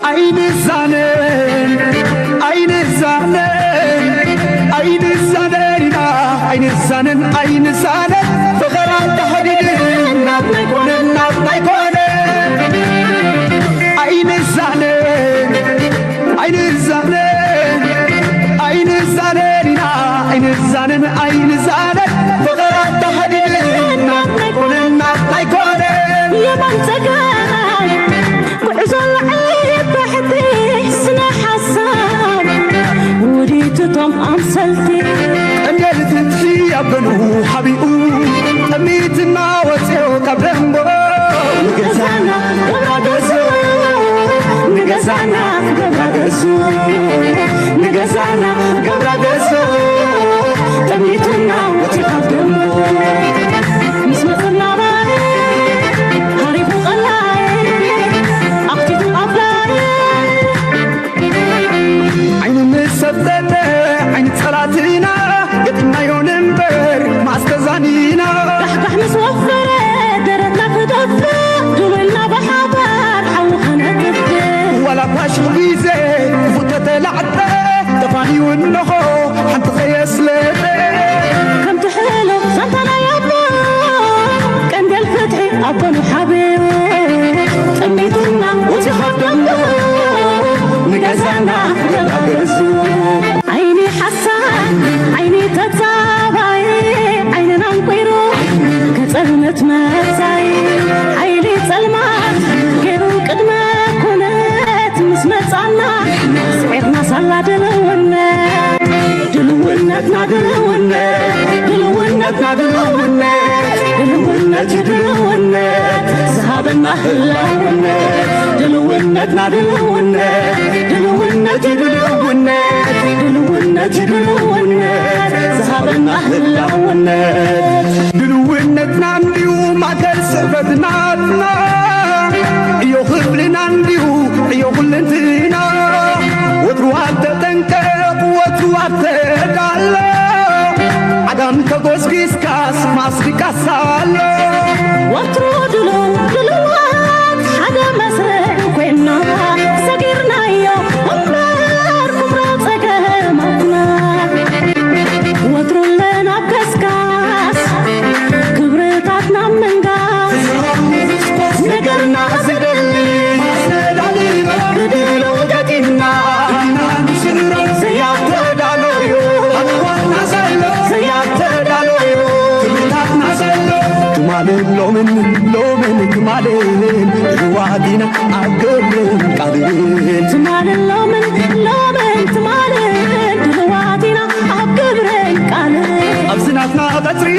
ኣይንዛነን ኣይንዛነን ኣይንዛነን ኢና ኣይንዛነን ኣይንዛነን ፍቕራ ተኸዲድን ናብ ናይ ኮነን ናብ ናይ ኮነን ኣይንዛነን ኣይንዛነን ኣይንዛነን ኢና ኣይንዛነን ኣይንዛነን ፍቕራ ተኸዲድን ናብ ናይ ኮነን ናብ ናይ ኮነን የማን ጸጋም ጉዕዞ ላዕሊ ታሕቲ ስነ ሓሳብ ውዲት እቶም ኣምሰልቲ ቀንዴል ፍትሒ ኣብ ገኑ ሓቢኡ ጠሚትና ወፅኦ ካብ ደንቦ ንገዛና ገብራ ገዙ ንገዛና ገብራ ገዙ ንገዛና ገብራ ገዙ ጠሚትና ወፅኦ ካብ ደንቦ ምስ መፅና ባይ ሃሪፉ ቀላይ ኣኽቲቱ ኣፍላይ ዓይኑ ምስ ሰብተተ ዓይኒ ጸላትና ገጢምናዮ ንንበር ማስተዛኒና ዳሕዳሕ ምስ ወፈረ ደረትና ክደፍእ ድውልና ብሓባር ሓዊ ከነጥፍእ ዋላ ፋሽን ግዜ ክፉት ተተላዕጠ ተፋንዩ እንሆ ሓንቲ ከየስለጠ ከምቲ ሕሉፍ ዛንታ ናይ ኣቦ ቀንዴል ፍትሒ ኣቦ ንሓብዮ ጠሚትና ወፂኻ ደሞ ንገዛና ገዛ ገዙ ዓይኒ ሓሳድ ዓይኒ ተጻባይ ዓይንና ኣንቂሩ ከጸልምት መጻይ ሓይሊ ጸልማት ገይሩ ቅድመ ኩነት ምስ መጻና ስዒርና ሳላ ድልውነት ድልውነትና ድልውነት ድልውነትና ድልውነት ድልውነት እዩ ድልውነት ዝሃበና ህላውነት ድልውነትና ድልውነት ድልውነት እዩ ድልውነት ድልውነት እዩ ድልውነት ዝሃበና ህላውነት ድልውነትና እንድዩ ማእከል ስዕበት ናትና ዕዮ ክፍልና እንድዩ ዕዮ ኩልንትና ወትሩ ኣብ ተጠንቀቕ ወትሩ ኣብ ተዳሎ ዓጋም ተጎስጊስካስ ማስሪቃስ ኣሎ ወትሩ ድሉው ድሉዋት ሓደ መስርዕ ኮይና ሰጊርናዮ እምበር ኩምራ ጸገማትና ወትሩ ለን ኣብ ከስካስ ክብርታትና ምንጋስ ነገርና ዝደሊ ብድሎ ገጢምና ዘያተዳለዩ ዘያተዳለዩ ትማልን ሎምን ሎምን ትማልን ድልዋት ኢና ኣብ ግብርን ቃልን ትማልን ሎምን ሎምን ትማልን ድልዋት ኢና ኣብ ግብርን ቃልን ኣብዚ ናትና ቀጽሪ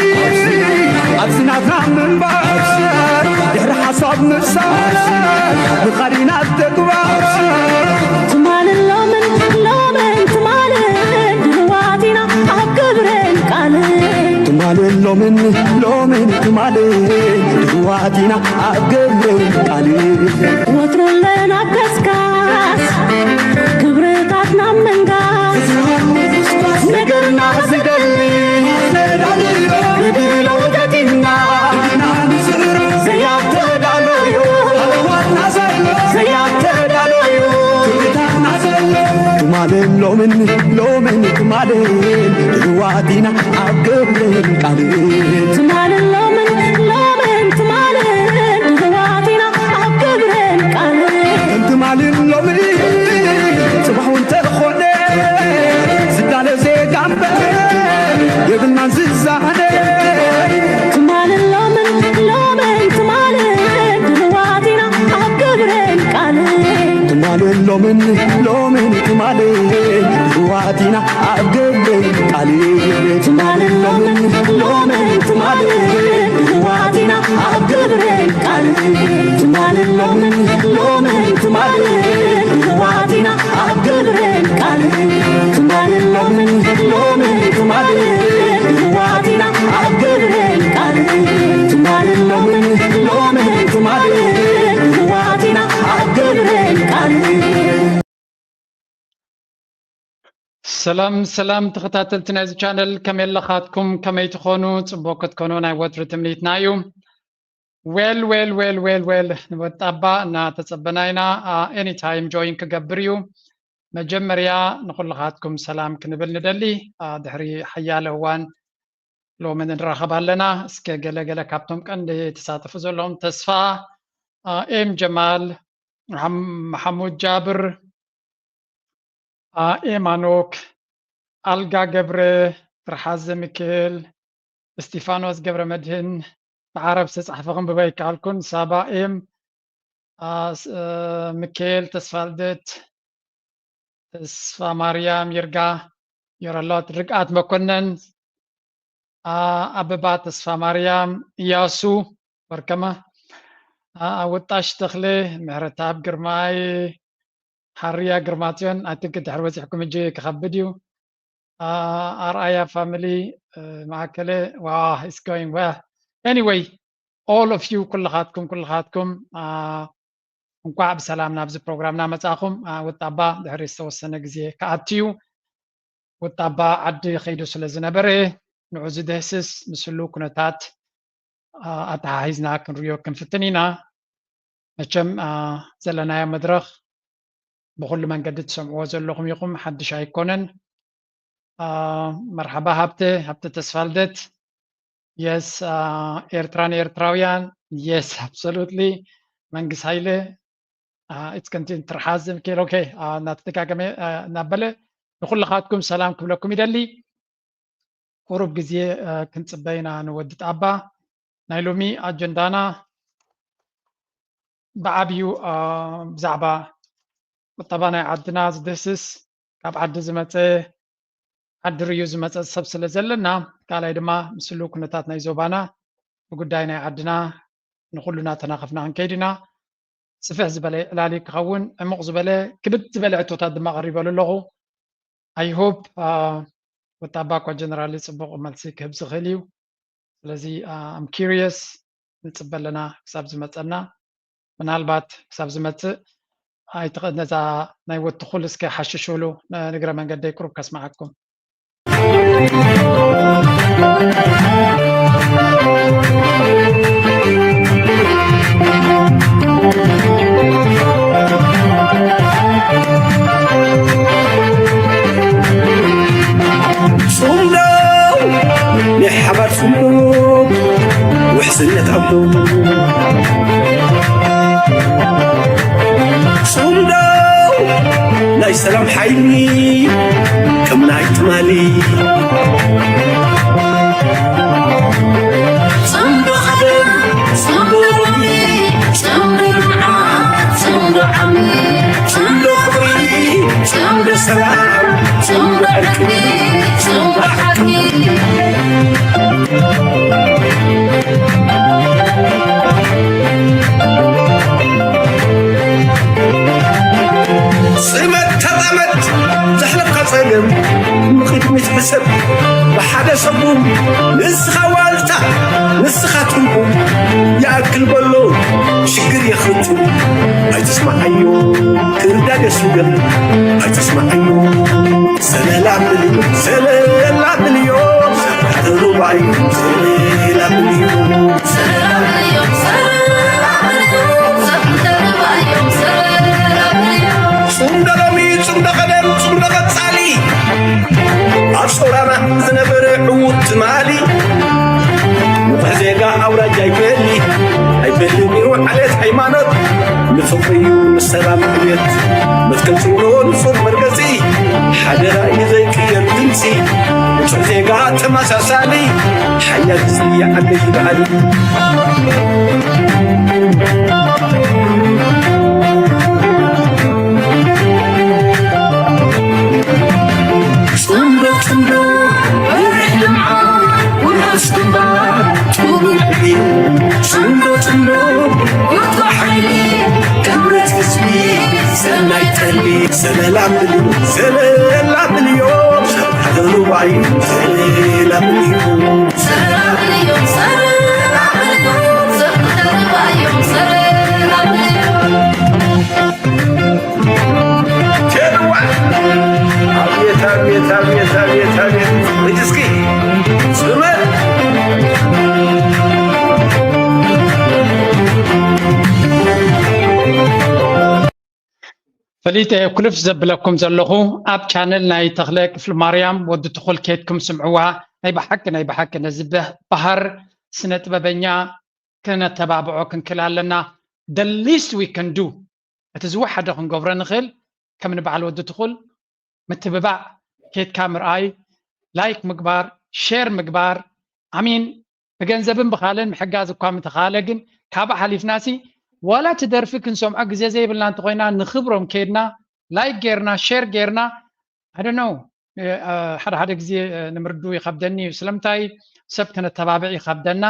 ኣብዚ ናትና ምንባር ድሕሪ ሓሳብ ምፍሳር ምኻድ ኢና ኣብ ተግባር ትማልን ሎምን ሎምን ትማልን ድልዋት ኢና ኣብ ግብርን ቃልን ትማልን ሎምን ሎምን ትማልን ድልዋት ኢና ኣብ ግብርን ቃልን ወትሩ ለን ኣብ ከስካስ ክብርታትና ምንጋስ ነገርና ዝደሊ ብድሎ ገጢምና ዘያተዳለዩ ዘያተዳለዩ ትማልን ሎምን ሎምን ትማልን ድልዋት ኢና ኣብ ግብርን ቃልን ትማልን ሎምን ሎምን ትማልን ድልዋት ኢና ኣብ ግብርን ቃልን ትማልን ሎምን ጽባሕ እውን ተኾነ ዝዳለ ዜጋ እምበር የብልናን ዝዛነ ትማልን ሎምን ሎምን ትማልን ድልዋት ኢና ኣብ ግብርን ቃልን ትማልን ሎምን ሎምን ትማልን ድልዋት ኢና ኣብ ግብርን ቃልን ትማልን ሎምን ሎምን ትማልን ድልዋት ኢና ኣብ ግብርን ቃልን ትማልን ሎምን ሎምን ትማልን ድልዋት ኢና ኣብ ግብርን ቃልን ትማልን ሎምን ሎምን ትማልን ድልዋት ኢና ኣብ ግብርን ቃልን ትማልን ሎምን ሎምን ትማልን ድልዋት ኢና ኣብ ግብርን ቃልን ሰላም ሰላም ተኸታተልቲ ናይዚ ቻነል ከመይ ኣለኻትኩም ከመይ ትኾኑ ጽቡቅ ክትኮኑ ናይ ወትሩ ትምኒትና እዩ Well, well, well, well, well. ንወጣባ እናተጸበና ኢና። ኤኒታይም ጆይን ክገብር እዩ። መጀመርያ ንኹልኻትኩም ሰላም ክንብል ንደሊ። ድሕሪ ሓያለ እዋን ሎሚ ንራኸብ ኣለና። እስከ ገለ ገለ ካብቶም ቀንዲ ተሳተፉ ዘለዎም ተስፋ፣ ኤም ጀማል፣ መሓሙድ ጃብር፣ ኤማኖክ፣ ኣልጋ ገብረ፣ ትርሓዘ ሚካኤል፣ እስጢፋኖስ ገብረ መድህን፣ ብዓረብ ዝተጻሕፈ ክንብቦ ኣይከኣልኩን። ሳባ ኤም፣ ሚካኤል ተስፋልደት፣ ተስፋ ማርያም ይርጋ፣ ዮረሎት ርግኣት መኮነን፣ ኣበባ ተስፋ ማርያም፣ እያሱ ወርከማ፣ ኣወጣሽ ተኽለ፣ ምሕረተኣብ ግርማይ፣ ሓርያ ግርማጽዮን። ኣይ ቲንክ ድሕሪ በጺሕኩም እጂ ክኸብድ እዩ። ኣርኣያ ፋሚሊ፣ ማእከለ፣ ዋ፣ it's going well. Anyway, all of you፣ ኩልኻትኩም ኩልኻትኩም እንኳዕ ብሰላም ናብዚ ፕሮግራምና መጻኹም። ወጣባ ድሕሪ ዝተወሰነ ግዜ ክኣቱ እዩ። ወጣባ ዓዲ ከይዱ ስለ ዝነበረ፣ ንዑ ዝድህስስ ምስሉ ኩነታት ኣተሓሒዝና ክንሪኦ ክንፍትን ኢና። መቸም ዘለናዮ መድረኽ ብኹሉ መንገዲ ትሰምዕዎ ዘለኹም ኢኹም፣ ሓድሽ ኣይኮነን። መርሓባ ሃብተ፣ ሃብተ ተስፋልደት። የስ፣ ኤርትራ ንኤርትራውያን። የስ፣ ኣብሶሉትሊ። መንግስ ሃይለ፣ ኢትስ ከንቲን ትርሓዝ ምኬል። ኦኬ፣ እናተደጋገመ እናበለ ንኹልኻትኩም ሰላም ክብለኩም ይደሊ። ቁሩብ ግዜ ክንጽበ ኢና ንወዲ ጣባ። ናይ ሎሚ ኣጀንዳና ብዓብዩ ብዛዕባ ቁጠባ ናይ ዓድና ዝድህስስ፣ ካብ ዓዲ ዝመጸ ዓዲ ርዩ ዝመጸ ሰብ ስለ ዘለና፣ ካልኣይ ድማ ምስሉ ኩነታት ናይ ዞባና፣ ብጉዳይ ናይ ዓድና ንኹሉ እናተናኸፍና ክንከይድ ኢና። ስፍሕ ዝበለ ዕላሊ ክኸውን፣ ዕሙቕ ዝበለ፣ ክብድ ዝበለ ሕቶታት ድማ ቀሪበሉ ኣለኹ። I hope፣ ወጣባ እኳ ጀነራሊ ጽቡቕ መልሲ ክህብ ዝኽእል እዩ። ስለዚ፣ I'm curious፣ ንጽበ ኣለና ክሳብ ዝመጸና። ምናልባት ክሳብ ዝመጽእ ኣይትኸ-፣ ነዛ ናይ ወትኹል እስከ ሓሽሽሉ፣ ንእግረ መንገደይ ቁሩብ ከስምዓኩም። ጽምዶ ናይ ሓባር ጽምዶ፣ ውሕስነት ኣቦ። ጽምዶ ናይ ሰላም ሓይሊ፣ ከም ናይ ትማሊ። ጽምዶ ቀደም፣ ጽምዶ ሎሚ፣ ጽምዶ ልምዓት፣ ጽምዶ ዓሚ፣ ጽምዶ ክብሪ፣ ጽምዶ ሰላም፣ ጽምዶ ዕርቂ፣ ጽምዶ ሓቂ። ጽመድ ተቐመጥ፣ ዘሕለፍካ ጸገም ንቕድሚት ሕሰብ። ብሓደ ሰጉም፣ ንስኻ ዋልታ፣ ንስኻ ትርጉም። ይኣክል በሎ ሽግር የኽትም፣ ኣይትስምዓዮ ክርዳድ የስውር፣ ኣይትስምዓዮ። ሰለል ኣብልዮ፣ ሰለል ኣብልዮ፣ ሰለል ኣብልዮ፣ ሰለል ኣብልዮ። ጽምዶ ሎሚ፣ ጽምዶ ቀደም፣ ጽምዶ ቀጻሊ። ኣብ ሰውራና ዝነበረ ዕዉት ትማሊ። ንቑሕ ዜጋ ኣውራጃ ኣይፈሊ፣ ኣይፈሊ ነይሩ ዓሌት ሃይማኖት። ንፍቕሪ እዩ ንሰላም ዕብየት መትከል ጽምዶ ንጹር መርገጺ። ሓደራ እዩ ዘይቅየር ድምጺ። ንጹር ዜጋ ተመሳሳሊ። ሓያል ህዝቢ ዓደይ ይበዓል። ጽምዶ ጽምዶ በርሕ ልምዓት ውሑስ ግንባር ጥሙር ዕብየት። ጽምዶ ጽምዶ ብርቱዕ ሓይሊ ጥምረት ህዝቢ ሰናይ ጠሊ። ሰለል ኣብልዮ፣ ሰለል ኣብልዮ፣ ሰብ ሃገሩ ባዩ ሰለል ኣብልዮ። ቴድዋ! ኣቤት፣ ኣቤት፣ ኣቤት፣ ኣቤት፣ ኣቤት። ሕጂ እስኪ ጽመድ! ፈሊጠ ኩልፍ ዘብለኩም ዘለኹ ኣብ ቻነል ናይ ተኽለ ክፍሊ ማርያም ወዲ ትኹል ኬድኩም ስምዕዋ። ናይ ብሓቂ ናይ ብሓቂ ነዚ በ- ባህር ስነ ጥበበኛ ክነተባብዖ ክንክእል ኣለና። The least we can do፣ እቲ ዝወሓደ ክንገብሮ ንኽእል ከም ንበዓል ወዲ ትኹል ምትብባዕ፣ ኬድካ ምርኣይ፣ ላይክ ምግባር፣ ሼር ምግባር፣ ኣሚን ብገንዘብን ብኻልን ምሕጋዝ እኳ ምተኻለ ግን ካብ ሓሊፍናሲ ዋላ እቲ ደርፊ ክንሰምዖ ግዜ ዘይብልና እንተኮይና ንኽብሮም ከይድና ላይክ ጌርና ሼር ጌርና I don't know ሓደ ሓደ ግዜ ንምርዱ ይኸብደኒ እዩ። ስለምንታይ ሰብ ክነተባብዕ ይኸብደና።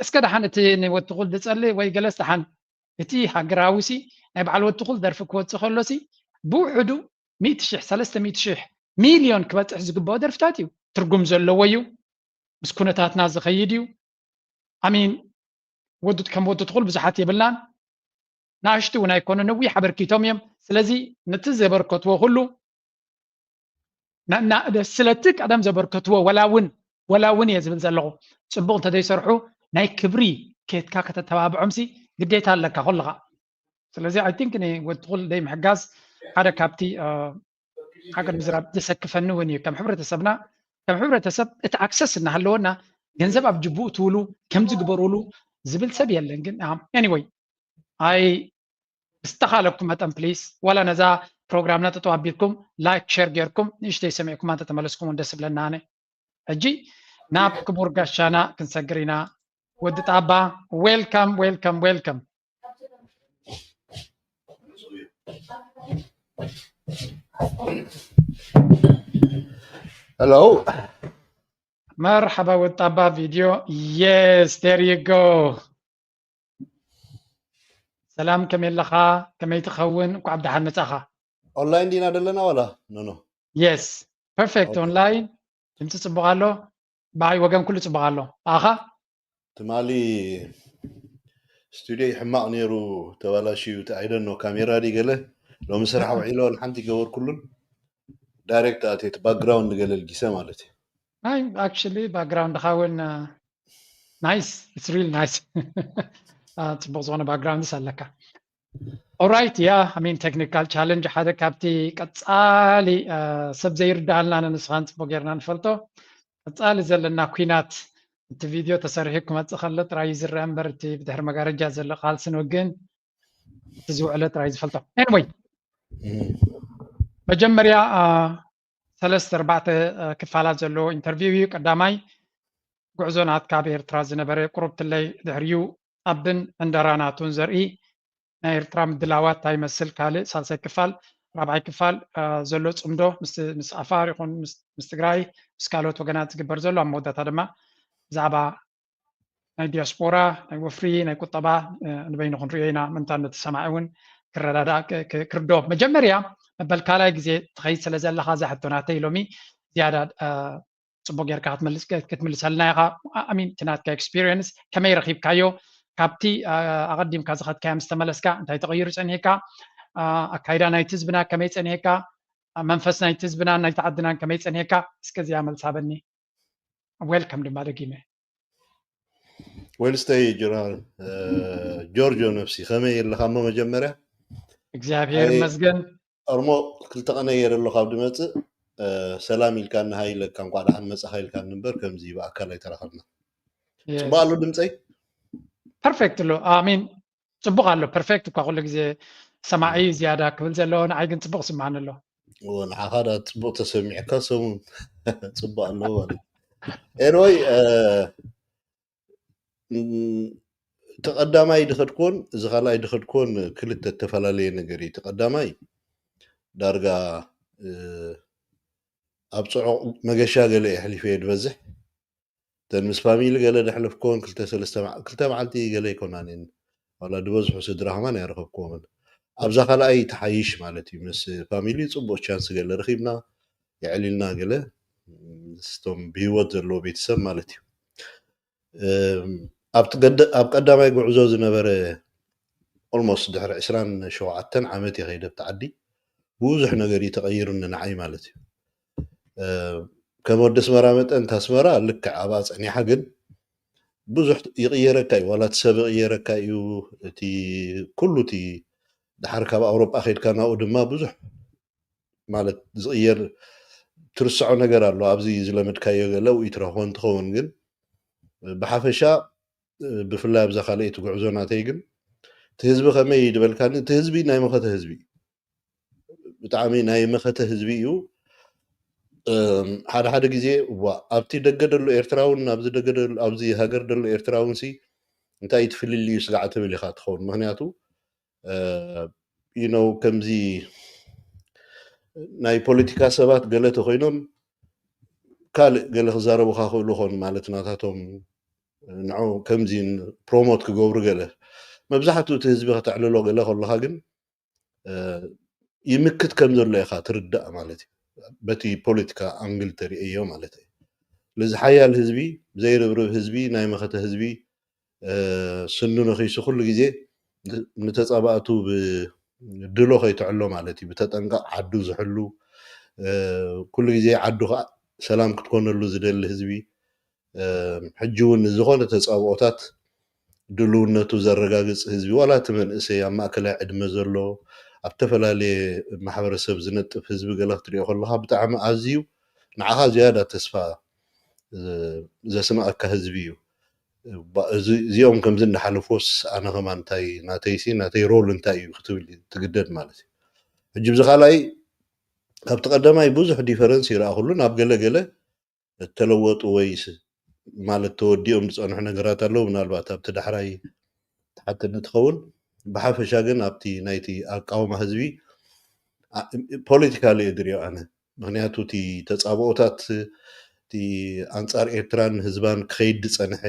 እስከ ደሓን እቲ ንወትኹል ዝጸሊ ወይ ገለስ ደሓን እቲ ሃገራዊ ሲ ናይ በዓል ወትኹል ደርፊ ክወጽእ ከሎ ሲ ብውሕዱ ሚእቲ ሽሕ ሰለስተ ሚእቲ ሽሕ ሚልዮን ክበጽሕ ዝግብኦ ደርፍታት እዩ። ትርጉም ዘለዎ እዩ። ምስ ኩነታትና ዝኸይድ እዩ። ኣሚን ወዲ ከም ወዲ ትኹል ብዙሓት የብልናን ናሽቲ እውን ኣይኮኑ ነዊሕ ኣበርኪቶም እዮም። ስለዚ ነቲ ዘበርከትዎ ኩሉ ስለቲ ቀደም ዘበርከትዎ ወላ እውን ወላ እውን እየ ዝብል ዘለኹ ጽቡቕ እንተዘይሰርሑ ናይ ክብሪ ኬትካ ከተተባብዖምሲ ግዴታ ኣለካ ኩልኻ። ስለዚ I think ወዲ ትኹል ደይ ምሕጋዝ ሓደ ካብቲ ሃገር ምዝራብ ዘሰክፈኒ እውን እዩ። ከም ሕብረተሰብና ከም ሕብረተሰብ እቲ ኣክሰስ እናሃለወና ገንዘብ ኣብ ጅቡኡ ትውሉ ከምዚ ግበሩሉ ዝብል ሰብ የለን። ግን anyway ኣይ ብዝተኻለኩም መጠን ፕሊስ ዋላ ነዛ ፕሮግራምና ጠጠው ኣቢልኩም ላይክ ሸር ጌርኩም ንእሽተይ ሰሚዕኩማ እንተተመለስኩም እውን ደስ ይብለና። ኣነ ሕጂ ናብ ክቡር ጋሻና ክንሰግር ኢና። ወዲ ጣባ welcome welcome welcome። Hello. መርሓባ ወጣባ ቪድዮ። Yes, there you go. ሰላም ከመይ ኣለኻ? ከመይ ትኸውን? እንኳዕ ብደሓን መጻኻ። ኦንላይን ዲና ዘለና ዋላ? ኖ ኖ። Yes, perfect online። ድምፂ ጽቡቕ ኣሎ። ብኣይ ወገን ኩሉ ጽቡቕ ኣሎ። ኣኻ? ትማሊ ስቱዲዮ ሕማቕ ነይሩ ተባላሽዩ። I don't know ካሜራ ዲ ገለ ሎሚ ስራሕ ውዒሎ ሓንቲ ይገበርኩሉን ዳይሬክት ኣትየ እቲ ባክግራውንድ ገለ ልጊሰ ማለት እዩ። ኣይ actually ባክግራውንድኻ እውን nice, it's real nice። ጽቡቕ ዝኾነ ባክግራውንድስ ኣለካ። Alright, yeah, I mean technical challenge ሓደ ካብቲ ቀጻሊ ሰብ ዘይርዳኣልና ንስኻን ጽቡቕ ጌርና ንፈልጦ ቀጻሊ ዘለና ኩናት። እቲ ቪድዮ ተሰሪሑ ክመጽእ ከሎ ጥራይ ዝረአ እምበር እቲ ብድሕሪ መጋረጃ ዘሎ ቃልስን ውግእን እቲ ዝውዕሎ ጥራይ ዝፈልጦ። Anyway መጀመርያ ሰለስተ ኣርባዕተ ክፋላት ዘለዎ ኢንተርቪው እዩ። ቀዳማይ ጉዕዞ ናትካ ኣብ ኤርትራ ዝነበረ ቁሩብ ትለይ ድሕሪኡ ኣብን ዕንደራ ናቱን ዘርኢ ናይ ኤርትራ ምድላዋት እንታይ ይመስል ካልእ ሳልሳይ ክፋል ራብዓይ ክፋል ዘሎ ጽምዶ ምስ ኣፋር ይኹን ምስ ትግራይ ምስ ካልኦት ወገናት ዝግበር ዘሎ ኣብ መወዳእታ ድማ ብዛዕባ ናይ ዲያስፖራ ናይ ወፍሪ ናይ ቁጠባ ንበይኑ ክንሪኦ ኢና ምንታ ነቲ ሰማዒ እውን ክረዳዳእ ክርዶ መጀመርያ መበል ካልኣይ ግዜ ትኸይድ ስለ ዘለኻ እዛ ሕቶ ናተይ ሎሚ ዝያዳ ጽቡቅ ጌርካ ክትምልሰልና ኢኻ። ኣሚን እቲ ናትካ ኤክስፒሪየንስ ከመይ ረኺብካዮ? ካብቲ ኣቐዲምካ ዝኸድካዮ ምስ ተመለስካ እንታይ ተቐይሩ ጸኒሕካ? ኣካይዳ ናይቲ ህዝብና ከመይ ጸኒሕካ? መንፈስ ናይቲ ህዝብናን ናይቲ ዓድናን ከመይ ጸኒሕካ? እስከ እዚኣ መልስ ሃበኒ። ዌልካም ድማ ደጊመ። ዌልስተይ ጀነራል ጆርጆ ነፍሲ ከመይ ኣለኻ? እሞ መጀመርያ እግዚኣብሔር ይመስገን። ኦሮሞ ክልተ ቀነ ገይረ ኣለኹ ካብ ድመፅእ ሰላም ኢልካኒ ሃይ ኢለካ እንኳዕ ደሓን መፃኻ ኢልካኒ እምበር ከምዚ ብኣካል ኣይተራኸብና። ፅቡቅ ኣሎ ድምፀይ? ፐርፌክት ኣሎ። ኣሚን ፅቡቅ ኣሎ። ፐርፌክት እኳ ኩሉ ግዜ ሰማዒ ዝያዳ ክብል ዘለዎ ንዓይ ግን ፅቡቅ ስምዓኒ ኣሎ። ንዓኻ ዳ ፅቡቅ ተሰሚዕካ ሰሙን ፅቡቅ ኣለዎ ማለት ኤንወይ እቲ ቀዳማይ ድኸድኮን እዚ ካልኣይ ድኸድኮን ክልተ እተፈላለየ ነገር እዩ። እቲ ቀዳማይ ዳርጋ ኣብ ፅዑቕ መገሻ ገለ የሕሊፈ እየ ድበዝሕ እተን ምስ ፋሚሊ ገለ ደሕለፍኮን ክልተ ሰለስተ ክልተ መዓልቲ ገለ ኣይኮናን እየን ዋላ ድበዝሑ ስድራ ከማን ኣይረኸብክዎምን። ኣብዛ ካልኣይ ተሓይሽ ማለት እዩ። ምስ ፋሚሊ ፅቡቅ ቻንስ ገለ ረኺብና የዕሊልና ገለ ምስቶም ብሂወት ዘለዎ ቤተሰብ ማለት እዩ። ኣብ ቀዳማይ ጉዕዞ ዝነበረ ኦልሞስት ድሕሪ ዕስራን ሸውዓተን ዓመት እየ ከይደ ኣብቲ ዓዲ ብዙሕ ነገር እዩ ተቐይሩኒ ንዓይ ማለት እዩ። ከም ወዲ ኣስመራ መጠን እታ ኣስመራ ልክዕ ኣብኣ ጸኒሓ ግን ብዙሕ ይቕየረካ እዩ። ዋላ እቲ ሰብ ይቕየረካ እዩ። እቲ ኩሉ እቲ ድሓር ካብ ኣውሮጳ ከይድካ ናብኡ ድማ ብዙሕ ማለት ዝቕየር ትርስዖ ነገር ኣሎ። ኣብዚ ዝለመድካዮ ገለ ውኢት ረኽቦ እንትኸውን ግን ብሓፈሻ ብፍላይ ኣብዛ ካልኣይቲ ጉዕዞ ናተይ ግን እቲ ህዝቢ ከመይ እዩ ዝበልካኒ፣ እቲ ህዝቢ ናይ መኸተ ህዝቢ እዩ። ብጣዕሚ ናይ መኸተ ህዝቢ እዩ። ሓደ ሓደ ግዜ ኣብቲ ደገ ደሎ ኤርትራውን ኣብዚ ደገ ደሎ ኣብዚ ሃገር ደሎ ኤርትራውን ሲ እንታይ እዩ እቲ ፍልልዩ ስጋዕ ትብል ኢኻ ትኸውን። ምክንያቱ you know ከምዚ ናይ ፖለቲካ ሰባት ገለ ተኮይኖም ካልእ ገለ ክዛረቡካ ክእሉ ኾን ማለት ናታቶም ንዑ ከምዚ ፕሮሞት ክገብሩ ገለ መብዛሕትኡ እቲ ህዝቢ ከተዕልሎ ገለ ከለካ ግን ይምክት ከም ዘሎ ኢኻ ትርዳእ ማለት እዩ። በቲ ፖለቲካ ኣንግል ተርእዮ ማለት እዩ። ስለዚ ሓያል ህዝቢ፣ ዘይርብርብ ህዝቢ፣ ናይ መኸተ ህዝቢ ስኑ ነኺሱ ኩሉ ግዜ ንተጻባእቱ ብድሎ ከይትዕሎ ማለት እዩ። ብተጠንቀቕ ዓዱ ዝሕሉ ኩሉ ግዜ ዓዱ ከዓ ሰላም ክትኮነሉ ዝደሊ ህዝቢ ሕጂ እውን ንዝኾነ ተጻብኦታት ድልውነቱ ዘረጋግጽ ህዝቢ ዋላ እቲ መንእሰይ ኣብ ማእከላይ ዕድመ ዘሎ ኣብ ዝተፈላለየ ማሕበረሰብ ዝነጥፍ ህዝቢ ገለ ክትሪኦ ከለካ ብጣዕሚ ኣዝዩ ንዓኻ ዝያዳ ተስፋ ዘስምኣካ ህዝቢ እዩ። እዚኦም ከምዚ እንዳሓለፎስ ኣነ ከማን እንታይ ናተይሲ ናተይ ሮል እንታይ እዩ ክትብል ትግደድ ማለት እዩ። ሕጂ ብዚ ካልኣይ ካብቲ ቀዳማይ ብዙሕ ዲፈረንስ ይረኣኹሉ ናብ ገለ ገለ እተለወጡ ወይ ማለት ተወዲኦም ዝፀንሑ ነገራት ኣለዉ። ምናልባት ኣብቲ ዳሕራይ ትሓተኒ ትኸውን። ብሓፈሻ ግን ኣብቲ ናይቲ ኣቃውማ ህዝቢ ፖለቲካሊ እየ ዝሪኦ ኣነ። ምክንያቱ እቲ ተፃብኦታት እቲ ኣንፃር ኤርትራን ህዝባን ክኸይድ ዝፀንሐ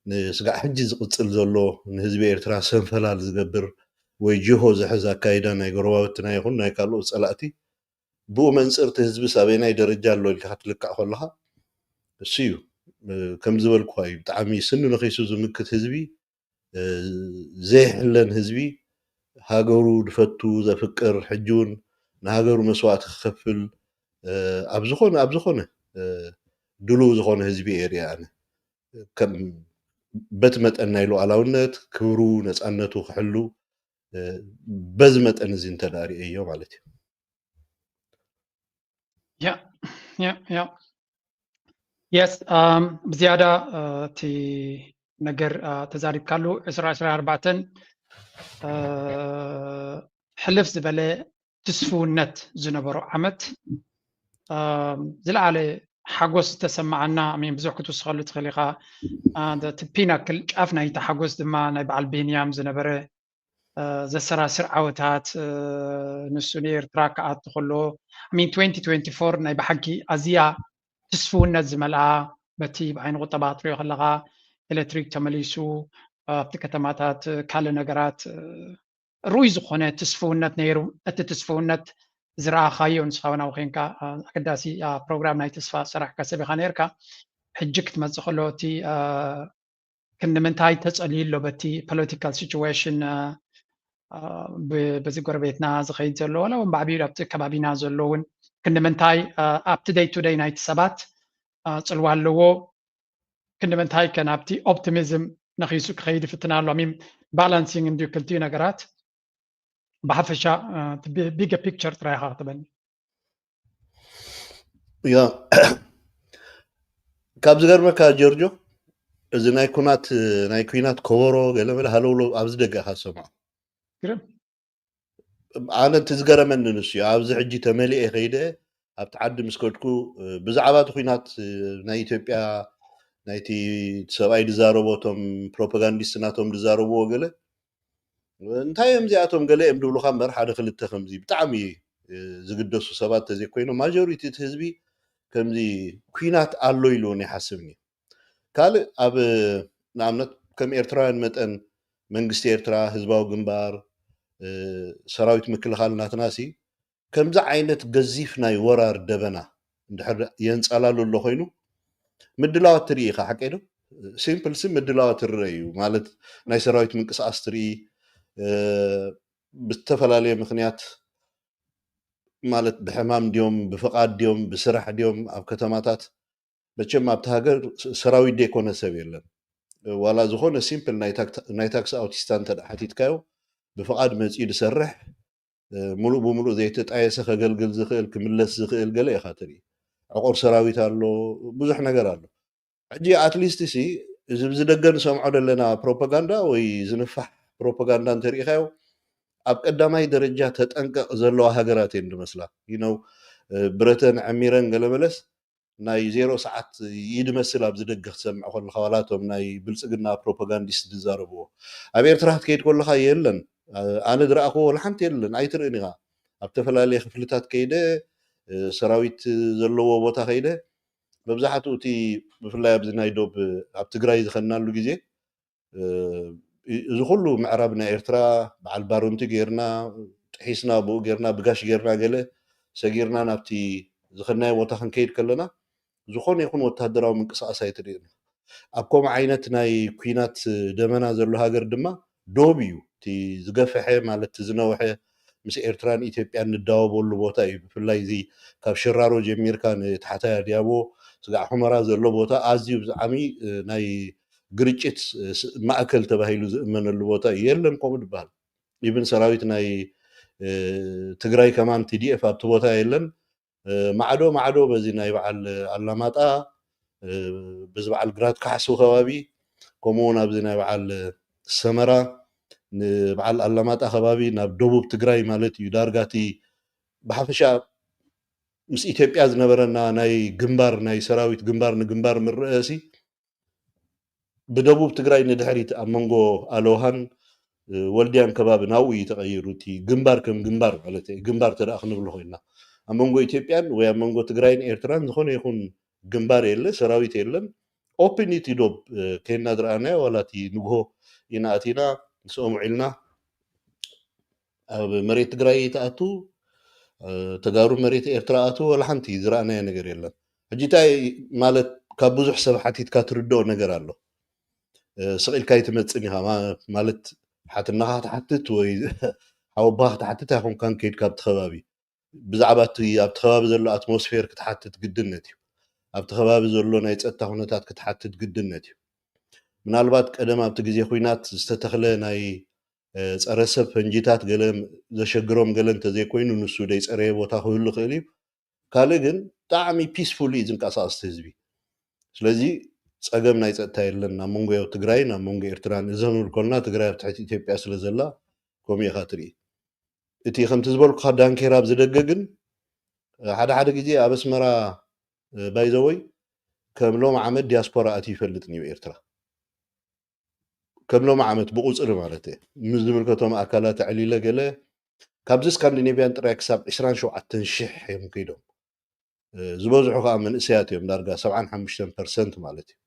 ንስጋዕ ሕጂ ዝቕፅል ዘሎ ንህዝቢ ኤርትራ ሰንፈላል ዝገብር ወይ ጅሆ ዝሕዝ ኣካይዳ ናይ ጎረባብትና ይኹን ናይ ካልኦት ፀላእቲ ብኡ መንፅር እቲ ህዝቢ ሳበይ ናይ ደረጃ ኣሎ ኢልካ ክትልካዕ ከለካ እሱ እዩ። ከም ዝበልኩካ እዩ ብጣዕሚ ስኑ ነኺሱ ዝምክት ህዝቢ ዘይሕለን ህዝቢ ሃገሩ ዝፈቱ ዘፍቅር ሕጂ እውን ንሃገሩ መስዋእቲ ክከፍል ኣብ ዝኾነ ኣብ ዝኾነ ድሉው ዝኾነ ህዝቢ እየ ሪኣ ኣነ ከም በቲ መጠን ናይ ሉዓላውነት ክብሩ ነፃነቱ ክሕሉ በዚ መጠን እዚ እንተዳሪአዮ ማለት እዩ። Yeah, yeah, yeah. Yes, um, ብዝያዳ እቲ ነገር ተዛሪብካሉ ዕስራ ዕስራ ኣርባዕተን ሕልፍ ዝበለ ትስፍውነት ዝነበሮ ዓመት ዝለዓለ ሓጎስ ዝተሰማዓና ሚን ብዙሕ ክትውስኸሉ ትኽእል ኢኻ። እቲ ፒናክል ጫፍ ናይቲ ሓጎስ ድማ ናይ በዓል ቢንያም ዝነበረ ዘሰራስር ዓወታት ንሱ ንኤርትራ ክኣቱ ከሎ ሚን ትወንቲ ትወንቲ ፎር ናይ ብሓቂ ኣዝያ ትስፍውነት ዝመልኣ በቲ ብዓይኒ ቁጠባ ክትሪኦ ከለካ ኤሌክትሪክ ተመሊሱ ኣብቲ ከተማታት ካልእ ነገራት ርኡይ ዝኾነ ትስፍውነት ነይሩ። እቲ ትስፍውነት ዝረኣኻዮ ንስኻ እውን ኣብኡ ኮንካ ኣገዳሲ ፕሮግራም ናይ ተስፋ ዝሰራሕካ ሰብ ኢኻ ነይርካ። ሕጂ ክትመፅእ ከሎ እቲ ክንዲ ምንታይ ተፀልዩ ኣሎ በቲ ፖለቲካል ሲቹዌሽን በዚ ጎረቤትና ዝኸይድ ዘሎ ዋላ እውን ብዓብዩ ኣብቲ ከባቢና ዘሎ እውን ክንዲ ምንታይ ኣብቲ ደይ ቱ ደይ ናይቲ ሰባት ፅልዋ ኣለዎ። ክንዲ ምንታይ ከ ናብቲ ኦፕቲሚዝም ነኺሱ ክኸይድ ይፍትን ኣሎ ሚም ባላንሲንግ እንድዩ ክልቲኡ ነገራት ብሓፈሻ ቢገ ፒክቸር ጥራይ ኢኻ ክትበኒ። ያ ካብ ዝገርመካ ጆርጆ እዚ ናይ ኩናት ናይ ኩናት ከበሮ ገለመለ ሃለውሎ ኣብዚ ደገ ኢኻ ዝሰምዖ። ግርም ኣነ እቲ ዝገረመኒ ንሱ እዩ። ኣብዚ ሕጂ ተመሊኤ ከይደ ኣብቲ ዓዲ ምስ ከድኩ ብዛዕባ እቲ ኩናት ናይ ኢትዮጵያ ናይቲ ሰብኣይ ዝዛረቦ እቶም ፕሮፓጋንዲስት ናቶም ዝዛረብዎ ገለ እንታይ እዮም እዚኣቶም ገለ እዮም ዝብሉካ እምበር ሓደ ክልተ ከምዚ ብጣዕሚ ዝግደሱ ሰባት ተዘይኮይኖም ማጆሪቲ እቲ ህዝቢ ከምዚ ኩናት ኣሎ ኢሉ እውን ይሓስብን እዩ። ካልእ ኣብ ንኣብነት ከም ኤርትራውያን መጠን መንግስቲ ኤርትራ፣ ህዝባዊ ግንባር፣ ሰራዊት ምክልኻል ናትና ሲ ከምዚ ዓይነት ገዚፍ ናይ ወራር ደበና እንድሕር የንጸላሉ ኣሎ ኮይኑ ምድላዋት ትርኢ ኢኻ፣ ሓቀይ ዶ? ሲምፕል ሲ ምድላዋት ትርእ እዩ ማለት ናይ ሰራዊት ምንቅስቃስ ትርኢ ብዝተፈላለየ ምክንያት ማለት ብሕማም ድዮም ብፍቓድ ድዮም ብስራሕ ድዮም ኣብ ከተማታት መቸም ኣብቲ ሃገር ሰራዊት ደይኮነ ሰብ የለን። ዋላ ዝኾነ ሲምፕል ናይ ታክሲ ኣውቲስታ እንተ ሓቲትካዮ ብፍቓድ መፂኡ ዝሰርሕ፣ እ፣ ሙሉእ ብሙሉእ ዘይተጣየሰ ከገልግል ዝኽእል፣ ክምለስ ዝኽእል ገለ ኢኻ ትርኢ። ዕቑር ሰራዊት ኣሎ፣ ብዙሕ ነገር ኣሎ። ሕጂ ኣትሊስት ሲ እዚ ብዝደገ ንሰምዖ ዘለና ፕሮፓጋንዳ ወይ ዝንፋሕ ፕሮፓጋንዳ እንተሪኢኻዮ፣ ኣብ ቀዳማይ ደረጃ ተጠንቀቕ ዘለዋ ሃገራት እየን ዝመስላ። You know፣ እ፣ ብረተን ዕሚረን ገለ መለስ ናይ ዜሮ ሰዓት ይድመስል ኣብዚ ደገ ክትሰምዕ ከለኻ፣ ዋላ እቶም ናይ ብልጽግና ፕሮፓጋንዲስት ዝዛረብዎ። ኣብ ኤርትራ ክትከይድ ከለኻ የለን። ኣነ ዝረኣኽዎ ወላ ሓንቲ የለን፣ ኣይትርእን ኢኻ። ኣብ ዝተፈላለየ ክፍልታት ከይደ፣ እ፣ ሰራዊት ዘለዎ ቦታ ከይደ፣ መብዛሕትኡ እቲ ብፍላይ ኣብዚ ናይ ዶብ ኣብ ትግራይ ዝኸድናሉ ግዜ፣ እ፣ እዚ ኩሉ ምዕራብ ናይ ኤርትራ በዓል ባሮንቲ ጌርና፣ ጥሒስና፣ ብኡ ጌርና፣ ብጋሽ ጌርና፣ ገለ ሰጊርና ናብቲ ዝኸድናዮ ቦታ ክንከይድ ከለና፣ ዝኾነ ይኹን ወታደራዊ ምንቅስቓስ ኣይትርእን። ኣብ ከምኡ ዓይነት ናይ ኲናት ደመና ዘሎ ሃገር ድማ ዶብ እዩ። እቲ ዝገፍሐ፣ ማለት እቲ ዝነውሐ፣ ምስ ኤርትራን ኢትዮጵያን ንዳወበሉ ቦታ እዩ። ብፍላይ እዚ ካብ ሽራሮ ጀሚርካ ንታሕታይ ኣድያቦ፣ ስጋዕ ሑመራ ዘሎ ቦታ ኣዝዩ ብጣዕሚ፣ እ፣ ናይ ግርጭት፣ እ፣ ስ-፣ ማእከል ተባሂሉ ዝእመነሉ ቦታ እዩ። የለን ከምኡ ዝበሃል። ኢቭን ሰራዊት ናይ፣ እ፣ ትግራይ ከማን፣ ቲ ዲ ኤፍ ኣብቲ ቦታ የለን። እ፣ ማዕዶ ማዕዶ በዚ ናይ በዓል ኣላማጣ፣ እ፣ በዚ በዓል ግራት ካሕሱ ከባቢ፣ ከምኡ እውን ኣብዚ ናይ በዓል ሰመራ፣ ንበዓል ኣላማጣ ከባቢ ናብ ደቡብ ትግራይ ማለት እዩ። ዳርጋ እቲ ብሓፈሻ ምስ ኢትዮጵያ ዝነበረና ናይ ግንባር፣ ናይ ሰራዊት ግንባር ንግንባር ምርኣሲ፣ ብደቡብ ትግራይ ንድሕሪት ኣብ መንጎ ኣለውሃን፣ እ፣ ወልድያን ከባቢ ናብኡ እዩ ተቐይሩ። እቲ ግንባር ከም ግንባር ማለት እዩ። ግንባር ተደኣ ክንብሎ ኮይንና፣ ኣብ መንጎ ኢትዮጵያን ወይ ኣብ መንጎ ትግራይን ኤርትራን ዝኾነ ይኹን ግንባር የለ፣ ሰራዊት የለን። ኦፕን እቲ ዶብ፣ እ፣ ከይና ዝረኣናዮ፣ ዋላ እቲ ንግሆ ኢና ኣቲና፣ ምስኦም ውዒልና፣ ኣብ መሬት ትግራይ ተኣቱ፣ እ፣ ተጋሩ መሬት ኤርትራ ኣቱ፣ ዋላ ሓንቲ ዝረኣናዮ ነገር የለን። ሕጂ እንታይ ማለት፣ ካብ ብዙሕ ሰብ ሓቲትካ ትርድኦ ነገር ኣሎ። እ፣ ስቕ ኢልካ ኣይትመጽእን ኢኻ። ማ-፣ ማለት ሓትናኻ ክትሓትት ወይ ሓወቦኻ ክትሓትት ኣይኮንካን ከይድካ ኣብቲ ከባቢ። ብዛዕባ እቲ ኣብቲ ከባቢ ዘሎ ኣትሞስፌር ክትሓትት ግድነት እዩ። ኣብቲ ከባቢ ዘሎ ናይ ጸጥታ ኩነታት ክትሓትት ግድነት እዩ። ምናልባት ቀደም ኣብቲ ግዜ ኲናት ዝተተኽለ ናይ፣ እ፣ ጸረ ሰብ ፈንጂታት ገለ ዘሸግሮም ገለ እንተዘይኮይኑ፣ ንሱ ዘይጸረየ ቦታ ክህሉ ይኽእል እዩ። ካልእ ግን ብጣዕሚ ፒስፉሊ እዩ ዝንቀሳቐስ እቲ ህዝቢ። ስለዚ ጸገም ናይ ጸጥታ የለን ኣብ መንጎ ትግራይን ኣብ መንጎ ኤርትራን። እዚ ክንብል ከለና ትግራይ ኣብ ትሕቲ ኢትዮጵያ ስለ ዘላ ከምኡ ኢኻ ትርኢ። እቲ ከምቲ ዝበልኩኻ ዳንኬራ ኣብ ዝደገ ግን ሓደ ሓደ ግዜ ኣብ ኣስመራ፣ እ፣ ባይዘወይ ከም ሎም ዓመት ዲያስፖራ ኣትዩ ይፈልጥን እዩ ኤርትራ። ከም ሎም ዓመት ብቁፅሪ ማለት እየ። ምስ ዝምልከቶም ኣካላት ኣዕሊለ ገለ ካብዚ ስካንዲኔቪያን ጥራይ ክሳብ ዕስራን ሸውዓተን ሽሕ እዮም ከይዶም። እ፣ ዝበዝሑ ከዓ መንእሰያት እዮም፣ ዳርጋ ሰብዓን ሓሙሽተን ፐርሰንት ማለት እዩ።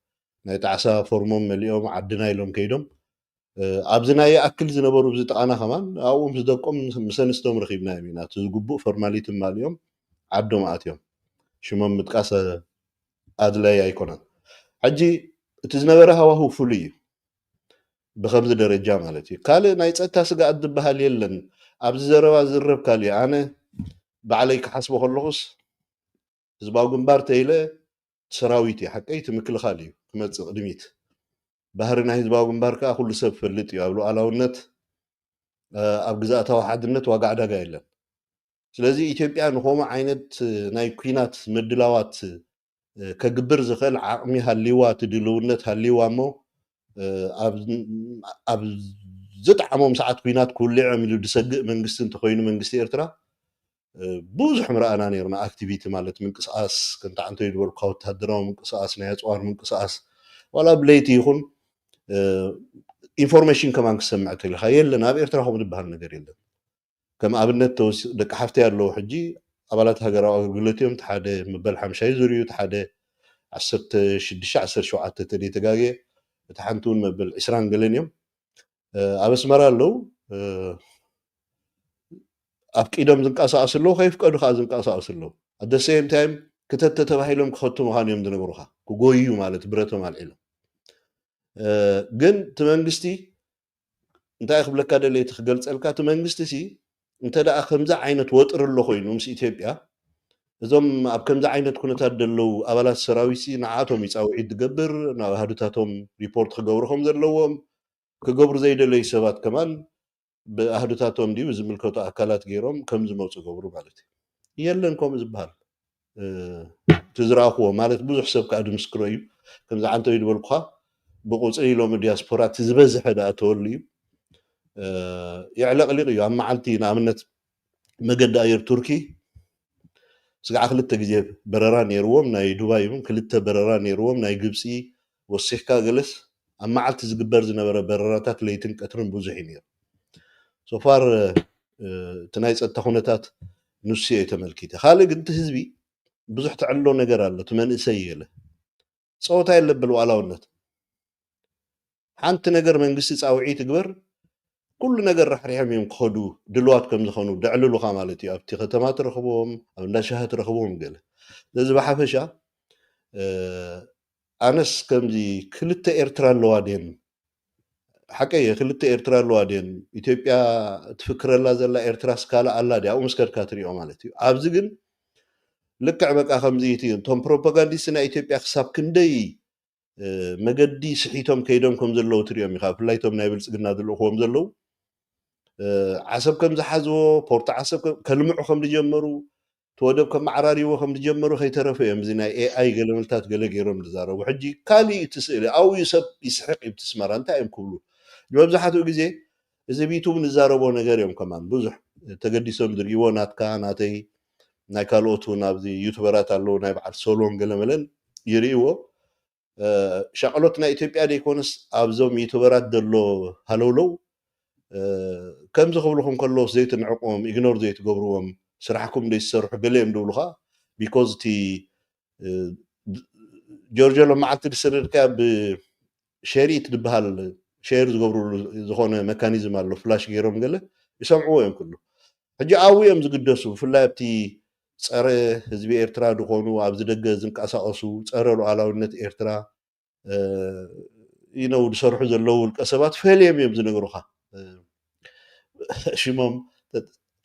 ናይ ጣዕሳ ፎርሞም መሊኦም ዓድና ኢሎም ከይዶም። እ፣ ኣብዚ ናይ ይኣክል ዝነበሩ ኣብዚ ጥቓና ከማን ኣብኡ ምስ ደቆም ምስ ኣንስቶም ረኺብናዮም ኢና። እቲ ዝግቡእ ፎርማሊቲ ማሊኦም ዓዶም ኣትዮም። ሽሞም ምጥቃስ ኣድላይ ኣይኮነን። ሕጂ እቲ ዝነበረ ሃዋህው ፍሉይ እዩ። ብኸምዚ ደረጃ ማለት እዩ። ካልእ ናይ ጸጥታ ስግኣት ዝበሃል የለን። ኣብዚ ዘረባ ዝዝረብ ካልእ እዩ። ኣነ ባዕለይ ክሓስቦ ከለኹስ ህዝባዊ ግንባር ተይለ ሰራዊት እዩ፣ ሓቀይ እቲ ምክልኻል እዩ ክመጽእ ቅድሚት። ባህሪ ናይ ህዝባዊ ግንባር ከኣ ኩሉ ሰብ ፈልጥ እዩ። ኣብ ሉዓላውነት፣ እ፣ ኣብ ግዝኣታዊ ሓድነት ዋጋ ዕዳጋ የለን። ስለዚ ኢትዮጵያ ንኸምኡ ዓይነት ናይ ኲናት ምድላዋት፣ እ፣ ከግብር ዝኽእል ዓቕሚ ሃልይዋ፣ እቲ ድልውነት ሃልይዋ እሞ፣ እ፣ ኣብ፣ ኣብ ዝጠዓሞም ሰዓት ኲናት ክውልዕ እዮም ኢሉ ዝሰግእ መንግስቲ እንተኾይኑ መንግስቲ ኤርትራ፣ እ፣ ብዙሕ ምረኣና ነይርና። ኣክቲቪቲ ማለት ምንቅስቓስ፣ ከምቲ ዓንተይ ዝበልኩካ ወታደራዊ ምንቅስቓስ፣ ናይ ኣፅዋር ምንቅስቓስ፣ ዋላ ብለይቲ ይኹን፣ እ፣ ኢንፎርሜሽን ከማን ክሰምዕ ተሊኻ የለን። ኣብ ኤርትራ ከምኡ ዝበሃል ነገር የለን። ከም ኣብነት ተወሲ-፣ ደቂ ሓፍተይ ኣለዉ ሕጂ ኣባላት ሃገራዊ ኣገልግሎት እዮም። እቲ ሓደ መበል ሓምሻይ ዙር እዩ፣ እቲ ሓደ ዓሰርተ ሽዱሽተ ዓሰርተ ሸውዓተ ተደይተጋግየ፣ እቲ ሓንቲ እውን መበል ዕስራን ገለን እዮም። እ፣ ኣብ ኣስመራ ኣለዉ። እ፣ ኣፍቂዶም ዝንቀሳቐሱ ኣለዉ፣ ከይፍቀዱ ከዓ ዝንቀሳቐሱ ኣለዉ። ኣት ሴም ታይም ክተት ተተባሂሎም ክኸቱ ምዃን እዮም ዝነግሩኻ። ክጎዩ ማለት ብረቶም ኣልዒሎም። እ፣ ግን እቲ መንግስቲ እንታይ ክብለካ ደለየ እቲ ክገልጸልካ፣ እቲ መንግስቲ ሲ እንተ ደኣ ከምዚ ዓይነት ወጥሪ ኣሎ ኮይኑ ምስ ኢትዮጵያ፣ እዞም ኣብ ከምዚ ዓይነት ኩነታት ዘለዉ ኣባላት ሰራዊት ሲ ንዓቶም እዩ ጻውዒት ዝገብር፣ ናብ ኣሃዱታቶም ሪፖርት ክገብሩ ከም ዘለዎም፣ ክገብሩ ዘይደለዩ ሰባት ከማን ብኣህዱታቶም ድዩ ዝምልከቱ ኣካላት ገይሮም ከም ዝመፁ ገብሩ ማለት እዩ። የለን ከምኡ ዝበሃል። እቲ ዝረኣኽዎ ማለት ብዙሕ ሰብ ከዓ ዝምስክሮ እዩ። ከምዚ ዓንተዊ ዝበልኩኻ ብቁፅሪ ሎሚ ዲያስፖራ እቲ ዝበዝሐ ደኣ ተወሉ እዩ። የዕለቕሊቕ እዩ። ኣብ መዓልቲ ንኣብነት መገዲ ኣየር ቱርኪ ስጋዕ ክልተ ግዜ በረራ ነይርዎም፣ ናይ ዱባይ እውን ክልተ በረራ ነይርዎም፣ ናይ ግብፂ ወሲኽካ ገለስ ኣብ መዓልቲ ዝግበር ዝነበረ በረራታት ለይትን ቀትርን ብዙሕ እዩ ነይሩ። ሶፋር እቲ ናይ ፀጥታ ኩነታት ንሱ እየ ተመልኪተ። ካልእ ግን እቲ ህዝቢ ብዙሕ ተዕሎ ነገር ኣሎ። እቲ መንእሰይ የለ ፀወታ የለብ ሉዓላውነት ሓንቲ ነገር መንግስቲ ፃውዒት ይግበር ኩሉ ነገር ራሕሪሖም እዮም ክኸዱ ድልዋት ከም ዝኾኑ ደዕልሉኻ ማለት እዩ። ኣብቲ ከተማ ትረኽቦም፣ ኣብ እንዳ ሻሂ ትረኽቦም ገለ። ስለዚ ብሓፈሻ ኣነስ ከምዚ ክልተ ኤርትራ ኣለዋ ድየን? ሓቀየ ክልተ ኤርትራ ኣለዋ ድየን? ኢትዮጵያ ትፍክረላ ዘላ ኤርትራስ ካልእ ኣላ ድያ? ኣብኡ ምስ ከድካ ትሪኦ ማለት እዩ። ኣብዚ ግን ልክዕ በቃ ከምዚ እቲ እቶም ፕሮፓጋንዲስት ናይ ኢትዮጵያ ክሳብ ክንደይ መገዲ ስሒቶም ከይዶም ከም ዘለዉ ትሪኦም ኢኻ። ብፍላይ እቶም ናይ ብልፅግና ዝልእኽዎም ዘለዉ ዓሰብ ከም ዝሓዝዎ፣ ፖርት ዓሰብ ከልምዑ ከም ዝጀመሩ፣ እቲ ወደብ ከመዓራርይዎ ከም ዝጀመሩ ከይተረፈ እዮም እዚ ናይ ኤኣይ ገለመልታት ገለ ገይሮም ዝዛረቡ። ሕጂ ካሊእ እቲ ስእሊ ኣብኡ እዩ ሰብ ይስሕቅ እዩ እቲ ስመራ እንታይ እዮም ክብሉ መብዛሕትኡ ግዜ እዚ ቢቱ ንዛረቦ ነገር እዮም ከማን ብዙሕ ተገዲሶም ዝርእይዎ ናትካ ናተይ ናይ ካልኦት እውን ኣብዚ ዩቱበራት ኣለዉ ናይ በዓል ሶሎን ገለመለን ይርእይዎ ሻቕሎት ናይ ኢትዮጵያ ደይኮነስ ኣብዞም ዩቱበራት ዘሎ ሃለውለው ከምዚ ክብልኹም ከለውስ ዘይትንዕቅዎም ኢግኖር ዘይትገብርዎም ስራሕኩም ዘይትሰርሑ ገለ እዮም ዝብሉኻ ቢኮዝ እቲ ጆርጆ ሎመዓልቲ ዝስርድካ ብሸሪት ዝበሃል ሸር ዝገብርሉ ዝኾነ መካኒዝም ኣሎ ፍላሽ ገይሮም ገለ ይሰምዕዎ እዮም ክሉ ሕጂ ኣብኡ እዮም ዝግደሱ ብፍላይ ኣብቲ ፀረ ህዝቢ ኤርትራ ዝኾኑ ኣብዚ ደገ ዝንቀሳቐሱ ፀረ ሉዓላውነት ኤርትራ you know ዝሰርሑ ዘለዉ ውልቀ ሰባት ፈልዮም እዮም ዝነግሩኻ ሽሞም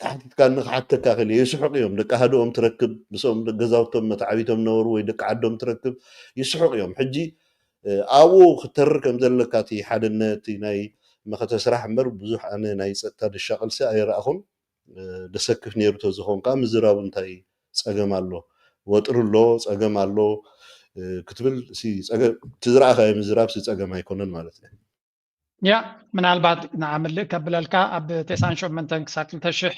ተሓቲትካ ንክሓተካ ክእል ይስሕቅ እዮም ደቂ ኣህድኦም ትረክብ ምስኦም ገዛውቶም መተዓቢቶም ነበሩ ወይ ደቂ ዓዶም ትረክብ ይስሕቅ እዮም ሕጂ ኣብኡ ክተርር ከም ዘለካ እቲ ሓደነት ናይ መኸተ ስራሕ እምበር ብዙሕ ኣነ ናይ ፀጥታ ድሻቅልሲ ኣይረኣኹን ደሰክፍ ነይሩ ተዝኾን ከዓ ምዝራቡ እንታይ ፀገም ኣሎ ወጥሪ ኣሎ ፀገም ኣሎ ክትብል እቲ ዝረኣኻዮ ምዝራብ ሲ ፀገም ኣይኮነን ማለት እዩ ያ ምናልባት ንዓ ምልእ ከብለልካ ኣብ ተስዓን ሸሞንተን ክሳብ ክልተ ሽሕ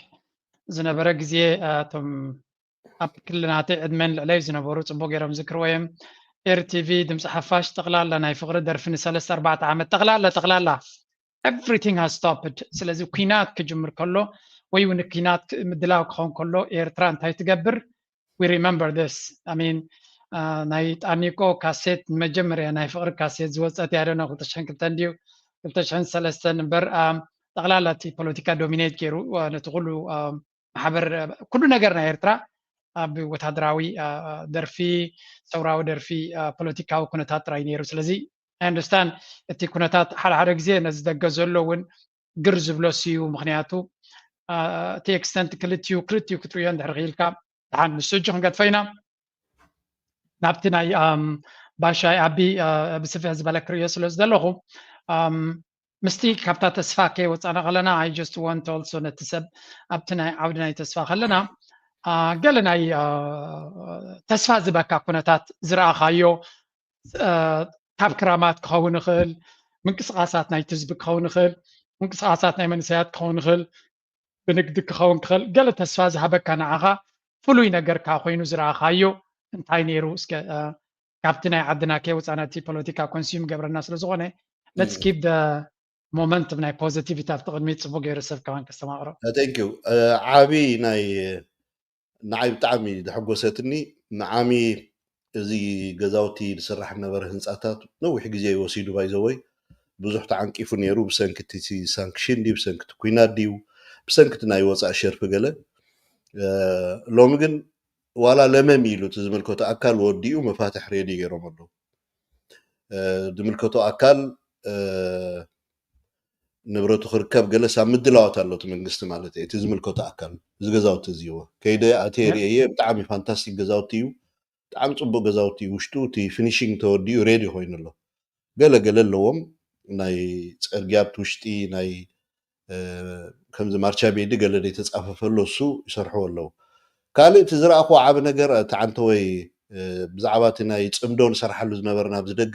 ዝነበረ ግዜ እቶም ኣብ ክልናተይ ዕድመን ልዕለይ ዝነበሩ ፅቡቅ ገይሮም ዝክርዎ እዮም ኤርቲቪ ድምፂ ሓፋሽ ጠቅላላ ናይ ፍቅሪ ደርፊ ንሰለስተ ኣርባዕተ ዓመት ጠቅላላ ጠቅላላ everything has stopped ስለዚ ኩናት ክጅምር ከሎ ወይ እውን ኩናት ምድላው ክኸውን ከሎ ኤርትራ እንታይ ትገብር we remember this I mean ናይ ጣኒቆ ካሴት መጀመርያ ናይ ፍቅሪ ካሴት ዝወፀት ያደነ ክልተ ሽሕን ክልተን ድዩ ክልተ ሽሕን ሰለስተን እምበር ጠቅላላ እቲ ፖለቲካ ዶሚኔት ገይሩ ነቲ ኩሉ ማሕበር ኩሉ ነገር ናይ ኤርትራ ኣብ ወታደራዊ ደርፊ ሰውራዊ ደርፊ ፖለቲካዊ ኩነታት ጥራይ ነይሩ ስለዚ ኣንደርስታን እቲ ኩነታት ሓደ ሓደ ግዜ ነዚ ደገ ዘሎ እውን ግር ዝብሎ ስዩ ምክንያቱ እቲ ኤክስተንት ክልትዩ ክልትዩ ክትርእዮ እንድሕር ክኢልካ ደሓን ንሱ እጂ ክንገድፎ ኢና ናብቲ ናይ ባሻይ ኣቢ ብስፍሕ ዝበለ ክርእዮ ስለ ዝደለኹ ምስቲ ካብታ ተስፋ ከይወፃና ከለና I just want also ነቲ ሰብ ኣብቲ ናይ ዓውዲ ናይ ተስፋ ከለና ገለ ናይ ተስፋ ዝበካ ኩነታት ዝረኣኻዮ ካብ ክራማት ክኸውን ይኽእል ምንቅስቃሳት ናይ ህዝቢ ክኸውን ይኽእል ምንቅስቃሳት ናይ መንሰያት ክኸውን ይኽእል ብንግዲ ክኸውን ክኽእል ገለ ተስፋ ዝሃበካ ንዓኻ ፍሉይ ነገርካ ኮይኑ ዝረኣኻዮ እንታይ ነይሩ እስከ ካብቲ ናይ ዓድና ከይወፃና እቲ ፖለቲካ ኮንሱም ገብረና ስለ ዝኾነ let's keep the momentum ናይ positivity ኣብቲ ቅድሚት ፅቡቅ ገይሩ ሰብ ከማን ከስተማቅሮ thank you ዓቢ ናይ ንዓይ ብጣዕሚ ዘሐጎሰትኒ ንዓሚ እዚ ገዛውቲ ዝስራሕ ነበረ ህንፃታት ነዊሕ ግዜ ወሲዱ ባይዘወይ ብዙሕ ተዓንቂፉ ነይሩ ብሰንኪ እቲ ሳንክሽን ድዩ ብሰንኪ እቲ ኩናት ድዩ ብሰንኪ እቲ ናይ ወፃእ ሸርፊ ገለ ሎሚ ግን ዋላ ለመም ኢሉ እቲ ዝምልከቶ ኣካል ወዲኡ መፋትሕ ሬዲ ገይሮም ኣለዉ ዝምልከቶ ኣካል ንብረቱ ክርከብ ገለስ ኣብ ምድላዋት ኣሎ እቲ መንግስቲ ማለት እዩ እቲ ዝምልከቶ ኣካል እዚ ገዛውቲ እዚዎ ከይደ ኣትየ ርእየ ብጣዕሚ ፋንታስቲክ ገዛውቲ እዩ ብጣዕሚ ፅቡቅ ገዛውቲ እዩ ውሽጡ እቲ ፊኒሽንግ ተወዲኡ ሬዲ ኮይኑ ኣሎ ገለ ገለ ኣለዎም ናይ ፅርግያ ኣብቲ ውሽጢ ናይ ከምዚ ማርቻ ቤዲ ገለ ዘይተፃፈፈሉ እሱ ይሰርሕዎ ኣለዉ። ካልእ እቲ ዝረኣኹዎ ዓቢ ነገር፣ እቲ ዓንተወይ ብዛዕባ እቲ ናይ ፅምዶ ንሰርሓሉ ዝነበርና ኣብዚ ደገ፣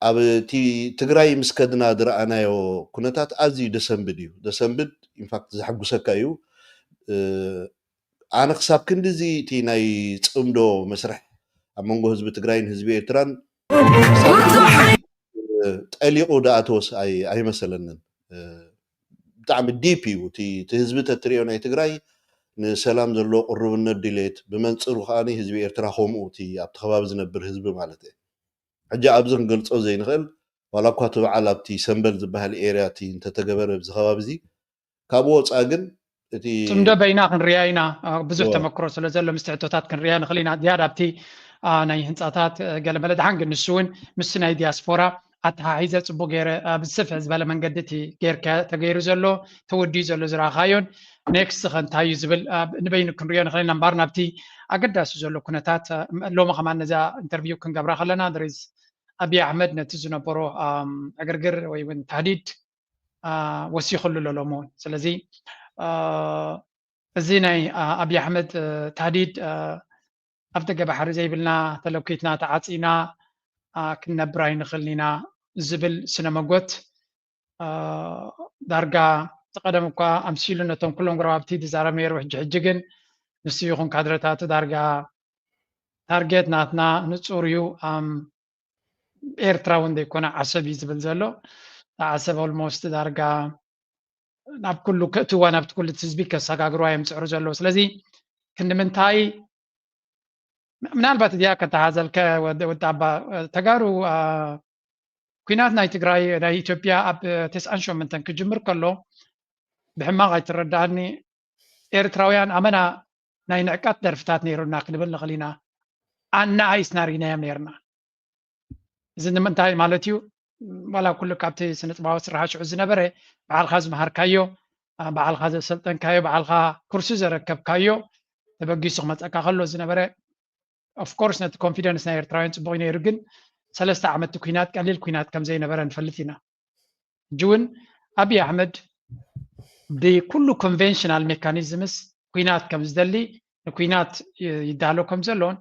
ኣብ እቲ ትግራይ ምስ ከድና ዝረኣናዮ ኩነታት ኣዝዩ ደሰንብድ እዩ። ደሰንብድ ኢንፋክት ዘሐጉሰካ እዩ። ኣነ ክሳብ ክንድዚ እቲ ናይ ፅምዶ መስርሕ ኣብ መንጎ ህዝቢ ትግራይን ህዝቢ ኤርትራን ጠሊቑ ደኣተወስ ኣይመሰለንን። ብጣዕሚ ዲፕ እዩ እቲ ህዝቢ ተትሪኦ ናይ ትግራይ ንሰላም ዘለዎ ቅሩብነት ድሌት፣ ብመንፅሩ ከዓ ህዝቢ ኤርትራ ከምኡ እቲ ኣብቲ ከባቢ ዝነብር ህዝቢ ማለት እዩ። ሕጂ ኣብዚ ክንገልፆ ዘይንኽእል ዋላ እኳ እቲ በዓል ኣብቲ ሰንበል ዝበሃል ኤርያ እቲ እንተተገበረ ኣብዚ ከባቢ እዚ ካብኡ ወፃኢ ግን እቲ ፅምዶ በይና ክንሪኣ ኢና። ብዙሕ ተመክሮ ስለ ዘሎ ምስቲ ሕቶታት ክንሪኣ ንኽእል ኢና። ዝያዳ ኣብቲ ናይ ህንፃታት ገለመለ ድሓን ግን ንሱ እውን ምስ ናይ ዲያስፖራ ኣተሓሒዘ ፅቡቅ ገይረ ብስፍሕ ዝበለ መንገዲ እቲ ጌርካ ተገይሩ ዘሎ ተወዲኡ ዘሎ ዝረኣኻዮን ኔክስት ከ እንታይ እዩ ዝብል ንበይኑ ክንሪኦ ንኽእል ኢና። እምበኣር ናብቲ ኣገዳሲ ዘሎ ኩነታት ሎሚ ከማን ነዛ ኢንተርቪው ክንገብራ ከለና there is ኣብይ ኣሕመድ ነቲ ዝነበሮ ዕግርግር ወይ እውን ታህዲድ ወሲኽሉ ኣሎ ሎሚ እውን። ስለዚ እዚ ናይ ኣብይ ኣሕመድ ታህዲድ ኣብ ደገ ባሕሪ ዘይብልና ተለኪትና ተዓፂና ክንነብር ኣይንኽእልን ኢና ዝብል ስነ መጎት ዳርጋ እቲ ቀደም እኳ ኣምሲሉ ነቶም ኩሎም ጎረባብቲ ዝዛረብ ነይሩ። ሕጂ ሕጂ ግን ንሱ ይኹን ካድረታቱ ዳርጋ ታርጌት ናትና ንፁር እዩ። ኤርትራ እውን ዘይኮነ ዓሰብ እዩ ዝብል ዘሎ። ዓሰብ ኦልሞስት ዳርጋ ናብ ኩሉ ከእትዋ ናብቲ ኩሉ ህዝቢ ከሰጋግርዋ እዮም ዝፅዕሩ ዘለዉ። ስለዚ ክንዲ ምንታይ ምናልባት እዚኣ ከተሓዘልከ ወዲ ኣባ ተጋሩ ኩናት ናይ ትግራይ ናይ ኢትዮጵያ ኣብ ተስዓን ሸሞንተን ክጅምር ከሎ ብሕማቕ ኣይትረዳእኒ ኤርትራውያን ኣመና ናይ ንዕቀት ደርፍታት ነይሩና ክንብል ንኽእል ኢና። ኣናኣይስና ርኢናዮም ነይርና። እዚ ንምንታይ ማለት እዩ? ዋላ ኩሉ ካብቲ ስነ ጥበባዊ ስራሕ ሽዑ ዝነበረ ባዕልካ ዝመሃርካዮ፣ ባዕልካ ዘሰልጠንካዮ፣ ባዕልካ ኩርሲ ዘረከብካዮ ተበጊሱ ክመፀካ ከሎ ዝነበረ ኦፍኮርስ ነቲ ኮንፊደንስ ናይ ኤርትራውያን ፅቡቅ እዩ ነይሩ፣ ግን ሰለስተ ዓመት ኩናት ቀሊል ኩናት ከምዘይነበረ ንፈልጥ ኢና። ሕጂ እውን ኣብይ ኣሕመድ ብኩሉ ኮንቬንሽናል ሜካኒዝምስ ኩናት ከም ዝደሊ ንኩናት ይዳሎ ከም ዘሎን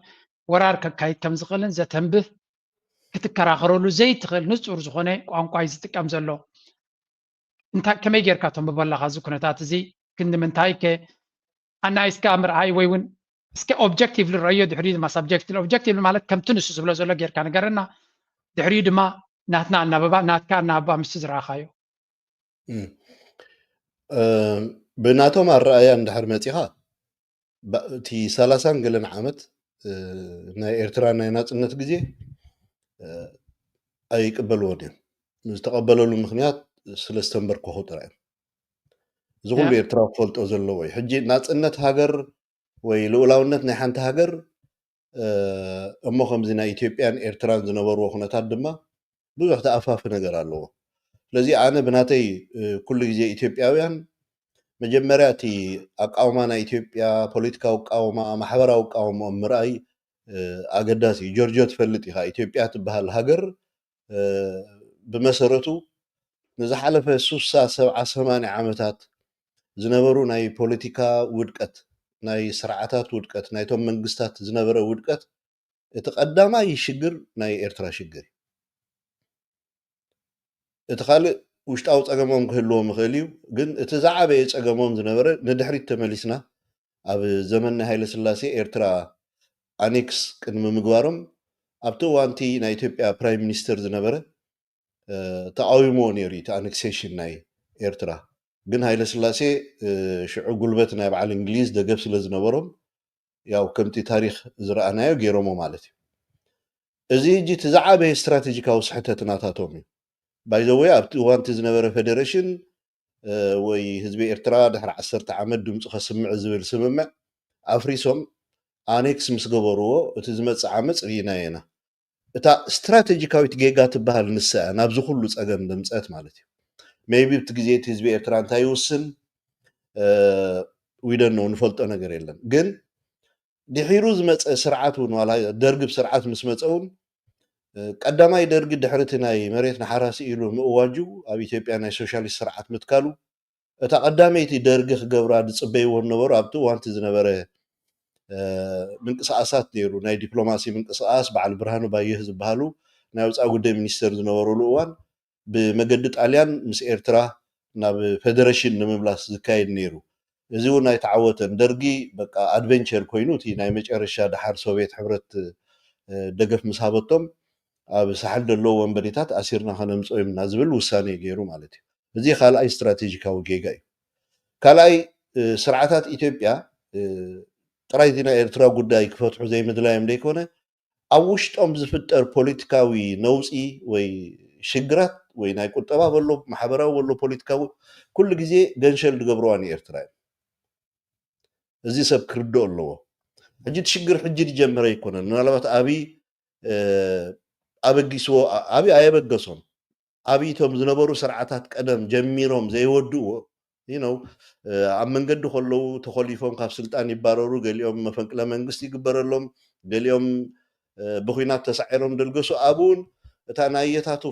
ወራር ከካይድ ከም ዝኽእልን ዘተንብህ ክትከራኸረሉ ዘይትኽእል ንፁር ዝኾነ ቋንቋ እዩ ዝጥቀም ዘሎ። እንታይ ከመይ ጌርካ ተንብቦ ኣለኻ እዚ ኩነታት እዚ? ክንዲ ምንታይ ከ ኣናይስካ ምርኣይ ወይ እውን እስከ ኦብጀክቲቭሊ ረእዮ ድሕሪኡ ድማ ሳብጀክቲቭሊ። ኦብጀክቲቭሊ ማለት ከምቲ ንሱ ዝብሎ ዘሎ ጌርካ ንገረና፣ ድሕሪኡ ድማ ናትና ኣናብባ ናትካ ኣናብባ ምስቲ ዝረኣኻዮ። ብናቶም ኣረኣእያ እንድሕር መፂኻ እቲ ሰላሳን ገለን ዓመት ናይ ኤርትራ ናይ ናፅነት ግዜ ኣይቅበልዎን እዮም። ዝተቐበለሉ ምክንያት ስለ ዝተንበርከኹ ጥራይ እዮም። እዚ ኩሉ ኤርትራዊ ክፈልጦ ዘለዎ እዩ። ሕጂ ናፅነት ሃገር ወይ ልኡላውነት ናይ ሓንቲ ሃገር እሞ ከምዚ ናይ ኢትዮጵያን ኤርትራን ዝነበርዎ ኩነታት ድማ ብዙሕ ተኣፋፊ ነገር ኣለዎ። ስለዚ ኣነ ብናተይ ኩሉ ግዜ ኢትዮጵያውያን መጀመርያ እቲ ኣቃውማ ናይ ኢትዮጵያ ፖለቲካዊ ኣቃውማ፣ ማሕበራዊ ኣቃውማኦም ምርኣይ ኣገዳሲ እዩ። ጆርጆ ትፈልጥ ኢኻ፣ ኢትዮጵያ ትበሃል ሃገር ብመሰረቱ ንዝሓለፈ ሱሳ ሰብዓ ሰማንያ ዓመታት ዝነበሩ ናይ ፖለቲካ ውድቀት፣ ናይ ስርዓታት ውድቀት፣ ናይቶም መንግስታት ዝነበረ ውድቀት እቲ ቀዳማይ ሽግር ናይ ኤርትራ ሽግር እዩ። እቲ ካልእ ውሽጣዊ ጸገሞም ክህልዎም ይኽእል እዩ፣ ግን እቲ ዝዓበየ ጸገሞም ዝነበረ ንድሕሪት ተመሊስና ኣብ ዘመን ናይ ሃይለ ስላሴ ኤርትራ ኣኔክስ ቅድሚ ምግባሮም ኣብቲ እዋንቲ ናይ ኢትዮጵያ ፕራይም ሚኒስተር ዝነበረ ተቃዊምዎ ነይሩ እቲ ኣነክሴሽን ናይ ኤርትራ። ግን ሃይለ ስላሴ ሽዑ ጉልበት ናይ በዓል እንግሊዝ ደገፍ ስለ ዝነበሮም ያው ከምቲ ታሪክ ዝረኣናዮ ገይሮሞ ማለት እዩ። እዚ ሕጂ እቲ ዝዓበየ ስትራቴጂካዊ ስሕተት ናታቶም እዩ። ባይዘወይ ኣብቲ እዋንቲ ዝነበረ ፌደሬሽን ወይ ህዝቢ ኤርትራ ድሕሪ ዓሰርተ ዓመት ድምፁ ከስምዕ ዝብል ስምምዕ ኣፍሪሶም ኣኔክስ ምስ ገበርዎ እቲ ዝመፅእ ዓመፅ ርኢናዮ ኢና። እታ ስትራቴጂካዊት ጌጋ ትበሃል ንሳ እያ ናብዚ ኩሉ ፀገም ዘምፀአት ማለት እዩ። ሜይቢ ኣብቲ ግዜ እቲ ህዝቢ ኤርትራ እንታይ ይውስን ዊደን ነው ንፈልጦ ነገር የለን። ግን ድሒሩ ዝመፀ ስርዓት እውን ዋላ ደርግብ ስርዓት ምስ መፀ እውን ቀዳማይ ደርጊ ድሕሪ እቲ ናይ መሬት ንሓራሲ ኢሉ ምእዋጁ፣ ኣብ ኢትዮጵያ ናይ ሶሻሊስት ስርዓት ምትካሉ፣ እታ ቀዳመይቲ ደርጊ ክገብራ ዝጽበይዎ ዝነበሩ ኣብቲ እዋንቲ ዝነበረ ምንቅስቃሳት ነይሩ። ናይ ዲፕሎማሲ ምንቅስቃስ በዓል ብርሃኑ ባየህ ዝበሃሉ ናይ ወፃኢ ጉዳይ ሚኒስተር ዝነበሩሉ እዋን ብመገዲ ጣልያን ምስ ኤርትራ ናብ ፌደሬሽን ንምምላስ ዝካየድ ነይሩ። እዚ እውን ኣይተዓወተን። ደርጊ በቃ ኣድቨንቸር ኮይኑ እቲ ናይ መጨረሻ ደሓር ሶቪየት ሕብረት ደገፍ ምስ ሃበቶም ኣብ ሳሕል ዘለዉ ወንበዴታት ኣሲርና ከነምፅኦም ኢና ዝብል ውሳኔ ገይሩ ማለት እዩ። እዚ ካልኣይ ስትራቴጂካዊ ጌጋ እዩ። ካልኣይ ስርዓታት ኢትዮጵያ ጥራይ እቲ ናይ ኤርትራ ጉዳይ ክፈትሑ ዘይምድላዮም ዘይኮነ ኣብ ውሽጦም ዝፍጠር ፖለቲካዊ ነውፂ ወይ ሽግራት ወይ ናይ ቁጠባ በሎ ማሕበራዊ በሎ ፖለቲካዊ ኩሉ ግዜ ገንሸል ዝገብርዋ ንኤርትራ እዮም። እዚ ሰብ ክርድኦ ኣለዎ። ሕጂ እቲ ሽግር ሕጂ ዝጀመረ ኣይኮነን። ምናልባት ኣብይ ኣበጊስዎ፣ ኣብይ ኣየበገሶም። ኣብይ እቶም ዝነበሩ ስርዓታት ቀደም ጀሚሮም ዘይወድእዎ you know ኣብ መንገዲ ከለዉ ተኾሊፎም ካብ ስልጣን ይባረሩ፣ ገሊኦም መፈንቅለ መንግስቲ ይግበረሎም፣ ገሊኦም ብኩናት ተሳዒሮም ደልገሱ ኣብኡን እታ ናይ የታቱ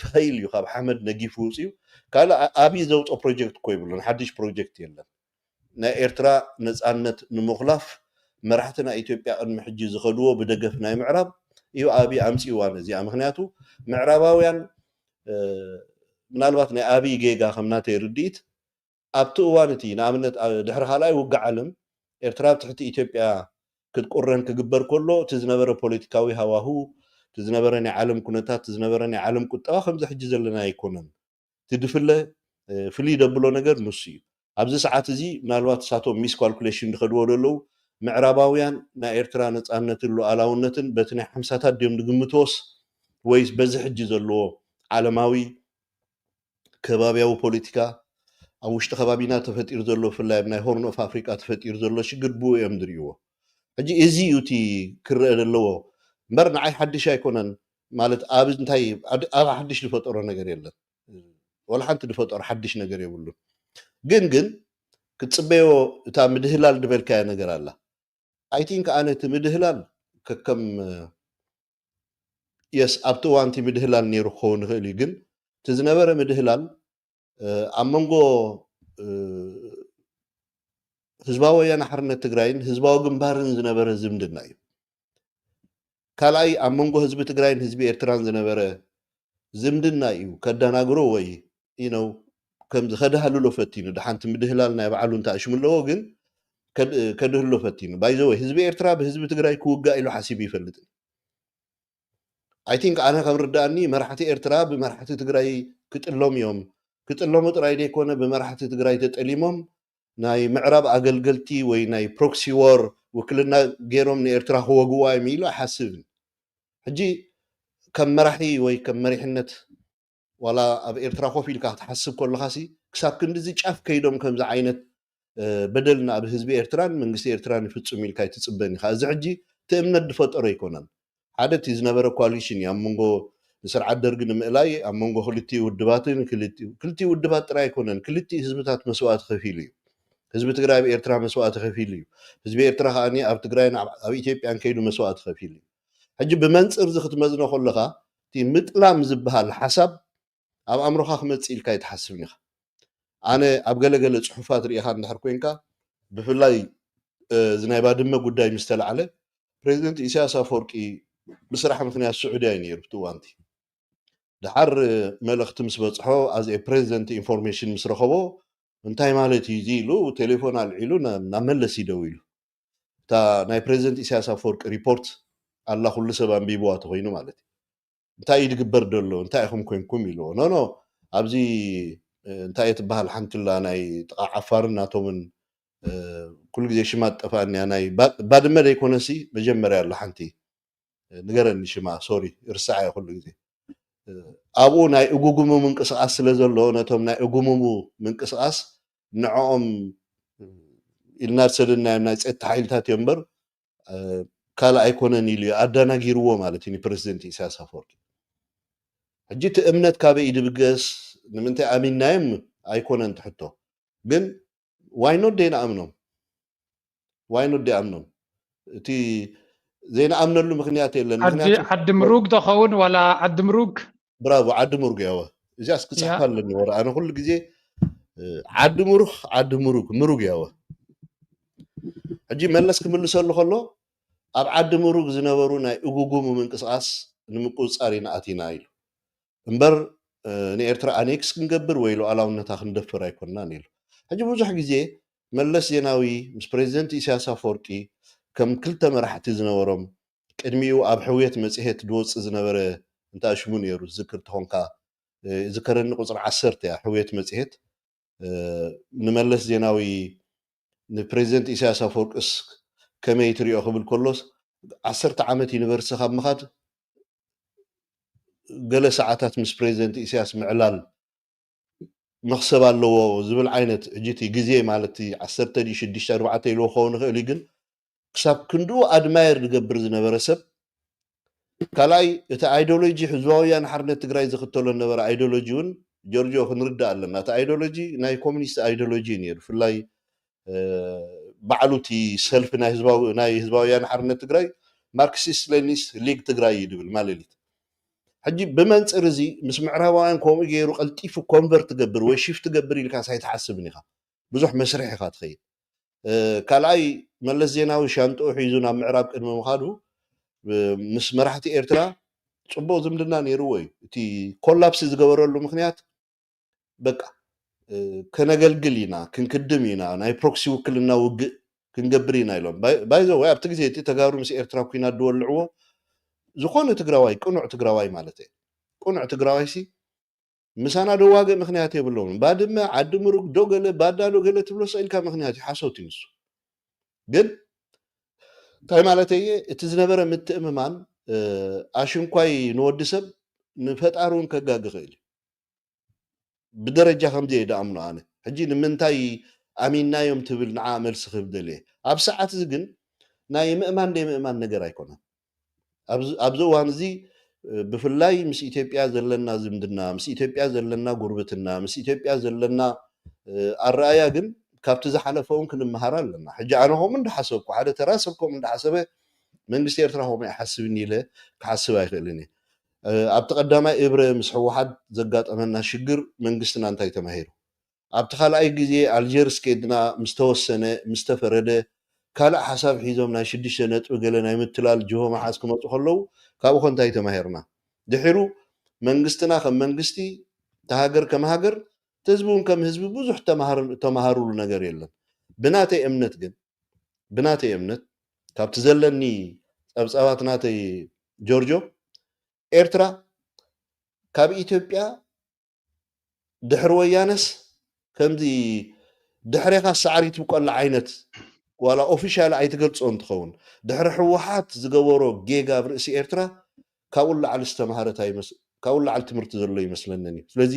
ፋይል እዩ ካብ ሓመድ ነጊፉ ውፅዩ። ካልእ ኣብይ ዘውፅኦ ፕሮጀክት እኮ ይብሉን ሓድሽ ፕሮጀክት የለን። ናይ ኤርትራ ነፃነት ንምኹላፍ መራሕቲ ናይ ኢትዮጵያ ቅድሚ ሕጂ ዝኸድዎ ብደገፍ ናይ ምዕራብ እዩ ኣብይ ኣምፅእዋ ነዚኣ። ምክንያቱ ምዕራባውያን ምናልባት ናይ ኣብይ ጌጋ ከም ናተይ ርድኢት ኣብቲ እዋን እቲ ንኣብነት ድሕሪ ካልኣይ ውግእ ዓለም ኤርትራ ኣብ ትሕቲ ኢትዮጵያ ክትቁረን ክግበር ከሎ እቲ ዝነበረ ፖለቲካዊ ሃዋሁ እቲ ዝነበረ ናይ ዓለም ኩነታት እቲ ዝነበረ ናይ ዓለም ቁጠባ ከምዚ ሕጂ ዘለና ኣይኮነን። እቲ ድፍለ ፍልይ ደብሎ ነገር ንሱ እዩ። ኣብዚ ሰዓት እዚ ምናልባት እሳቶም ሚስ ካልኩሌሽን ዝኸድዎ ዘለዉ ምዕራባውያን ናይ ኤርትራ ነፃነትን ሉዓላውነትን በቲ ናይ ሓምሳታት ድዮም ዝግምትዎስ ወይስ በዚ ሕጂ ዘለዎ ዓለማዊ ከባቢያዊ ፖለቲካ ኣብ ውሽጢ ከባቢና ተፈጢሩ ዘሎ ብፍላይ ኣብ ናይ ሆርን ኦፍ ኣፍሪቃ ተፈጢሩ ዘሎ ሽግር ብኡ እዮም ዝርእይዎ። ሕጂ እዚ እዩ እቲ ክረአ ዘለዎ እምበር ንዓይ ሓድሽ ኣይኮነን። ማለት ኣብ እንታይ ኣብ ሓድሽ ዝፈጠሮ ነገር የለን። ወላ ሓንቲ ዝፈጠሮ ሓድሽ ነገር የብሉን። ግን ግን ክትፅበዮ እታ ምድህላል ዝበልካያ ነገር ኣላ። ኣይ ቲንክ ኣነ እቲ ምድህላል ከከም የስ ኣብቲ እዋን እቲ ምድህላል ነይሩ ክኸውን ይኽእል እዩ። ግን እቲ ዝነበረ ምድህላል ኣብ መንጎ ህዝባዊ ወያነ ሓርነት ትግራይን ህዝባዊ ግንባርን ዝነበረ ዝምድና እዩ። ካልኣይ ኣብ መንጎ ህዝቢ ትግራይን ህዝቢ ኤርትራን ዝነበረ ዝምድና እዩ ከደናግሮ ወይ you know ከምዚ ከድሃልሎ ፈቲኑ። ደሓንቲ ምድህላል ናይ ባዕሉ እንተ ኣሽሙ ኣለዎ ግን ከድህሎ ፈቲኑ። ባይዘወይ ህዝቢ ኤርትራ ብህዝቢ ትግራይ ክውጋእ ኢሉ ሓሲቡ ይፈልጥ። ኣይ ቲንክ ኣነ ከም ርዳእኒ መራሕቲ ኤርትራ ብመራሕቲ ትግራይ ክጥሎም እዮም። ክጥለሙ ጥራይ ዘይኮነ ብመራሕቲ ትግራይ ተጠሊሞም ናይ ምዕራብ ኣገልገልቲ ወይ ናይ ፕሮክሲ ዎር ውክልና ገይሮም ንኤርትራ ክወግዋ እዮም ኢሉ ኣይሓስብን። ሕጂ ከም መራሒ ወይ ከም መሪሕነት ዋላ ኣብ ኤርትራ ኮፍ ኢልካ ክትሓስብ ከለኻሲ ክሳብ ክንድዚ ጫፍ ከይዶም ከምዚ ዓይነት በደል ናብ ህዝቢ ኤርትራን መንግስቲ ኤርትራን ይፍጽሙ ኢልካ ኣይትጽበን ኢኻ። እዚ ሕጂ እቲ እምነት ዝፈጠሮ ኣይኮነን። ሓደ እቲ ዝነበረ ኮሊሽን እዩ ኣብ መንጎ ንስርዓት ደርጊ ንምእላይ ኣብ መንጎ ክልቲኡ ውድባትን ክልቲኡ ውድባት ጥራይ ኣይኮነን ክልቲኡ ህዝብታት መስዋእቲ ከፊሉ እዩ። ህዝቢ ትግራይ ኣብ ኤርትራ መስዋእቲ ከፊሉ እዩ። ህዝቢ ኤርትራ ከኣ ኣብ ትግራይን ኣብ ኢትዮጵያን ከይዱ መስዋእቲ ከፊሉ እዩ። ሕጂ ብመንፅር እዚ ክትመዝኖ ከለኻ እቲ ምጥላም ዝበሃል ሓሳብ ኣብ ኣእምሮኻ ክመፅእ ኢልካ ኣይትሓስብን ኢኻ። ኣነ ኣብ ገለገለ ፅሑፋት ርኢኻ እንድሕር ኮይንካ ብፍላይ እዚ ናይ ባድመ ጉዳይ ምስ ተላዕለ ፕሬዚደንት ኢሳያስ ኣፈወርቂ ብስራሕ ምክንያት ስዑድያ እዩ ነይሩ ብቲ እዋንቲ። ድሓር መልእኽቲ ምስ በፅሖ ኣዝ ፕሬዚደንት ኢንፎርሜሽን ምስ ረኸቦ እንታይ ማለት እዩ እዚ ኢሉ ቴሌፎን ኣልዒሉ ናብ መለስ ይደው ኢሉ። እታ ናይ ፕሬዚደንት ኢሳያስ ኣፈወርቂ ሪፖርት ኣላ ኩሉ ሰብ ኣንቢብዋ ተኮይኑ ማለት እዩ። እንታይ እዩ ዝግበር ዘሎ እንታይ ኢኹም ኮንኩም ኢልዎ። ኖ ኖ ኣብዚ እንታይ እየ ትበሃል ሓንቲ ላ ናይ ጥቓ ዓፋርን ናቶምን ኩሉ ግዜ ሽማ ትጠፋኣኒ እያ። ናይ ባድመ ዘይኮነሲ መጀመርያ ኣላ ሓንቲ ንገረኒ ሽማ ሶሪ ርስዓ እየ ኩሉ ግዜ። ኣብኡ ናይ እጉጉሙ ምንቅስቃስ ስለ ዘሎ ነቶም ናይ እጉሙሙ ምንቅስቃስ ንዕኦም ኢልና ዝሰደድናዮም ናይ ፀጥታ ሓይልታት እዮም እምበር ካልእ ኣይኮነን ኢሉ እዩ ኣዳናጊርዎ ማለት እዩ ንፕረዚደንት ኢሳያስ ኣፈወርቂ። ሕጂ እቲ እምነት ካበይ እዩ ድብገስ ንምንታይ ኣሚንናዮም ኣይኮነን ትሕቶ ግን why not ደይንኣምኖም why not ደይኣምኖም እቲ ዘይንኣምነሉ ምክንያት የለን። ዓዲ ምክንያቱ ዓዲ ምሩግ ዶ ኸውን ዋላ ዓዲ ምሩግ? ብራቮ፣ ዓዲ ምሩግ ያወ። እዚኣስ ክፅሕፋ ያ። ኣለኒ ወረ። ኣነ ኩሉ ግዜ እ፣ ዓዲ ምሩኽ፣ ዓዲ ምሩግ፣ ምሩግ ያወ። ሕጂ መለስ ክምልሰሉ ከሎ ኣብ ዓዲ ምሩግ ዝነበሩ ናይ እጉጉሙ ምንቅስቃስ ንምቁፅፃር ኢና ኣቲና ኢሉ። እምበር እ፣ ንኤርትራ ኣኔክስ ክንገብር ወይ ሉዓላውነታ ክንደፍር ኣይኮንናን ኢሉ። ሕጂ ብዙሕ ግዜ መለስ ዜናዊ ምስ ፕሬዚደንት ኢሳያስ ኣፈወርቂ ከም ክልተ መራሕቲ ዝነበሮም፣ ቅድሚኡ ኣብ ሕውየት መጽሔት ዝወጽእ ዝነበረ፣ እንታ ሽሙ ነይሩ ዝዝክር ተኾንካ፣ እ፣ ዝከረኒ ቁጽሪ ዓሰርተ እያ ሕውየት መጽሔት። እ፣ ንመለስ ዜናዊ ንፕሬዚደንት ኢሳያስ ኣፈወርቅስ ከመይ ትሪኦ ክብል ከሎስ፣ ዓሰርተ ዓመት ዩኒቨርሲቲ ካብ ምኻድ ገለ ሰዓታት ምስ ፕሬዚደንት ኢሳያስ ምዕላል መኽሰብ ኣለዎ ዝብል ዓይነት፣ ሕጂ እቲ ግዜ ማለት እቲ ዓሰርተ ድዩ ሽዱሽተ ኣርባዕተ ኢልዎ ክኸውን ይኽእል እዩ፣ ግን ክሳብ ክንድኡ ኣድማየር ዝገብር ዝነበረ ሰብ። ካልኣይ እቲ ኣይዲዮሎጂ ህዝባዊ ወያነ ሓርነት ትግራይ ዝኽተሎ ዝነበረ ኣይዲዮሎጂ እውን ጆርጆ ክንርዳእ ኣለና። እቲ ኣይዲዮሎጂ ናይ ኮሚኒስት ኣይዲዮሎጂ እዩ ነይሩ። ብፍላይ እ፣ ባዕሉ እቲ ሰልፊ ናይ ህዝባዊ ናይ ህዝባዊ ወያነ ሓርነት ትግራይ ማርክሲስት ሌኒኒስት ሊግ ትግራይ እዩ ዝብል ማለሊት። ሕጂ ብመንፅር እዚ ምስ ምዕራባውያን ከምኡ ገይሩ ቀልጢፉ ኮንቨርት ትገብር ወይ ሽፍት ትገብር ኢልካስ ኣይትሓስብን ኢኻ። ብዙሕ መስርሕ ኢኻ ትኸይድ። እ፣ ካልኣይ መለስ ዜናዊ ሻንጥኡ ሒዙ ናብ ምዕራብ ቅድሚ ምኻዱ እ፣ ምስ መራሕቲ ኤርትራ ፅቡቅ ዝምድና ነይርዎ እዩ። እቲ ኮላፕስ ዝገበረሉ ምክንያት በቃ እ፣ ከነገልግል ኢና፣ ክንክድም ኢና፣ ናይ ፕሮክሲ ውክልና ውግእ ክንገብር ኢና ኢሎም። ባይ ዘ ወይ ኣብቲ ግዜ እቲ ተጋሩ ምስ ኤርትራ ኩናት ዝወልዕዎ ዝኾነ ትግራዋይ፣ ቅኑዕ ትግራዋይ ማለት እየ፣ ቅኑዕ ትግራዋይ ሲ ምሳና ደዋግእ ምክንያት የብለውን። ባድመ፣ ዓዲ ምሩግ፣ ዶ ገለ፣ ባዳ ዶ ገለ ትብሎ ስቕ ኢልካ ምክንያት እዩ፣ ሓሶት እዩ ንሱ። ግን እንታይ ማለት እየ፣ እቲ ዝነበረ ምትእምማን እ፣ ኣሽንኳይ ንወዲ ሰብ ንፈጣሪ እውን ከጋግ ይኽእል እዩ። ብደረጃ ከምዚ እየ ደኣምኖ ኣነ። ሕጂ ንምንታይ ኣሚንናዮም ትብል ንዓ መልሲ ክህብ ደልየ። ኣብ ሰዓት እዚ ግን ናይ ምእማን ደይ ምእማን ነገር ኣይኮነን። ኣብዚ ኣብዚ እዋን እዚ እ፣ ብፍላይ ምስ ኢትዮጵያ ዘለና ዝምድና፣ ምስ ኢትዮጵያ ዘለና ጉርብትና፣ ምስ ኢትዮጵያ ዘለና እ፣ ኣረኣያ ግን ካብቲ ዝሓለፈ እውን ክንመሃር ኣለና። ሕጂ ኣነ ከምኡ እንዳሓሰብኩ፣ ሓደ ተራ ሰብ ከምኡ እንዳሓሰበ መንግስቲ ኤርትራ ከምኡ ይሓስብን ኢለ ክሓስብ ኣይክእልን እየ። እ፣ ኣብቲ ቀዳማይ እብረ ምስ ህወሓት ዘጋጠመና ሽግር መንግስትና እንታይ ተማሂሩ? ኣብቲ ካልኣይ ግዜ ኣልጀርስ ኬድና ምስ ተወሰነ፣ ምስ ተፈረደ፣ ካልእ ሓሳብ ሒዞም ናይ ሽዱሽተ ነጥቢ ገለ ናይ ምትላል ጅሆ መሓዝ ክመፁ ከለዉ፣ ካብኡ ከ እንታይ ተማሂርና? ድሒሩ መንግስትና ከም መንግስቲ፣ እታ ሃገር ከም ሃገር፣ እቲ ህዝቢ እውን ከም ህዝቢ ብዙሕ ተማሃር-፣ ተማሃሩሉ ነገር የለን። ብናተይ እምነት ግን፣ ብናተይ እምነት፣ ካብቲ ዘለኒ ጸብጻባት ናተይ ጆርጆ፣ ኤርትራ ካብ ኢትዮጵያ ድሕሪ ወያነስ ከምዚ ድሕሬኻ ሳዕሪ ትብቆላ ዓይነት ዋላ ኦፊሻል ኣይትገልጾ እንትኸውን፣ ድሕሪ ህወሓት ዝገበሮ ጌጋ ኣብ ርእሲ ኤርትራ ካብኡ ላዕሊ ዝተምሃረት ኣይመስ-፣ ካብኡ ላዕሊ ትምህርቲ ዘሎ ይመስለንን እዩ። ስለዚ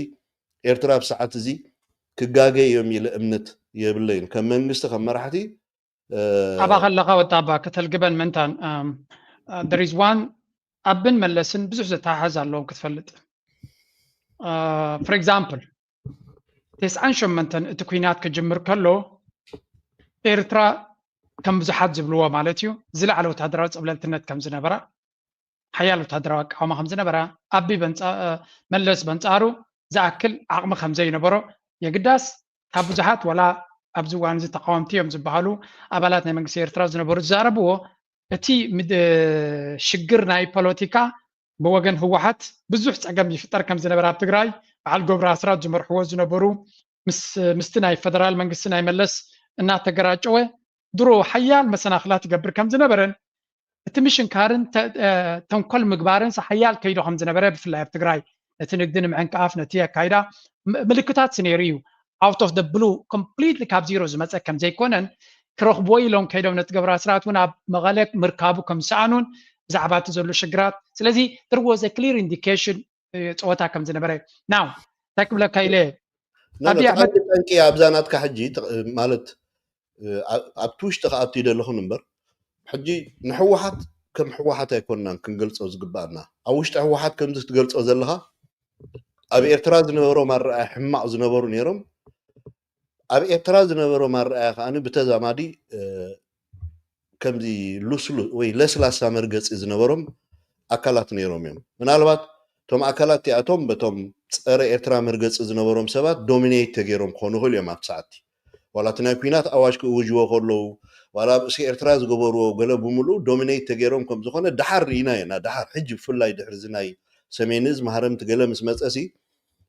ኤርትራ ኣብ ሰዓት እዚ ክጋገ እዮም ኢለ እምነት የብለይን። ከም መንግስቲ፣ ከም መራሕቲ፣ እ፣ ኣባ ከለኻ ወጣባ ከተልግበን ምእንታን there is one ኣቢን መለስን ብዙሕ ዘተሓሕዝ ኣለዎም ክትፈልጥ። For example፣ ተስዓን ሸሞንተን እቲ ኩናት ክጅምር ከሎ ኤርትራ ከም ብዙሓት ዝብልዎ ማለት እዩ ዝለዓለ ወታደራዊ ጸብለልትነት ከም ዝነበራ፣ ሓያል ወታደራዊ ኣቃውማ ከም ዝነበራ፣ ኣቢ በንጻ-፣ መለስ በንጻሩ ዝኣክል ዓቕሚ ከም ዘይነበሮ የግዳስ ካብ ብዙሓት ዋላ ኣብዚ እዋን እዚ ተቃወምቲ እዮም ዝበሃሉ ኣባላት ናይ መንግስቲ ኤርትራ ዝነበሩ ዝዛረብዎ እቲ ምድ-፣ ሽግር ናይ ፖለቲካ ብወገን ህወሓት ብዙሕ ጸገም ይፍጠር ከም ዝነበረ ኣብ ትግራይ በዓል ገብሩ ኣስራት ዝመርሕዎ ዝነበሩ ምስ፣ ምስቲ ናይ ፈደራል መንግስቲ ናይ መለስ እናተገራጨወ ድሮ ሓያል መሰናኽላት ይገብር ከም ዝነበረን እቲ ምሽንካርን ተ-፣ እ፣ ተንኮል ምግባርን ሓያል ከይዶ ከም ዝነበረ ብፍላይ ኣብ ትግራይ ነቲ ንግዲ ንምዕንቃፍ ነቲ ኣካይዳ ም-፣ ምልክታት ነይሩ እዩ። Out of the blue completely ካብ ዜሮ ዝመፀ ከም ዘይኮነን ክረኽብዎ ኢሎም ከይዶም ነቲ ገብሩ ኣስራት እውን ኣብ መቐለ ምርካቡ ከም ዝሰኣኑን ብዛዕባ እቲ ዘሎ ሽግራት ስለዚ there was a clear indication እ፣ ፀወታ ከም ዝነበረ። Now እንታይ ክብለካ ኢለ ኖ፣ ኖ፣ ኣቢ እቲ ኣሕመድ ቀንዲ ጠንቂ ኣብዛ ናትካ ሕጂ ተ-፣ ማለት እ፣ ኣ-፣ ኣብቲ ውሽጢ ክኣቱ ይደለኹን እምበር ሕጂ ንህወሓት ከም ህወሓት ኣይኮንናን ክንገልፆ ዝግባኣና። ኣብ ውሽጢ ህወሓት ከምዚ ክትገልፆ ዘለኻ ኣብ ኤርትራ ዝነበሮም ኣረኣያ ሕማቕ ዝነበሩ ነይሮም። ኣብ ኤርትራ ዝነበሮም ኣረኣያ ከኣ ብተዛማዲ እ፣ ከምዚ ሉስሉ ወይ ለስላሳ መርገፂ ዝነበሮም ኣካላት ነይሮም እዮም። ምናልባት እቶም ኣካላት እቲኣቶም በቶም ፀረ ኤርትራ መርገፂ ዝነበሮም ሰባት ዶሚኔት ተገይሮም ክኾኑ ይኽእሉ እዮም ኣብቲ ሰዓት። ዋላ እቲ ናይ ኩናት ኣዋጅ ክእውጅዎ ከለዉ፣ ዋላ ኣብ ርእሲ ኤርትራ ዝገበርዎ ገለ ብምሉኡ ዶሚኔት ተገይሮም ከም ዝኾነ ደሓር ርኢና ኢና። ደሓር ሕጂ ብፍላይ ድሕሪ እዚ ናይ ሰሜን እዝ ማህረምቲ ገለ ምስ መጸሲ፣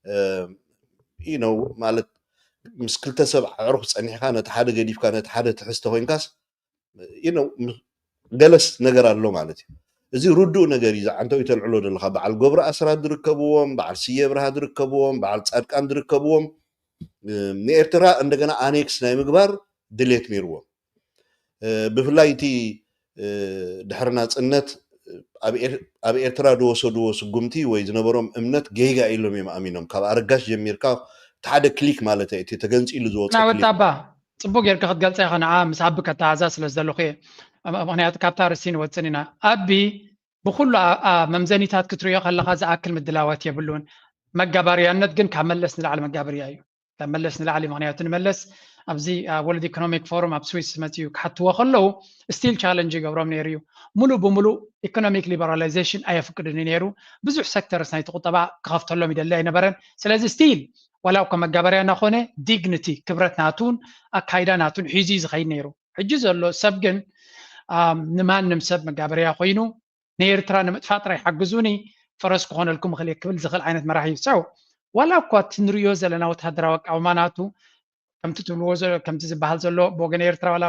እ፣ you know፣ ማለት ምስ ክልተ ሰብ ኣዕሩኽ ጸኒሕካ ነቲ ሓደ ገዲፍካ ነቲ ሓደ ትሕዝተ ኮይንካስ፣ you know፣ ም-፣ ገለስ ነገር ኣሎ ማለት እዩ። እዚ ርዱእ ነገር እዩ። ዝዓንተው ተልዕሎ ዘለኻ በዓል ገብሩ ኣስራት ዝርከብዎም፣ በዓል ስየ ብርሃ ዝርከብዎም፣ በዓል ጻድቃን ዝርከብዎም፣ እ፣ ንኤርትራ እንደገና ኣኔክስ ናይ ምግባር ድሌት ነይርዎም። እ፣ ብፍላይ እቲ፣ እ፣ ድሕሪ ናጽነት ኣብ ኤር-፣ ኣብ ኤርትራ ዝወሰድዎ ስጉምቲ ወይ ዝነበሮም እምነት ጌጋ ኢሎም እዮም ኣሚኖም። ካብ ኣረጋሽ ጀሚርካ እቲ ሓደ ክሊክ ማለት እዩ፣ እቲ ተገንጺሉ ዝወፀ ናወት ክሊክ። ኣባ፣ ጽቡቅ ጌርካ ክትገልጻ ኢኻ፣ ንዓ ምስ ኣቢ ከተኣዛ ስለ ዘለኹ እየ። ም-፣ ምኽንያቱ ካብታ ርእሲ ንወጽን ኢና። ኣቢ ብኹሉ ኣ-፣ ኣ-፣ መምዘኒታት ክትርእዮ ከለኻ ዝኣክል ምድላዋት የብሉን። መጋባርያነት ግን ካብ መለስ ንላዕሊ መጋበርያ እዩ። ካብ መለስ ንላዕሊ፣ ምኽንያቱ ንመለስ ኣብዚ፣ ኣ፣ ወርልድ ኢኮኖሚክ ፎረም ኣብ ስዊስ መጺኡ ክሓትዎ ከለዉ ስቲል ቻለንጅ ይገብሮም ነይሩ እዩ። ሙሉእ ብሙሉእ ኢኮኖሚክ ሊበራላይዜሽን ኣየፍቅድን እዩ ነይሩ። ብዙሕ ሴክተርስ ናይቲ ቁጠባ ክኸፍተሎም ይደሊ ኣይነበረን። ስለዚ ስቲል ዋላ እኮ መጋበርያ እናኾነ ዲግኒቲ፣ ክብረት ናቱን ኣካይዳ ናቱን ሒዙ እዩ ዝኸይድ ነይሩ። ሕጂ ዘሎ ሰብ ግን፣ ኣም፣ ንማንም ሰብ መጋበርያ ኮይኑ ንኤርትራ ንምጥፋእ ጥራይ ሓግዙኒ፣ ፈረስ ክኾነልኩም እኽእል እየ ክብል ዝኽእል ዓይነት መራሒ እዩ። So ዋላ እኳ እቲ ንርእዮ ዘለና ወተሃደራዊ ኣቃውማ ናቱ ከምቲ ትብልዎ ዘሎ፣ ከምቲ ዝበሃል ዘሎ ብወገን ኤርትራ ዋላ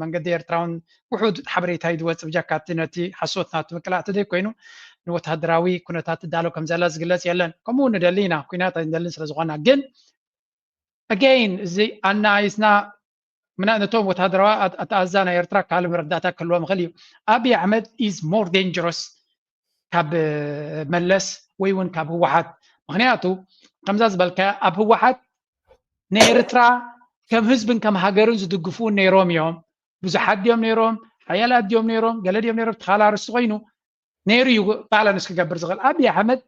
መንገዲ ኤርትራ እውን ውሑድ ሓበሬታ እዩ ዝወጽእ፣ ብጀካ እቲ ነቲ ሓሶት ናቱ ምቅላዕ ተዘይኮይኑ ንወተሃደራዊ ኩነታት ትዳሎ ከም ዘላ ዝግለጽ የለን። ከምኡ እውን ንደሊ ኢና፣ ኩናት ኣይንደልን ስለ ዝኾና። ግን ኣገይን እዚ ኣናኣይስና ምና-፣ ነቶም ወተሃደራዊ ኣት-፣ ኣተኣዛ ናይ ኤርትራ ካልእ መረዳእታ ክህልዎም ይኽእል እዩ። ኣብይ ኣሕመድ ኢዝ ሞር ዴንጀረስ ካብ፣ እ፣ መለስ ወይ እውን ካብ ህወሓት። ምኽንያቱ ከምዛ ዝበልካያ ኣብ ህወሓት ንኤርትራ ከም ህዝብን ከም ሃገርን ዝድግፉ እውን ነይሮም እዮም። ብዙሓት ድዮም ነይሮም? ሓያላት ድዮም ነይሮም? ገለ ድዮም ነይሮም? ተኻላ ርስቲ ኮይኑ ነይሩ እዩ ባላንስ ክገብር ዝኽእል። ኣብይ ኣሕመድ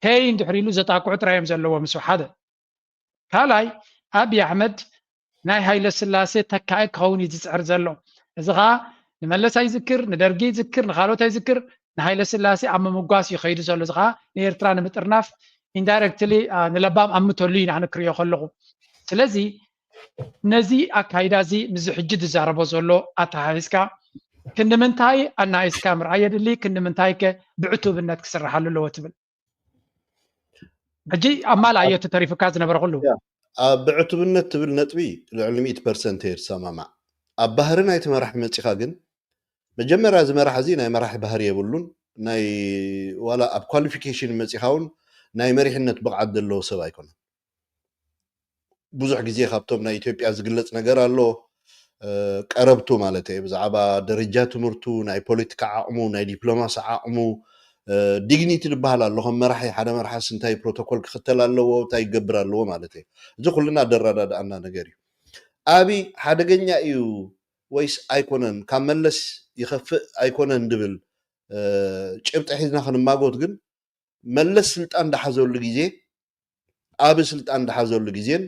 ሄይ እንድሕር ኢሉ ዘጣቅዑ ጥራይ እዮም ዘለዎ ምስኡ ሓደ። ካልኣይ ኣብይ ኣሕመድ ናይ ሃይለ ስላሴ ተካኢ ክኸውን እዩ ዝፅዕር ዘሎ። እዚ ኸዓ ንመለስ ኣይዝክር፣ ንደርጊ ይዝክር፣ ንኻልኦት ኣይዝክር፣ ንሃይለ ስላሴ ኣብ ምምጓስ እዩ ከይዱ ዘሎ። እዚ ኸዓ ንኤርትራ ንምጥርናፍ ኢንዳይረክትሊ፣ አ፣ ንለባም ኣምተሉ ኢና ክንክርዮ ከለኹ። ስለዚ ነዚ ኣካይዳ እዚ ምስዚ ሕጂ ዝዛረቦ ዘሎ ኣተሓሒዝካ ክንዲ ምንታይ ኣናኢስካ ምርኣይ የድሊ፣ ክንዲ ምንታይ ከ ብዕቱብነት ክስርሓሉ ኣለዎ ትብል? ሕጂ ኣብ ማልኣዮ ተሪፉካ ዝነበረ ኩሉ። ያ፣ ኣብ ብዕቱብነት ትብል ነጥቢ ልዕሊ ሚእቲ ፐርሰንት እየ ዝሰማማዕ። ኣብ ባህሪ ናይቲ መራሒ መጺኻ ግን፣ መጀመርያ እዚ መራሒ እዚ ናይ መራሒ ባህሪ የብሉን። ናይ፣ ዋላ ኣብ ኳሊፊኬሽን መጺኻ እውን ናይ መሪሕነት ብቕዓት ዘለዎ ሰብ ኣይኮነን። ብዙሕ ግዜ ካብቶም ናይ ኢትዮጵያ ዝግለጽ ነገር ኣሎ፣ እ፣ ቀረብቱ ማለት እየ፣ ብዛዕባ ደረጃ ትምህርቱ፣ ናይ ፖለቲካ ዓቕሙ፣ ናይ ዲፕሎማሲ ዓቕሙ፣ እ፣ ዲግኒቲ ዝበሃል ኣሎ። ከም መራሒ፣ ሓደ መራሒስ እንታይ ፕሮቶኮል ክኽተል ኣለዎ፣ እንታይ ይገብር ኣለዎ ማለት እየ። እዚ ኩልና ደረዳድኣና ነገር እዩ። ኣብይ ሓደገኛ እዩ ወይስ ኣይኮነን፣ ካብ መለስ ይኸፍእ ኣይኮነን ድብል፣ እ፣ ጭብጢ ሒዝና ክንማጎት ግን፣ መለስ ስልጣን ዝሓዘሉ ግዜ፣ ኣብይ ስልጣን ዝሓዘሉ ግዜን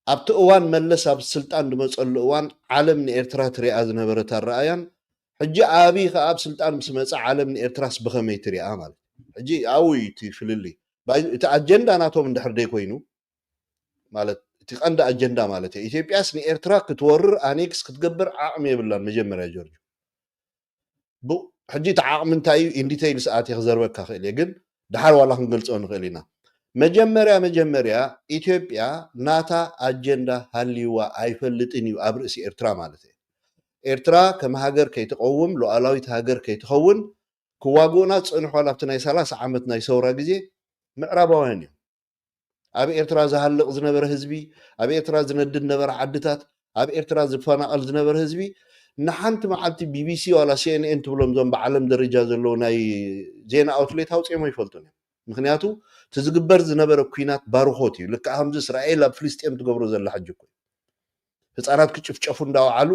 ኣብቲ እዋን መለስ ኣብ ስልጣን ዝመፀሉ እዋን ዓለም ንኤርትራ ትሪኣ ዝነበረት ኣረኣያን፣ ሕጂ ኣብይ ከኣ ኣብ ስልጣን ምስ መፀ ዓለም ንኤርትራስ ብኸመይ ትሪኣ ማለት እዩ። ሕጂ ኣብኡ እዩ እቲ ፍልልይ። ባይ-፣ እቲ ኣጀንዳ ናቶም እንድሕር ደይኮይኑ፣ ማለት እቲ ቀንዲ ኣጀንዳ ማለት እዩ፣ ኢትዮጵያስ ንኤርትራ ክትወርር ኣኔክስ ክትገብር ዓቕሚ የብላን። መጀመርያ ጆርጆ ብ-፣ ሕጂ እቲ ዓቕሚ እንታይ እዩ? ኢን ዲቴይልስ ኣትየ ክዘርበካ ክእል እየ፣ ግን ደሓር ዋላ ክንገልጾ ንኽእል ኢና። መጀመርያ መጀመርያ ኢትዮጵያ ናታ ኣጀንዳ ሃልይዋ ኣይፈልጥን እዩ ኣብ ርእሲ ኤርትራ ማለት እዩ። ኤርትራ ከም ሃገር ከይትቐውም፣ ሉዓላዊት ሃገር ከይትኸውን ክዋግኡና ዝጸንሑ ዋላ ኣብቲ ናይ ሰላሳ ዓመት ናይ ሰውራ ግዜ ምዕራባውያን እዮም። ኣብ ኤርትራ ዝሃልቕ ዝነበረ ህዝቢ፣ ኣብ ኤርትራ ዝነድድ ነበረ ዓድታት፣ ኣብ ኤርትራ ዝፈናቐል ዝነበረ ህዝቢ፣ ንሓንቲ መዓልቲ ቢቢሲ ዋላ ሲኤንኤን ትብሎም እዞም ብዓለም ደረጃ ዘለዉ ናይ ዜና ኣውትሌት ኣውፂኦም ኣይፈልጡን እዮም። ምኽንያቱ እቲ ዝግበር ዝነበረ ኲናት ባርኾት እዩ። ልክዕ ከምዚ እስራኤል ኣብ ፍልስጤም ትገብሮ ዘላ ሕጂ እኮ እዩ። ህፃናት ክጭፍጨፉ እንዳወዓሉ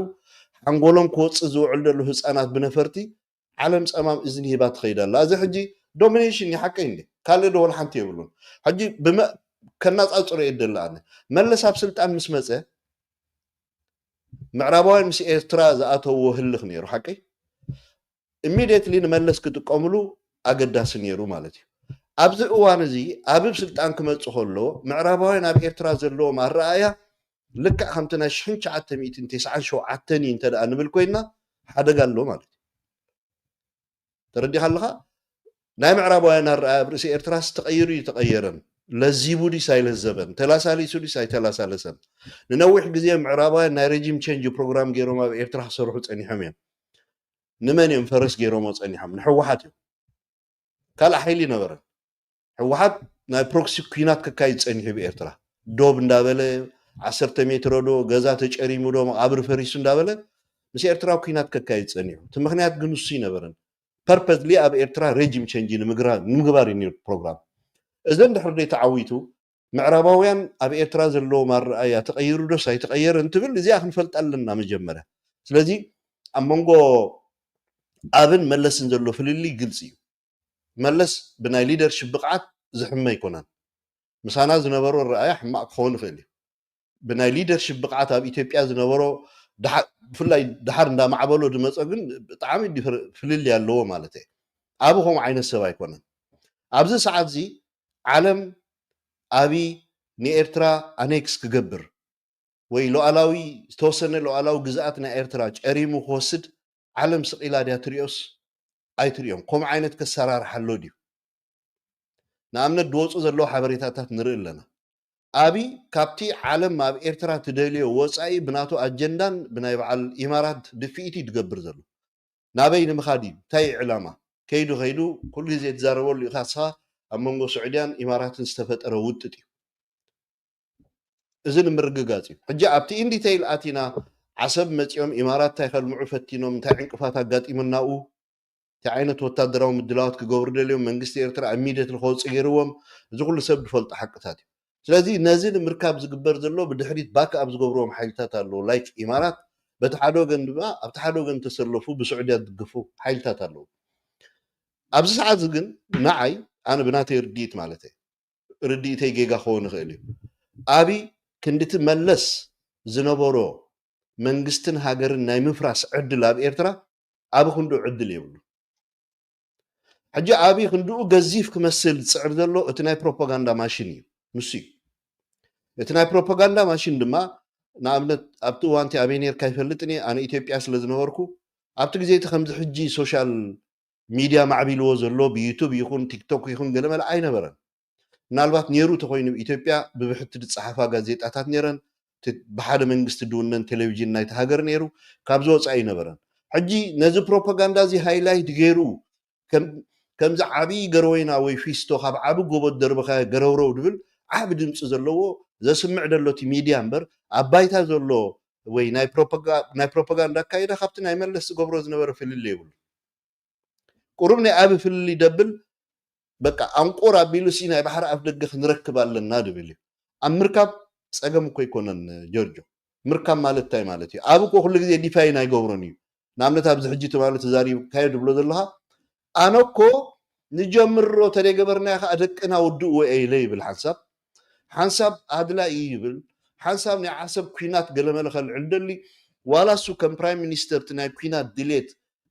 ሓንጎሎም ክወፅእ ዝውዕል ዘሎ ህፃናት ብነፈርቲ ዓለም ጸማም እዝኒ ሂባ ትኸይድ ኣላ። እዚ ሕጂ ዶሚኔሽን እዩ፣ ሓቀይ እንዴ? ካልእ ዶ ወላ ሓንቲ የብሉን። ሕጂ ብመ-፣ ከናጻጽሮ እየ ደሊ ኣነ። መለስ ኣብ ስልጣን ምስ መጸ፣ ምዕራባውያን ምስ ኤርትራ ዝኣተውዎ ህልኽ ነይሩ፣ ሓቀይ? ኢሚድየትሊ ንመለስ ክጥቀምሉ ኣገዳሲ ነይሩ ማለት እዩ። ኣብዚ እዋን እዚ ኣብብ ስልጣን ክመጽእ ከሎ ምዕራባውያን ኣብ ኤርትራ ዘለዎም ኣረኣእያ ልክዕ ከምቲ ናይ ሽሕን ትሽዓተ ሚእትን ተስዓን ሸውዓተን እዩ እንተ ደኣ ንብል ኮይንና ሓደጋ ኣሎ ማለት እዩ። ተረዲኻ ኣለኻ? ናይ ምዕራባውያን ኣረኣእያ ኣብ ርእሲ ኤርትራስ ተቐይሩ እዩ ተቐየረን፣ ለዚቡ ድዩስ ኣይለዘበን፣ ተላሳሊሱ ድዩስ ኣይተላሳለሰን? ንነዊሕ ግዜ ምዕራባውያን ናይ ሬጂም ቸንጅ ፕሮግራም ገይሮም ኣብ ኤርትራ ክሰርሑ ጸኒሖም እዮም። ንመን እዮም ፈረስ ገይሮሞ ጸኒሖም? ንሕወሓት እዮም። ካልእ ሓይሊ ነበረን። ሕወሓት ናይ ፕሮክሲ ኩናት ከካይድ ጸኒሑ ብኤርትራ። ዶብ እንዳበለ፣ ዓሰርተ ሜትሮ ዶ ገዛ ተጨሪሙ ዶ መቓብር ፈሪሱ እንዳበለ ምስ ኤርትራ ኩናት ከካይድ ጸኒሑ። እቲ ምኽንያት ግን እሱ ይነበረን። ፐርፐዝሊ ኣብ ኤርትራ ሬጂም ቸንጅ ንምግባር እዩ ነይሩ ፕሮግራም። እዚ እንድሕር ደይ ተዓዊቱ ምዕራባውያን ኣብ ኤርትራ ዘለዎም ኣረኣእያ ተቐይሩ ዶስ ኣይተቐየረን ትብል እዚኣ ክንፈልጣ ኣለና መጀመርያ። ስለዚ ኣብ መንጎ ኣብን መለስን ዘሎ ፍልልይ ግልፂ እዩ። መለስ ብናይ ሊደርሽፕ ብቕዓት ዝሕመ ኣይኮነን። ምሳና ዝነበሮ ኣረኣእያ ሕማቕ ክኸውን ይኽእል እዩ። ብናይ ሊደርሽፕ ብቕዓት ኣብ ኢትዮጵያ ዝነበሮ ብፍላይ ድሓር እንዳማዕበሎ ዝመፀ ግን ብጣዕሚ ፍልልይ ኣለዎ ማለት እየ። ኣብ ከምኡ ዓይነት ሰብ ኣይኮነን። ኣብዚ ሰዓት እዚ ዓለም ኣብይ ንኤርትራ ኣኔክስ ክገብር ወይ ሉዓላዊ ዝተወሰነ ሉዓላዊ ግዝኣት ናይ ኤርትራ ጨሪሙ ክወስድ ዓለም ስቕ ኢላ ድያ ትሪኦስ ኣይትሪኦም? ከምኡ ዓይነት ከሰራርሓ ኣሎ ድዩ? ንኣብነት ዝወፁ ዘለዉ ሓበሬታታት ንርኢ ኣለና። ኣብይ ካብቲ ዓለም ኣብ ኤርትራ ትደልዮ ወፃኢ ብናቱ ኣጀንዳን ብናይ በዓል ኢማራት ድፍኢት እዩ ዝገብር ዘሎ። ናበይ ንምኻድ እዩ? እንታይ እዩ ዕላማ? ከይዱ ከይዱ ኩሉ ግዜ ትዛረበሉ ኢኻ ንስኻ ኣብ መንጎ ስዑድያን ኢማራትን ዝተፈጠረ ውጥጥ እዩ። እዚ ንምርግጋፅ እዩ። ሕጂ ኣብቲ ኢንዲቴይል ኣቲና ዓሰብ መፂኦም ኢማራት እንታይ ከልምዑ ፈቲኖም እንታይ ዕንቅፋት ኣጋጢሙናኡ እንታይ ዓይነት ወታደራዊ ምድላዋት ክገብሩ ደልዮም መንግስቲ ኤርትራ ኣሚደት ንከወፅእ ገይርዎም እዚ ኩሉ ሰብ ዝፈልጦ ሓቅታት እዩ። ስለዚ ነዚ ንምርካብ ዝግበር ዘሎ ብድሕሪት ባክ ኣብ ዝገብርዎም ሓይልታት ኣለዉ ላይክ ኢማራት በቲ ሓደ ወገን ድማ ኣብቲ ሓደ ወገን ተሰለፉ ብስዑድያ ዝድግፉ ሓይልታት ኣለዉ። ኣብዚ ሰዓት እዚ ግን ንዓይ ኣነ ብናተይ ርድኢት ማለት እየ ርድኢተይ ጌጋ ክኸውን ይኽእል እዩ። ኣብይ ክንድቲ መለስ ዝነበሮ መንግስትን ሃገርን ናይ ምፍራስ ዕድል ኣብ ኤርትራ ኣብ ክንድኡ ዕድል የብሉ። ሕጂ ኣብይ ክንድኡ ገዚፍ ክመስል ዝፅዕር ዘሎ እቲ ናይ ፕሮፓጋንዳ ማሽን እዩ። ንሱ እዩ እቲ ናይ ፕሮፓጋንዳ ማሽን ድማ ንኣብነት ኣብቲ እዋንቲ ኣበይ ነርካ ይፈልጥን እየ ኣነ ኢትዮጵያ ስለ ዝነበርኩ ኣብቲ ግዜ እቲ ከምዚ ሕጂ ሶሻል ሚድያ ማዕቢልዎ ዘሎ ብዩቱብ ይኹን ቲክቶክ ይኹን ገለመለ ኣይነበረን። ምናልባት ነይሩ ተኮይኑ ኢትዮጵያ ብብሕቲ ዝፀሓፋ ጋዜጣታት ነይረን ብሓደ መንግስቲ ድውነን ቴሌቪዥን ናይቲ ሃገር ነይሩ ካብዚ ወፃኢ ኣይነበረን። ሕጂ ነዚ ፕሮፓጋንዳ እዚ ሃይላይት ገይሩ ከምዚ ዓብዪ ገረወይና ወይ ፊስቶ ካብ ዓቢ ጎቦ ደርብኻዮ ገረውረው ድብል ዓቢ ድምፂ ዘለዎ ዘስምዕ ደሎ እቲ ሚድያ እምበር ኣብ ባይታ ዘሎ ወይ ናይ ፕሮፓጋንዳ ኣካይዳ ካብቲ ናይ መለስ ዝገብሮ ዝነበረ ፍልልይ የብሉ። ቁሩብ ናይ ኣቢ ፍልልይ ደብል በቃ ኣንቁር ኣቢሉ ሲ ናይ ባሕሪ ኣፍ ደገ ክንረክብ ኣለና ድብል እዩ። ኣብ ምርካብ ፀገም እኮ ኣይኮነን ጆርጆ። ምርካብ ማለት እንታይ ማለት እዩ? ኣቢ እኮ ኩሉ ግዜ ዲፋይን ኣይገብሮን እዩ። ንኣብነት ኣብዚ ሕጂ ትማሊ ተዛሪብካዮ ድብሎ ዘለኻ ኣነ እኮ ንጀምሮ ተደይገበርናዮ ከዓ ደቅና ውድእዎ እየ ኢለ ይብል ሓንሳብ ሓንሳብ ኣድላ እዩ ይብል ሓንሳብ ናይ ዓሰብ ኩናት ገለመለ ከልዕል ደሊ ዋላ እሱ ከም ፕራይም ሚኒስተር እቲ ናይ ኩናት ድሌት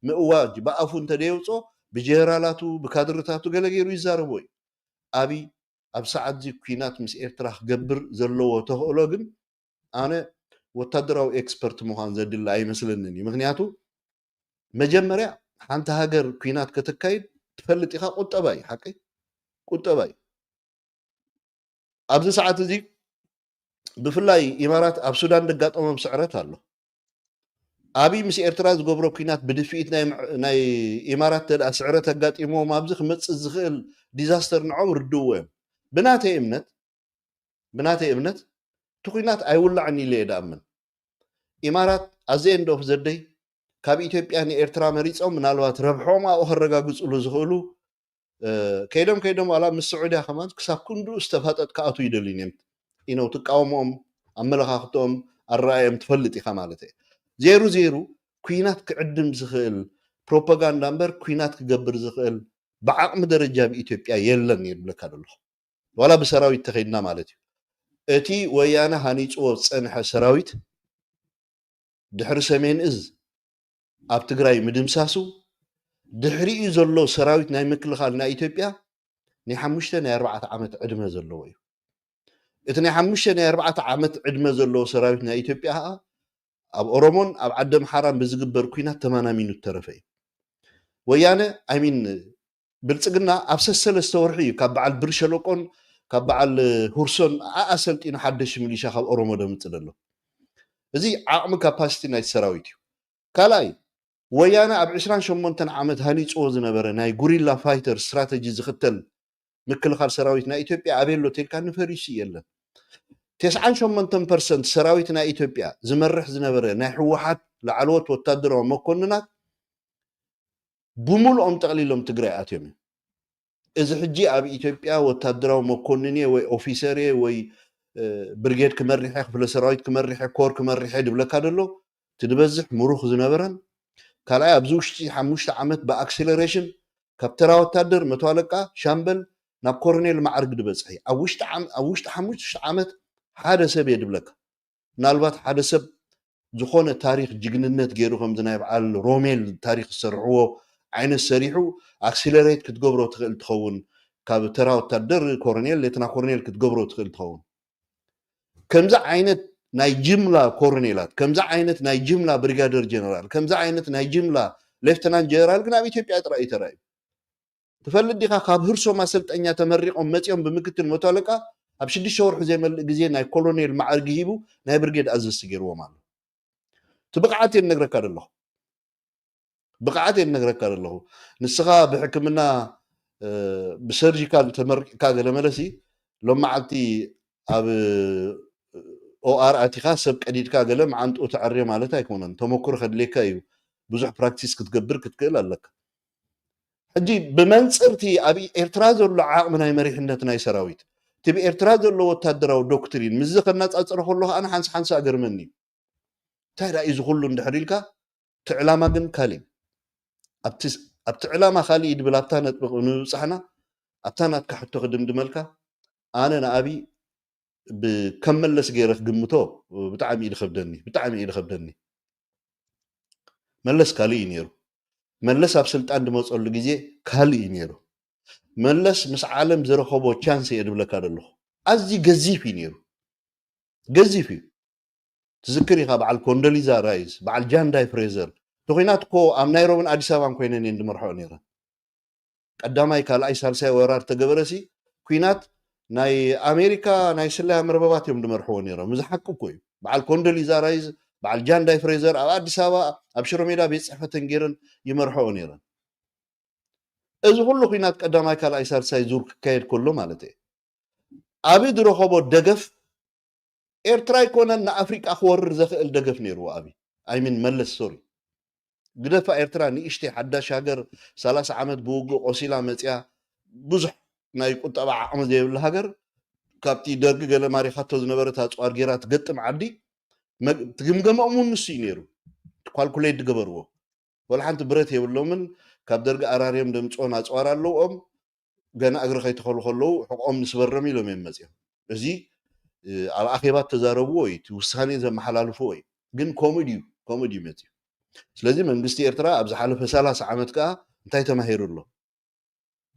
ምእዋጅ ብኣፉ እንተደየውፅኦ ብጀነራላቱ ብካድርታቱ ገለ ገይሩ ይዛረቦ እዩ። ኣብይ ኣብ ሰዓት እዚ ኩናት ምስ ኤርትራ ክገብር ዘለዎ ተኽእሎ ግን ኣነ ወታደራዊ ኤክስፐርት ምዃን ዘድሊ ኣይመስለንን እዩ። ምክንያቱ መጀመርያ ሓንቲ ሃገር ኩናት ከተካይድ ትፈልጥ ኢኻ ቁጠባ እዩ ሓቀይ ቁጠባ እዩ። ኣብዚ ሰዓት እዚ ብፍላይ ኢማራት ኣብ ሱዳን ዘጋጠሞም ስዕረት ኣሎ። ኣብይ ምስ ኤርትራ ዝገብሮ ኩናት ብድፍኢት ናይ ኢማራት ተደኣ ስዕረት ኣጋጢምዎም ኣብዚ ክመፅእ ዝኽእል ዲዛስተር ንዖም ርድእዎ እዮም። ብናተይ እምነት ብናተይ እምነት እቲ ኩናት ኣይውላዕን ኢለ እየ ድኣምን። ኢማራት ኣዘ ኤንድ ኦፍ ዘደይ ካብ ኢትዮጵያ ንኤርትራ መሪፆም ምናልባት ረብሖም ኣብኡ ከረጋግፅሉ ዝኽእሉ ከይዶም ከይዶም ዋላ ምስ ስዑድያ ከማን ክሳብ ክንድኡ ዝተፋጠጥ ክኣትዉ ይደልዩን እዮም ኢነው ትቃወሞኦም ኣመለኻኽቶኦም ኣረኣዮም ትፈልጥ ኢኻ ማለት እየ ዜሩ ዜሩ ኩናት ክዕድም ዝኽእል ፕሮፓጋንዳ እምበር ኩናት ክገብር ዝኽእል ብዓቕሚ ደረጃ ኣብ ኢትዮጵያ የለን እየ ዝብለካ ዘለኹ ዋላ ብሰራዊት ተኸይድና ማለት እዩ እቲ ወያነ ሃኒፅዎ ዝፀንሐ ሰራዊት ድሕሪ ሰሜን እዝ ኣብ ትግራይ ምድምሳሱ ድሕሪኡ ዘሎ ሰራዊት ናይ ምክልኻል ናይ ኢትዮጵያ ናይ ሓሙሽተ ናይ ኣርባዕተ ዓመት ዕድመ ዘለዎ እዩ። እቲ ናይ ሓሙሽተ ናይ ኣርባዕተ ዓመት ዕድመ ዘለዎ ሰራዊት ናይ ኢትዮጵያ ከዓ ኣብ ኦሮሞን ኣብ ዓዲ ኣምሓራን ብዝግበር ኲናት ተማናሚኑ ዝተረፈ እዩ። ወያነ ኣይሚን ብልፅግና ኣብ ሰሰለስተ ወርሒ እዩ ካብ በዓል ብር ሸለቆን ካብ በዓል ሁርሶን ኣኣሰልጢኑ ሓደሽ ሚሊሻ ካብ ኦሮሞ ደምፅእ ዘሎ። እዚ ዓቕሚ ካፓሲቲ ናይ ሰራዊት እዩ። ካልኣይ ወያነ ኣብ ዕስራን ሸሞንተን ዓመት ሃኒፅዎ ዝነበረ ናይ ጉሪላ ፋይተር ስትራተጂ ዝኽተል ምክልኻል ሰራዊት ናይ ኢትዮጵያ ኣበይ ኣሎ ተልካ ንፈሪሱ የለን። ተስዓን ሸሞንተን ፐርሰንት ሰራዊት ናይ ኢትዮጵያ ዝመርሕ ዝነበረ ናይ ህወሓት ላዕለዎት ወታደራዊ መኮንናት ብሙሉኦም ጠቕሊሎም ትግራይ ኣትዮም እዮም። እዚ ሕጂ ኣብ ኢትዮጵያ ወታደራዊ መኮንን እየ ወይ ኦፊሰር እየ ወይ ብርጌድ ክመርሕ እየ፣ ክፍለ ሰራዊት ክመርሕ እየ፣ ኮር ክመርሕ እየ ድብለካ ዘሎ እቲ ዝበዝሕ ምሩኽ ዝነበረን ካልኣይ ኣብዚ ውሽጢ ሓሙሽተ ዓመት ብኣክሴለሬሽን ካብ ተራ ወታደር መቶ ኣለቃ ሻምበል ናብ ኮሮኔል ማዕርግ ዝበፅሐ እዩ። ኣብ ውሽጢ ዓም- ኣብ ውሽጢ ሓሙሽተ ዓመት ሓደ ሰብ እየ ድብለካ። ምናልባት ሓደ ሰብ ዝኾነ ታሪክ ጅግንነት ገይሩ ከምዚ ናይ በዓል ሮሜል ታሪክ ዝሰርሕዎ ዓይነት ሰሪሑ ኣክሲለሬት ክትገብሮ ትኽእል ትኸውን። ካብ ተራ ወታደር ኮሮኔል ሌተና ኮሮኔል ክትገብሮ ትኽእል ትኸውን። ከምዚ ዓይነት ናይ ጅምላ ኮሮኔላት ከምዚ ዓይነት ናይ ጅምላ ብሪጋደር ጀነራል ከምዚ ዓይነት ናይ ጅምላ ሌፍተናንት ጀነራል ግን ኣብ ኢትዮጵያ ጥራይ እዩ ተራእዩ። ትፈልጥ ዲኻ ካብ ህርሶ ማሰልጠኛ ተመሪቖም መፂኦም ብምክትል መቶ ኣለቃ ኣብ ሽዱሽተ ወርሒ ዘይመልእ ግዜ ናይ ኮሎኔል ማዕርጊ ሂቡ ናይ ብርጌድ ኣዘዝቲ ገይርዎም ኣሎ። እቲ ብቕዓት እየ ዝነግረካ ዘለኹ። ብቕዓት እየ ዝነግረካ ዘለኹ። ንስኻ ብሕክምና ብሰርጂካል ተመሪቕካ ገለ መለሲ ሎም መዓልቲ ኣብ ኦኣር ኣቲኻ ሰብ ቀዲድካ ገለ መዓንጥኡ ተዐርዮ ማለት ኣይኮነን። ተመክሮ ከድልየካ እዩ። ብዙሕ ፕራክቲስ ክትገብር ክትክእል ኣለካ። ሕጂ ብመንፅር እቲ ኣብ ኤርትራ ዘሎ ዓቕሚ ናይ መሪሕነት ናይ ሰራዊት እቲ ብኤርትራ ዘሎ ወታደራዊ ዶክትሪን ምስዚ ከነፃፅሮ ከሎ ከዓ ሓንስ ሓንስ ኣገርመኒ እዩ። እንታይ ዳ እዩ ዝኩሉ እንድሕር ኢልካ እቲ ዕላማ ግን ካሊእ ኣብቲ ዕላማ ካሊእ ድብል ኣብታ ነጥቢ ንምብፃሕና ኣብታ ናትካ ሕቶ ክድምድመልካ ኣነ ንኣብይ ከም መለስ ገይረ ክግምቶ ብጣዕሚ እዩ ዝኸብደኒ ብጣዕሚ እዩ ዝኸብደኒ። መለስ ካልእ እዩ ነይሩ። መለስ ኣብ ስልጣን ዝመፀሉ ግዜ ካልእ እዩ ነይሩ። መለስ ምስ ዓለም ዝረኸቦ ቻንስ እየ ዝብለካ ዘለኹ። ኣዝዩ ገዚፍ እዩ ነይሩ። ገዚፍ እዩ። ትዝክር ኢኻ በዓል ኮንዶሊዛ ራይስ በዓል ጃንዳይ ፍሬዘር እቲ ኲናት እኮ ኣብ ናይሮብን ኣዲስ ኣበባን ኮይነን እየን ዝመርሐኦ ነይረን። ቀዳማይ ካልኣይ ሳልሳይ ወራር ተገበረሲ ኲናት ናይ ኣሜሪካ ናይ ስለያ መርበባት እዮም ዝመርሕዎ ነይሮም። እዚ ሓቂ እኮ እዩ። በዓል ኮንዶሊዛ ራይስ በዓል ጃንዳይ ፍሬዘር ኣብ ኣዲስ ኣበባ ኣብ ሽሮ ሜዳ ቤት ፅሕፈተን ገይረን ይመርሕኦ ነይረን። እዚ ኩሉ ኲናት ቀዳማይ ካልኣይ ሳልሳይ ዙር ክካየድ ከሎ ማለት እየ። ኣብይ ዝረኸቦ ደገፍ ኤርትራ ኣይኮነን ንኣፍሪቃ ክወርር ዘኽእል ደገፍ ነይርዎ ኣብይ ኣይሚን መለስ ሶሪ ግደፋ ኤርትራ ንእሽተይ ሓዳሽ ሃገር ሰላሳ ዓመት ብውግእ ቆሲላ መፅያ ብዙሕ ናይ ቁጠባ ዓቕሚ ዘይብላ ሃገር ካብቲ ደርጊ ገለ ማሪኻቶ ዝነበረት ኣፅዋር ጌራ ትገጥም ዓዲ ትግምገመኦም እውን ንሱ እዩ ነይሩ ካልኩሌት ዝገበርዎ ወላ ሓንቲ ብረት የብሎምን ካብ ደርጊ ኣራርዮም ደምፅኦን ኣፅዋር ኣለውኦም ገና እግሪ ከይተኸሉ ከለዉ ሕቆም ንስበሮም ኢሎም እዮም መፅኦም። እዚ ኣብ ኣኼባ ተዛረብዎ እዩ፣ እቲ ውሳኔ ዘመሓላልፍዎ እዩ። ግን ከምኡ ድዩ ከምኡ ድዩ መፅኡ? ስለዚ መንግስቲ ኤርትራ ኣብ ዝሓለፈ ሰላሳ ዓመት ከዓ እንታይ ተማሂሩ ኣሎ?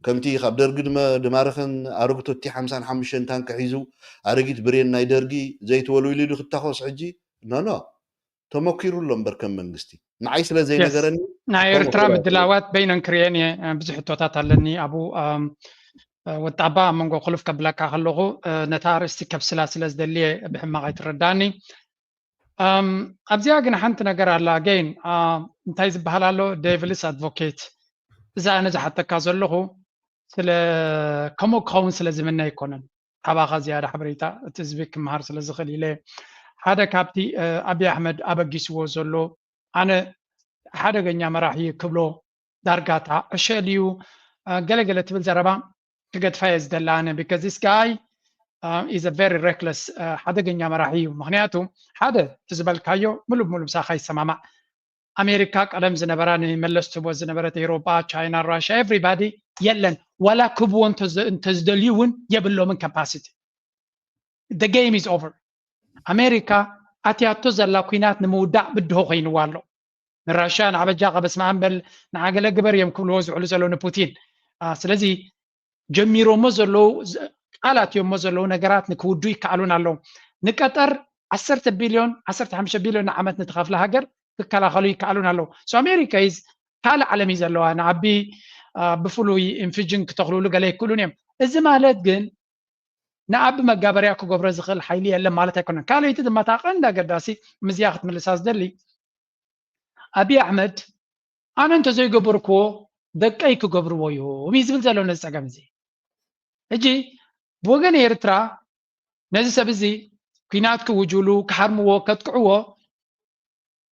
ከምቲ ካብ ደርጊ ድመ- ድማረኸን ኣረግቶቲ ሓምሳን ሓሙሽተን ታንኪ ሒዙ ኣረጊት ብሬን ናይ ደርጊ ዘይትወልውሉ ዱ ክታኾስ ሕጂ? ኖ ኖ ተመኪሩ ኣሎ እምበር ከም መንግስቲ ንዓይ ስለ ዘይነገረኒ ናይ ኤርትራ ምድላዋት በይነን ክርኤን እየ ብዙሕ ሕቶታት ኣለኒ ኣብኡ ወጣባ ኣብ መንጎ ክሉፍ ከብለካ ከለኹ ነታ ኣርእስቲ ከብስላ ስለ ዝደልየ ብሕማቕ ኣይትረዳኒ ኣብዚኣ ግን ሓንቲ ነገር ኣላ ገይን እንታይ ዝበሃል ኣሎ ዴቪልስ ኣድቮኬት እዛ ኣነ ዝሓተካ ዘለኹ ስለ ከምኡ ክኸውን ስለ ዝምነ ኣይኮነን ካባኻ ዝያዳ ሓበሬታ እቲ ህዝቢ ክመሃር ስለ ዝኽእል ኢለ ሓደ ካብቲ ኣብይ ኣሕመድ ኣበጊስዎ ዘሎ ኣነ ሓደገኛ መራሒ ክብሎ ዳርጋታ ዕሸል እዩ ገለገለ ትብል ዘረባ ክገድፋ እየ ዝደላ ኣነ because this guy is a very reckless ሓደገኛ መራሒ እዩ ምክንያቱ ሓደ እቲ ዝበልካዮ ሙሉእ ሙሉ ምሳኻ ይሰማማዕ ኣሜሪካ ቀደም ዝነበራ ንመለስ ትህቦ ዝነበረት ኤሮጳ ቻይና ራሽያ everybody የለን ዋላ ክህብዎ እንተዝደልዩ እውን የብሎምን capacity the game is over ኣሜሪካ ኣትያቶ ዘላ ኲናት ንምውዳእ ብድሆ ኮይንዋ ኣሎ። ንራሽያ ንዓበጃ ቀበስማ እምበል ንዓገለ ግበር እዮም ክብልዎ ዝውዕሉ ዘለዉ ንፑቲን። ስለዚ ጀሚሮሞ ዘለዉ ቃል ኣትዮሞ ዘለዉ ነገራት ንክውዱ ይከኣሉን ኣለዉ። ንቀጠር ዓሰርተ ቢልዮን ዓሰርተ ሓሙሽተ ቢልዮን ንዓመት ንትኸፍለ ሃገር ክከላኸሉ ይከኣሉን ኣለዉ። So ኣሜሪካ is ካልእ ዓለም እዩ ዘለዋ። ንዓቢ ብፍሉይ ኢንፊጅን ክተኽልሉ ገለ ይክእሉን እዮም። እዚ ማለት ግን ንኣቢ መጋበርያ ክገብሮ ዝኽእል ሓይሊ የለን ማለት ኣይኮነን። ካልኣይቲ ድማ እታ ቀንዲ ኣገዳሲ ምዝያ ክትምልሳ ዝደሊ ኣብይ ኣሕመድ ኣነ እንተዘይገበርክዎ ደቀይ ክገብርዎ እዮም እዩ ዝብል ዘሎ ነዚ ፀገም እዚ። ሕጂ ብወገን ኤርትራ ነዚ ሰብ እዚ ኲናት ክውጅሉ ክሓርምዎ ከጥቅዕዎ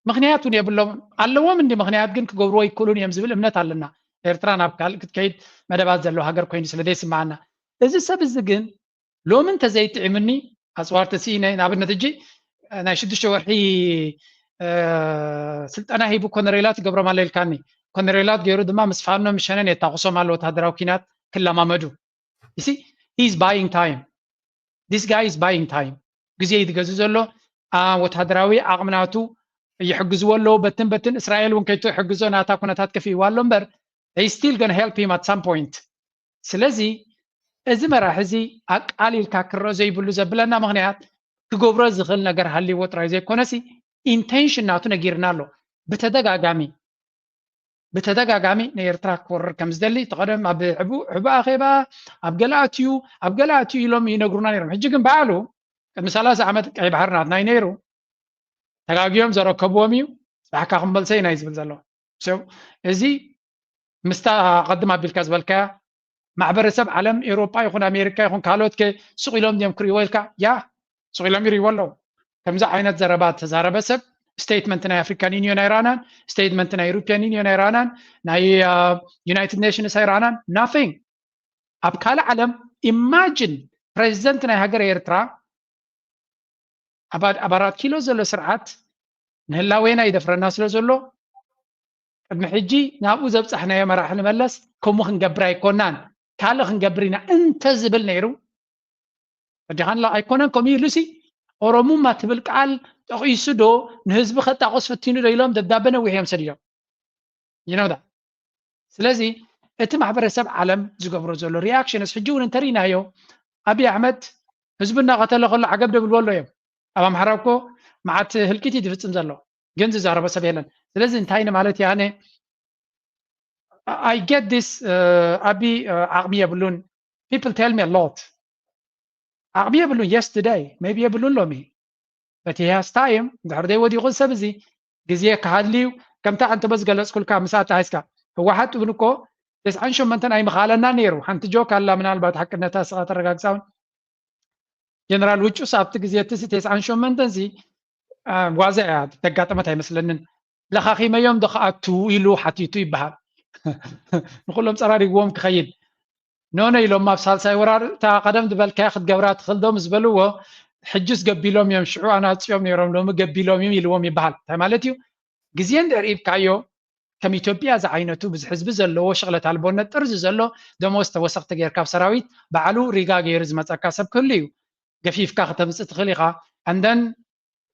ምኽንያት እውን የብሎም ኣለዎም እንዲ ምኽንያት ግን ክገብርዎ ይክእሉን እዮም ዝብል እምነት ኣለና። ኤርትራ ናብ ካልእ ክትከይድ መደባት ዘለዎ ሃገር ኮይኑ ስለ ዘይስምዓና እዚ ሰብ እዚ ግን ሎሚ እንተዘይጥዒምኒ ኣፅዋር ተስኢነ ንኣብነት ሕጂ ናይ ሽዱሽተ ወርሒ ስልጠና ሂቡ ኮነሬላት ይገብሮም ኣሎ ኢልካኒ። ኮነሬላት ገይሩ ድማ ምስ ፋኖ ምስ ሸነን የታኩሶም ኣሎ ወታደራዊ ኪናት ክለማመዱ። You see, he's buying time. This guy is buying time. ግዜ እዩ ዝገዝእ ዘሎ። ወታደራዊ ዓቕሚ ናቱ ይሕግዝዎ ኣለዉ። በትን በትን እስራኤል እውን ከይቶ ይሕግዞ ናታ ኩነታት ከፊእዋ ኣሎ እምበር they still gonna help him at some point. ስለዚ እዚ መራሒ እዚ ኣቃሊልካ ክረኦ ዘይብሉ ዘብለና ምኽንያት ክገብሮ ዝኽእል ነገር ሃልይዎ ጥራይ ዘይኮነሲ ኢንቴንሽን ናቱ ነጊርና ኣሎ። ብተደጋጋሚ ብተደጋጋሚ ንኤርትራ ክወርር ከም ዝደሊ ተቐደም ኣብ ሕቡእ ኣኼባ ኣብ ገለኣትዩ ኣብ ገለኣትዩ ኢሎም ይነግሩና ነይሮም። ሕጂ ግን ባዕሉ ቅድሚ ሰላሳ ዓመት ቀይ ባሕሪ ናትና እዩ ነይሩ። ተጋግዮም ዘረከብዎም እዩ። ባሕካ ክመልሰ ኢና እዩ ዝብል ዘሎ። እዚ ምስታ ቀድም ኣቢልካ ዝበልካያ ማሕበረሰብ ዓለም ኤውሮጳ ይኹን ኣሜሪካ ይኹን ካልኦት ከ ስቕ ኢሎም ድዮም ክርእይዎ ኢልካ? ያ ስቕ ኢሎም ይርእይዎ ኣለዉ። ከምዚ ዓይነት ዘረባ ተዛረበ ሰብ ስቴትመንት ናይ ኣፍሪካን ዩኒዮን ኣይረኣናን፣ ስቴትመንት ናይ ዩሮፒያን ዩኒዮን ኣይረኣናን፣ ናይ ዩናይትድ ኔሽንስ ኣይረኣናን። ናቲንግ። ኣብ ካልእ ዓለም ኢማጅን ፕሬዚደንት ናይ ሃገር ኤርትራ ኣብ ኣራት ኪሎ ዘሎ ስርዓት ንህላዌና ይደፍረና ስለ ዘሎ ቅድሚ ሕጂ ናብኡ ዘብፃሕናዮ መራሒ ንመለስ ከምኡ ክንገብር ኣይኮናን ካልእ ክንገብር ኢና እንተ ዝብል ነይሩ። ፈዲኻንላ ኣይኮነን ከምኡ ኢሉሲ ኦሮሙማ ትብል ቃል ጠቒሱ ዶ ንህዝቢ ከጣቆስ ፈቲኑ ዶ ኢሎም ደብዳበ ነዊሕ እዮም ሰዲዶም። ይነውዳ ስለዚ እቲ ማሕበረሰብ ዓለም ዝገብሮ ዘሎ ሪያክሽንስ ሕጂ እውን እንተርኢናዮ ኣብይ ኣሕመድ ህዝቢ እናቐተለ ከሎ ዓገብ ደብልዎ ኣሎ እዮም። ኣብ ኣምሓራ እኮ መዓት ህልቂት እዩ ዝፍፅም ዘሎ ግን ዝዛረቦ ሰብ የለን። ስለዚ እንታይ ንማለት እየ ኣነ I get this ኣቢ ዓቕሚ የብሉን people tell me a lot ዓቕሚ የብሉን yesterday maybe የብሉን ሎሚ but he has time ድሕር ዘይወዲቑ ሰብ እዚ ግዜ ክሃልዩ ከምታ ኣንተ በዝገለፅኩልካ ምስ ኣተሓይዝካ ህወሓት እውን እኮ ተስዓን ሸመንተን ኣይምኻለና ነይሩ ሓንቲ ጆክ ኣላ ምናልባት ሓቅነታ ስኻ ተረጋግፃውን ጀነራል ውጩስ ኣብቲ ግዜ እቲ ተስዓን ሸመንተን ሲ ዋዛ እያ ተጋጠመት ኣይመስለንን ለኻኺመዮም ዶ ክኣቱ ኢሉ ሓቲቱ ይበሃል ንኩሎም ፀራሪግዎም ክኸይድ ኖኖ ኢሎም ኣብ ሳልሳይ ወራር እታ ቀደም ዝበልካያ ክትገብራ ትኽእል ዶ ምስ በልዎ ሕጅስ ገቢሎም እዮም ሽዑ ኣናፅዮም ነይሮም ሎሚ ገቢሎም እዮም ኢልዎም ይበሃል እንታይ ማለት እዩ ግዜ እንድሕር ኢብካዮ ከም ኢትዮጵያ ዝዓይነቱ ብዙሕ ህዝቢ ዘለዎ ሽቕለት ኣልቦነት ጥርዚ ዘሎ ደሞዝ ተወሰኽቲ ጌርካ ኣብ ሰራዊት ባዕሉ ሪጋ ገይሩ ዝመፀካ ሰብ ክህሉ እዩ ገፊፍካ ክተምፅእ ትኽእል ኢኻ and then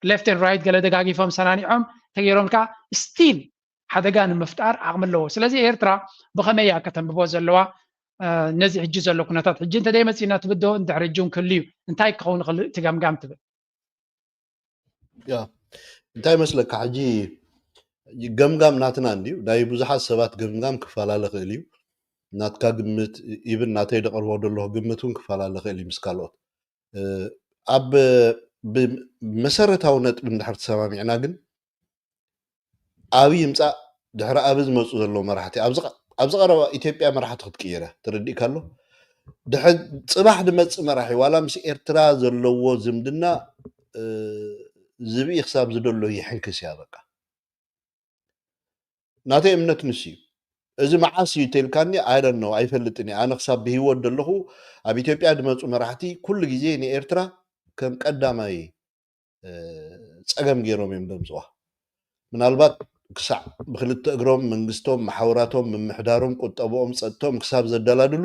left and right ገለ ደጋጊፎም ሰናኒዖም ተገይሮም ከዓ still ሓደጋ ንምፍጣር ዓቕሚ ኣለዎ። ስለዚ ኤርትራ ብኸመይ እያ ከተንብቦ ዘለዋ ነዚ ሕጂ ዘሎ ኩነታት? ሕጂ እንተደይ መፂና ትብዶ እንድሕሪ ሕጂ እውን ክህሉ እዩ እንታይ ክኸውን ይኽእል እቲ ገምጋም ትብል? ያ እንታይ መስለካ ሕጂ ገምጋም ናትና እንድዩ ናይ ብዙሓት ሰባት ገምጋም ክፈላለ ክእል እዩ ናትካ ግምት ኢብን ናተይ ደቐርቦ ዘለኹ ግምት እውን ክፈላለ ክእል እዩ ምስ ካልኦት ኣብ መሰረታዊ ነጥቢ እንድሕር ተሰማሚዕና ግን ኣብይ ይምፃእ ድሕሪ ኣብ ዝመፁ ዘለዉ መራሕቲ ኣብዚ ቀረባ ኢትዮጵያ መራሕቲ ክትቅይረ ተረዲእካ ኣሎ ድሕር ፅባሕ ድመፅእ መራሒ ዋላ ምስ ኤርትራ ዘለዎ ዝምድና ዝብኢ ክሳብ ዝደሎ ይሕንክስ እያ በቃ ናተይ እምነት ንሱ እዩ እዚ መዓስ እዩ ተልካኒ ኣይደን ነው ኣይፈልጥን እየ ኣነ ክሳብ ብሂወት ዘለኹ ኣብ ኢትዮጵያ ድመፁ መራሕቲ ኩሉ ግዜ ንኤርትራ ከም ቀዳማይ ፀገም ገይሮም እዮም ደምፅዋ ምናልባት ክሳዕ ብክልተ እግሮም መንግስቶም ማሓውራቶም ምምሕዳሮም ቁጠብኦም ፀጥቶም ክሳብ ዘደላድሉ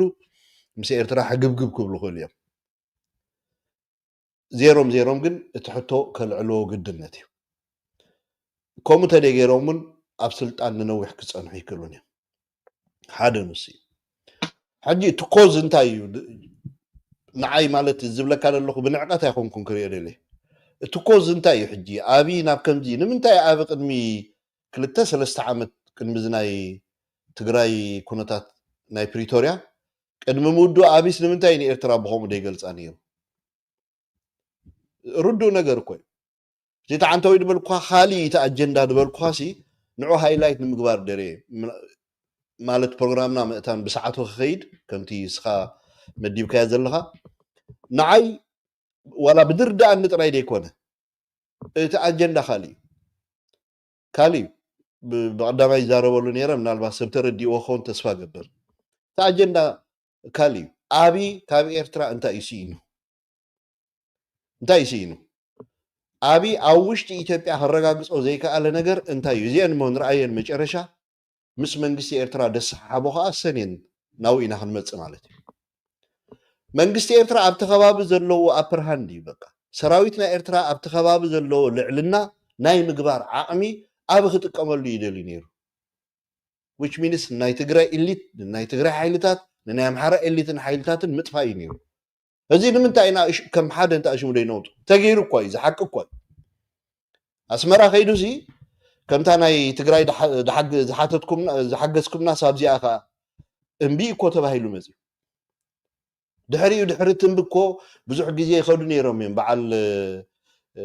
ምስ ኤርትራ ሕግብግብ ክብሉ ክእሉ እዮም ዜሮም ዜሮም ግን እቲ ሕቶ ከልዕልዎ ግድነት እዩ። ከምኡ ተደይ ገይሮም እውን ኣብ ስልጣን ንነዊሕ ክፀንሑ ይክእሉን እዮም። ሓደ ንሱ እዩ። ሕጂ እቲ ኮዝ እንታይ እዩ? ንዓይ ማለት ዝብለካ ዘለኹ ብንዕቀት ኣይኮንኩን ክሪኦ ደልየ። እቲ ኮዝ እንታይ እዩ? ሕጂ ኣብይ ናብ ከምዚ ንምንታይ ኣብይ ቅድሚ ክልተ ሰለስተ ዓመት ቅድሚ እዚ ናይ ትግራይ ኩነታት ናይ ፕሪቶርያ ቅድሚ ምውድኡ ኣብይስ ንምንታይ ንኤርትራ ብኸምኡ ደይገልፃ ነይሩ? ርዱእ ነገር እኮ እዩ። እቲ ተዓንተዊ ድበልኩኻ ካሊእ እቲ ኣጀንዳ ድበልኩኻ ሲ ንዑ ሃይላይት ንምግባር ደርየ ማለት ፕሮግራምና ምእታን ብሰዓቱ ክኸይድ ከምቲ እስኻ መዲብካዮ ዘለኻ ንዓይ ዋላ ብድርዳኣኒ ጥራይ ደይኮነ እቲ ኣጀንዳ ካሊእ እዩ። ካሊእ እዩ። ብ- ብቐዳማይ ይዛረበሉ ነይረ ምናልባት ሰብ ተረዲእዎ ክኸውን ተስፋ ገብር። እቲ ኣጀንዳ ካሊእ እዩ። ኣብይ ካብ ኤርትራ እንታይ እዩ ስኢኑ? እንታይ እዩ ስኢኑ? ኣብይ ኣብ ውሽጢ ኢትዮጵያ ከረጋግጾ ዘይከኣለ ነገር እንታይ እዩ? እዚአን እሞ ንረኣየን መጨረሻ ምስ መንግስቲ ኤርትራ ደሰሓሓቦ ከኣ ሰኔን ናብኡ ኢና ክንመጽእ ማለት እዩ። መንግስቲ ኤርትራ ኣብቲ ከባቢ ዘለዎ ኣፐርሃንድ እዩ በቃ ሰራዊት ናይ ኤርትራ ኣብቲ ከባቢ ዘለዎ ልዕልና ናይ ምግባር ዓቕሚ ኣብ ክጥቀመሉ ይደልዩ ነይሩ። Which means ናይ ትግራይ ኢሊት ናይ ትግራይ ሓይልታት ንናይ ኣምሓራ ኤሊትን ሓይልታትን ምጥፋእ እዩ ነይሩ። እዚ ንምንታይ ኢና እሽ- ከም ሓደ እንተ ኣሽሙ ደይነውጡ ተገይሩ እኳ እዩ ዝሓቂ እኳ እዩ። ኣስመራ ከይዱ ሲ ከምታ ናይ ትግራይ ድሓ- ድሓግ- ዝሓተትኩምና ዝሓገዝኩምና ሳብዚኣ ከዓ እምቢ እኮ ተባሂሉ መፅዩ። ድሕሪኡ ድሕሪ ትንቢ እኮ ብዙሕ ግዜ ይኸዱ ነይሮም እዮም። በዓል እ፣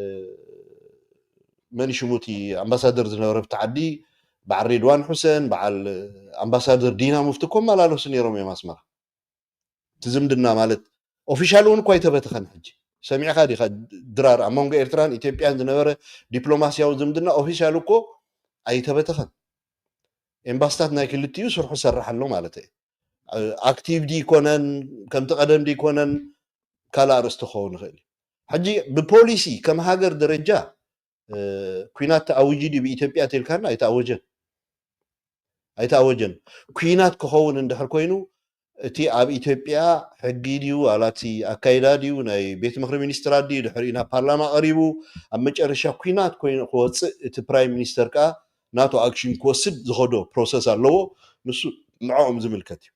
መን ሽሙቲ ኣምባሳደር ዝነበረ ብቲ ዓዲ በዓል ሬድዋን ሑሰን በዓል ኣምባሳደር ዲና ሙፍቲ እኮ መላለሱ ነይሮም እዮም ኣስመራ። እቲ ዝምድና ማለት ኦፊሻል እውን እኳ ኣይተበተኸን። ሕጂ ሰሚዕካ ዲኻ ድራር ኣብ መንጎ ኤርትራን ኢትዮጵያን ዝነበረ ዲፕሎማስያዊ ዝምድና ኦፊሻል እኮ ኣይተበተኸን። ኤምባስታት ናይ ክልቲኡ ስርሑ ሰርሕ ኣሎ ማለት እዩ። ኣክቲቭ ዲ ይኮነን ከምቲ ቀደም ዲ ይኮነን ካልእ ኣርእስቲ ክኸውን ይኽእል እዩ። ሕጂ ብፖሊሲ ከም ሃገር ደረጃ እ፣ ኩናት ተኣውጂ ድዩ ብኢትዮጵያ ተልካና ኣይተኣወጀን ኣይተኣወጀን። ኩናት ክኸውን እንድሕር ኮይኑ እቲ ኣብ ኢትዮጵያ ሕጊ ድዩ ዋላ እቲ ኣካይዳ ድዩ ናይ ቤት ምክሪ ሚኒስትራት ድዩ ድሕሪ ናብ ፓርላማ ቀሪቡ ኣብ መጨረሻ ኩናት ኮይኑ ክወፅእ እቲ ፕራይም ሚኒስተር ከዓ ናቱ ኣክሽን ክወስድ ዝኸዶ ፕሮሰስ ኣለዎ። ንሱ ንዕኦም ዝምልከት እዩ።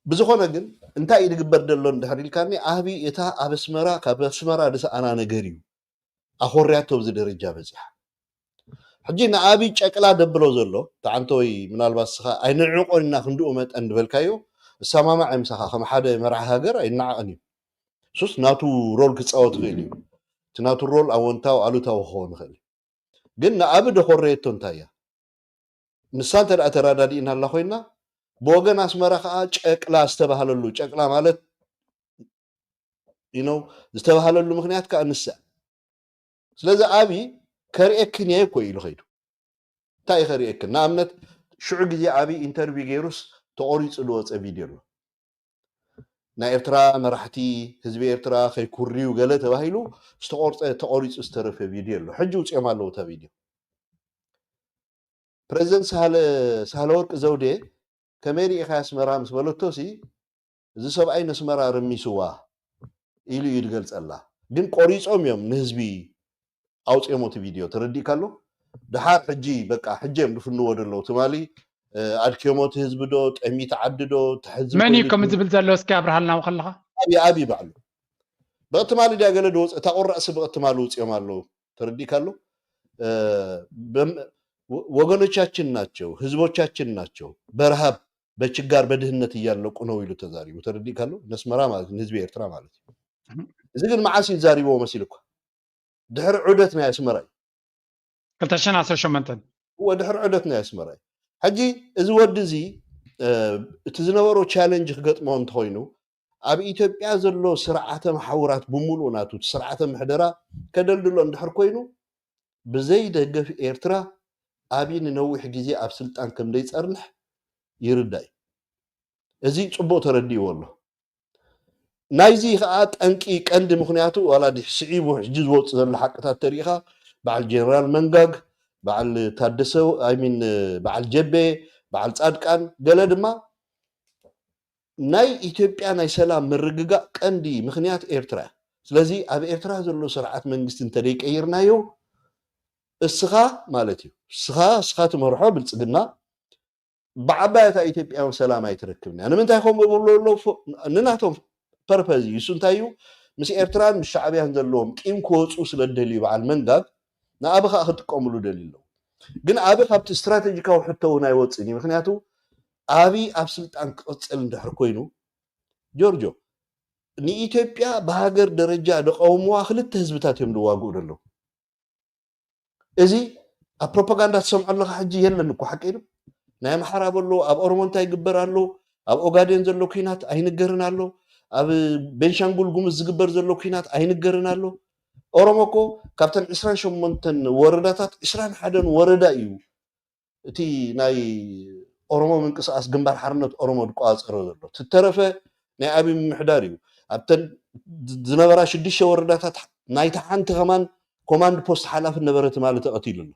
ብዝኾነ ግን እንታይ እዩ ዝግበር ዘሎ እንድሕር ኢልካኒ ኣብይ እታ ኣብ ኣስመራ ካብ ኣስመራ ዝሰኣና ነገር እዩ ኣኾርያቶ ኣብዚ ደረጃ በፂሓ። ሕጂ ንኣብይ ጨቅላ ደብሎ ዘሎ ተዓንተወይ ምናልባት ስኻ ኣይንዕቆን ኢና ክንድኡ መጠን ዝበልካዮ እሰማማዕ ምሳኻ ከም ሓደ መራሕ ሃገር ኣይናዓቕን እዩ። ሱስ ናቱ ሮል ክፃወት ይኽእል እዩ። እቲ ናቱ ሮል ኣወንታዊ ኣሉታዊ ክኸውን ይኽእል እዩ። ግን ንኣብ ደኾረየቶ እንታይ እያ? ንሳ እንተ ደኣ ተረዳዲእና ኣላ ኮይና ብወገን ኣስመራ ከዓ ጨቅላ ዝተባህለሉ ጨቅላ ማለት you know ዝተባህለሉ ምክንያት ከዓ ንሳ ስለዚ ኣብይ ከርእየክን እየ እኮ ኢሉ ከይዱ እንታይ እዩ ከርእየክን ንኣብነት ሽዑ ግዜ ኣብይ ኢንተርቪው ገይሩስ ተቆሪፁ ዝወፀ ቪድዮ ኣሎ ናይ ኤርትራ መራሕቲ ህዝቢ ኤርትራ ከይኩርዩ ገለ ተባሂሉ ዝተቆርፀ ተቆሪፁ ዝተረፈ ቪድዮ ኣሎ ሕጂ ውፅኦም ኣለዉ እታ ቪድዮ ፕሬዚደንት ሳህለ ሳህለ ወርቅ ዘውዴ ከመይ ርኢኻ ኣስመራ ምስ በለቶ ሲ እዚ ሰብኣይ ነስመራ ርሚስዋ ኢሉ እዩ ዝገልፀላ ግን ቆሪፆም እዮም ንህዝቢ ኣውፅኦሞ እቲ ቪድዮ ተረዲእካ ኣሎ ድሓር ሕጂ በቃ ሕጂ እዮም ዝፍንዎ ዘለዉ ትማሊ ኣድክዮሞ እቲ ህዝቢ ዶ ጠሚት ዓዲ ዶ ተሕዝብ መን እዩ ኮይኑ ከም ዝብል ዘሎ እስኪ ኣብርሃልና ከለኻ ኣብይ ኣብይ ባዕሉ ብቅትማሊ ድያ ገለ ድወፅ እታ ቁራእሲ ብቅትማሊ ውፅኦም ኣለዉ ተረዲእካ ኣሎ ወገኖቻችን ናቸው ህዝቦቻችን ናቸው በረሃብ በችጋር በድህነት እያለቁ ነው ኢሉ ተዛሪቡ ተረዲእካ ኣሎ ነስመራ ማለት ንህዝቢ ኤርትራ ማለት እዩ እዚ ግን መዓስ እዩ ዛሪብዎ መሲልኳ ድሕሪ ዑደት ናይ ኣስመራ እዩ ክልተ ሽሕን ዓሰርተ ሸሞንተን እወ ድሕሪ ዑደት ናይ ኣስመራ እዩ ሕጂ እዚ ወዲ እዚ እቲ ዝነበሮ ቻለንጅ ክገጥሞ እንተኮይኑ ኣብ ኢትዮጵያ ዘሎ ስርዓተ መሓውራት ብምሉኡ ናቱ ስርዓተ ምሕደራ ከደልድሎ እንድሕር ኮይኑ ብዘይ ደገፍ ኤርትራ ኣብይ ንነዊሕ ግዜ ኣብ ስልጣን ከም ዘይፀርንሕ ይርዳእ እዩ እዚ ፅቡቅ ተረዲእዎ ኣሎ ናይዚ ከዓ ጠንቂ ቀንዲ ምክንያቱ ዋላ ስዒቡ ሕጂ ዝወፅእ ዘሎ ሓቅታት ተሪኢካ በዓል ጀነራል መንጋግ በዓል ታደሰ ሚን በዓል ጀቤ በዓል ፃድቃን ገለ ድማ ናይ ኢትዮጵያ ናይ ሰላም ምርግጋእ ቀንዲ ምክንያት ኤርትራ እያ ስለዚ ኣብ ኤርትራ ዘሎ ስርዓት መንግስቲ እንተደይቀይርናዮ፣ እስኻ ማለት እዩ፣ እስኻ እስኻ ትመርሖ ብልጽግና ብዓባያታ ኢትዮጵያውን ሰላም ኣይትረክብን እያ። ንምንታይ ከምኡ ይብሉ ኣለዉ? ንናቶም ፐርፐዝ እዩ። እሱ እንታይ እዩ? ምስ ኤርትራን ምስ ሻዕብያን ዘለዎም ቂም ክወፁ ስለ ደልዩ በዓል መንጋግ ንኣቢ ከዓ ክጥቀምሉ ደልዩ ኣለዉ። ግን ኣቢ ካብቲ ስትራቴጂካዊ ሕቶ እውን ኣይወፅን እዩ። ምክንያቱ ኣቢ ኣብ ስልጣን ክቕፅል እንድሕር ኮይኑ፣ ጆርጆ፣ ንኢትዮጵያ ብሃገር ደረጃ ደቀውምዋ ክልተ ህዝብታት እዮም ዝዋግኡ ዘለዉ። እዚ ኣብ ፕሮፓጋንዳ ትሰምዖ ኣለኻ። ሕጂ የለን እኮ፣ ሓቂ እዩ። ናይ ኣምሓራ በሎ፣ ኣብ ኦሮሞ እንታይ ይግበር ኣሎ፣ ኣብ ኦጋዴን ዘሎ ኩናት ኣይንገርን ኣሎ፣ ኣብ ቤንሻንጉል ጉምዝ ዝግበር ዘሎ ኩናት ኣይንገርን ኣሎ። ኦሮሞ እኮ ካብተን ዕስራን ሸሞንተን ወረዳታት ዕስራን ሓደን ወረዳ እዩ እቲ ናይ ኦሮሞ ምንቅስቃስ ግንባር ሓርነት ኦሮሞ ዝቆፃፀሮ ዘሎ። ትተረፈ ናይ ኣቢ ምምሕዳር እዩ። ኣብተን ዝነበራ ሽዱሽተ ወረዳታት ናይታ ሓንቲ ከማን ኮማንድ ፖስት ሓላፊ ነበረ ትማሊ ተቐቲሉ ኣሎ።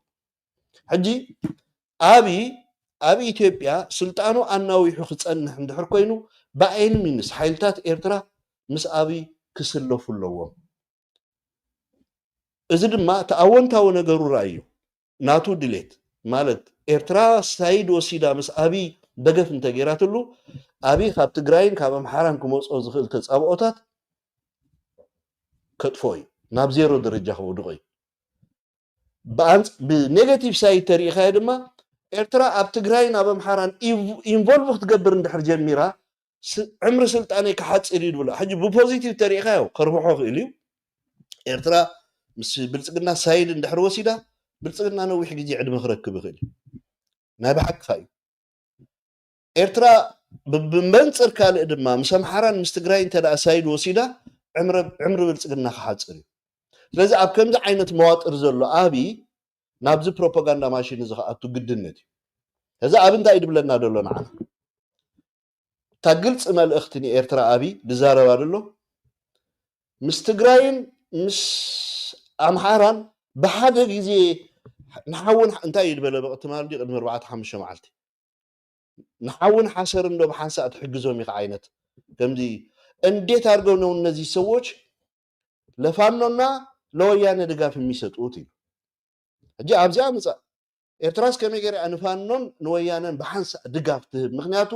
ሕጂ ኣቢ ኣብ ኢትዮጵያ ስልጣኑ ኣናዊሑ ክፀንሕ እንድሕር ኮይኑ፣ ብኣይኒ ሚንስ ሓይልታት ኤርትራ ምስ ኣቢ ክስለፉ ኣለዎም። እዚ ድማ እቲ ኣወንታዊ ነገሩ ርኣዮ። ናቱ ድሌት ማለት ኤርትራ ሳይድ ወሲዳ ምስ ኣቢ ደገፍ እንተገይራትሉ፣ ኣቢ ካብ ትግራይን ካብ ኣምሓራን ክመፅኦ ዝኽእል ተፃብኦታት ከጥፎ እዩ፣ ናብ ዜሮ ደረጃ ከውድቆ እዩ። ብኣንፅ ብኔጋቲቭ ሳይድ ተሪኢኻዮ ድማ ኤርትራ ኣብ ትግራይን ኣብ ኣምሓራን ኢንቮልቭ ክትገብር እንድሕር ጀሚራ፣ ዕምሪ ስልጣነይ ክሓፅር እዩ ዝብሎ። ሕጂ ብፖዚቲቭ ተሪኢኻዮ ከርብሖ ክእል እዩ። ኤርትራ ምስ ብልፅግና ሳይድ እንድሕር ወሲዳ፣ ብልፅግና ነዊሕ ግዜ ዕድመ ክረክብ ይኽእል እዩ። ናይ ብሓቅኻ እዩ። ኤርትራ ብመንፅር ካልእ ድማ ምስ ኣምሓራን ምስ ትግራይ እንተ ሳይድ ወሲዳ፣ ዕምሪ ብልፅግና ክሓፅር እዩ። ስለዚ ኣብ ከምዚ ዓይነት መዋጥር ዘሎ ኣቢ ናብዚ ፕሮፓጋንዳ ማሽን እዚ ክኣቱ ግድነት እዩ። እዚ ኣብ እንታይ ድብለና ደሎ ንዓና? እታ ግልፂ መልእኽቲ ንኤርትራ ኣቢ ዝዛረባ ደሎ፣ ምስ ትግራይን ምስ ኣምሓራን ብሓደ ግዜ ንሓውን እንታይ እዩ ዝበለ ብቕትማል ድዩ ቅድሚ ኣርባዕተ ሓሙሽተ መዓልቲ ንሓውን ሓሰር እንዶ ብሓንሳእ ትሕግዞም ኢኻ ዓይነት ከምዚ እንዴት አድርገው ነው እነዚህ ሰዎች ለፋኖና ለወያነ ድጋፍ የሚሰጡት እዩ። ሕጂ ኣብዚኣ ምፃእ ኤርትራስ ከመይ ገይራ ንፋኖን ንወያነን ብሓንሳእ ድጋፍ ትህብ? ምክንያቱ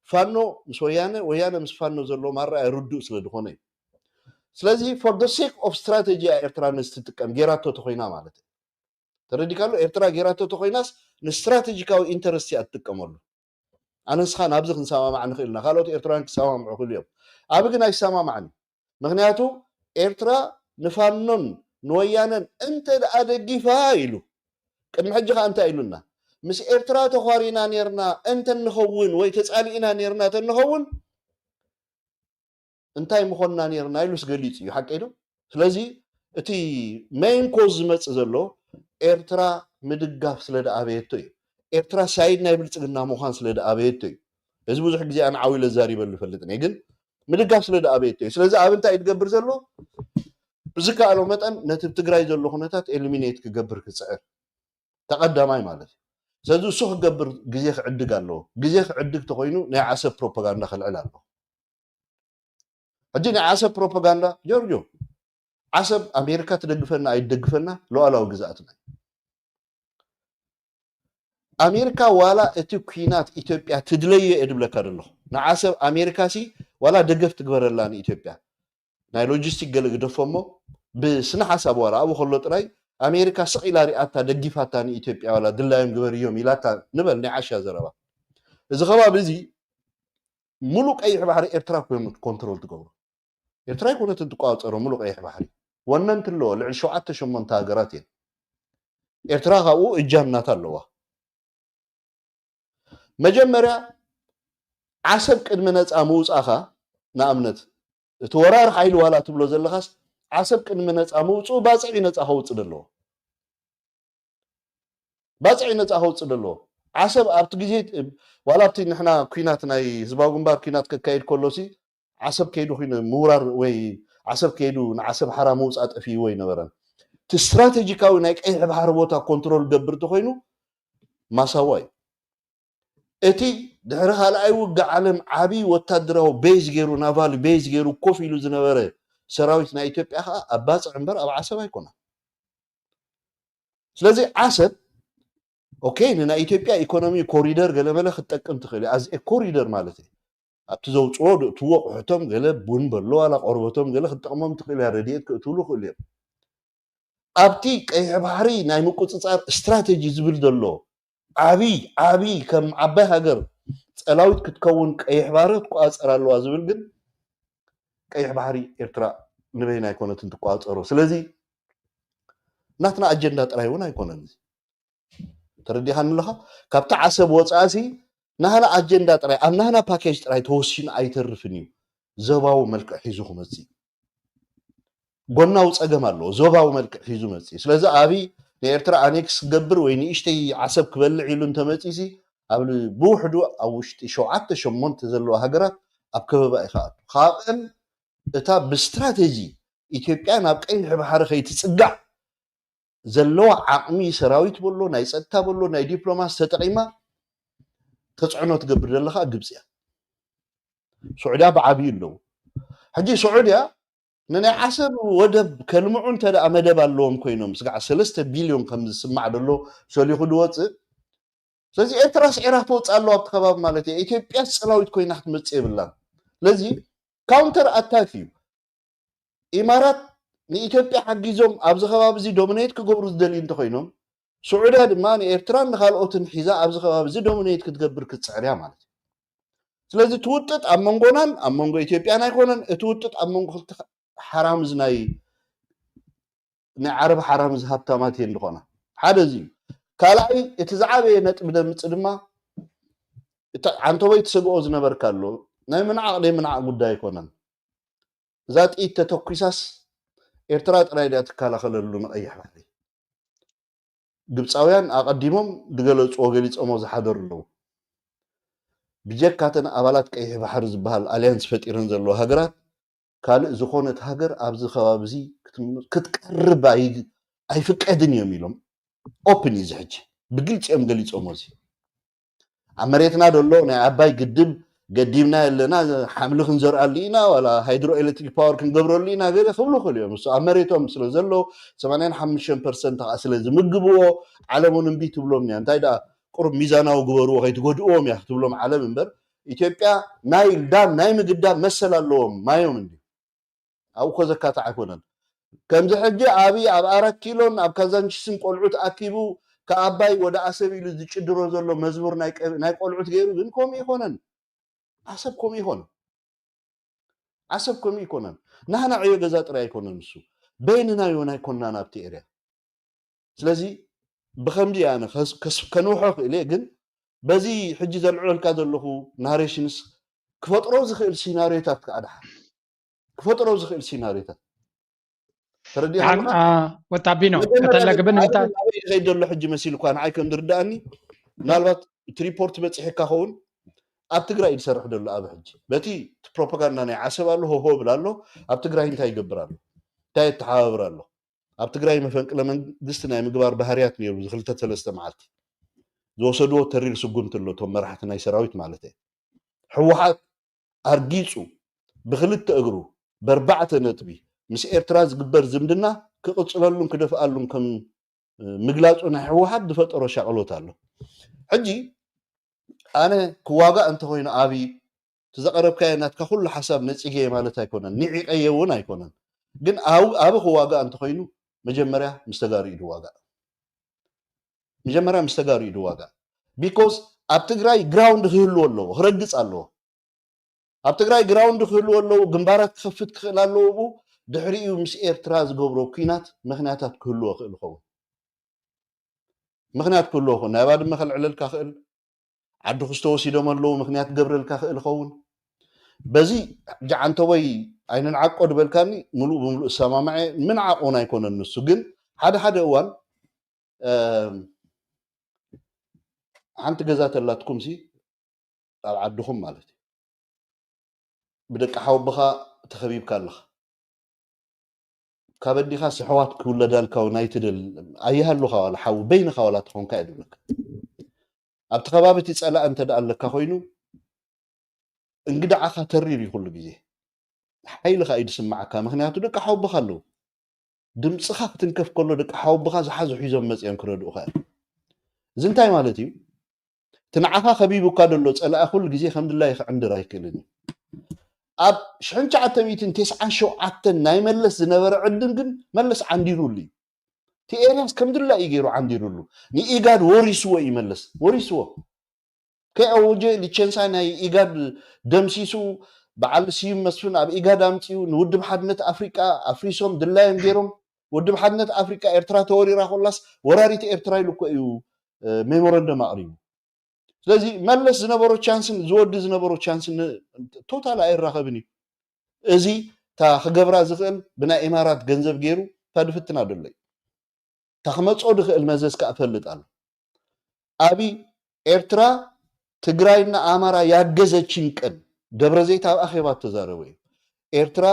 ፋኖ ምስ ወያነ፣ ወያነ ምስ ፋኖ ዘሎ ማረኣያ ርዱእ ስለ ዝኾነ እዩ። ስለዚ for the sake of strategy እያ ኤርትራ ነዚ ትጥቀም ገይራቶ ተኮይና ማለት እዩ። ተረዲካሎ? ኤርትራ ገይራቶ ተኮይናስ ንስትራቴጂካዊ ኢንተረስት እያ ትጥቀመሉ። ኣነ ንስኻ ናብዚ ክንሰማማዕ ንኽእል ኢና፣ ካልኦት ኤርትራውያን ክሰማምዑ ክእሉ እዮም። ኣቢ ግን ኣይሰማማዕን። ምክንያቱ ኤርትራ ንፋኖን ንወያነን እንተ ደኣ ደጊፋ ኢሉ ቅድሚ ሕጂ ከኣ እንታይ ኢሉና? ምስ ኤርትራ ተዃሪና ኔርና እንተ ንኸውን ወይ ተጻሊእና ኔርና እንተ ንኸውን እንታይ ምኾንና ኔርና ኢሉስ ገሊጹ እዩ። ሓቂ ዶ? ስለዚ እቲ ሜይን ኮዝ ዝመጽእ ዘሎ ኤርትራ ምድጋፍ ስለ ደኣበየቶ እዩ። ኤርትራ ሳይድ ናይ ብልጽግና ምዃን ስለ ደኣበየቶ እዩ። እዚ ብዙሕ ግዜ ኣነ ዓው ኢለ ዛሪበሉ ይፈልጥ እየ፣ ግን ምድጋፍ ስለ ደኣበየቶ እዩ። ስለዚ ኣብ እንታይ እዩ ዝገብር ዘሎ? ብዝከኣሎ መጠን ነቲ ኣብ ትግራይ ዘሎ ኩነታት ኤሊሚኔት ክገብር ክጽዕር ተቐዳማይ ማለት እዩ። ስለዚ እሱ ክገብር ግዜ ክዕድግ ኣለዎ። ግዜ ክዕድግ ተኮይኑ ናይ ዓሰብ ፕሮፓጋንዳ ከልዕል ኣለዎ። ሕጂ ናይ ዓሰብ ፕሮፓጋንዳ ጆርጆ፣ ዓሰብ ኣሜሪካ ትደግፈና ኣይትደግፈና ሉዓላዊ ግዝኣትና እዩ። ኣሜሪካ ዋላ እቲ ኩናት ኢትዮጵያ ትድለዮ እየ ድብለካ ዘለኹ። ንዓሰብ ኣሜሪካ ሲ ዋላ ደገፍ ትግበረላ ንኢትዮጵያ ናይ ሎጂስቲክ ገለ ግደፎ እሞ ብስነ ሓሳብ ዋላ ኣብኡ ከሎ ጥራይ ኣሜሪካ ስቕ ኢላ ሪኣታ ደጊፋታ ንኢትዮጵያ ዋላ ድላዮም ግበርዮም ኢላታ ንበል ናይ ዓሻ ዘረባ። እዚ ከባቢ እዚ ሙሉእ ቀይሕ ባሕሪ ኤርትራ ኮይኖም ኮንትሮል ትገብሮ። ኤርትራ ኣይኮነትን ትቆፃፀሮ ሙሉእ ቀይሕ ባሕሪ። ወነንቲ ኣለዎ ልዕሊ ሸውዓተ ሸሞንተ ሃገራት እየን። ኤርትራ ካብኡ እጃም ናታ ኣለዋ። መጀመርያ ዓሰብ ቅድሚ ነፃ ምውፃእኻ ንኣብነት እቲ ወራር ሓይሊ ዋላ ትብሎ ዘለኻስ ዓሰብ ቅድሚ ነፃ ምውፅኡ ባፅዕ እዩ ነፃ ከውፅእ ዘለዎ። ባፅዕ ነፃ ከውፅእ ዘለዎ ዓሰብ ኣብቲ ግዜ ዋላ ኣብቲ ንሕና ኩናት ናይ ህዝባዊ ግንባር ኩናት ከካይድ ከሎሲ ዓሰብ ከይዱ ኮይኑ ምውራር ወይ ዓሰብ ከይዱ ንዓሰብ ሓራ ምውፃእ ጠፊእዎ ኣይነበረን። እቲ ስትራቴጂካዊ ናይ ቀይሕ ባሕሪ ቦታ ኮንትሮል ገብር ተኮይኑ ማሳዋ እዩ። እቲ ድሕሪ ካልኣይ ውግእ ዓለም ዓብዪ ወታደራዊ ቤዝ ገይሩ ናቫል ቤዝ ገይሩ ኮፍ ኢሉ ዝነበረ ሰራዊት ናይ ኢትዮጵያ ከዓ ኣብ ባፅዕ እምበር ኣብ ዓሰብ ኣይኮነን። ስለዚ ዓሰብ ኦኬ ንናይ ኢትዮጵያ ኢኮኖሚ ኮሪደር ገለመለ ክትጠቅም ትኽእል እያ። ኣዚ ኮሪደር ማለት እዩ ኣብቲ ዘውፅዎ ድእትዎ ቁሕቶም ገለ ቡን በሎ ዋላ ቆርበቶም ገለ ክትጠቅሞም ትኽእል እያ። ረድኤት ክእትውሉ ክእሉ እዮም። ኣብቲ ቀይሕ ባሕሪ ናይ ምቁፅፃር ስትራቴጂ ዝብል ዘሎ ዓብይ ዓብይ ከም ዓባይ ሃገር ፀላዊት ክትከውን ቀይሕ ባሕሪ ክትቆፃፀር ኣለዋ ዝብል ግን ቀይሕ ባሕሪ ኤርትራ ንበይና ኣይኮነትን ትቆፃፀሮ። ስለዚ ናትና ኣጀንዳ ጥራይ እውን ኣይኮነን። ተረዲኻኒ ኣለኻ? ካብቲ ዓሰብ ወፃእሲ ናህና ኣጀንዳ ጥራይ ኣብ ናህና ፓኬጅ ጥራይ ተወሲኑ ኣይተርፍን እዩ። ዞባዊ መልክዕ ሒዙ ክመፅእ ጎናዊ ፀገም ኣለዎ። ዞባዊ መልክዕ ሒዙ መፅእ። ስለዚ ኣብይ ንኤርትራ ኣኔክስ ክገብር ወይ ንእሽተይ ዓሰብ ክበልዕ ኢሉ እንተመፂሲ ኣብ ብውሕዱ ኣብ ውሽጢ ሸውዓተ ሸሞንተ ዘለዋ ሃገራት ኣብ ከበባ እዩ ክኣቱ። ካብአን እታ ብስትራቴጂ ኢትዮጵያ ናብ ቀይሕ ባሕሪ ከይትፅጋዕ ዘለዋ ዓቕሚ ሰራዊት በሎ ናይ ፀጥታ በሎ ናይ ዲፕሎማሲ ተጠቒማ ተፅዕኖ ትገብር ዘለካ ግብፂ እያ። ስዑድያ ብዓብዩ ኣለዉ። ሕጂ ስዑድያ ንናይ ዓሰብ ወደብ ከልምዑ እንተ ደኣ መደብ ኣለዎም ኮይኖም ስጋዕ ሰለስተ ቢልዮን ከም ዝስማዕ ዘሎ ሰሊኹ ዝወፅእ። ስለዚ ኤርትራ ስዒራ ትወፅእ ኣለዋ ኣብቲ ከባቢ ማለት እያ። ኢትዮጵያ ፀላዊት ኮይና ክትመፅእ የብላን። ስለዚ ካውንተር ኣታክ እዩ። ኢማራት ንኢትዮጵያ ሓጊዞም ኣብዚ ከባቢ እዚ ዶሚኔት ክገብሩ ዝደልዩ እንተኮይኖም ስዑድያ ድማ ንኤርትራን ንካልኦትን ሒዛ ኣብዚ ከባቢ እዚ ዶሚኔት ክትገብር ክትፅዕር እያ ማለት እዩ። ስለዚ እቲ ውጥጥ ኣብ መንጎናን ኣብ መንጎ ኢትዮጵያን ኣይኮነን። እቲ ውጥጥ ኣብ መንጎ ክልተ ሓራምዝ ናይ ናይ ዓረብ ሓራምዝ ሃብታማት እየን ዝኾና። ሓደ እዚ እዩ። ካልኣይ እቲ ዝዓበየ ነጥቢ ደምፅ ድማ እቲ ዓንተቦይ ትሰግኦ ዝነበርካ ኣሎ ናይ ምንዓቕ ናይ ምንዓቕ ጉዳይ ኣይኮነን። እዛ ጥይት ተተኩሳስ ኤርትራ ጥራይ ድያ ትከላኸለሉ ንቐይሕ ባሕሪ። ግብፃውያን ኣቐዲሞም ዝገለፅዎ ገሊፆሞ ዝሓደሩ ኣለዉ። ብጀካተን ኣባላት ቀይሕ ባሕሪ ዝበሃል ኣልያንስ ፈጢረን ዘለዋ ሃገራት ካልእ ዝኾነት ሃገር ኣብዚ ከባቢ እዚ ክትም- ክትቀርብ ኣይ- ኣይፍቀድን እዮም ኢሎም ኦፕን እዩ እዚ ሕጂ ብግልፂ እዮም ገሊፆሞ እዚ ኣብ መሬትና ዘሎ ናይ ዓባይ ግድብ ገዲብና የለና ሓምሊ ክንዘርኣሉ ኢና ዋላ ሃይድሮ ኤሌክትሪክ ፓወር ክንገብረሉ ኢና ገለ ክብሉ ክእሉ እዮም እሱ ኣብ መሬቶም ስለ ዘሎ ሰማንያን ሓሙሽተን ፐርሰንት ከዓ ስለ ዝምግብዎ ዓለም እውን እምቢ ትብሎም እያ እንታይ ደኣ ቁሩብ ሚዛናዊ ግበርዎ ከይትጎድእዎም እያ ክትብሎም ዓለም እምበር ኢትዮጵያ ናይል ዳም ናይ ምግዳብ መሰል ኣለዎም ማዮም እንዲ ኣብኡ ኮ ዘካትዕ ኣይኮነን ከምዚ ሕጂ ኣብይ ኣብ ኣራት ኪሎን ኣብ ካዛንቺስን ቆልዑት ኣኪቡ ከኣባይ ወደ ኣሰብ ኢሉ ዝጭድሮ ዘሎ መዝሙር ናይ ቆልዑት ገይሩ ግን ከምኡ ይኮነን ዓሰብ ከምኡ ይኮነን ዓሰብ ከምኡ ይኮነን ናህና ዕዮ ገዛ ጥራይ ኣይኮነን ንሱ በይንና ዮን ኣይኮንና ናብቲ ኤርያ ስለዚ ብከምዚ ኣነ ከንውሖ ክእል እየ ግን በዚ ሕጂ ዘልዕለልካ ዘለኹ ናሬሽንስ ክፈጥሮ ዝኽእል ሲናሪዮታት ከዓ ድሓ ክፈጥሮ ዝኽእል ሲናሪዮታት ተረዲኻ ወታቢኖ ከተለግብን ይኸይድ ዘሎ ሕጂ መሲልኳ ንዓይ ከም ዝርዳእኒ ምናልባት እቲ ሪፖርት በፂሕካ ኸውን ኣብ ትግራይ ዝሰርሕ ዘሎ ኣብ ሕጂ በቲ ፕሮፓጋንዳ ናይ ዓሰብ ኣሎ ሆሆ ብል ኣሎ ኣብ ትግራይ እንታይ ይገብር ኣሎ እንታይ የተሓባብር ኣሎ ኣብ ትግራይ መፈንቅለ መንግስቲ ናይ ምግባር ባህርያት ነይሩ ዝክልተ ሰለስተ መዓልቲ ዝወሰድዎ ተሪር ስጉምቲ ኣሎ እቶም መራሕቲ ናይ ሰራዊት ማለት እየ ህወሓት ኣርጊፁ ብክልተ እግሩ በርባዕተ ነጥቢ ምስ ኤርትራ ዝግበር ዝምድና ክቕፅለሉን ክደፍኣሉን ከም ምግላፁ ናይ ህወሓት ዝፈጠሮ ሻቕሎት ኣሎ ሕጂ ኣነ ክዋጋእ እንተኮይኑ ኣብይ እቲ ዘቐረብካዮ ናትካ ኩሉ ሓሳብ ነፂገየ ማለት ኣይኮነን ንዒቀየ እውን ኣይኮነን ግን ኣብ ክዋጋእ እንተኮይኑ መጀመርያ ምስ ተጋሩ እዩ ዝዋጋእ መጀመርያ ምስ ተጋሩ እዩ ዝዋጋእ because ኣብ ትግራይ ግራውንድ ክህልዎ ኣለዎ ክረግፅ ኣለዎ ኣብ ትግራይ ግራውንድ ክህልዎ ኣለዎ ግንባራት ክኸፍት ክኽእል ኣለዎ ብኡ ድሕሪኡ ምስ ኤርትራ ዝገብሮ ኩናት ምክንያታት ክህልዎ ክእል ይኸውን ምክንያት ክህልዎ ክእል ናይ ባድመ ከልዕለልካ ክእል ዓዲ ክስቶ ወሲዶም ኣለዉ ምክንያት ክገብረልካ ክእል ይኸውን በዚ ጃዓንተወይ ኣይንንዓቆ ድበልካኒ ምሉእ ብምሉእ እሰማማዐ ምንዓቕ እውን ኣይኮነን ንሱ ግን ሓደ ሓደ እዋን ሓንቲ ገዛ ተላትኩም ሲ ኣብ ዓድኹም ማለት እዩ ብደቂ ሓወቦኻ ተኸቢብካ ኣለኻ ካብ ኣዲኻ ስሕዋት ክውለዳልካ እውን ኣይትደል ኣይሃሉኻ ዋላ ሓዊ በይንኻ ዋላ ተኾንካ እየ ዝብለካ ኣብቲ ከባቢ እቲ ፀላእ እንተ ደኣ ኣለካ ኮይኑ እንግዳዓኻ ተሪር እዩ ኩሉ ግዜ ሓይልኻ እዩ ዝስምዓካ። ምኽንያቱ ደቂ ሓወቦኻ ኣለዉ። ድምፅኻ ክትንከፍ ከሎ ደቂ ሓወቦኻ ዝሓዙ ሒዞም መፂኦም ክረድኡኻ እዮም። እዚ እንታይ ማለት እዩ? እቲ ንዓኻ ከቢቡካ ዘሎ ፀላኢ ኩሉ ግዜ ከም ድላይ ክዕንድር ኣይክእልን እዩ። ኣብ ሽሕን ትሽዓተ ሚእትን ተስዓን ሸውዓተን ናይ መለስ ዝነበረ ዕድል ግን መለስ ዓንዲሩሉ እዩ። እቲ ኤርያስ ከም ድላይ እዩ ገይሩ ዓንዲሩሉ። ንኢጋድ ወሪስዎ እዩ መለስ፣ ወሪስዎ። ከየወጀ ሊቸንሳ ናይ ኢጋድ ደምሲሱ፣ በዓል ስዩም መስፍን ኣብ ኢጋድ ኣምፂኡ፣ ንውድብ ሓድነት ኣፍሪቃ ኣፍሪሶም ድላዮም ገይሮም። ውድብ ሓድነት ኣፍሪቃ ኤርትራ ተወሪራ ኮላስ ወራሪት ኤርትራ ኢሉ እኮ እዩ ሜሞረንደም ኣቕሪቡ። ስለዚ መለስ ዝነበሮ ቻንስን ዝወዲ ዝነበሮ ቻንስን ቶታል ኣይራኸብን እዩ። እዚ እታ ክገብራ ዝኽእል ብናይ ኢማራት ገንዘብ ገይሩ እታ ድፍትና ደሎ እዩ። እታ ክመፅኦ ድኽእል መዘዝ ከዓ እፈልጥ ኣሎ። ኣብይ ኤርትራ ትግራይና ኣማራ ያገዘችን ቀን ደብረ ዘይት ኣብ ኣኼባ ተዛረበ እዩ። ኤርትራ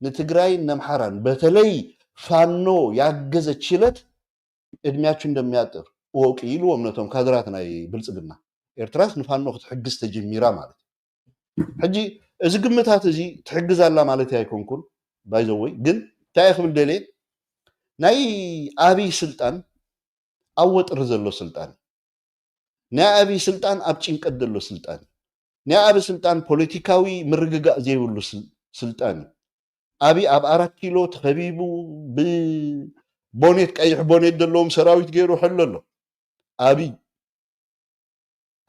ንትግራይን ነምሓራን በተለይ ፋኖ ያገዘች ዕለት እድሜያችሁ እንደሚያጥር እወቁ ኢልዎም ነቶም ካድራት ናይ ብልጽግና። ኤርትራስ ንፋኖ ክትሕግዝ ተጀሚራ ማለት እዩ። ሕጂ እዚ ግምታት እዚ ትሕግዝ ኣላ ማለት ኣይኮንኩን ባይዘወይ፣ ግን እንታይ ክብል ደልየ ናይ ኣብይ ስልጣን ኣብ ወጥሪ ዘሎ ስልጣን፣ ናይ ኣብይ ስልጣን ኣብ ጭንቀት ዘሎ ስልጣን፣ ናይ ኣብይ ስልጣን ፖለቲካዊ ምርግጋእ ዘይብሉ ስልጣን እዩ። ኣብይ ኣብ ኣራት ኪሎ ተኸቢቡ ብቦኔት ቀይሕ ቦኔት ዘለዎም ሰራዊት ገይሩ ሕሎ ኣሎ። ኣብይ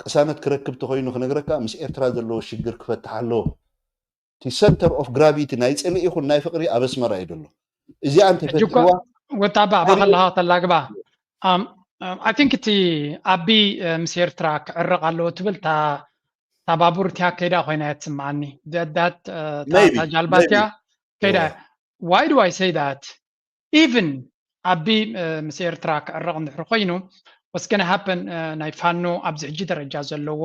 ቅሳነት ክረክብ ተኮይኑ ክነግረካ ምስ ኤርትራ ዘለዎ ሽግር ክፈትሕ ኣለዎ። እቲ ሰንተር ኦፍ ግራቪቲ ናይ ጽልኢ ይኹን ናይ ፍቅሪ ኣብ ኣስመራ እዩ ዘሎ። እዚኣ እንተፈትሕዋ ወታባ ኣባ ከለካ ተላግባ። I think እቲ ኣቢ ምስ ኤርትራ ክዕረቕ ኣለዎ ትብል እታ ባቡር እቲያ ከይዳ ኮይና እያ ትስምዓኒ። ዳት ጃልባ እቲያ ከይዳ። Why do I say that? Even ኣቢ ምስ ኤርትራ ክዕረቕ እንድሕር ኮይኑ what's gonna happen? ናይ ፋኖ ኣብዚ ሕጂ ደረጃ ዘለዎ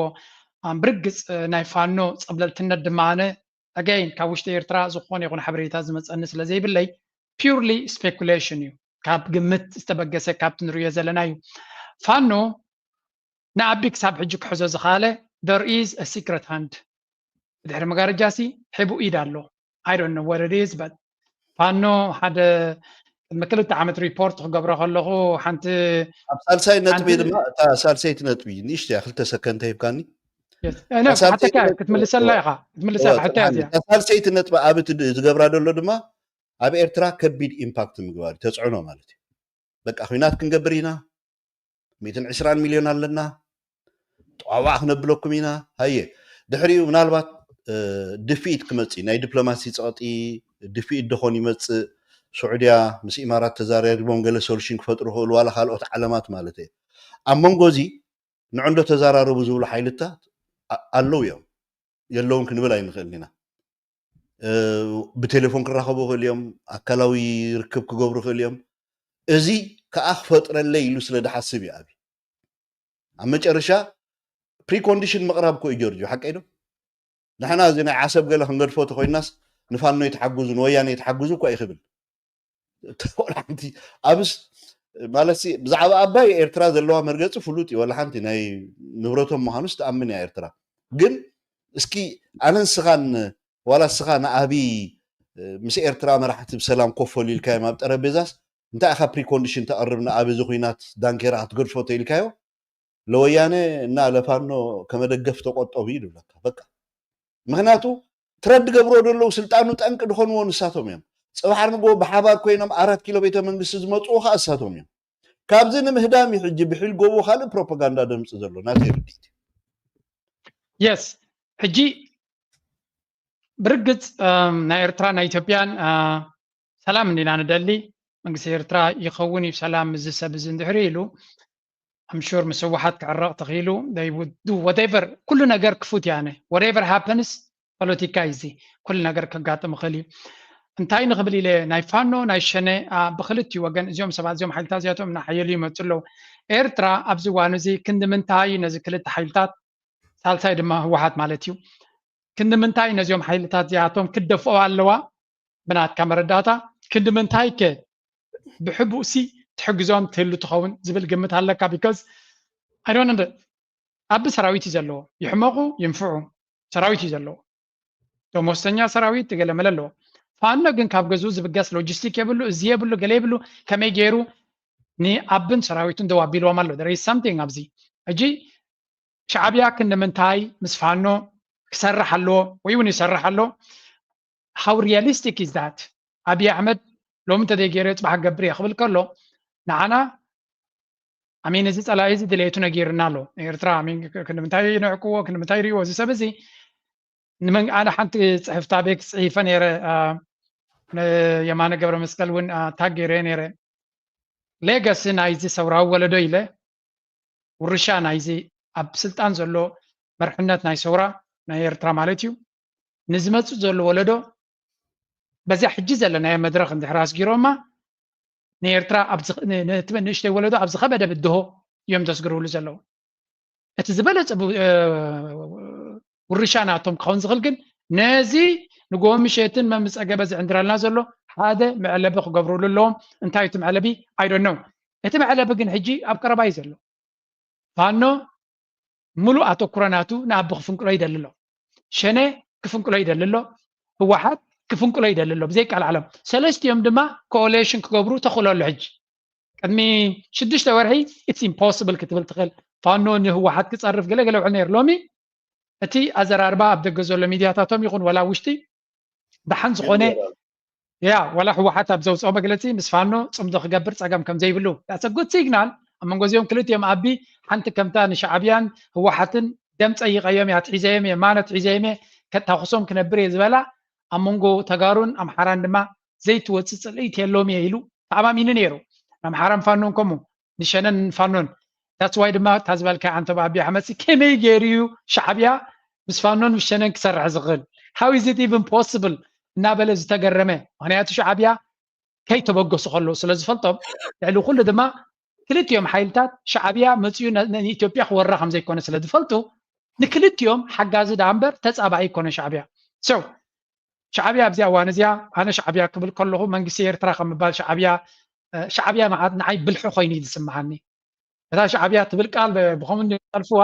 ብርግጽ ናይ ፋኖ ጸብለልትነት ድማ again ካብ ውሽጢ ኤርትራ ዝኾነ ይኹን ሓበሬታ ዝመጸኒ ስለ ዘይብለይ purely speculation እዩ፣ ካብ ግምት ዝተበገሰ ካብቲ ንርእዮ ዘለና እዩ። ፋኖ ንኣቢ ክሳብ ሕጂ ክሕዞ ዝኸኣለ there is a secret hand፣ ብድሕሪ መጋረጃ ሲ ሒቡ ኢድ ኣሎ። I don't know what it is but ፋኖ ሓደ ቅድሚ ክልተ ዓመት ሪፖርት ክገብሮ ከለኹ ሓንቲ ኣብ ሳልሳይ ነጥቢ ድማ እታ ሳልሰይቲ ነጥቢ ንእሽተያ ክልተ ሰከንድ ተሂብካኒ ሓተካ ክትምልሰላ ኢኻ ክትምልሳ ሕታ እዚያ ሳልሰይቲ ነጥቢ ኣብ ዝገብራ ዘሎ ድማ ኣብ ኤርትራ ከቢድ ኢምፓክት ምግባር ተፅዕኖ ማለት እዩ። በቃ ኩናት ክንገብር ኢና፣ ሚእትን ዕስራን ሚልዮን ኣለና፣ ጠዋዋዕ ክነብለኩም ኢና። ሃየ ድሕሪኡ ምናልባት ድፍኢት ክመፅእ ናይ ዲፕሎማሲ ፀቕጢ ድፍኢት ደኾን ይመፅእ። ስዑድያ ምስ ኢማራት ተዛራሪቦም ገለ ሶሉሽን ክፈጥሩ ክእሉ ዋላ ካልኦት ዓለማት ማለት እየ። ኣብ መንጎ እዚ ንዕንዶ ተዛራረቡ ዝብሉ ሓይልታት ኣለዉ እዮም፣ የለውን ክንብል ኣይንኽእልን ኢና። ብቴሌፎን ክራኸቡ ይኽእሉ እዮም፣ ኣካላዊ ርክብ ክገብሩ ይኽእሉ እዮም። እዚ ከዓ ክፈጥረለይ ኢሉ ስለ ድሓስብ እዩ። ኣብ ኣብ መጨረሻ ፕሪኮንዲሽን ምቕራብ እኮ እዩ ጆርጆ፣ ሓቀይ ዶ? ንሕና እዚ ናይ ዓሰብ ገለ ክንገድፎ ተኮይናስ ንፋኖ ይትሓግዙ ንወያነ ይትሓግዙ እኳ ይክብል ሓንቲ ኣብስ ማለት ብዛዕባ ኣባይ ኤርትራ ዘለዋ መርገፂ ፍሉጥ እዩ። ወላ ሓንቲ ናይ ንብረቶም ምዃኑስ ትኣምን እያ ኤርትራ። ግን እስኪ ኣነ ንስኻን ዋላ ንስኻ ንኣብይ ምስ ኤርትራ መራሕቲ ብሰላም ኮፍ በሉ ኢልካዮም ኣብ ጠረጴዛስ እንታይ ኢኻ ፕሪኮንዲሽን ተቕርብ ንኣብይ እዚ ኩናት ዳንኬራ ክትገድፎ ተኢልካዮ? ለወያነ እና ለፋኖ ከመደገፍ ተቆጠቡ እዩ ዝብለካ። በቃ ምክንያቱ ትረድ ገብሮ ዘለዉ ስልጣኑ ጠንቂ ድኾንዎ ንሳቶም እዮም። ፅባሕ ንጎ ብሓባር ኮይኖም ኣራት ኪሎ ቤተ መንግስቲ ዝመፅኡ ከዓ እሳቶም እዮም። ካብዚ ንምህዳም እዩ ሕጂ ብሒል ጎቦ ካልእ ፕሮፓጋንዳ ደምፂ ዘሎ ናተይ ርድኢት። የስ ሕጂ ብርግፅ ናይ ኤርትራ ናይ ኢትዮጵያን ሰላም እንዲና ንደሊ። መንግስቲ ኤርትራ ይኸውን እዩ ሰላም እዚ ሰብ እዚ እንድሕሪ ኢሉ ኣምሹር ምስ ህወሓት ክዕረቕ ተኽኢሉ whatever ኩሉ ነገር ክፉት ያነ whatever happens ፖለቲካ እዩ እዚ ኩሉ ነገር ከጋጥም ይኽእል እዩ። እንታይ ንኽብል ኢለ ናይ ፋኖ ናይ ሸነ ብክልቲኡ ወገን እዚኦም ሰባት እዚኦም ሓይልታት እዚኣቶም እናሓየሉ ይመፁ ኣለዉ። ኤርትራ ኣብዚ እዋን እዚ ክንዲ ምንታይ ነዚ ክልተ ሓይልታት ሳልሳይ ድማ ህወሓት ማለት እዩ ክንዲ ምንታይ ነዚኦም ሓይልታት እዚኣቶም ክደፍኦ ኣለዋ? ብናትካ መረዳእታ ክንዲ ምንታይ ከ ብሕቡእ ሲ ትሕግዞም ትህሉ ትኸውን ዝብል ግምት ኣለካ? Because I don't under ኣቢ ሰራዊት እዩ ዘለዎ፣ ይሕመቑ ይንፍዑ ሰራዊት እዩ ዘለዎ፣ ደሞዝተኛ ሰራዊት ገለመለ ኣለዎ። ፋኖ ግን ካብ ገዝኡ ዝብገስ ሎጂስቲክ የብሉ፣ እዚ የብሉ፣ ገለ የብሉ። ከመይ ገይሩ ንኣብን ሰራዊቱን ደው ኣቢልዎም ኣሎ? There is something ኣብዚ። ሕጂ ሻዕብያ ክንምንታይ ምስ ፋኖ ክሰርሕ ኣለዎ ወይ እውን ይሰርሕ ኣሎ? How realistic is that? ኣብይ ኣሕመድ ሎሚ እንተዘይገይረ ፅባሕ ክገብር እየ ክብል ከሎ ንዓና ኣሜን እዚ ፀላኢ እዚ ድሌቱ ነጊርና ኣሎ። ኤርትራ ኣሜን ክንምንታይ ንዕቅዎ ክንምንታይ ይሪዎ እዚ ሰብ እዚ ንመን ኣነ ሓንቲ ፅሕፍታ ቤክ ፅሒፈ ነይረ የማነ ገብረ መስቀል እውን ታግ ገይረ ነይረ። ሌጋሲ ናይዚ ሰውራዊ ወለዶ ኢለ ውርሻ ናይዚ ኣብ ስልጣን ዘሎ መርሕነት ናይ ሰውራ ናይ ኤርትራ ማለት እዩ ንዝመፅእ ዘሎ ወለዶ በዚያ ሕጂ ዘለናዮ መድረክ እንድሕር ኣስጊሮማ ንኤርትራ ንእሽተይ ወለዶ ኣብ ዝኸበደ ብድሆ እዮም ዘስግርሉ ዘለዉ። እቲ ዝበለፀ ውርሻ ናቶም ክኸውን ዝኽእል ግን ነዚ ንጎ ምሸትን መምፀገበ ዝዕንድረልና ዘሎ ሓደ መዕለቢ ክገብሩሉ ኣለዎም። እንታይ እቲ መዕለቢ? I don't know። እቲ መዕለቢ ግን ሕጂ ኣብ ቀረባ እዩ ዘሎ። ፋኖ ሙሉእ ኣተኩሮ ናቱ ንኣቢ ክፍንቅሎ ይደሊ ኣሎ። ሸነ ክፍንቅሎ ይደሊ ኣሎ። ህወሓት ክፍንቅሎ ይደሊ ኣሎ። ብዘይቃል ዓለም ሰለስቲኦም ድማ ኮኦሌሽን ክገብሩ ተኽእሎ ኣሎ። ሕጂ ቅድሚ ሽዱሽተ ወርሒ it's impossible ክትብል ትኽእል። ፋኖ ንህወሓት ክፀርፍ ገለ ገለ ውዕል ነይሩ። ሎሚ እቲ ኣዘራርባ ኣብ ደገ ዘሎ ሚድያታቶም ይኹን ወላ ውሽጢ ደሓን ዝኾነ ያ ዋላ ህወሓት ኣብ ዘውፅኦ መግለፂ ምስ ፋኖ ፅምዶ ክገብር ፀገም ከም ዘይብሉ that's a good signal። ኣብ መንጎ እዚኦም ክልቲኦም ኣቢ ሓንቲ ከምታ ንሻዕብያን ህወሓትን ደም ፀይቐዮም እየ ኣትሒዘዮም እየ ማነ ኣትሒዘዮም እየ ከታኹሶም ክነብር እየ ዝበላ ኣብ መንጎ ተጋሩን ኣምሓራን ድማ ዘይትወፅእ ፅልኢት የለዎም እየ ኢሉ ተኣማሚኑ ነይሩ። ንኣምሓራን ፋኖን ከምኡ ንሸነን ፋኖን that's why ድማ እታ ዝበልካያ ዓንተባ ኣቢ ኣሕመድ ከመይ ገይሩ እዩ ሻዕብያ ምስ ፋኖን ምስ ሸነን ክሰርሕ ዝኽእል? How is it even possible እናበለ ዝተገረመ። ምክንያቱ ሻዕብያ ከይተበገሱ ከለዉ ስለ ዝፈልጦም ልዕሊ ኩሉ ድማ ክልቲኦም ሓይልታት ሻዕብያ መፅኡ ንኢትዮጵያ ክወራ ከም ዘይኮነ ስለ ዝፈልጡ ንክልቲኦም ሓጋዚ ደኣ እምበር ተፃባኢ ይኮነ ሻዕብያ። So ሻዕብያ ኣብዚኣ እዋን እዚኣ ኣነ ሻዕብያ ክብል ከለኹ መንግስቲ ኤርትራ ከም ምባል ሻዕብያ ሻዕብያ መዓት ንዓይ ብልሒ ኮይኑ እዩ ዝስምዓኒ። እታ ሻዕብያ ትብል ቃል ብኸምኡ ጠልፍዋ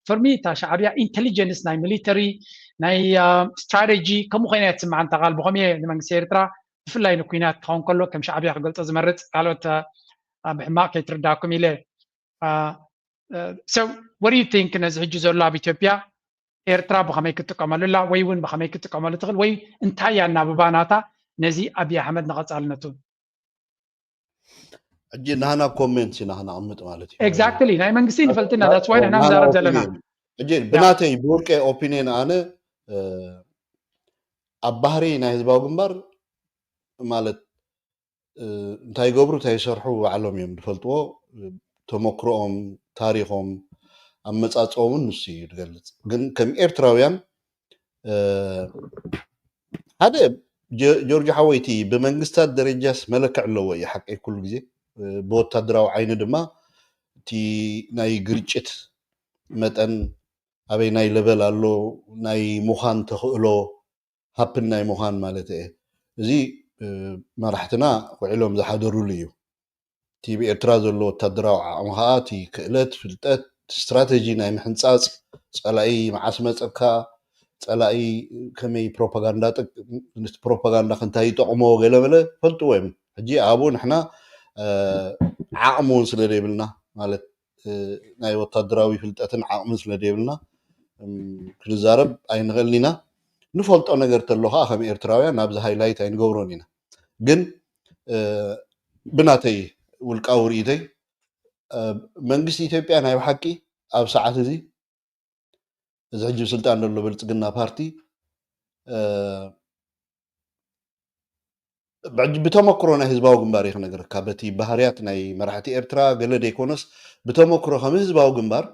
for me እታ ሻዕብያ ኢንቴሊጀንስ ናይ ሚሊተሪ ናይ ስትራቴጂ ከምኡ ኮይና እያ ትስምዓኒ እታ ቃል ብኸምኡ እየ ንመንግስቲ ኤርትራ ብፍላይ ንኩናት ክኸውን ከሎ ከም ሻዕብያ ክገልፆ ዝመርፅ ካልኦት ብሕማቅ ከይትርዳኩም ኢለ So what do you think ነዚ ሕጂ ዘሎ ኣብ ኢትዮጵያ ኤርትራ ብኸመይ ክትጥቀመሉ ኣላ ወይ እውን ብኸመይ ክትጥቀመሉ ትኽእል ወይ እንታይ እያ እናብባ ናታ ነዚ ኣብይ ኣሕመድ ንቐፃልነቱ ሕጂ ናህና ኮሜንት ኢና ክነቕምጥ ማለት እዩ exactly ናይ መንግስቲ ንፈልጥና that's why ንሕና ንዛረብ ዘለና ሕጂ ብናተይ ብውልቀ ኦፒኒየን ኣነ ኣብ ባህሪ ናይ ህዝባዊ ግንባር ማለት እንታይ ይገብሩ እንታይ ይሰርሑ ባዕሎም እዮም ዝፈልጥዎ ተመክሮኦም ታሪኾም ኣመፃፅኦምን ንሱ እዩ ዝገልፅ ግን ከም ኤርትራውያን ሓደ ጆርጆ ሓወይቲ ብመንግስታት ደረጃስ መለክዕ ኣለዎ እዩ ሓቀይ ኩሉ ግዜ ብወታደራዊ ዓይኒ ድማ እቲ ናይ ግርጭት መጠን ኣበይ ናይ ለበል ኣሎ ናይ ምዃን ተኽእሎ ሃፕን ናይ ምዃን ማለት እየ እዚ መራሕትና ውዒሎም ዝሓደሩሉ እዩ እቲ ብኤርትራ ዘሎ ወታደራዊ ዓቕሚ ከዓ እቲ ክእለት ፍልጠት ስትራተጂ ናይ ምሕንፃፅ ፀላኢ መዓስ መፀካ ፀላኢ ከመይ ፕሮፓጋንዳ ፕሮፓጋንዳ ክንታይ ይጠቕሞ ገለመለ ፈልጥዎ እዮም ሕጂ ኣብኡ ንሕና ዓቕሚ እውን ስለ ዘይብልና ማለት ናይ ወታደራዊ ፍልጠትን ዓቕምን ስለ ዘይብልና ክንዛረብ ኣይንኽእልን ኢና ንፈልጦ ነገር ተሎ ከዓ ከም ኤርትራውያን ናብዚ ሃይላይት ኣይንገብሮን ኢና ግን ብናተይ ውልቃዊ ርእይተይ መንግስቲ ኢትዮጵያ ናይ ብሓቂ ኣብ ሰዓት እዚ እዚ ሕጂ ስልጣን ዘሎ ብልፅግና ፓርቲ ብተመክሮ ናይ ህዝባዊ ግንባር እዩ ክነግረካ በቲ ባህርያት ናይ መራሕቲ ኤርትራ ገለ ዘይኮነስ ብተመክሮ ከም ህዝባዊ ግንባር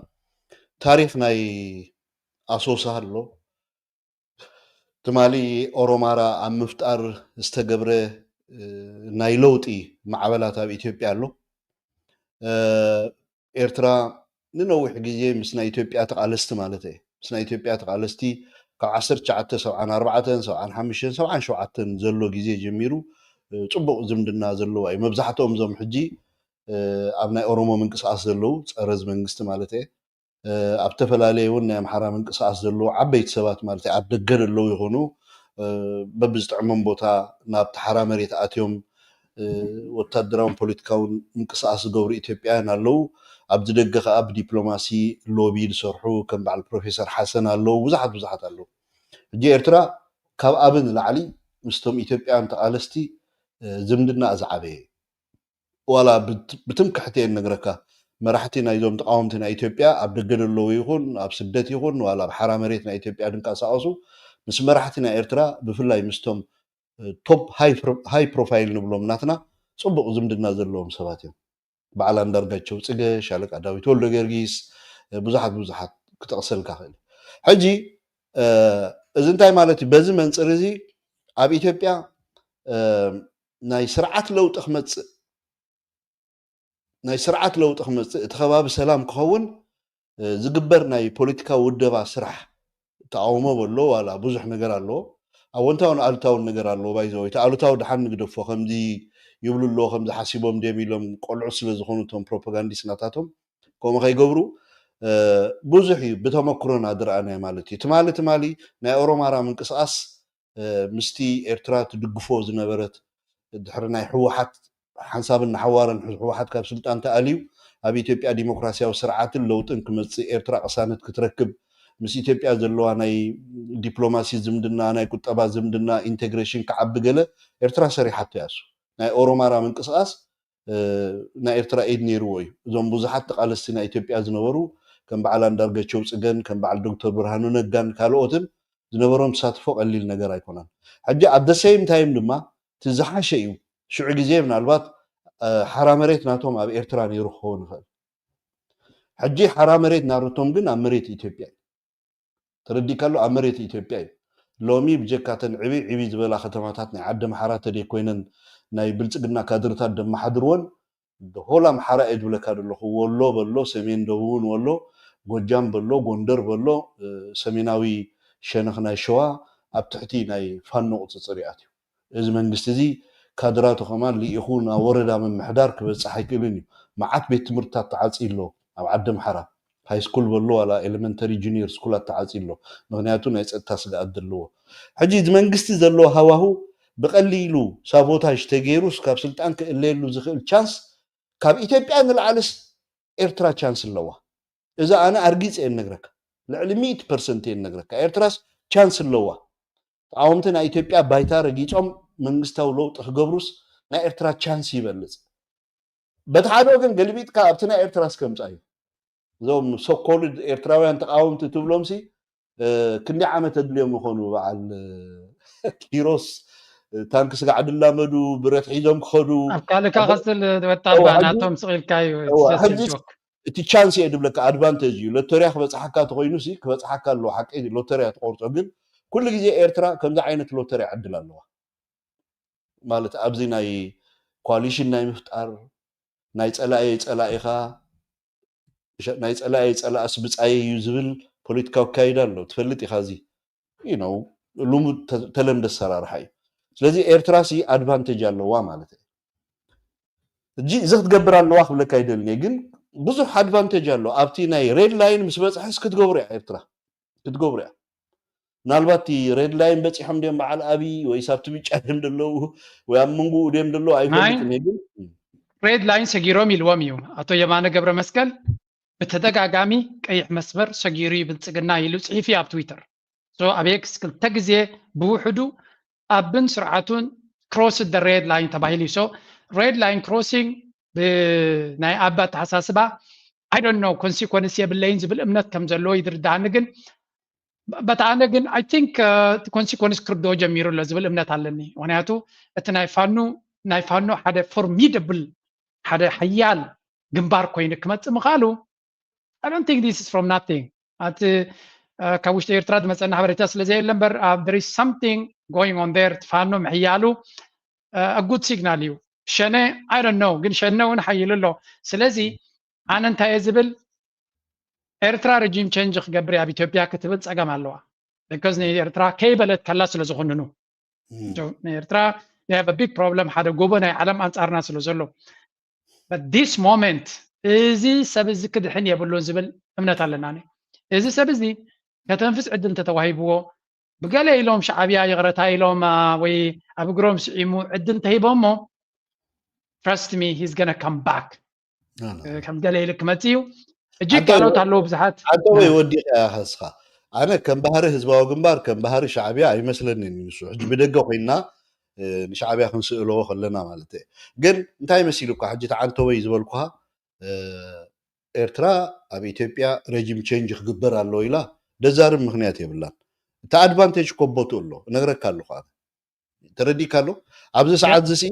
ታሪክ ናይ ኣሶሳ ኣሎ ትማሊ ኦሮማራ ኣብ ምፍጣር ዝተገብረ ናይ ለውጢ ማዕበላት ኣብ ኢትዮጵያ ኣሎ ኤርትራ ንነዊሕ ግዜ ምስ ናይ ኢትዮጵያ ተቓለስቲ ማለት እየ ምስ ናይ ኢትዮጵያ ተቓለስቲ ካብ ዓሰርተ ትሽዓተ ሰብዓን ኣርባዕተን ሰብዓን ሓሙሽተን ሰብዓን ሸውዓተን ዘሎ ግዜ ጀሚሩ ፅቡቕ ዝምድና ዘለዋ እዩ መብዛሕትኦም እዞም ሕጂ ኣብ ናይ ኦሮሞ ምንቅስቃስ ዘለዉ ፀረ እዚ መንግስቲ ማለት እየ ኣብ ዝተፈላለየ እውን ናይ ኣምሓራ ምንቅስቃስ ዘለዉ ዓበይቲ ሰባት ማለት ኣብ ደገ ዘለዉ ይኾኑ በብዝጥዕሞም ቦታ ናብ ተሓራ መሬት ኣትዮም ወታደራውን ፖለቲካውን ምንቅስቃስ ዝገብሩ ኢትዮጵያውያን ኣለዉ። ኣብዚ ደገ ከዓ ብዲፕሎማሲ ሎቢ ዝሰርሑ ከም በዓል ፕሮፌሰር ሓሰን ኣለዉ። ብዙሓት ብዙሓት ኣለዉ። ሕጂ ኤርትራ ካብ ኣብ ንላዕሊ ምስቶም ኢትዮጵያውያን ተቓለስቲ ዝምድና ዝዓበየ ዋላ ብትምክሕቲ እየ ነግረካ። መራሕቲ ናይዞም ተቃወምቲ ናይ ኢትዮጵያ ኣብ ደገ ዘለዉ ይኹን ኣብ ስደት ይኹን ዋላ ኣብ ሓራ መሬት ናይ ኢትዮጵያ ድንቀሳቀሱ ምስ መራሕቲ ናይ ኤርትራ ብፍላይ ምስቶም ቶፕ ሃይ ፕሮፋይል ንብሎም ናትና ጽቡቅ ዝምድና ዘለዎም ሰባት እዮም። በዓል ኣንዳርጋቸው ጽገ፣ ሻለቃ ዳዊት ወልደ ጊዮርጊስ፣ ብዙሓት ብዙሓት ክጠቅሰልካ ክእል። ሕጂ እዚ እንታይ ማለት እዩ? በዚ መንፅር እዚ ኣብ ኢትዮጵያ ናይ ስርዓት ለውጢ ክመፅእ ናይ ስርዓት ለውጢ ክመፅእ እቲ ከባቢ ሰላም ክኸውን ዝግበር ናይ ፖለቲካዊ ውደባ ስራሕ ተቃውሞ በሎ ዋላ ብዙሕ ነገር ኣለዎ። ኣወንታውን ኣሉታውን ነገር ኣለዎ። ባይዘወይ እቲ ኣሉታዊ ድሓን ንግደፎ። ከምዚ ይብሉ ኣለዎ ከምዚ ሓሲቦም ድዮም ኢሎም ቆልዑ ስለ ዝኾኑ እቶም ፕሮፓጋንዲስት ናታቶም ከምኡ ከይገብሩ ብዙሕ እዩ ብተመክሮና ዝረኣናዮ ማለት እዩ። ትማሊ ትማሊ ናይ ኦሮማራ ምንቅስቃስ ምስቲ ኤርትራ ትድግፎ ዝነበረት ድሕሪ ናይ ህወሓት ሓንሳብን ንሓዋረን ህወሓት ካብ ስልጣን ተኣልዩ ኣብ ኢትዮጵያ ዲሞክራሲያዊ ስርዓትን ለውጥን ክመፅእ ኤርትራ ቅሳነት ክትረክብ ምስ ኢትዮጵያ ዘለዋ ናይ ዲፕሎማሲ ዝምድና ናይ ቁጠባ ዝምድና ኢንቴግሬሽን ክዓቢ ገለ ኤርትራ ሰሪሓቶ እያ። እሱ ናይ ኦሮማራ ምንቅስቃስ ናይ ኤርትራ ኢድ ነይርዎ እዩ። እዞም ብዙሓት ተቃለስቲ ናይ ኢትዮጵያ ዝነበሩ ከም በዓል ኣንዳርጋቸው ጽገን ከም በዓል ዶክተር ብርሃኑ ነጋን ካልኦትን ዝነበሮም ተሳትፎ ቀሊል ነገር ኣይኮነን። ሕጂ at the same time ድማ እቲ ዝሓሸ እዩ። ሽዑ ግዜ ምናልባት ሓራ መሬት ናቶም ኣብ ኤርትራ ነይሩ ክኸውን ይኽእል። ሕጂ ሓራ መሬት ናርቶም ግን ኣብ መሬት ኢትዮጵያ እዩ። ተረዲእካ ኣሎ ኣብ መሬት ኢትዮጵያ እዩ። ሎሚ ብጀካተን ዕብይ ዕብይ ዝበላ ከተማታት ናይ ዓዲ ኣምሓራ ተደይ ኮይነን ናይ ብልፅግና ካድርታት ደመሓድርወን ሆል ኣምሓራ እየ ዝብለካ ዘለኹ። ወሎ በሎ፣ ሰሜን ደቡብን ወሎ፣ ጎጃም በሎ፣ ጎንደር በሎ፣ ሰሜናዊ ሸነኽ ናይ ሸዋ ኣብ ትሕቲ ናይ ፋኖ ቁፅፅር ይኣትዩ። እዚ መንግስቲ እዚ ካድራቱ ከማን ልኢኹ ናብ ወረዳ ምምሕዳር ክበፅሕ ኣይክእልን እዩ። መዓት ቤት ትምህርትታት ተዓፅዩ ኣሎ ኣብ ዓዲ ኣምሓራ። ሃይስኩል በሎ ዋላ ኤሌመንተሪ ጁኒየር ስኩላት ተዓፅዩ ኣሎ። ምክንያቱ ናይ ፀጥታ ስግኣት ዘለዎ። ሕጂ እዚ መንግስቲ ዘለዎ ሃዋሁ ብቀሊሉ ሳቦታጅ ተገይሩስ ካብ ስልጣን ክእለየሉ ዝኽእል ቻንስ ካብ ኢትዮጵያ ንላዕልስ ኤርትራ ቻንስ ኣለዋ። እዚ ኣነ ኣርጊፅ እየ ነግረካ። ልዕሊ ሚእቲ ፐርሰንት እየ ነግረካ። ኤርትራስ ቻንስ ኣለዋ። ተቃወምቲ ናይ ኢትዮጵያ ባይታ ረጊፆም መንግስታዊ ለውጢ ክገብሩስ ናይ ኤርትራ ቻንስ ይበልፅ። በቲ ሓደ ወገን ገልቢጥካ ኣብቲ ናይ ኤርትራስ ከምፃ እዩ። እዞም ሶኮልድ ኤርትራውያን ተቃወምቲ ትብሎም ሲ ክንዲ ዓመት ኣድልዮም ይኾኑ? በዓል ኪሮስ ታንክ ስጋዕ ድላመዱ ብረት ሒዞም ክኸዱ ኣብ ካልእካ ቀፅል። ወታባ ናቶም ስቕ ኢልካ እዩ። እቲ ቻንስ እየ ድብለካ ኣድቫንቴጅ እዩ። ሎተሪያ ክበፅሓካ ተኮይኑ ሲ ክበፅሓካ ኣለዎ። ሓቂ ሎተሪያ ትቆርፆ። ግን ኩሉ ግዜ ኤርትራ ከምዚ ዓይነት ሎተሪያ ዕድል ኣለዋ። ማለት ኣብዚ ናይ ኮሊሽን ናይ ምፍጣር ናይ ፀላኢ ፀላኢኻ ናይ ፀላኢ ፀላእስ ብፃየ እዩ ዝብል ፖለቲካዊ ኣካይዳ ኣሎ። ትፈልጥ ኢኻ እዚ ነው ልሙድ ተለምደ ኣሰራርሓ እዩ። ስለዚ ኤርትራ ሲ ኣድቫንቴጅ ኣለዋ ማለት እዩ። እጂ እዚ ክትገብር ኣለዋ ክብለካ ይደልኒ ግን ብዙሕ ኣድቫንቴጅ ኣሎ። ኣብቲ ናይ ሬድ ላይን ምስ በፅሐስ ክትገብሩ እያ ኤርትራ ክትገብሩ እያ። ምናልባት እቲ ሬድ ላይን በፂሖም ድዮም በዓል ኣብይ ወይ ሳብቲ ብጫ ድዮም ደለዉ ወይ ኣብ መንጎኡ ድዮም ደለዉ ኣይፈልጥን ግን ሬድ ላይን ሰጊሮም ኢልዎም እዩ። ኣቶ የማነ ገብረ መስቀል ብተደጋጋሚ ቀይሕ መስመር ሰጊሩ እዩ ብልፅግና ኢሉ ፅሒፉ እዩ ኣብ ትዊተር። ኣብ ኤክስ ክልተ ግዜ ብውሕዱ ኣብን ስርዓቱን ክሮስ ደ ሬድ ላይን ተባሂሉ እዩ። ሬድ ላይን ክሮሲንግ ብናይ ኣባ ኣተሓሳስባ I don't know ኮንሲኮንስ የብለይን ዝብል እምነት ከም ዘለዎ ይድርዳኒ ግን በታ ኣነ ግን I think እቲ ኮንሲኮንስ ክርድኦ ጀሚሩ ኣሎ ዝብል እምነት ኣለኒ። ምክንያቱ እቲ ናይ ፋኑ ናይ ፋኖ ሓደ ፎርሚደብል ሓደ ሓያል ግንባር ኮይኑ ክመፅእ ምኽኣሉ I don't think this is from nothing። ኣቲ ካብ ውሽጢ ኤርትራ ዝመፀና ሓበሬታ ስለ ዘየለ እምበር there is something going on there። ፋኖ ምሕያሉ a good signal እዩ። ሸነ I don't know ግን ሸነ እውን ሓይሉ ኣሎ። ስለዚ ኣነ እንታይ እየ ዝብል ኤርትራ regime change ክገብር ኣብ ኢትዮጵያ ክትብል ፀገም ኣለዋ። because ንኤርትራ ከይበለት ከላ ስለ ዝኹንኑ ንኤርትራ they have a big problem ሓደ ጎቦ ናይ ዓለም ኣንፃርና ስለ ዘሎ but this moment እዚ ሰብ እዚ ክድሕን የብሉን ዝብል እምነት ኣለና። እዚ ሰብ እዚ ከተንፍስ ዕድል እንተተዋሂብዎ ብገለ ኢሎም ሻዕብያ ይቕረታ ኢሎም ወይ ኣብ እግሮም ስዒሙ ዕድል እንተሂቦሞ trust me he's gonna come back ከም ገለ ኢሉ ክመጽእ እዩ። እጅግ ካልኦት ኣለዉ ብዙሓት። ኣንተ ወይ ወዲኻ ኢኻ እስኻ። ኣነ ከም ባህሪ ህዝባዊ ግንባር ከም ባህሪ ሻዕብያ ኣይመስለንን እዩ ንሱ። ሕጂ ብደገ ኮይና ንሻዕብያ ክንስእልዎ ከለና ማለት እየ። ግን እንታይ መሲሉካ ሕጂ ተዓንተወይ ዝበልኩኻ ኤርትራ ኣብ ኢትዮጵያ regime change ክግበር ኣለዎ ኢላ ደዛርብ ምኽንያት የብላን። እቲ advantage ኮቦቱ ኣሎ እነግረካ ኣለኹ። ተረዲእካ ኣሎ። ኣብዚ ሰዓት ዝሲ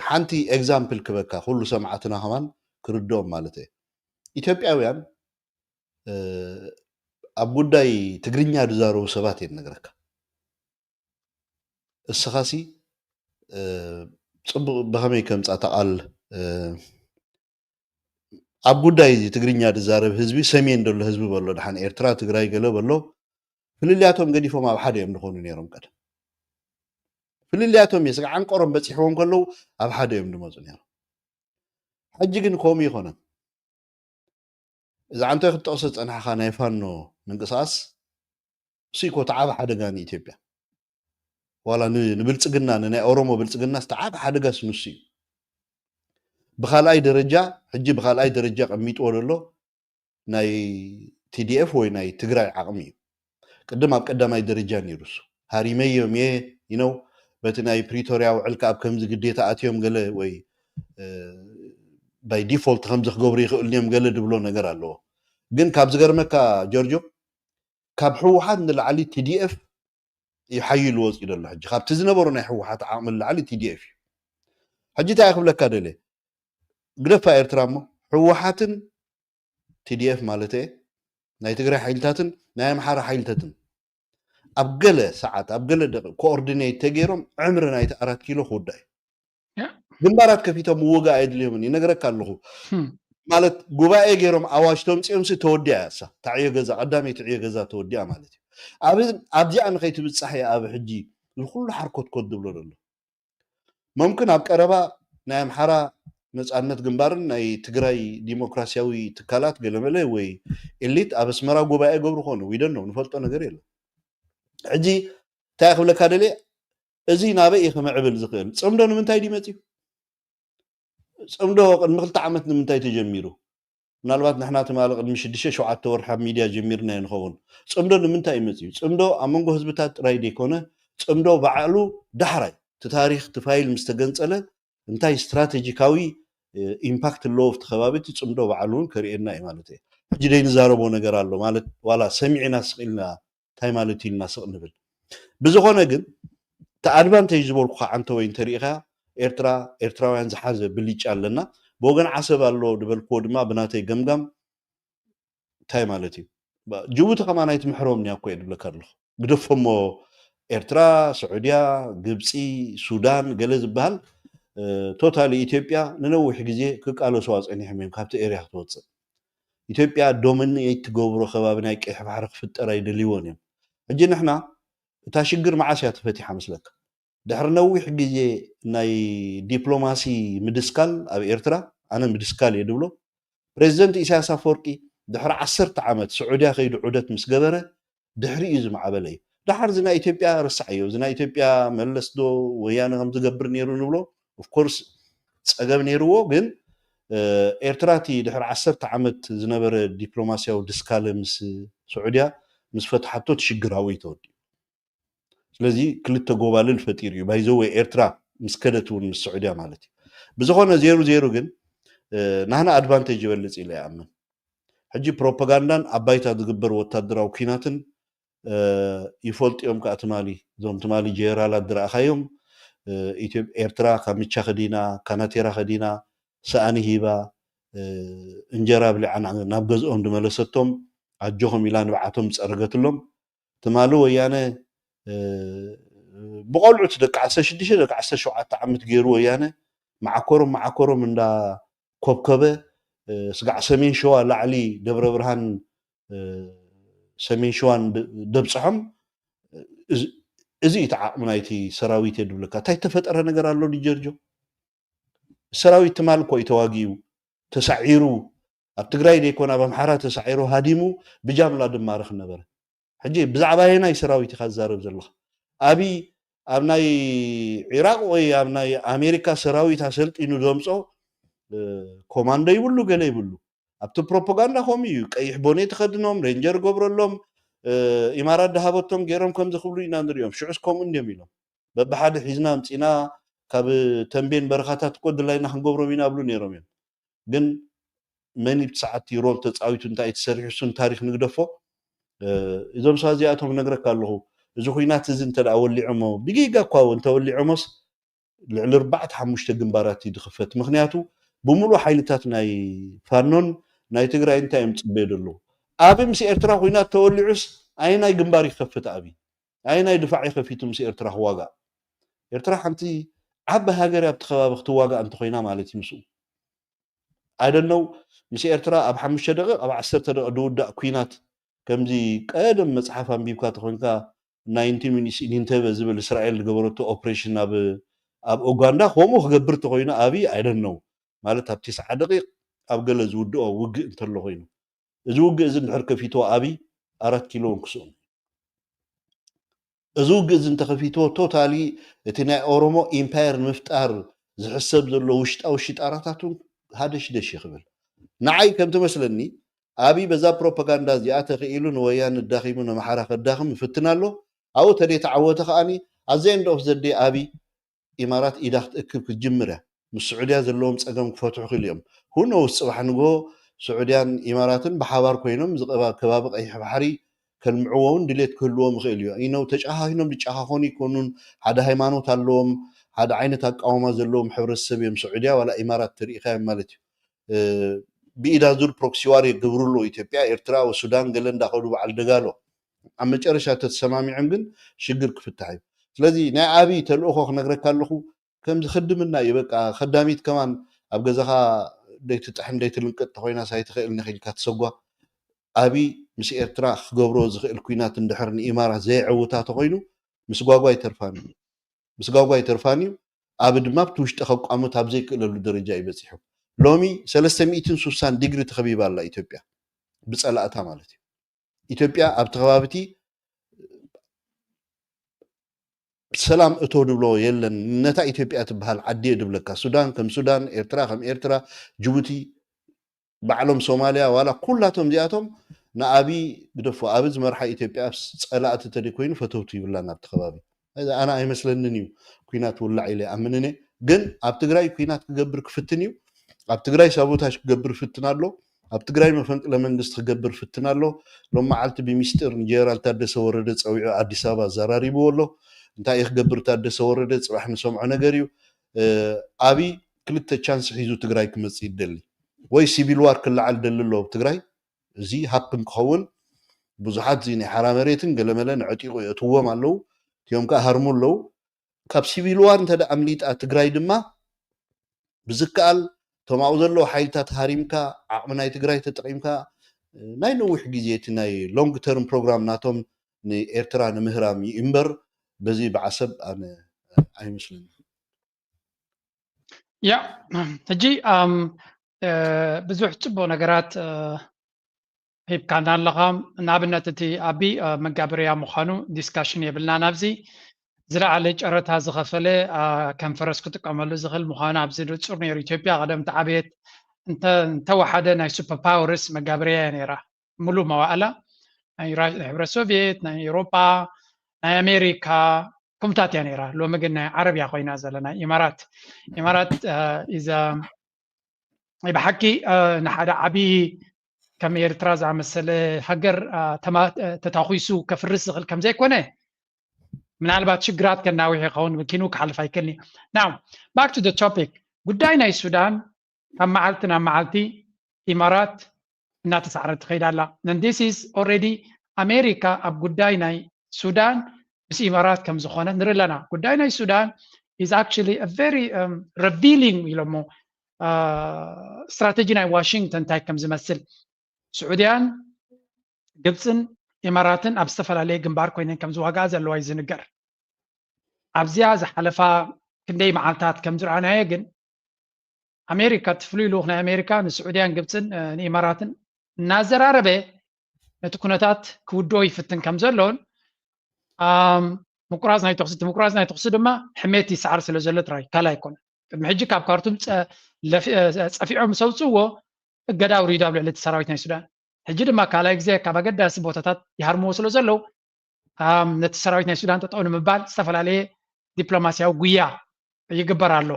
ሓንቲ example ክበካ ኩሉ ሰማዕትና ከማን ክርድኦም ማለት እየ። ኢትዮጵያውያን ኣብ ጉዳይ ትግርኛ ዝዛረቡ ሰባት እየ እነግረካ። እስኻሲ ፅቡቅ ብኸመይ ከምፃ ተቃል ኣብ ጉዳይ እዚ ትግርኛ ዝዛረብ ህዝቢ ሰሜን ዘሎ ህዝቢ በሎ ድሓን ኤርትራ ትግራይ ገለ በሎ ፍልልያቶም ገዲፎም ኣብ ሓደ እዮም ዝኾኑ ነይሮም ቀደም። ፍልልያቶም እየ ስጋዕ ዓንቀሮም በፂሕዎም ከለዉ ኣብ ሓደ እዮም ዝመፁ ነይሮም። ሕጂ ግን ከምኡ ይኾነን። እዛ ዓንተ ክትጠቕሶ ዝፀናሕኻ ናይ ፋኖ ምንቅስቃስ እሱ እኮ ተዓበ ሓደጋ ንኢትዮጵያ ዋላ ንብልፅግና ንናይ ኦሮሞ ብልፅግና ዝተዓበ ሓደጋ ስንሱ እዩ። ብካልኣይ ደረጃ ሕጂ ብካልኣይ ደረጃ ቀሚጥዎ ዘሎ ናይ ቲዲኤፍ ወይ ናይ ትግራይ ዓቕሚ እዩ። ቅድም ኣብ ቀዳማይ ደረጃ ነይሩ እሱ ሃሪመዮም እየ ኢነው በቲ ናይ ፕሪቶርያ ውዕል ከኣብ ከምዚ ግዴታ ኣትዮም ገለ ወይ by default ከምዚ ክገብሩ ይኽእሉ እዮም ገለ ድብሎ ነገር ኣለዎ። ግን ካብ ዝገርመካ ጆርጆ ካብ ህወሓት ንላዕሊ ቲዲኤፍ ይሓይሉ ወፂኡ ዘሎ ሕጂ ካብቲ ዝነበሩ ናይ ህወሓት ዓቕሚ ንላዕሊ ቲዲኤፍ እዩ። ሕጂ እንታይ ክብለካ ደለ ግደፋ ኤርትራ እሞ ህወሓትን ቲዲኤፍ ማለት እየ ናይ ትግራይ ሓይልታትን ናይ ኣምሓራ ሓይልታትን ኣብ ገለ ሰዓት ኣብ ገለ ደቂ coordinate ተገይሮም ዕምሪ ናይቲ ኣራት ኪሎ ክውዳእ እዩ። ግንባራት ከፊቶም ምውጋእ ኣየድልዮምን ይነግረካ ኣለኹ። ማለት ጉባኤ ገይሮም ኣዋጅ ተምፅኦም ሲ ተወዲኣ እያ እሳ ታዕዮ ገዛ ቀዳመይ ትዕዮ ገዛ ተወዲኣ ማለት እዩ። ኣብዚኣ ንኸይትብፃሕ እያ ኣብ ሕጂ ዝኩሉ ሓርኮትኮት ዝብሎ ዘሎ። መምክን ኣብ ቀረባ ናይ ኣምሓራ ነፃነት ግንባርን ናይ ትግራይ ዲሞክራሲያዊ ትካላት ገለመለ ወይ ኤሊት ኣብ ኣስመራ ጉባኤ ገብሩ ኮኑ ዊደን ነው ንፈልጦ ነገር የለን። ሕጂ እንታይ ክብለካ ደልየ እዚ ናበይ እዩ ክምዕብል ዝኽእል? ፅምዶ ንምንታይ ድዩ መፅዩ? ፅምዶ ቅድሚ ክልተ ዓመት ንምንታይ ተጀሚሩ? ምናልባት ንሕና ትማሊ ቅድሚ ሽዱሽተ ሸውዓተ ወርሒ ኣብ ሚድያ ጀሚርና ንኸውን። ፅምዶ ንምንታይ እዩ መፅዩ? ፅምዶ ኣብ መንጎ ህዝብታት ጥራይ ዘይኮነ ፅምዶ ባዕሉ ዳሕራይ እቲ ታሪክ እቲ ፋይል ምስ ተገንፀለ እንታይ ስትራቴጂካዊ ኢምፓክት ኣለዎ ኣብቲ ከባቢ እቲ ፅምዶ ባዕሉ እውን ከርእየና እዩ ማለት እዩ። ሕጂ ደይ ንዛረቦ ነገር ኣሎ ማለት ዋላ ሰሚዕና ስቕ ኢልና እንታይ ማለት እዩ ኢልና ስቕ ንብል። ብዝኾነ ግን እቲ ኣድቫንቴጅ ዝበልኩኻ ዓንተ ወይ እንተሪኢኻ ኤርትራ ኤርትራውያን ዝሓዘ ብልጫ ኣለና። ብወገን ዓሰብ ኣሎ ዝበልክዎ ድማ ብናተይ ገምጋም እንታይ ማለት እዩ? ጅቡቲ ከማን ኣይትምሕሮም እያ እኮ እየ ዝብለካ ኣለኹ። ግደፎሞ ኤርትራ፣ ስዑድያ፣ ግብፂ፣ ሱዳን ገለ ዝበሃል ቶታሊ ኢትዮጵያ ንነዊሕ ግዜ ክቃለሱ ኣፀኒሖም እዮም ካብቲ ኤርያ ክትወፅእ። ኢትዮጵያ ዶሚኔት ትገብሮ ከባቢ ናይ ቀይሕ ባሕሪ ክፍጠር ኣይደልይዎን እዮም። ሕጂ ንሕና እታ ሽግር መዓስ እያ ተፈቲሓ መስለካ? ድሕሪ ነዊሕ ግዜ ናይ ዲፕሎማሲ ምድስካል ኣብ ኤርትራ ኣነ ምድስካል እየ ድብሎ። ፕሬዚደንት ኢሳያስ ኣፈወርቂ ድሕሪ ዓሰርተ ዓመት ስዑድያ ከይዱ ዑደት ምስ ገበረ ድሕሪ እዩ ዝማዕበለ እዩ። ድሓር እዚ ናይ ኢትዮጵያ ረሳዕ እዩ። እዚ ናይ ኢትዮጵያ መለስ ዶ ወያነ ከም ዝገብር ነይሩ ንብሎ ኦፍኮርስ ፀገም ነይርዎ፣ ግን ኤርትራ እቲ ድሕሪ ዓሰርተ ዓመት ዝነበረ ዲፕሎማሲያዊ ድስካለ ምስ ስዑድያ ምስ ፈትሓቶ እቲ ሽግር ኣብኡ እዩ ተወዲኡ። ስለዚ ክልተ ጎባልል ፈጢሩ እዩ ባይዘወ ኤርትራ ምስ ከደት እውን ምስ ስዑድያ ማለት እዩ። ብዝኾነ ዜሩ ዜሩ ግን ናህና ኣድቫንቴጅ ይበልፅ ኢለ ይኣምን። ሕጂ ፕሮፓጋንዳን ኣብ ባይታ ዝግበር ወታደራዊ ኲናትን ይፈልጡ እዮም ከዓ ትማሊ እዞም ትማሊ ጀነራላት ዝረኣኻዮም ኤርትራ ካብ ምቻ ከዲና ካናቴራ ከዲና ሰኣኒ ሂባ እንጀራ ብሊዓ ናብ ገዝኦም ዝመለሰቶም ኣጆኹም ኢላ ንብዓቶም ዝፀረገትሎም ትማሊ ወያነ ብቆልዑት ደቂ ዓሰርተ ሽዱሽተ ደቂ ዓሰርተ ሸውዓተ ዓመት ገይሩ ወያነ መዓኮሮም መዓኮሮም እንዳ ኮብከበ ስጋዕ ሰሜን ሸዋ ላዕሊ ደብረ ብርሃን ሰሜን ሸዋን ደብፅሖም። እዚ እቲ ዓቕሚ ናይቲ ሰራዊት የድብለካ እንታይ ተፈጠረ ነገር ኣሎ ጀርጆ? ሰራዊት ትማል እኮ እዩ ተዋጊኡ ተሳዒሩ ኣብ ትግራይ ዘይኮነ ኣብ ኣምሓራ ተሳዒሩ ሃዲሙ ብጃምላ ድማረኽ ነበረ። ሕጂ ብዛዕባ የናይ ሰራዊት ኢኻ ዝዛረብ ዘለኻ? ኣብይ ኣብ ናይ ዒራቕ ወይ ኣብ ናይ ኣሜሪካ ሰራዊት ኣሰልጢኑ ዘምጾ ኮማንዶ ይብሉ፣ ገለ ይብሉ። ኣብቲ ፕሮፓጋንዳ ከምኡ እዩ። ቀይሕ ቦኔ ተኸድኖም፣ ሬንጀር ገብረሎም፣ ኢማራት ድሃበቶም ገይሮም ከምዚ ክብሉ ኢና ንሪኦም። ሽዑስ ከምኡ እንዲዮም ኢሎም። በብሓደ ሒዝና ኣምፂና ካብ ተንቤን በረኻታት እኮ ድላይና ክንገብሮም ኢና ብሉ ነይሮም እዮም። ግን መን ብቲ ሰዓት ሮል ተፃዊቱ እንታይ ተሰሪሑ እሱን ታሪኽ ንግደፎ። እዞም ሰባት እዚኣቶም ነግረካ ኣለኹ። እዚ ኩናት እዚ እንተ ደኣ ወሊዖሞ ብጌጋ እኳ እንተወሊዖሞስ ልዕሊ ኣርባዕተ ሓሙሽተ ግንባራት እዩ ዝኽፈት። ምኽንያቱ ብምሉእ ሓይልታት ናይ ፋኖን ናይ ትግራይ እንታይ እዮም ዝፅበዩ ዘለዉ? ኣብ ምስ ኤርትራ ኩናት ተወሊዑስ ኣየናይ ግንባር ይኸፍት? ኣብ ኣየናይ ድፋዕ ይኸፊቱ ምስ ኤርትራ ክዋጋእ? ኤርትራ ሓንቲ ዓቢ ሃገር ኣብቲ ከባቢ ክትዋጋእ እንተኮይና ማለት እዩ ምስኡ። ኣይደነው ምስ ኤርትራ ኣብ ሓሙሽተ ደቂቕ ኣብ ዓሰርተ ደቂቕ ዝውዳእ ኩናት ከምዚ ቀደም መፅሓፍ ኣንቢብካ ተኮንካ ናይንቲ ሚኒትስ ኢን ኢንተበ ዝብል እስራኤል ዝገበረቶ ኦፕሬሽን ኣብ ኣብ ኡጋንዳ ከምኡ ክገብር ተኮይኑ ኣብይ ኣይደነው ማለት ኣብ ቴስዓ ደቂቕ ኣብ ገለ ዝውድኦ ውግእ እንተሎ ኮይኑ እዚ ውግእ እዚ እንድሕር ከፊትዎ ኣብይ ኣራት ኪሎ እውን ክስእኑ እዚ ውግእ እዚ እንተኸፊትዎ ቶታሊ እቲ ናይ ኦሮሞ ኢምፓየር ንምፍጣር ዝሕሰብ ዘሎ ውሽጣዊ ሽጣራታት እውን ሃደሽደሽ ይኽብል። ንዓይ ከም ትመስለኒ ኣብይ በዛ ፕሮፓጋንዳ እዚኣ ተኽኢሉ ንወያነ ኣዳኺሙ ነምሓራ ከዳኽም ይፍትን ኣሎ። ኣብኡ ተደይተዓወተ ከኣኒ ኣዘ ኤንድ ኦፍ ዘ ደይ ኣብይ ኢማራት ኢዳ ክትእክብ ክትጅምር እያ። ምስ ስዑድያ ዘለዎም ፀገም ክፈትሑ ክኢሉ እዮም። ሁኖውስ ፅባሕ ንግሆ ስዑድያን ኢማራትን ብሓባር ኮይኖም እዚ ቀባ- ከባቢ ቀይሕ ባሕሪ ከልምዕዎ እውን ድሌት ክህልዎም ይኽእል እዩ። ኢነው ተጨኻኺኖም ዝጨኻኾኑ ይኮኑን ሓደ ሃይማኖት ኣለዎም፣ ሓደ ዓይነት ኣቃውማ ዘለዎም ሕብረተሰብ እዮም። ስዑድያ ዋላ ኢማራት ተሪኢኻዮም ማለት እዩ። ብኢድ ኣዙር ፕሮክሲ ዋር የገብሩ ኣለዉ። ኢትዮጵያ፣ ኤርትራ፣ ሱዳን ገለ እንዳኸዱ በዓል ደጋሎ ኣብ መጨረሻ ተተሰማሚዖም ግን ሽግር ክፍታሕ እዩ። ስለዚ ናይ ኣብይ ተልእኾ ክነግረካ ኣለኹ ከምዚ ክድምና እዩ። በቃ ከዳሚት ከማን ኣብ ገዛኻ ደይትጥሕን ደይትልንቅጥ ተኮይናስ ኣይትኽእልን ኢኻ ኢልካ ትሰጓ። ኣብይ ምስ ኤርትራ ክገብሮ ዝኽእል ኩናት እንድሕር ንኢማራት ዘየዕውታ ተኮይኑ ምስጓጓ ኣይተርፋን እዩ። ምስጓጓ ኣይተርፋን እዩ። ኣብ ድማ ኣብቲ ውሽጢ ከቋምት ኣብ ዘይክእለሉ ደረጃ እዩ በፂሑ። ሎሚ ሰለስተ ሚእትን ስሳን ዲግሪ ተኸቢባ ኣላ ኢትዮጵያ ብፀላእታ ማለት እዩ። ኢትዮጵያ ኣብቲ ከባቢቲ ሰላም እቶ ድብሎ የለን። ነታ ኢትዮጵያ ትበሃል ዓዲ እየ ድብለካ። ሱዳን ከም ሱዳን፣ ኤርትራ ከም ኤርትራ፣ ጅቡቲ ባዕሎም ሶማልያ ዋላ ኩላቶም እዚኣቶም ንኣብይ ግደፎ። ኣብ ዝመርሓ ኢትዮጵያ ጸላእቲ ተደይ ኮይኑ ፈተውቲ ይብላን ኣብቲ ከባቢ። ኣነ ኣይመስለንን እዩ ኩናት ውላዕ ኢለ ኣምንን እየ። ግን ኣብ ትግራይ ኩናት ክገብር ክፍትን እዩ። ኣብ ትግራይ ሳቦታጅ ክገብር ፍትን ኣሎ። ኣብ ትግራይ መፈንቅለ መንግስቲ ክገብር ፍትን ኣሎ። ሎም መዓልቲ ብሚስጥር ንጀነራል ታደሰ ወረደ ፀዊዑ ኣዲስ ኣበባ ኣዘራሪብዎ ኣሎ። እንታይ እዩ ክገብር ታደሰ ወረደ? ፅባሕ ንሰምዖ ነገር እዩ። ኣብይ ክልተ ቻንስ ሒዙ ትግራይ ክመፅእ ይደሊ። ወይ ሲቪል ዋር ክለዓል ደሊ ኣሎ ኣብ ትግራይ። እዚ ሃፕን ክኸውን ብዙሓት እዚ ናይ ሓራ መሬትን ገለመለን ዕጢቑ የእትዎም ኣለዉ። እቲኦም ከዓ ሃርሙ ኣለዉ። ካብ ሲቪል ዋር እንተ ኣምሊጣ ትግራይ ድማ ብዝከኣል እቶም ኣብኡ ዘለዉ ሓይልታት ሃሪምካ ዓቕሚ ናይ ትግራይ ተጠቒምካ ናይ ነዊሕ ግዜ እቲ ናይ ሎንግ ተርም ፕሮግራም ናቶም ንኤርትራ ንምህራም እዩ እምበር በዚ በዓሰብ ኣነ ኣይመስለኒ። ያ ሕጂ ብዙሕ ፅቡቅ ነገራት ሂብካና ኣለኻ። ንኣብነት እቲ ኣቢ መጋበርያ ምዃኑ ዲስካሽን የብልና ናብዚ ዝለዓለ ጨረታ ዝኸፈለ ከም ፈረስ ክጥቀመሉ ዝኽእል ምዃኑ ኣብዚ ንፁር ነይሩ። ኢትዮጵያ ቀደም ተዓበየት እንተወሓደ ናይ ሱፐር ፓወርስ መጋበርያ እያ ነይራ። ሙሉእ መዋእላ ናይ ህብረት ሶቪየት፣ ናይ ኤውሮጳ፣ ናይ ኣሜሪካ ከምኡታት እያ ነይራ። ሎሚ ግን ናይ ዓረብ እያ ኮይና ዘላ ናይ ኢማራት። ኢማራት ኢዛ ናይ ብሓቂ ንሓደ ዓብዪ ከም ኤርትራ ዝኣመሰለ ሃገር ተታኺሱ ከፍርስ ዝኽእል ከምዘይኮነ ምናልባት ሽግራት ከናውሕ ይኸውን፣ ኪኑ ክሓልፍ ኣይክእልን እዩ። Now back to the topic፣ ጉዳይ ናይ ሱዳን ካብ መዓልቲ ናብ መዓልቲ ኢማራት እናተሳዕረት ትኸይድ ኣላ። And this is already ኣሜሪካ ኣብ ጉዳይ ናይ ሱዳን ምስ ኢማራት ከም ዝኾነ ንርኢ ኣለና። ጉዳይ ናይ ሱዳን is actually a very revealing ኢሎሞ ስትራተጂ ናይ ዋሽንግተን እንታይ ከም ዝመስል። ስዑድያን ግብፅን ኢማራትን ኣብ ዝተፈላለየ ግንባር ኮይነን ከም ዝዋጋኣ ዘለዋ እዩ ዝንገር። ኣብዚኣ ዝሓለፋ ክንደይ መዓልታት ከም ዝረኣናዮ ግን ኣሜሪካ እቲ ፍሉይ ልኡኽ ናይ ኣሜሪካ ንስዑድያን ግብፅን ንኢማራትን እናዘራረበ ነቲ ኩነታት ክውድኦ ይፍትን ከም ዘሎን፣ ኣም፣ ምቁራጽ ናይ ተኹሲ፣ እቲ ምቁራጽ ናይ ተኹሲ ድማ ሕሜት ይሰዓር ስለ ዘሎ ጥራይ ካልእ ኣይኮነን። ቅድሚ ሕጂ ካብ ካርቱም ጸ-፣ ለፊ-፣ እ፣ ጸፊዖም ምስ ኣውጽእዎ እገዳ ኣውሪዱ ኣብ ልዕሊ እቲ ሰራዊት ናይ ሱዳን። ሕጂ ድማ ካልኣይ ግዜ ካብ ኣገዳሲ ቦታታት ይሃርምዎ ስለ ዘለዉ፣ ኣም፣ ነቲ ሰራዊት ናይ ሱዳን ጠጠው ንምባል ዝተፈላለየ ዲፕሎማስያዊ ጉያ ይግበር ኣሎ።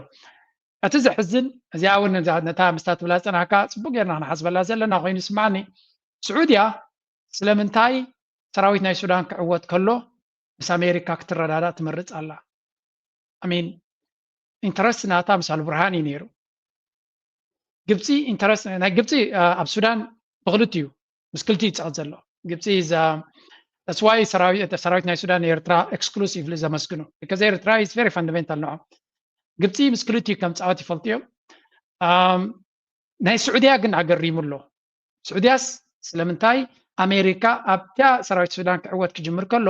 እቲ ዘሕዝን፣ እዚኣ እውን ነዛ፣ ነታ ምስታ ትብላ ዝጸናሕካ ጽቡቅ ጌርና ክንሓስበላ ዘለና ኮይኑ ይስምዓኒ። ስዑድያ ስለምንታይ ሰራዊት ናይ ሱዳን ክዕወት ከሎ ምስ ኣሜሪካ ክትረዳዳእ ትመርጽ ኣላ? I mean፣ ኢንተረስት ናታ ምስ ኣልቡርሃን እዩ ነይሩ። ግብፂ ኢንተረስት፣ ናይ ግብፂ፣ አ፣ ኣብ ሱዳን ብክልቲኡ፣ ምስ ክልቲኡ ይፃወት ዘሎ። ግብፂ is, አ፣ that's why ሰራዊት፣ ሰራዊት ናይ ሱዳን ንኤርትራ ኤክስክሉሲቭሊ ዘመስግኑ። Because ኤርትራ is very fundamental ንዖም። ግብፂ ምስ ክልቲኡ ከም ፃወት ይፈልጡ እዮም። ኣም፣ ናይ ስዑድያ ግን ኣገሪሙ ኣሎ። ስዑድያስ ስለምንታይ ኣሜሪካ ኣብታ ሰራዊት ሱዳን ክዕወት ክጅምር ከሎ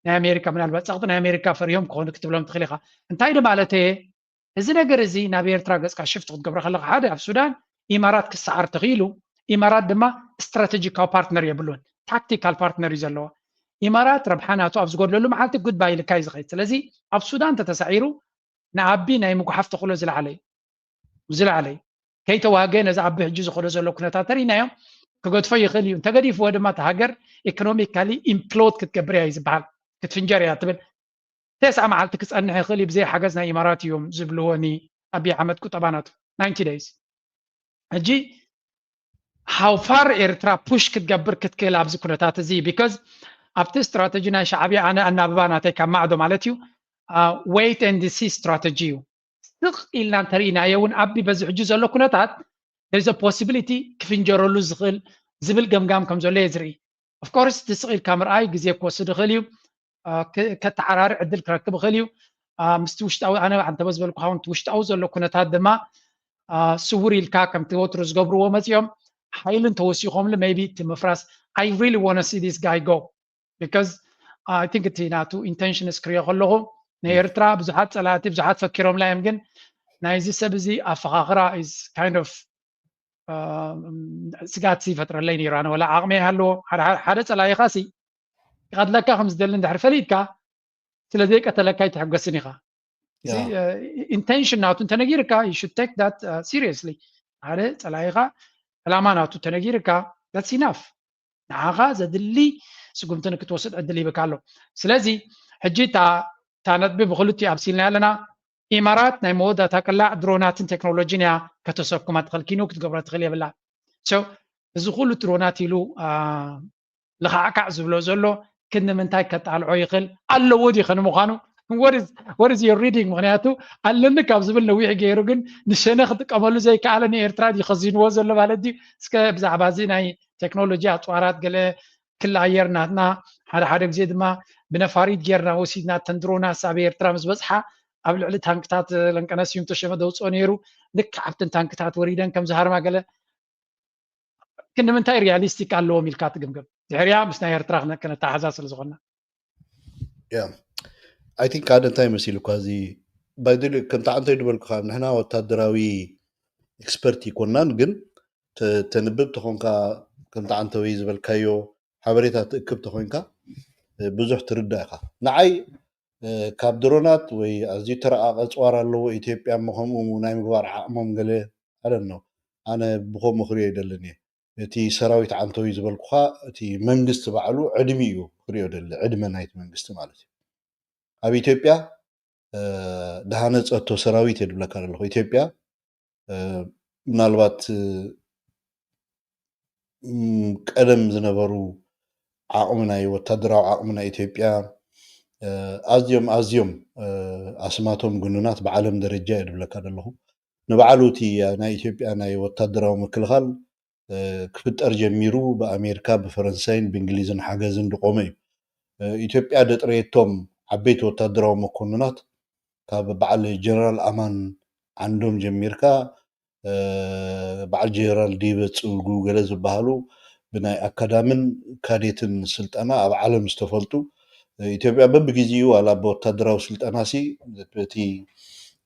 ናይ ኣሜሪካ፣ ምናልባት ጸቕጢ ናይ ኣሜሪካ ፈሪሆም ክኾኑ ክትብሎም ትኽእል ኢኻ። እንታይ ዶ ማለት እየ? እዚ ነገር እዚ ናብ ኤርትራ ገጽካ ሽፍት ክትገብሮ ከለኻ፣ ሓደ ኣብ ሱዳን ኢማራት ክሰዓር ተኽኢሉ፣ ኢማራት ድማ ስትራቴጂካዊ ፓርትነር የብሉን፣ ታክቲካል ፓርትነር እዩ ዘለዎ። ኢማራት ረብሓ ናቱ ኣብ ዝጎድለሉ መዓልቲ ጉድባይ ኢልካ እዩ ዝኸይድ። ስለዚ ኣብ ሱዳን ተተሳዒሩ ንኣቢ ናይ ምጉሓፍ ተኽእሎ ዝለዓለ እዩ። ዝለዓለ እዩ። ከይተዋህገ ነዚ ኣቢ ሕጂ ዝኸዶ ዘሎ ኩነታት ተሪእናዮ፣ ክገድፎ ይኽእል እዩ። እንተገዲፍዎ ድማ እታ ሃገር ኢኮኖሚካሊ ኢምፕሎድ ክትገብር እያ እዩ ዝበሃል። ክትፍንጀር እያ ትብል። ተስዓ መዓልቲ ክጸንሕ ይኽእል እዩ፣ ብዘይ ሓገዝ ናይ ኢማራት እዮም ዝብልዎ ንኣቢ ኣሕመድ ቁጠባ ናቱ። ናይንቲ ደይስ። ሕጂ how far ኤርትራ ፑሽ ክትገብር ክትክእል ኣብዚ ኩነታት እዚ? ቢካዝ ኣብቲ ስትራተጂ ናይ ሻዕብያ ኣነ ኣናብባ ናተይ ካብ ማዕዶ ማለት እዩ፣ አ፣ wait and see ስትራተጂ እዩ። ስቕ ኢልና እንተርኢናዮ እውን ኣቢ በዚ ሕጂ ዘሎ ኩነታት there is a possibility ክፍንጀረሉ ዝኽእል ዝብል ገምጋም ከም ዘሎ እየ ዝርኢ። ኦፍኮርስ እቲ ስቕ ኢልካ ምርኣይ ግዜ ክወስድ ይኽእል እዩ። አ፣ ከ-፣ ከተዓራርዕ ዕድል ክረክብ ይኽእል እዩ። አ፣ ምስቲ ውሽጣዊ፣ ኣነ ኣንተ በዝበልኩኻ እውን እቲ ውሽጣዊ ዘሎ ኩነታት ድማ፣ አ፣ ስውር ኢልካ ከምቲ ወትሩ ዝገብርዎ መፂኦም ሓይልን ተወሲኾምሉ maybe እቲ ምፍራስ። I really wanna see this guy go because I think እቲ ናቱ ኢንቴንሽንስ ክሪኦ ከለኹ ናይ ኤርትራ ብዙሓት ጸላእቲ ብዙሓት ፈኪሮምላ እዮም፣ ግን ናይዚ ሰብ እዚ ኣፈኻኽራ is kind of አ፣ ስጋት ይፈጥረለይ ነይሩ። ኣነ ወላ ዓቕሚ ይሃልዎ፣ ሓደ፣ ሓደ፣ ሓደ ጸላኢኻ ሲ ይቐትለካ ከም ዝደሊ እንድሕር ፈሊጥካ፣ ስለ ዘይቀተለካ ኣይትሕጎስን ኢኻ። እዚ፣ ያ። አ፣ ኢንቴንሽን ናቱ እንተነጊርካ፣ you should take that, አ፣ seriously። ሓደ ጸላኢኻ ዕላማ ናቱ እንተነጊርካ፣ that's enough። ንዓኻ ዘድሊ ስጉምቲ ንክትወስድ ዕድል ይህበካ ኣሎ። ስለዚ ሕጂ እታ፣ እታ ነጥቢ ብኽልቲኡ ኣብሲልና ኣለና። ኢማራት ናይ መወዳእታ ቅላዕ ድሮናትን ቴክኖሎጂን እያ ከተሰኩማ ትኽእል፣ ኪኖ ክትገብሮ ትኽእል የብላ። So፣ እዚ ኩሉ ድሮናት ኢሉ፣ አ፣ ልኻዕካዕ ዝብሎ ዘሎ ክንዲ ምንታይ ከጣልዖ ይኽእል ኣለዎ ድዩ? ከ ንምዃኑ what is, what is your reading? ምኽንያቱ ኣለኒ ካብ ዝብል ነዊሕ ገይሩ፣ ግን ንሸነ ክጥቀመሉ ዘይከኣለ ንኤርትራ ድዩ ከዚንዎ ዘሎ ማለት ድዩ? እስከ ብዛዕባ እዚ ናይ ቴክኖሎጂ ኣፅዋራት ገለ ክሊ ኣየር ናትና፣ ሓደ ሓደ ግዜ ድማ ብነፋሪት ጌርና ወሲድና እተን ድሮናት ኣብ ኤርትራ ምስ በጽሓ ኣብ ልዕሊ ታንክታት ለንቀነ ስዩም ተሸመ ደውፅኦ ነይሩ። ልክዕ ኣብተን ታንክታት ወሪደን ከም ዝሃርማ ገለ ክንዲ ምንታይ ሪያሊስቲክ ኣለዎም ኢልካ ትግምግም? ድሕሪያ ምስ ናይ ኤርትራ ክነ-፣ ክነተሓዛ ስለ ዝኾንና። ያ፣ I think ሓደ እንታይ መሲሉኳ እዚ ባይደል ከምቲ ዓንተይ ዝበልኩኻ ንሕና ወታደራዊ ኤክስፐርት ይኮናን፣ ግን ተ-፣ ተንብብ ተኾንካ ከምቲ ዓንተወይ ዝበልካዮ ሓበሬታ ትእክብ ተኾንካ፣ እ፣ ብዙሕ ትርዳእ ኢኻ። ንዓይ፣ እ፣ ካብ ድሮናት ወይ ኣዝዩ ተረቃቂ ኣጽዋር ኣለዎ ኢትዮጵያ እሞ ከምኡ ናይ ምግባር ዓቕሞም ገለ፣ I don't know። ኣነ ብኸምኡ ክሪኦ ኣይደልን እየ። እቲ ሰራዊት ዓንተዊ ዝበልኩኻ፣ እቲ መንግስቲ ባዕሉ ዕድሚኡ ክሪኦ ደሊ፣ ዕድመ ናይቲ መንግስቲ ማለት እዩ። ኣብ ኢትዮጵያ፣ እ፣ ድሃነጸቶ ሰራዊት እየ ድብለካ ዘለኹ። ኢትዮጵያ፣ እ፣ ምናልባት፣ እ፣ ም፣ ቀደም ዝነበሩ ዓቕሚ ናይ ወታደራዊ ዓቕሚ ናይ ኢትዮጵያ፣ እ፣ ኣዝዮም፣ ኣዝዮም፣ እ፣ ኣስማቶም ግኑናት ብዓለም ደረጃ እየ ድብለካ ዘለኹ። ንባዕሉ እቲ ናይ ኢትዮጵያ ናይ ወታደራዊ ምክልኻል፣ እ፣ ክፍጠር ጀሚሩ ብኣሜሪካ፣ ብፈረንሳይን ብእንግሊዝን ሓገዝን ድቆመ እዩ። እ፣ ኢትዮጵያ ደጥረየቶም ዓበይቲ ወታደራዊ መኮንናት ካብ በዓል ጀነራል ኣማን ዓንዶም ጀሚርካ፣ እ፣ በዓል ጀነራል ዲበ ጽውጉ ገለ ዝበሃሉ ብናይ ኣካዳምን ካዴትን ስልጠና ኣብ ዓለም ዝተፈልጡ፣ እ፣ ኢትዮጵያ በብግዜኡ ዋላ ብወታደራዊ ስልጠና ሲ እቲ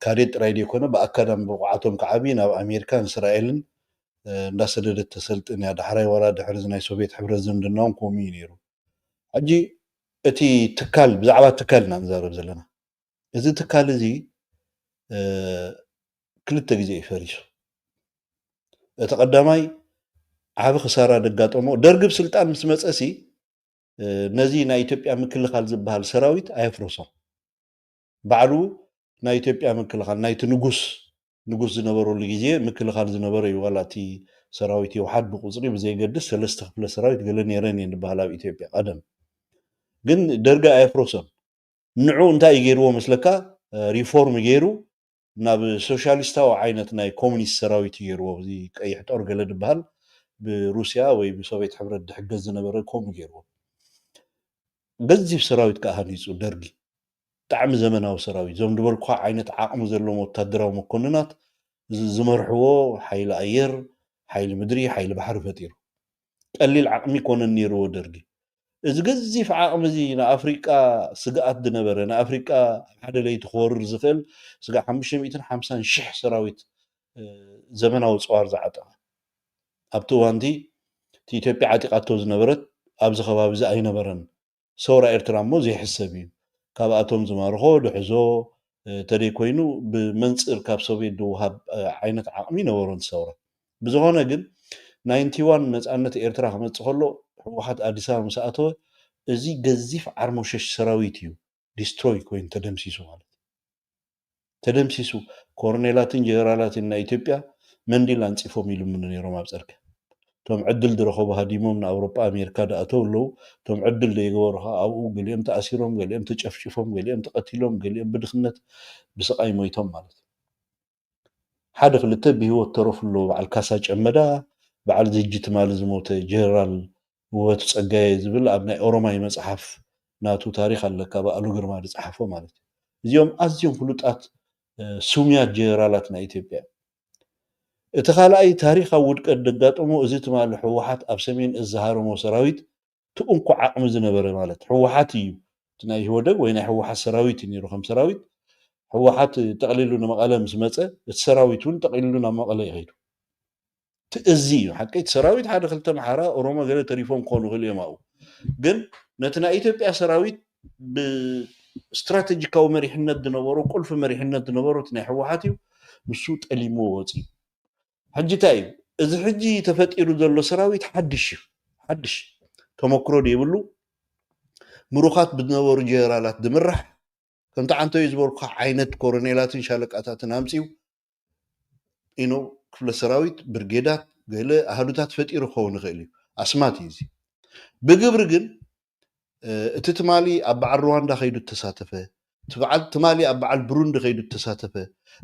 ካዴት ጥራይ ዘይኮነ ብኣካዳሚ ብቕዓቶም ክዓብይ ናብ ኣሜሪካን እስራኤልን እንዳሰደደት ተሰልጥን እያ። ዳሕራይ ዋላ ድሕሪ ናይ ሶቪየት ሕብረት ዝምድናውን ከምኡ እዩ ነይሩ። ሕጂ እቲ ትካል፣ ብዛዕባ ትካል ኢና ንዛረብ ዘለና። እዚ ትካል እዚ ክልተ ግዜ እዩ ፈሪሱ። እቲ ቀዳማይ ዓቢ ክሳራ ደጋጠሞ። ደርግ ብስልጣን ምስ መጸሲ ነዚ ናይ ኢትዮጵያ ምክልኻል ዝበሃል ሰራዊት ኣየፍረሶ። ባዕሉ ናይ ኢትዮጵያ ምክልኻል፣ ናይቲ ንጉስ ንጉስ ዝነበረሉ ግዜ ምክልኻል ዝነበረ እዩ። ዋላ እቲ ሰራዊት የውሓድ ብቁፅሪ ብዘይገድስ ሰለስተ ክፍለ ሰራዊት ገለ ነይረን እየን ዝበሃል ኣብ ኢትዮጵያ ቀደም። ግን ደርጊ ኣየፍረሶን። ንዑ እንታይ እዩ ገይርዎ መስለካ? ሪፎርም ገይሩ ናብ ሶሻሊስታዊ ዓይነት ናይ ኮሚኒስት ሰራዊት እዩ ገይርዎ። እዚ ቀይሕ ጦር ገለ ዝበሃል ብሩስያ ወይ ብሶቪየት ሕብረት ዝሕገዝ ዝነበረ ከምኡ ገይርዎ። ገዚፍ ሰራዊት ከዓ ሃኒፁ ደርጊ። ብጣዕሚ ዘመናዊ ሰራዊት፣ እዞም ዝበልኩኻ ዓይነት ዓቕሚ ዘለዎም ወታደራዊ መኮንናት ዝመርሕዎ ሓይሊ ኣየር፣ ሓይሊ ምድሪ፣ ሓይሊ ባሕሪ ፈጢሩ። ቀሊል ዓቕሚ ኮነን ነይርዎ ደርጊ። እዚ ገዚፍ ዓቕሚ እዚ ንኣፍሪቃ ስግኣት ዝነበረ፣ ንኣፍሪቃ ኣብ ሓደ ለይቲ ክወርር ዝኽእል ስጋዕ ሓሙሽተ ሚእትን ሓምሳን ሽሕ ሰራዊት ዘመናዊ ፀዋር ዝዓጠቐ። ኣብቲ እዋንቲ እቲ ኢትዮጵያ ዓጢቓቶ ዝነበረት ኣብዚ ከባቢ እዚ ኣይነበረን። ሰውራ ኤርትራ እሞ ዘይሕሰብ እዩ። ካብኣቶም ዝማርኾ ድሕዞ ተደይ ኮይኑ ብመንፅር ካብ ሶቪየት ዝወሃብ ዓይነት ዓቕሚ ነበሮን ሰውራ። ብዝኾነ ግን ናይንቲ ዋን ነፃነት ኤርትራ ክመፅእ ከሎ ህወሓት ኣዲስ ኣበባ ምስ ኣተወ እዚ ገዚፍ ዓርሞሸሽ ሰራዊት እዩ ዲስትሮይ ኮይኑ ተደምሲሱ ማለት እዩ። ተደምሲሱ። ኮርኔላትን ጀነራላትን ናይ ኢትዮጵያ መንዲል ኣንፂፎም ይልምኑ ነይሮም ኣብ ፅርግያ። እቶም ዕድል ዝረኸቡ ሃዲሞም ንኣውሮጳ ኣሜሪካ ዝኣተው ኣለዉ። እቶም ዕድል ዘይገበሩ ከዓ ኣብኡ ገሊኦም ተኣሲሮም፣ ገሊኦም ተጨፍጭፎም፣ ገሊኦም ተቐቲሎም፣ ገሊኦም ብድኽነት ብስቓይ ሞይቶም ማለት እዩ። ሓደ ክልተ ብህይወት ተረፉ ኣለዉ። በዓል ካሳ ጨመዳ፣ በዓል ዝጂ ትማሊ ዝሞተ ጀነራል ውበቱ ጸጋየ ዝብል ኣብ ናይ ኦሮማይ መጽሓፍ ናቱ ታሪኽ ኣለካ ብኣሉ ግርማ ዝጸሓፎ ማለት እዩ። እዚኦም ኣዝዮም ፍሉጣት ስሙያት ጀነራላት ናይ ኢትዮጵያ። እቲ ካልኣይ ታሪኻዊ ውድቀት ዘጋጠሞ እዚ ትማሊ ህወሓት ኣብ ሰሜን እዝ ዝሃረሞ ሰራዊት እቲ እንኮ ዓቕሚ ዝነበረ ማለት ህወሓት እዩ። እቲ ናይ ኢህወደግ ወይ ናይ ህወሓት ሰራዊት እዩ ነይሩ ከም ሰራዊት። ህወሓት ጠቕሊሉ ንመቐለ ምስ መፀ እቲ ሰራዊት እውን ጠቕሊሉ ናብ መቐለ እዩ ከይዱ። እቲ እዚ እዩ ሓቀይ። እቲ ሰራዊት ሓደ ክልተ ኣምሓራ ኦሮሞ ገለ ተሪፎም ክኾኑ ይኽእሉ እዮም ኣብኡ። ግን ነቲ ናይ ኢትዮጵያ ሰራዊት ብስትራቴጂካዊ መሪሕነት ዝነበሮ ቁልፊ መሪሕነት ዝነበሮ እቲ ናይ ህወሓት እዩ። ንሱ ጠሊምዎ ወፂኡ። ሕጂ እንታይ እዩ እዚ ሕጂ ተፈጢሩ ዘሎ ሰራዊት ሓድሽ እዩ። ሓድሽ ተመክሮ ዘይብሉ ምሩኻት ብዝነበሩ ጀነራላት ዝምራሕ ከምቲ ዓንተዩ ዝበልኩኻ ዓይነት ኮሮኔላትን ሻለቃታትን ኣምፅኡ ኢኖ ክፍለ ሰራዊት ብርጌዳት ገለ ኣሃዱታት ፈጢሩ ክኸውን ይኽእል እዩ። ኣስማት እዩ እዚ። ብግብሪ ግን እቲ ትማሊ ኣብ በዓል ሩዋንዳ ከይዱ እተሳተፈ፣ ትማሊ ኣብ በዓል ብሩንዲ ከይዱ እተሳተፈ፣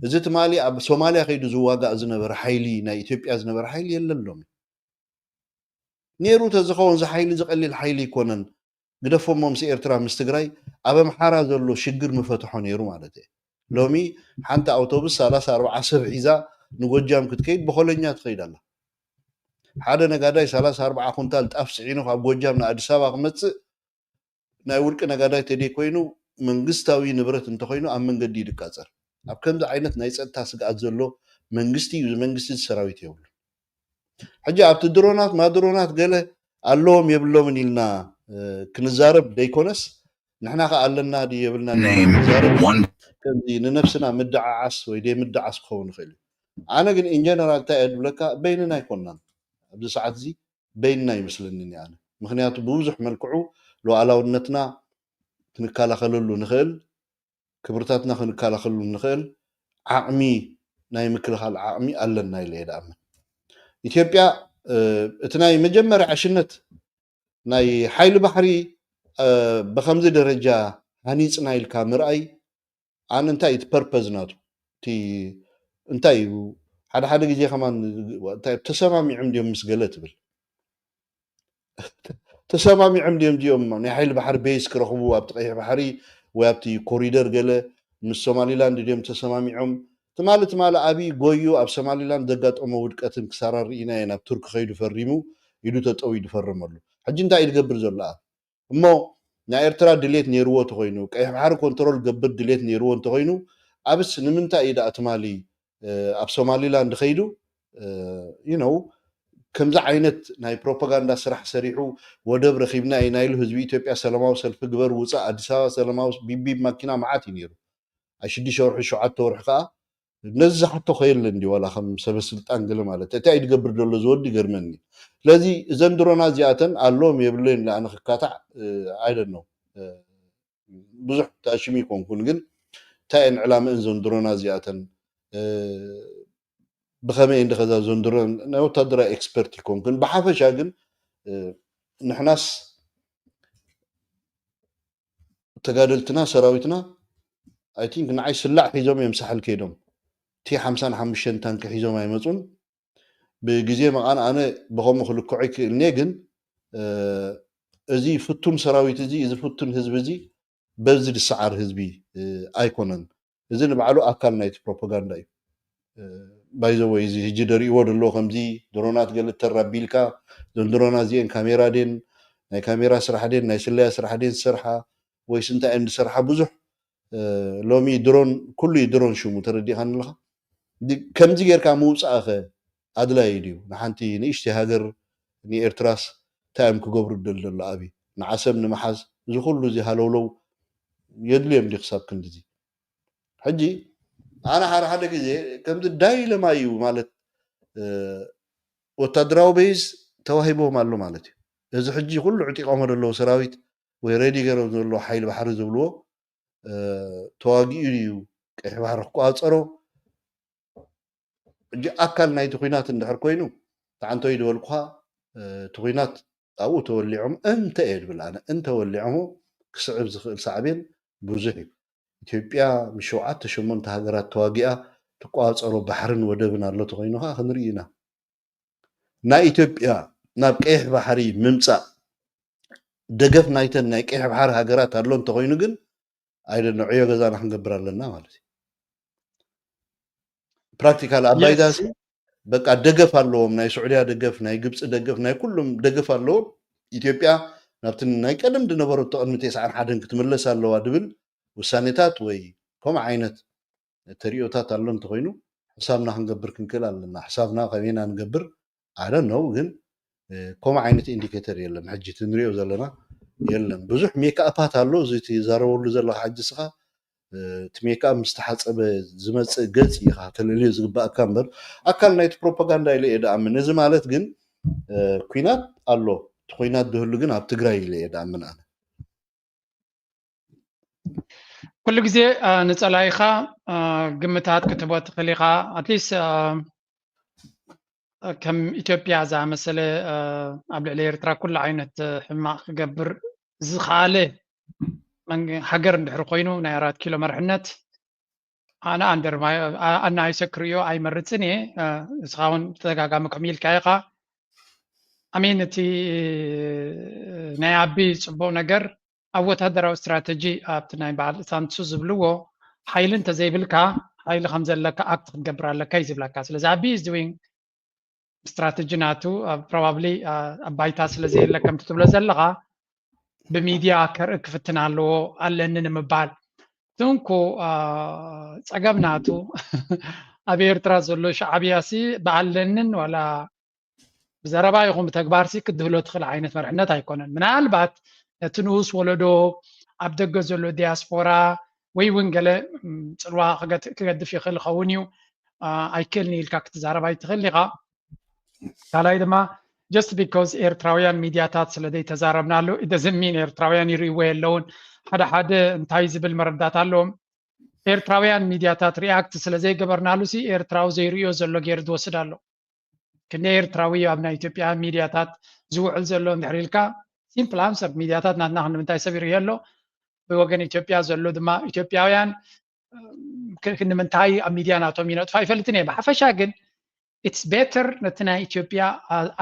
እዚ ትማሊ ኣብ ሶማልያ ከይዱ ዝዋጋእ ዝነበረ ሓይሊ ናይ ኢትዮጵያ ዝነበረ ሓይሊ የለን ሎሚ። ነይሩ ተዝኸውን እዚ ሓይሊ እዚ ቀሊል ሓይሊ ኣይኮነን። ግደፎሞ ምስ ኤርትራ ምስ ትግራይ ኣብ ኣምሓራ ዘሎ ሽግር ምፈትሖ ነይሩ ማለት እየ። ሎሚ ሓንቲ ኣውቶቡስ ሰላሳ ኣርባዓ ሰብ ሒዛ ንጎጃም ክትከይድ ብኾለኛ ትኸይድ ኣላ። ሓደ ነጋዳይ ሰላሳ ኣርባዓ ኩንታል ጣፍ ፅዒኑ ካብ ጎጃም ንኣዲስ ኣበባ ክመፅእ ናይ ውልቂ ነጋዳይ ተደይ ኮይኑ መንግስታዊ ንብረት እንተኮይኑ ኣብ መንገዲ ይድቃፀር። ኣብ ከምዚ ዓይነት ናይ ፀጥታ ስግኣት ዘሎ መንግስቲ እዩ። እዚ መንግስቲ እዚ ሰራዊት የብሉ። ሕጂ ኣብቲ ድሮናት ማድሮናት ገለ ኣለዎም የብሎምን ኢልና ክንዛረብ ዘይኮነስ ንሕና ከ ኣለና ድዩ የብልና ንዛረብ። ከምዚ ንነብስና ምድዓዓስ ወይ ደይ ምድዓስ ክኸውን ይኽእል እዩ። ኣነ ግን ኢንጀነራል እንታይ እየ ዝብለካ በይንና ኣይኮናን ኣብዚ ሰዓት እዚ በይንና ይመስለኒ ኣነ። ምክንያቱ ብብዙሕ መልክዑ ሉዓላውነትና ክንከላኸለሉ ንኽእል፣ ክብርታትና ክንከላኸለሉ ንኽእል ዓቕሚ ናይ ምክልኻል ዓቕሚ ኣለና ኢለ እየ ዝኣምን። ኢትዮጵያ እቲ ናይ መጀመርያ ዕሽነት ናይ ሓይሊ ባሕሪ ብከምዚ ደረጃ ሃኒፅና ኢልካ ምርኣይ ኣነ እንታይ እቲ ፐርፐዝ ናቱ እቲ እንታይ እዩ ሓደ ሓደ ግዜ ከማን ተሰማሚዖም ድዮም ምስ ገለ ትብል ተሰማሚዖም ድዮም ድዮም ናይ ሓይሊ ባሕሪ ቤዝ ክረኽቡ ኣብቲ ቀይሕ ባሕሪ ወይ ኣብቲ ኮሪደር ገለ ምስ ሶማሊላንድ ድዮም ተሰማሚዖም ትማሊ ትማሊ ኣብይ ጎዩ ኣብ ሶማሊላንድ ዘጋጠሞ ውድቀትን ክሳራን ርኢናዮ ናብ ቱርኪ ከይዱ ፈሪሙ ኢዱ ተጠው ኢዱ ፈረመሉ ሕጂ እንታይ እዩ ዝገብር ዘሎ እሞ ናይ ኤርትራ ድሌት ነይርዎ እንተኾይኑ ቀይሕ ባሕሪ ኮንትሮል ገብር ድሌት ነይርዎ እንተኾይኑ ኣብስ ንምንታይ እዩ ደኣ ትማሊ ኣብ ሶማሊላንድ ከይዱ you know ከምዚ ዓይነት ናይ ፕሮፓጋንዳ ስራሕ ሰሪሑ ወደብ ረኺብና ኢና ኢሉ ህዝቢ ኢትዮጵያ ሰላማዊ ሰልፊ ግበር ውፃእ ኣዲስ ኣበባ ሰላማዊ ቢቢብ ማኪና መዓት እዩ ነይሩ። ኣብ ሽዱሽተ ወርሒ ሸውዓተ ወርሒ ከዓ ነዚ ዝሓቶ ከየለ እንዲ ዋላ ከም ሰበ ስልጣን ገለ ማለት እንታይ ድገብር ደሎ ዝወዲ ይገርመኒ። ስለዚ እዘን ድሮና እዚኣተን ኣሎም የብለይን ለኣነ ክካታዕ ኣይደን ነው ብዙሕ ተኣሽሚ ይኮንኩን ግን እንታይ እየን ዕላምእን እዘን ድሮና እዚኣተን ብኸመይ እንዲ ከዛ እዘን ድሮን ናይ ወታደራዊ ኤክስፐርት ይኮንኩን ብሓፈሻ ግን ንሕናስ ተጋደልትና ሰራዊትና I think ንዓይ ስላዕ ሒዞም እዮም ሳሕል ከይዶም ቲ ሓምሳን ሓሙሽተን ታንኪ ሒዞም ኣይመፁን ብግዜ መቓን ኣነ ብኸምኡ ክልክዖ ይክእልኒ ግን እዚ ፍቱን ሰራዊት እዚ እዚ ፍቱን ህዝቢ እዚ በዚ ዝሰዓር ህዝቢ ኣይኮነን እዚ ንባዕሉ ኣካል ናይቲ ፕሮፓጋንዳ እዩ ባይዘወይ እዚ ህጂ ደርእዎ ደለዎ ከምዚ ድሮናት ገለ ተራቢልካ እዞም ድሮና እዚአን ካሜራ ደን ናይ ካሜራ ስራሕ ደን ናይ ስለያ ስራሕ ደን ዝሰርሓ ወይስ እንታይ እየን ዝሰርሓ ብዙሕ ሎሚ ድሮን ኩሉ እዩ ድሮን ሽሙ ተረዲእካኒ ኣለካ ከምዚ ጌርካ ምውፃእኸ ኣድላይ ድዩ ንሓንቲ ንእሽተይ ሃገር ንኤርትራስ እንታይ እዮም ክገብሩ ደል ዘሎ ኣብይ ንዓሰብ ንምሓዝ እዚ ኩሉ እዚ ሃለውለው የድልዮም ድዩ ክሳብ ክንድዚ ሕጂ ኣነ ሓደ ሓደ ግዜ ከምዚ ዳይለማ እዩ ማለት ወታደራዊ ቤዝ ተዋሂቦም ኣሎ ማለት እዩ እዚ ሕጂ ኩሉ ዕጢቆሞ ዘለዉ ሰራዊት ወይ ሬዲ ገይሮም ዘሎ ሓይሊ ባሕሪ ዝብልዎ ተዋጊኡ እዩ ቀይሕ ባሕሪ ክቆፃፀሮ ሕጂ ኣካል ናይቲ ኩናት እንድሕር ኮይኑ ተዓንቶይ ዝበልኩኻ እቲ ኩናት ኣብኡ ተወሊዖም እንተ እየ ድብል ኣነ እንተወሊዖም ክስዕብ ዝኽእል ሳዕቤን ብዙሕ እዩ ኢትዮጵያ ምስ ሸውዓተ ሸሞንተ ሃገራት ተዋጊኣ ትቆፃፀሮ ባሕርን ወደብን ኣሎ ተኮይኑ ከዓ ክንርኢ ኢና ናይ ኢትዮጵያ ናብ ቀይሕ ባሕሪ ምምፃእ ደገፍ ናይተን ናይ ቀይሕ ባሕሪ ሃገራት ኣሎ እንተኮይኑ ግን ኣይደነ ዕዮ ገዛና ክንገብር ኣለና ማለት እዩ ፕራክቲካል ኣብ ባይታ ሲ በቃ ደገፍ ኣለዎም ናይ ስዑድያ ደገፍ ናይ ግብፂ ደገፍ ናይ ኩሎም ደገፍ ኣለዎም ኢትዮጵያ ናብቲ ናይ ቀደም ዝነበረቶ ቅድሚ ተስዓን ሓደን ክትምለስ ኣለዋ ድብል ውሳኔታት ወይ ከምኡ ዓይነት ተሪኦታት ኣሎ እንተኮይኑ ሕሳብና ክንገብር ክንክእል ኣለና ሕሳብና ከመይና ንገብር ኣደ ነው ግን ከምኡ ዓይነት ኢንዲኬተር የለን ሕጂ ትንሪኦ ዘለና የለን ብዙሕ ሜክኣፓት ኣሎ እዚ ትዛረበሉ ዘለካ ሕጂ ስኻ እቲ ሜክኣፕ ምስ ተሓፀበ ዝመፅእ ገፅ ኢኻ ተልዕልዮ ዝግባእካ እምበር ኣካል ናይቲ ፕሮፓጋንዳ ኢለ እየ ደኣምን እዚ ማለት ግን ኩናት ኣሎ እቲ ኩናት ዝህሉ ግን ኣብ ትግራይ ኢለ እየ ደኣምን ኣነ ኩሉ ግዜ ንፀላኢኻ ግምታት ክትህቦ ትኽእል ኢኻ ኣትሊስት ከም ኢትዮጵያ ዝኣመሰለ ኣብ ልዕሊ ኤርትራ ኩሉ ዓይነት ሕማቕ ክገብር ዝኸኣለ ሃገር እንድሕር ኮይኑ ናይ ኣራት ኪሎ መርሕነት ኣነ ኣንደር ኣነ ኣይሰክርዮ ኣይመርፅን እየ ንስኻ እውን ብተደጋጋሚ ከምኡ ኢልካ ኢኻ ኣሜን እቲ ናይ ኣቢ ፅቡቅ ነገር ኣብ ወታደራዊ ስትራተጂ ኣብቲ ናይ በዓል ሳንሱ ዝብልዎ ሓይሊ እንተዘይብልካ ሓይሊ ከም ዘለካ ኣክት ክትገብር ኣለካ እዩ ዝብለካ ስለዚ ኣቢ is doing ስትራተጂ ናቱ probably ኣብ ባይታ ስለ ዘየለ ከምቲ ትብሎ ዘለካ ብሚድያ ከርኢ ክፍትን ኣለዎ ኣለኒ ንምባል ትንኮ ፀገም ናቱ ኣብ ኤርትራ ዘሎ ሻዕብያ ሲ ብኣለንን ዋላ ብዘረባ ይኹን ብተግባር ሲ ክትድህሎ ትኽእል ዓይነት መርሕነት ኣይኮነን ምናልባት ነቲ ንኡስ ወለዶ ኣብ ደገ ዘሎ ዲያስፖራ ወይ እውን ገለ ፅልዋ ክገድፍ ይኽእል ይኸውን እዩ ኣይክእልን ኢልካ ክትዛረብ ኣይትኽእል ኢኻ ካልኣይ ድማ just because ኤርትራውያን ሚድያታት ስለ ዘይተዛረብናሉ it doesn't mean ኤርትራውያን ይርእይዎ የለውን ሓደ ሓደ እንታይ ዝብል መረዳት ኣለዎም ኤርትራውያን ሚድያታት ሪኣክት ስለ ዘይገበርናሉ ሲ ኤርትራዊ ዘይርእዮ ዘሎ ገይሩ ዝወስድ ኣሎ ክንደይ ኤርትራዊ ኣብ ናይ ኢትዮጵያ ሚድያታት ዝውዕል ዘሎ እንድሕር ኢልካ simple answer ሚድያታት ናትና ክንምንታይ ሰብ ይርእዮ ኣሎ ብወገን ኢትዮጵያ ዘሎ ድማ ኢትዮጵያውያን ንምንታይ ኣብ ሚድያ ናቶም ይነጥፉ ኣይፈልጥን እየ ብሓፈሻ ግን it's better ነቲ ናይ ኢትዮጵያ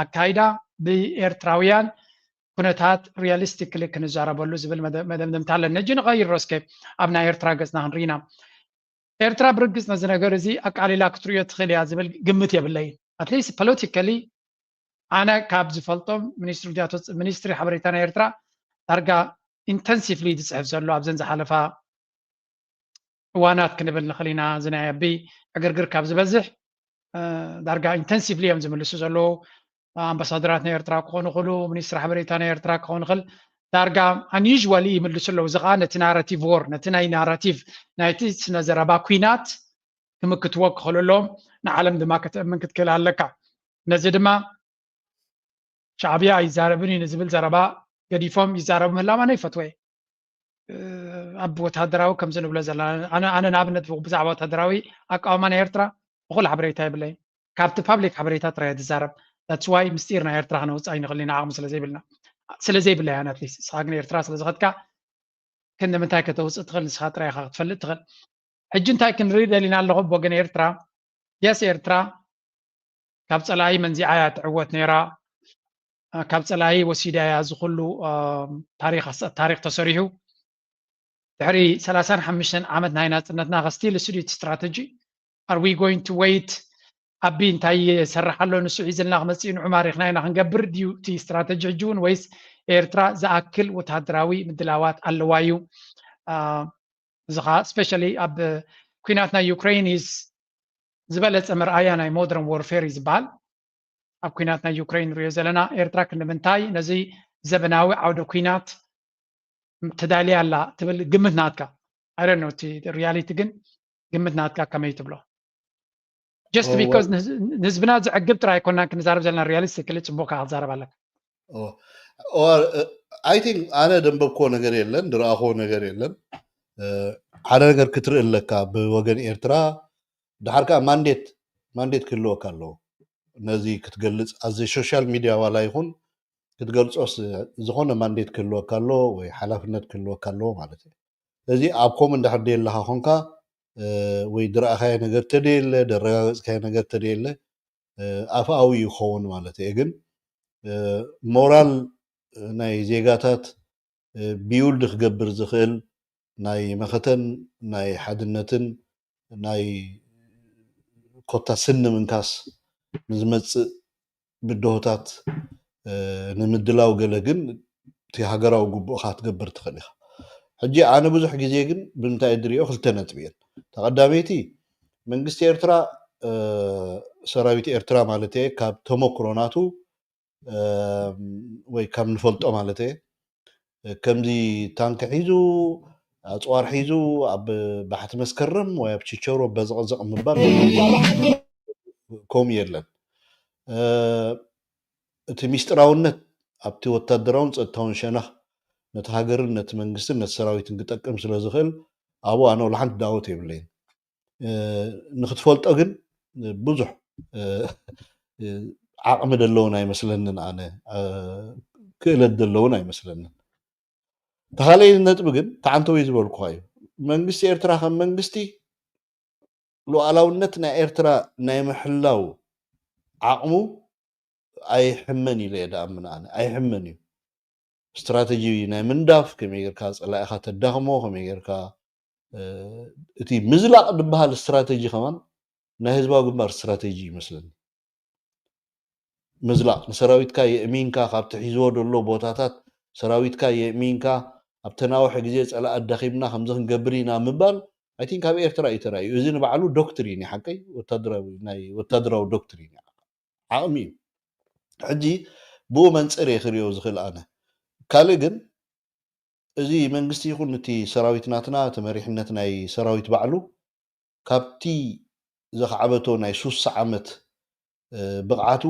ኣካይዳ ብኤርትራውያን ኩነታት realistically ክንዛረበሉ ዝብል መደምደምታ ኣለኒ እጂ ንቀይሮ እስከ ኣብ ናይ ኤርትራ ገፅና ክንርኢና ኤርትራ ብርግፅ ነዚ ነገር እዚ ኣቃሊላ ክትርእዮ ትኽእል እያ ዝብል ግምት የብለይን ኣትሊስት ፖለቲካሊ ኣነ ካብ ዝፈልጦም ሚኒስትሪ ዲያቶ ሚኒስትሪ ሓበሬታ ናይ ኤርትራ ዳርጋ ኢንተንሲቭሊ ዝፅሕፍ ዘሎ ኣብዘን ዝሓለፋ እዋናት ክንብል ንኽእል ኢና እዚ ናይ ኣቢ ዕግርግር ካብ ዝበዝሕ ዳርጋ ኢንተንሲቭሊ እዮም ዝምልሱ ዘለዉ። ኣምባሳደራት ናይ ኤርትራ ክኾኑ ይኽእሉ፣ ሚኒስትሪ ሓበሬታ ናይ ኤርትራ ክኾኑ ይኽእል። ዳርጋ ኣንዩዥዋሊ ይምልሱ ኣለዉ። እዚ ከዓ ነቲ ናራቲቭ ዎር፣ ነቲ ናይ ናራቲቭ ናይቲ ስነ ዘረባ ኲናት ክምክትዎ ክኽእሉ ኣለዎም። ንዓለም ድማ ከተእምን ክትክእል ኣለካ። ነዚ ድማ ሻዕብያ ኣይዛረብን እዩ ንዝብል ዘረባ ገዲፎም ይዛረቡ ምህላም ኣነ ይፈትወ። ኣብ ወታደራዊ ከምዚ ንብሎ ዘለና ኣነ ኣነ ንኣብነት ብዛዕባ ወታደራዊ ኣቃውማ ናይ ኤርትራ እኹል ሓበሬታ የብለይን። ካብቲ ፓብሊክ ሓበሬታ ጥራይ እየ ዝዛረብ። That's why ምስጢር ናይ ኤርትራ ክነውፅእ ኣይንኽእል ኢና ዓቕሚ ስለዘይብልና ስለዘይብለያ ናትሊስ ንስኻ ግን ኤርትራ ስለዝኸድካ ክንዲ ምንታይ ከተውፅእ ትኽእል ንስኻ ጥራይ ኢኻ ክትፈልጥ ትኽእል። ሕጂ እንታይ ክንርኢ ደሊና ኣለኹ ብወገን ኤርትራ? የስ ኤርትራ ካብ ፀላኢ መንዚዓ እያ ትዕወት ነይራ። ካብ ፀላኢ ወሲዳ እያ እዚ ኩሉ ታሪክ ተሰሪሑ። ድሕሪ ሰላሳን ሓሙሽተን ዓመት ናይ ናፅነትና ከስቲል ስዱት ስትራተጂ are we going to wait? ኣቢ እንታይ ይሰርሕ ኣሎ ንሱ ሒዝልና ክመፅእ ንዑ ማሪኽና ኢና ክንገብር ድዩ እቲ ስትራተጂ ሕጂ እውን ወይስ ኤርትራ ዝኣክል ወታደራዊ ምድላዋት ኣለዋ እዩ? እዚ ከዓ ስፔሻሊ ኣብ ኩናት ናይ ዩክሬን is ዝበለፀ መርኣያ ናይ ሞደርን ዎርፌር እዩ ዝበሃል። ኣብ ኩናት ናይ ዩክሬን ንሪኦ ዘለና ኤርትራ ክንምንታይ ዘበናዊ ዓውደ ኩናት ተዳልያ ኣላ ትብል ግምት ናትካ? I don't know እቲ ሪያሊቲ ግን ግምት ናትካ ከመይ ትብሎ? Just because ንህዝብና ዘዕግብ ጥራይ ኣይኮናን ክንዛረብ ዘለና ሪያሊስቲክሊ ፅቡቅ ከዓ ክትዛረብ ኣለካ። I think ኣነ ደንበብኮ ነገር የለን ድረኣኮ ነገር የለን። ሓደ ነገር ክትርኢ ኣለካ ብወገን ኤርትራ ድሓር ከዓ ማንዴት ማንዴት ክህልወካ ኣለዎ ነዚ ክትገልፅ ኣዘ ሶሻል ሚድያ ዋላ ይኹን ክትገልፆስ ዝኾነ ማንዴት ክህልወካ ኣለዎ ወይ ሓላፍነት ክህልወካ ኣለዎ ማለት እዩ። እዚ ኣብ ኮም እንድሕር ደየለካ ኮንካ ወይ ድረኣካዮ ነገር ተደየለ ደረጋገፅካዮ ነገር ተደየለ ኣፍኣዊ ይኸውን ማለት እየ። ግን ሞራል ናይ ዜጋታት ቢውልድ ክገብር ዝኽእል ናይ መኸተን ናይ ሓድነትን ናይ ኮታ ስኒ ምንካስ ንዝመፅእ ብድሆታት ንምድላው ገለ ግን እቲ ሃገራዊ ግቡእካ ክትገብር ትኽእል ኢኻ። ሕጂ ኣነ ብዙሕ ግዜ ግን ብምንታይ ድሪኦ ክልተ ነጥቢ እየን። ተቐዳመይቲ መንግስቲ ኤርትራ ሰራዊት ኤርትራ ማለት እየ ካብ ተመክሮ ናቱ ወይ ካብ ንፈልጦ ማለት እየ ከምዚ ታንክ ሒዙ ኣፅዋር ሒዙ ኣብ ባሕቲ መስከረም ወይ ኣብ ችቸሮ በዘቕዘቕ ምባል ከምኡ የለን። እቲ ሚስጥራውነት ኣብቲ ወታደራውን ፀጥታውን ሸነኽ ነቲ ሃገርን ነቲ መንግስትን ነቲ ሰራዊትን ክጠቅም ስለ ዝኽእል ኣብኡ ኣነ ወላ ሓንቲ ዳውት የብለይን። ንክትፈልጦ ግን ብዙሕ ዓቕሚ ዘለውን ኣይመስለንን ኣነ ክእለት ዘለውን ኣይመስለንን። ተኻለይ ነጥቢ ግን ተዓንተወይ ዝበልኩካ እዩ። መንግስቲ ኤርትራ ከም መንግስቲ ሉዓላውነት ናይ ኤርትራ ናይ ምሕላው ዓቕሙ ኣይሕመን ኢለ እየ ደኣምን ኣነ ኣይሕመን እዩ። ስትራተጂ ናይ ምንዳፍ ከመይ ጌርካ ፀላኢኻ ተዳኽሞ ከመይ ጌርካ እቲ ምዝላቕ ዝበሃል ስትራተጂ ከማን ናይ ህዝባዊ ግንባር ስትራተጂ ይመስለኒ። ምዝላቕ ንሰራዊትካ የእሚንካ ካብቲ ሒዝዎ ዘሎ ቦታታት ሰራዊትካ የእሚንካ ኣብቲ ናውሒ ግዜ ፀላኢ ኣዳኺምና ከምዚ ክንገብር ኢና ምባል ኣይቲን ካብ ኤርትራ እዩ ተራእዩ። እዚ ንባዕሉ ዶክትሪን እዩ ሓቀይ ወታደራዊ ናይ ወታደራዊ ዶክትሪን እዩ ዓቕሚ እዩ። ሕጂ ብኡ መንፅር እየ ክሪኦ ዝኽእል ኣነ። ካልእ ግን እዚ መንግስቲ ይኹን እቲ ሰራዊት ናትና እቲ መሪሕነት ናይ ሰራዊት ባዕሉ ካብቲ ዘኽዓበቶ ናይ ሱሳ ዓመት ብቕዓቱ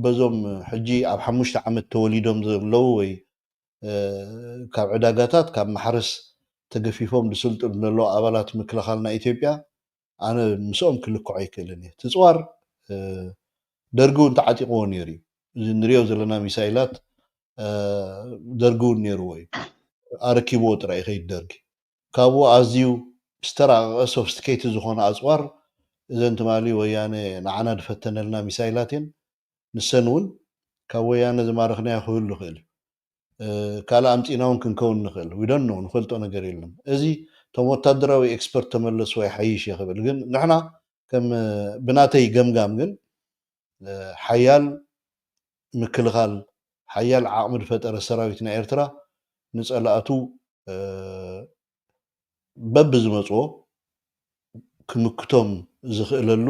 በዞም ሕጂ ኣብ ሓሙሽተ ዓመት ተወሊዶም ዘለዉ ወይ ካብ ዕዳጋታት ካብ ማሕረስ ተገፊፎም ዝስልጥኑ ዘለዉ ኣባላት ምክልኻል ናይ ኢትዮጵያ ኣነ ምስኦም ክልክዖ ኣይክእልን እየ። ትፅዋር ደርጊ እውን ተዓጢቕዎ ነይሩ እዩ። እዚ ንሪኦ ዘለና ሚሳይላት ደርጊ እውን ነይርዎ እዩ። ኣረኪብዎ ጥራይ ይኸይድ ደርጊ። ካብኡ ኣዝዩ ዝተራቐቐ ሶፍስቲኬት ዝኾነ ኣፅዋር እዘን ትማሊ ወያነ ንዓና ዝፈተነልና ሚሳይላት እየን። ንሰን እውን ካብ ወያነ ዝማረኽናዮ ክህሉ ይኽእል እዩ። ካልእ ኣምፂእና እውን ክንከውን ንኽእል ዊደኖ ንፈልጦ ነገር የለን። እዚ እቶም ወታደራዊ ኤክስፐርት ተመለስዎ ይሓይሽ እየ ክብል ግን ንሕና ከም ብናተይ ገምጋም ግን ሓያል ምክልኻል ሓያል ዓቕሚ ዝፈጠረ ሰራዊት ናይ ኤርትራ ንፀላእቱ በብዝመፅዎ ክምክቶም ዝኽእለሉ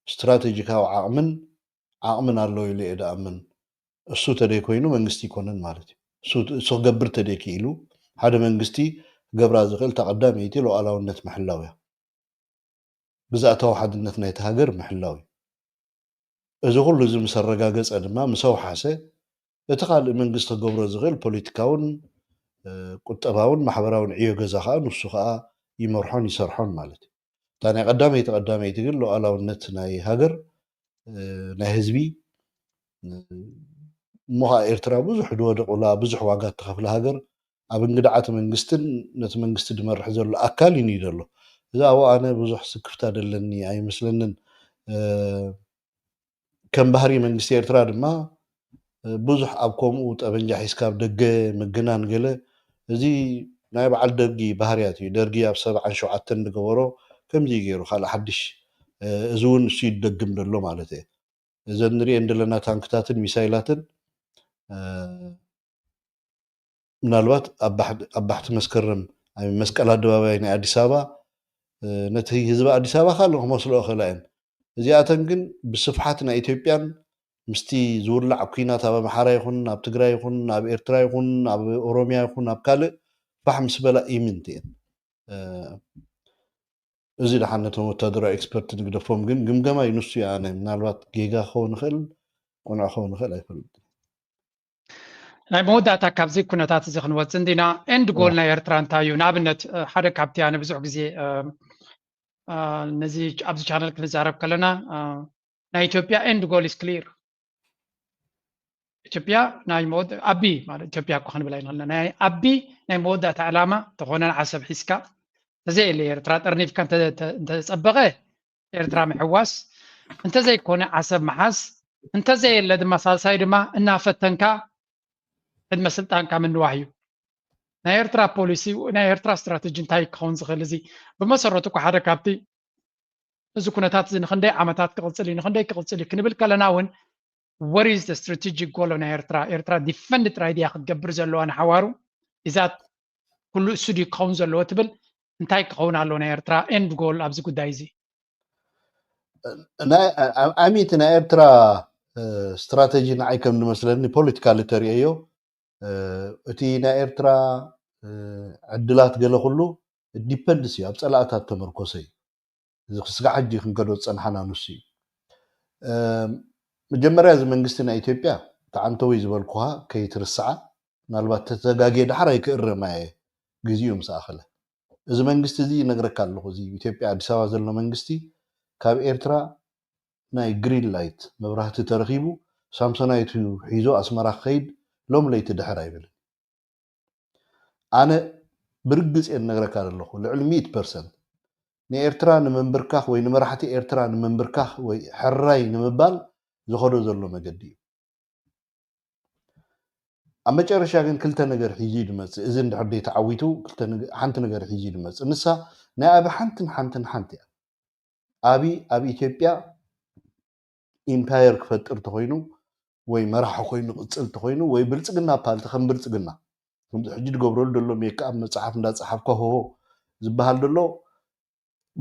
ስትራቴጂካዊ ዓቕምን ዓቕምን ኣለዎ ኢሉ እየ ድኣምን። እሱ ተደይ ኮይኑ መንግስቲ ይኮነን ማለት እዩ። እሱ ክገብር ተደይ ክኢሉ ሓደ መንግስቲ ክገብራ ዝኽእል ተቐዳመይቲ ሉዓላውነት ምሕላው እያ። ግዝኣታዊ ሓድነት ናይቲ ሃገር ምሕላው እዩ። እዚ ኩሉ እዚ ምስ ኣረጋገፀ ድማ ምስ ኣውሓሰ እቲ ካልእ መንግስቲ ክገብሮ ዝኽእል ፖለቲካውን ቁጠባውን ማሕበራውን ዕዮ ገዛ ከዓ ንሱ ከዓ ይመርሖን ይሰርሖን ማለት እዩ። እታ ናይ ቀዳመይቲ ቀዳመይቲ ግን ሉዓላውነት ናይ ሃገር ናይ ህዝቢ እሞ ከዓ ኤርትራ ብዙሕ ዝወደቑላ ብዙሕ ዋጋ እትኸፍላ ሃገር ኣብ እንግድዓት መንግስትን ነቲ መንግስቲ ዝመርሕ ዘሎ ኣካል እዩ ዘሎ። እዚ ኣብኡ ኣነ ብዙሕ ስክፍታ ደለኒ ኣይመስለንን። ከም ባህሪ መንግስቲ ኤርትራ ድማ ብዙሕ ኣብ ከምኡ ጠበንጃ ሒዝካ ኣብ ደገ ምግናን ገለ እዚ ናይ በዓል ደርጊ ባህርያት እዩ። ደርጊ ኣብ ሰብዓን ሸውዓተን ዝገበሮ ከምዚ ገይሩ ካልእ ሓድሽ እዚ እውን እሱ ይደግም ዘሎ ማለት እየ። እዘን ንሪኤን ዘለና ታንክታትን ሚሳይላትን ምናልባት ኣብ ባሕቲ መስከረም መስቀል ኣደባባይ ናይ ኣዲስ ኣበባ ነቲ ህዝቢ ኣዲስ ኣበባ ካልእ ክመስሎ ይኽእላ እየን። እዚኣተን ግን ብስፍሓት ናይ ኢትዮጵያን ምስቲ ዝውላዕ ኩናት ኣብ ኣምሓራ ይኹን ኣብ ትግራይ ይኹን ኣብ ኤርትራ ይኹን ኣብ ኦሮሚያ ይኹን ኣብ ካልእ ፋሕ ምስ በላ ኢምንት እየን። እዚ ደሓን ነቶም ወታደራዊ ኤክስፐርት ንግደፎም ግን ግምገማ እዩ ንሱ እዩ ኣነ ምናልባት ጌጋ ክኸውን ይኽእል ቁኑዕ ክኸውን ይኽእል ኣይፈልጥ። ናይ መወዳእታ ካብዚ ኩነታት እዚ ክንወፅእ እንዲና ኤንድ ጎል ናይ ኤርትራ እንታይ እዩ? ንኣብነት ሓደ ካብቲ ኣነ ብዙሕ ግዜ ነዚ ኣብዚ ቻነል ክንዛረብ ከለና ናይ ኢትዮጵያ ኤንድ ጎል ኢስ ክሊር ኢትዮጵያ ናይ ኣቢ ማለት ኢትዮጵያ እኮ ክንብል ኣይንኽእልና ናይ ኣቢ ናይ መወዳእታ ዕላማ ተኾነ ዓሰብ ሒዝካ ተዘየለ ኤርትራ ጠርኒፍካ እንተፀበቐ ኤርትራ ምሕዋስ እንተዘይኮነ ዓሰብ ምሓዝ እንተዘየለ ድማ ሳልሳይ ድማ እናፈተንካ ዕድመ ስልጣንካ ምንዋህ እዩ። ናይ ኤርትራ ፖሊሲ ናይ ኤርትራ ስትራተጂ እንታይ ክኸውን ዝኽእል እዚ ብመሰረቱ እኮ ሓደ ካብቲ እዚ ኩነታት እዚ ንክንደይ ዓመታት ክቕፅል እዩ ንክንደይ ክቕፅል እዩ ክንብል ከለና እውን what is the strategic goal ናይ ኤርትራ ኤርትራ ዲፈንድ ጥራይ ድያ ክትገብር ዘለዋ ንሓዋሩ ኢዛት ኩሉ እሱ ድዩ ክኸውን ዘለዎ ትብል እንታይ ክኸውን ኣለዎ ናይ ኤርትራ ኤንድ ጎል ኣብዚ ጉዳይ እዚ ኣሚቲ ናይ ኤርትራ ስትራተጂ ንዓይ ከም ዝመስለኒ ፖለቲካሊ ተሪኦዮ እቲ ናይ ኤርትራ ዕድላት ገለ ኩሉ ዲፐንድስ እዩ ኣብ ፀላእታት ተመርኮሰ እዩ እዚ ክስጋ ሕጂ ክንከዶ ዝፀንሓና ንሱ እዩ መጀመርያ እዚ መንግስቲ ናይ ኢትዮጵያ ተዓንተወይ ዝበልኩሃ ከይትርስዓ ምናልባት ተተጋጌ ዳሕራይ ክእረማ እየ ግዜኡ ምስ ኣኸለ እዚ መንግስቲ እዚ ይነግረካ ኣለኹ እዚ ኢትዮጵያ ኣዲስ ኣበባ ዘሎ መንግስቲ ካብ ኤርትራ ናይ ግሪን ላይት መብራህቲ ተረኺቡ ሳምሶናይት ሒዞ ኣስመራ ክኸይድ ሎም ለይቲ ድሕር ኣይብልን ኣነ ብርግፅ እየ ነግረካ ዘለኹ ልዕሊ ሚእት ፐርሰንት ንኤርትራ ንምንብርካኽ ወይ ንመራሕቲ ኤርትራ ንምንብርካኽ ወይ ሕራይ ንምባል ዝኸዶ ዘሎ መገዲ እዩ ኣብ መጨረሻ ግን ክልተ ነገር ሒዙ እዩ ዝመፅእ እዚ እንድሕር ደይ ተዓዊቱ ሓንቲ ነገር ሒዙ እዩ ዝመፅእ ንሳ ናይ ኣብ ሓንትን ሓንትን ሓንቲ እያ ኣብ ኣብ ኢትዮጵያ ኢምፓየር ክፈጥር ተኮይኑ ወይ መራሒ ኮይኑ ቅፅል ተኮይኑ ወይ ብልፅግና ፓርቲ ከም ብልፅግና ከምዚ ሕጂ ዝገብረሉ ዘሎ ሜክኣፕ መፅሓፍ እንዳፀሓፍካ ሆሆ ዝበሃል ዘሎ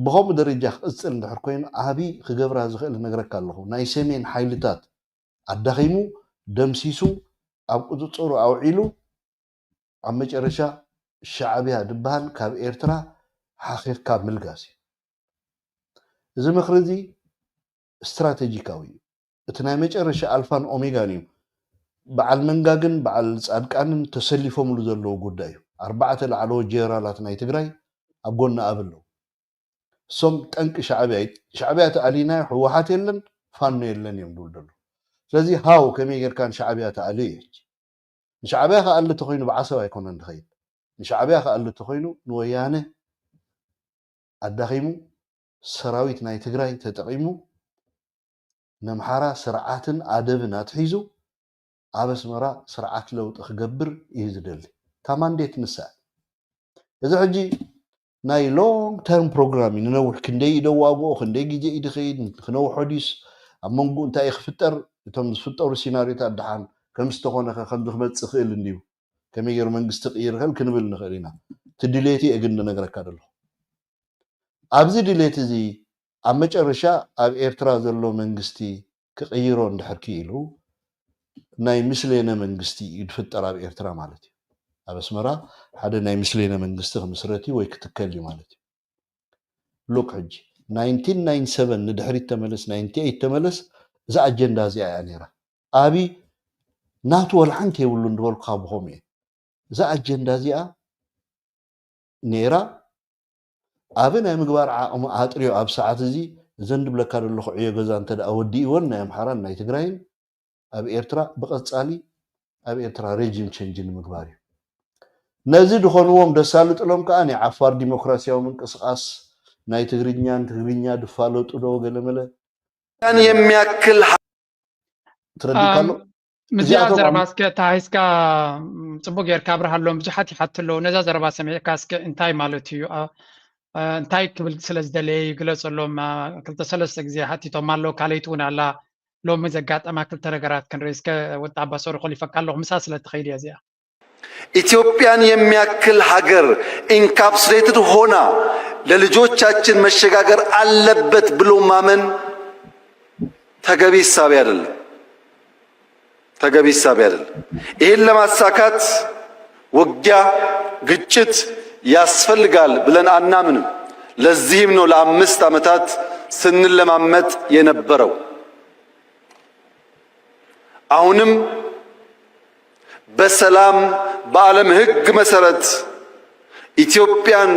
ብከምኡ ደረጃ ክቅፅል እንድሕር ኮይኑ ዓብዪ ክገብራ ዝኽእል እነግረካ ኣለኹ ናይ ሰሜን ሓይልታት ኣዳኺሙ ደምሲሱ ኣብ ቁፅፅሩ ኣውዒሉ ኣብ መጨረሻ ሻዕብያ ዝበሃል ካብ ኤርትራ ሓኺርካ ምልጋስ እዩ እዚ ምኽሪ እዚ ስትራቴጂካዊ እዩ እቲ ናይ መጨረሻ ኣልፋን ኦሜጋን እዩ በዓል መንጋግን በዓል ፃድቃንን ተሰሊፎምሉ ዘለዉ ጉዳይ እዩ ኣርባዕተ ላዕለዎት ጀነራላት ናይ ትግራይ ኣብ ጎኒ ኣብ ኣለዉ እሶም ጠንቂ ሻዕብያ ሻዕብያ ተኣሊና ህወሓት የለን ፋኖ የለን እዮም ዝብል ዘሎ ስለዚ ሃው ከመይ ጌርካ ንሻዕብያ ተኣልዮ ንሻዕብያ ከኣሊ ተኮይኑ ብዓሰብ ኣይኮነን ዝኸይድ ንሻዕብያ ከኣሊ ተኮይኑ ንወያነ ኣዳኺሙ ሰራዊት ናይ ትግራይ ተጠቒሙ ነምሓራ ስርዓትን ኣደብን ኣትሒዙ ኣብ ኣስመራ ስርዓት ለውጢ ክገብር እዩ ዝደሊ እታ ማንዴት ንሳ እዚ ሕጂ ናይ ሎንግ ተርም ፕሮግራም እዩ ንነውሕ ክንደይ እዩ ደዋግኦ ክንደይ ግዜ እዩ ድኸይድ ክነውሖ ድዩስ ኣብ መንጎ እንታይ እዩ ክፍጠር እቶም ዝፍጠሩ ሲናሪዮታት ደሓን ከም ዝተኾነ ከምዚ ክመፅእ ይኽእል እንድዩ ከመይ ገይሩ መንግስቲ ቅይር ይኽእል ክንብል ንኽእል ኢና እቲ ድሌት እየ ግን ንነግረካ ዘለኹ ኣብዚ ድሌት እዚ ኣብ መጨረሻ ኣብ ኤርትራ ዘሎ መንግስቲ ክቕይሮ እንድሕር ክኢሉ ናይ ምስሌነ መንግስቲ እዩ ዝፍጠር ኣብ ኤርትራ ማለት እዩ። ኣብ ኣስመራ ሓደ ናይ ምስሌነ መንግስቲ ክምስረት እዩ ወይ ክትከል እዩ ማለት እዩ። ሉክ ሕጂ ናይንቲን ናይንቲ ሰቨን ንድሕሪት ተመለስ፣ ናይንቲ ኤይት ተመለስ፣ እዛ ኣጀንዳ እዚኣ እያ ነይራ። ኣቢ ናቱ ወላ ሓንቲ የብሉን ዝበልኩኻ ብኸምኡ እየ። እዛ ኣጀንዳ እዚኣ ነይራ። ኣቢ ናይ ምግባር ዓቕሚ ኣጥርዮ ኣብ ሰዓት እዚ እዘን ድብለካ ዘለኹ ዕዮ ገዛ እንተ ደኣ ወዲእወን ናይ ኣምሓራን ናይ ትግራይን ኣብ ኤርትራ ብቐጻሊ ኣብ ኤርትራ ሬጂም ቸንጅ ንምግባር እዩ። ነዚ ድኾንዎም ደሳልጥሎም ከኣ ናይ ዓፋር ዲሞክራሲያዊ ምንቅስቓስ ናይ ትግርኛን ትግርኛ ድፋለጡ ዶ ገለመለ ያን የሚያክል ትረዲእ ካሎ ምስዚኣ እዚኣቶም ዘረባ ኣብ- እስከ ተሃይስካ ም፣ ጽቡቅ ጌርካ ኣብርሃሎም። ብዙሓት ይሓቱ ኣለዉ። ነዛ ዘረባ ሰሚዕካ እስከ እንታይ ማለት እዩ? ኣ፣ ኣ፣ እንታይ ክብል ስለ ዝደለየ ይግለጸሎም። ኣ፣ ክልተ ሰለስተ ግዜ ሓቲቶም ኣለዉ። ካልኣይቲ እውን ኣላ። ሎሚ ዘጋጠማ ክልተ ነገራት ክንርኢ እስከ። ወዲ ኣባ ሶሪ ኮሊፈካ ኣለኹ። ምሳ ስለ ትኸይድ እያ እዚኣ። ኢትዮጵያን የሚያክል ሀገር ኢንካፕሱሌትድ ሆና ለልጆቻችን መሸጋገር አለበት ብሎ ማመን ተገቢ እሳቤ አይደለም። ተገቢ እሳቤ አይደለም። ይህን ለማሳካት ውጊያ፣ ግጭት ያስፈልጋል ብለን አናምንም። ለዚህም ነው ለአምስት ዓመታት ስንለማመጥ የነበረው። አሁንም በሰላም በዓለም ሕግ መሰረት ኢትዮጵያን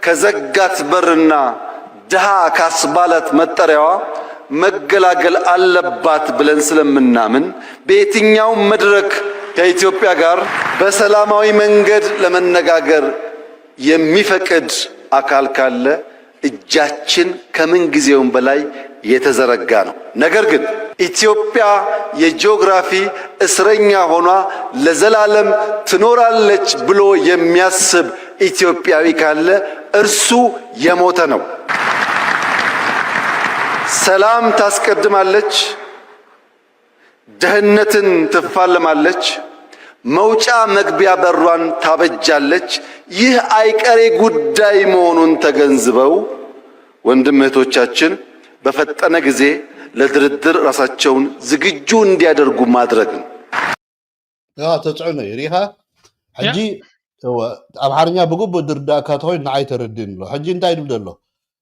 ከዘጋት በርና ድሃ ካስባላት መጠሪያዋ መገላገል አለባት ብለን ስለምናምን በየትኛውም መድረክ ከኢትዮጵያ ጋር በሰላማዊ መንገድ ለመነጋገር የሚፈቅድ አካል ካለ እጃችን ከምን ጊዜውም በላይ የተዘረጋ ነው። ነገር ግን ኢትዮጵያ የጂኦግራፊ እስረኛ ሆኗ ለዘላለም ትኖራለች ብሎ የሚያስብ ኢትዮጵያዊ ካለ እርሱ የሞተ ነው። ሰላም ታስቀድማለች፣ ድህነትን ትፋለማለች፣ መውጫ መግቢያ በሯን ታበጃለች። ይህ አይቀሬ ጉዳይ መሆኑን ተገንዝበው ወንድም እህቶቻችን በፈጠነ ጊዜ ለድርድር ራሳቸውን ዝግጁ እንዲያደርጉ ማድረግ ነው። ያ ተጽዕኖ እዩ ሪኢኻ። ሕጂ እወ፣ ኣምሓርኛ ብግቡእ ዝርዳእካ ተኾይኑ ንዓይ ተረድእኒ ኣሎ። ሕጂ እንታይ ድብል ዘሎ?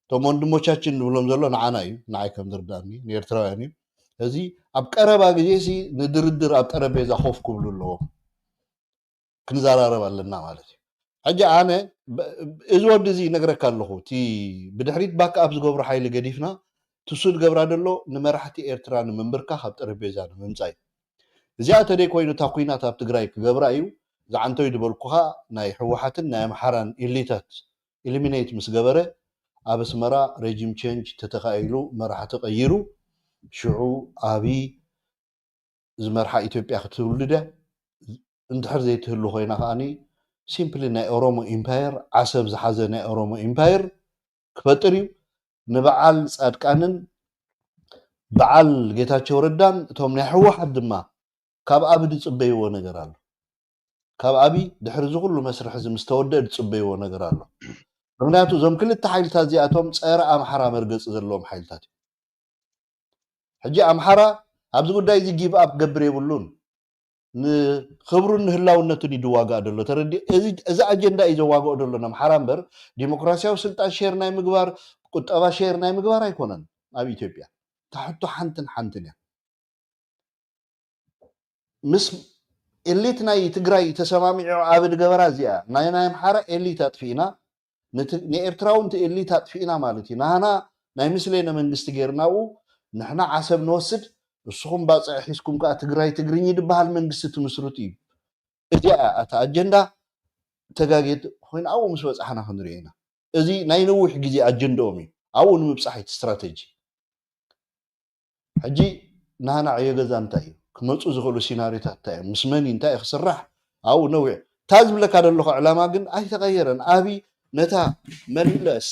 እቶም ወንድሞቻችን ንብሎም ዘሎ ንዓና እዩ፣ ንዓይ ከም ዝርዳእኒ ንኤርትራውያን እዩ። እዚ ኣብ ቀረባ ግዜ ሲ ንድርድር ኣብ ጠረጴዛ ኮፍ ክብሉ ኣለዎም፣ ክንዘራረብ ኣለና ማለት እዩ። ሕጂ ኣነ ብ- እዚ ወዲ እዚ ይነግረካ ኣለኹ፣ እቲ ብድሕሪት ባክ ኣፕ ዝገብሩ ሓይሊ ገዲፍና ትሱ ዝገብራ ዘሎ ንመራሕቲ ኤርትራ ንምንብርካኽ ኣብ ጠረጴዛ ንምምጻእ እዩ። እዚኣ ተደይ ኮይኑ እታ ኩናት ኣብ ትግራይ ክገብራ እዩ ዝዓንተው ዝበልኩኻ ናይ ህወሓትን ናይ ኣምሓራን ኢሊታት ኢሊሚኔት ምስ ገበረ ኣብ ኣስመራ ሬጂም ቼንጅ ተተኻኢሉ መራሕቲ ቀይሩ ሽዑ ኣብይ ዝመርሓ ኢትዮጵያ ክትህሉ ድያ? እንድሕር ዘይትህሉ ኮይና ከዓኒ ሲምፕሊ ናይ ኦሮሞ ኢምፓየር ዓሰብ ዝሓዘ ናይ ኦሮሞ ኢምፓየር ክፈጥር እዩ። ንበዓል ጻድቃንን በዓል ጌታቸው ረዳን እቶም ናይ ህወሓት ድማ ካብ ኣብይ ዝጽበይዎ ነገር ኣሎ። ካብ ኣብይ ድሕሪ እዚ ኩሉ መስርሕ እዚ ምስ ተወደአ ዝጽበይዎ ነገር ኣሎ። ምክንያቱ እዞም ክልተ ሓይልታት እዚኣቶም ጸረ ኣምሓራ መርገጺ ዘለዎም ሓይልታት እዮም። ሕጂ ኣምሓራ ኣብዚ ጉዳይ እዚ ጊቭ ኣፕ ክገብር የብሉን። ንክብሩን ንህላውነቱን እዩ ዝዋጋእ ዘሎ። ተረዲ እዚ እዚ ኣጀንዳ እዩ ዘዋግኦ ዘሎ ንኣምሓራ እምበር ዲሞክራሲያዊ ስልጣን ሼር ናይ ምግባር ቁጠባ ሼር ናይ ምግባር ኣይኮነን። ኣብ ኢትዮጵያ እታ ሕቶ ሓንትን ሓንትን እያ። ምስ ኤሊት ናይ ትግራይ ተሰማሚዑ ኣብ ዝገበራ እዚኣ ናይ ናይ ኣምሓራ ኤሊት ኣጥፊእና ንኤርትራ እውን እቲ ኤሊት ኣጥፊእና ማለት እዩ። ናህና ናይ ምስሌነ መንግስቲ ገይርና ኣብኡ ንሕና ዓሰብ ንወስድ፣ ንስኹም ባፅዕ ሒዝኩም ከዓ ትግራይ ትግርኝ ዝበሃል መንግስቲ ትምስርቱ እዩ። እዚኣ እያ እታ ኣጀንዳ ተጋጌት ኮይና ኣብኡ ምስ በፃሕና ክንሪኦ ኢና። እዚ ናይ ነዊሕ ግዜ ኣጀንዳኦም እዩ። ኣብኡ ንምብፃሕ እቲ ስትራተጂ። ሕጂ ናህና ዕዮ ገዛ እንታይ እዩ ክመፁ ዝኽእሉ ሲናሪታት እንታይ እዮም ምስ መን እንታይ እዩ ክስራሕ ኣብኡ ነዊሕ እታ ዝብለካ ዘለኹ ዕላማ ግን ኣይተቐየረን። ኣቢ ነታ መለስ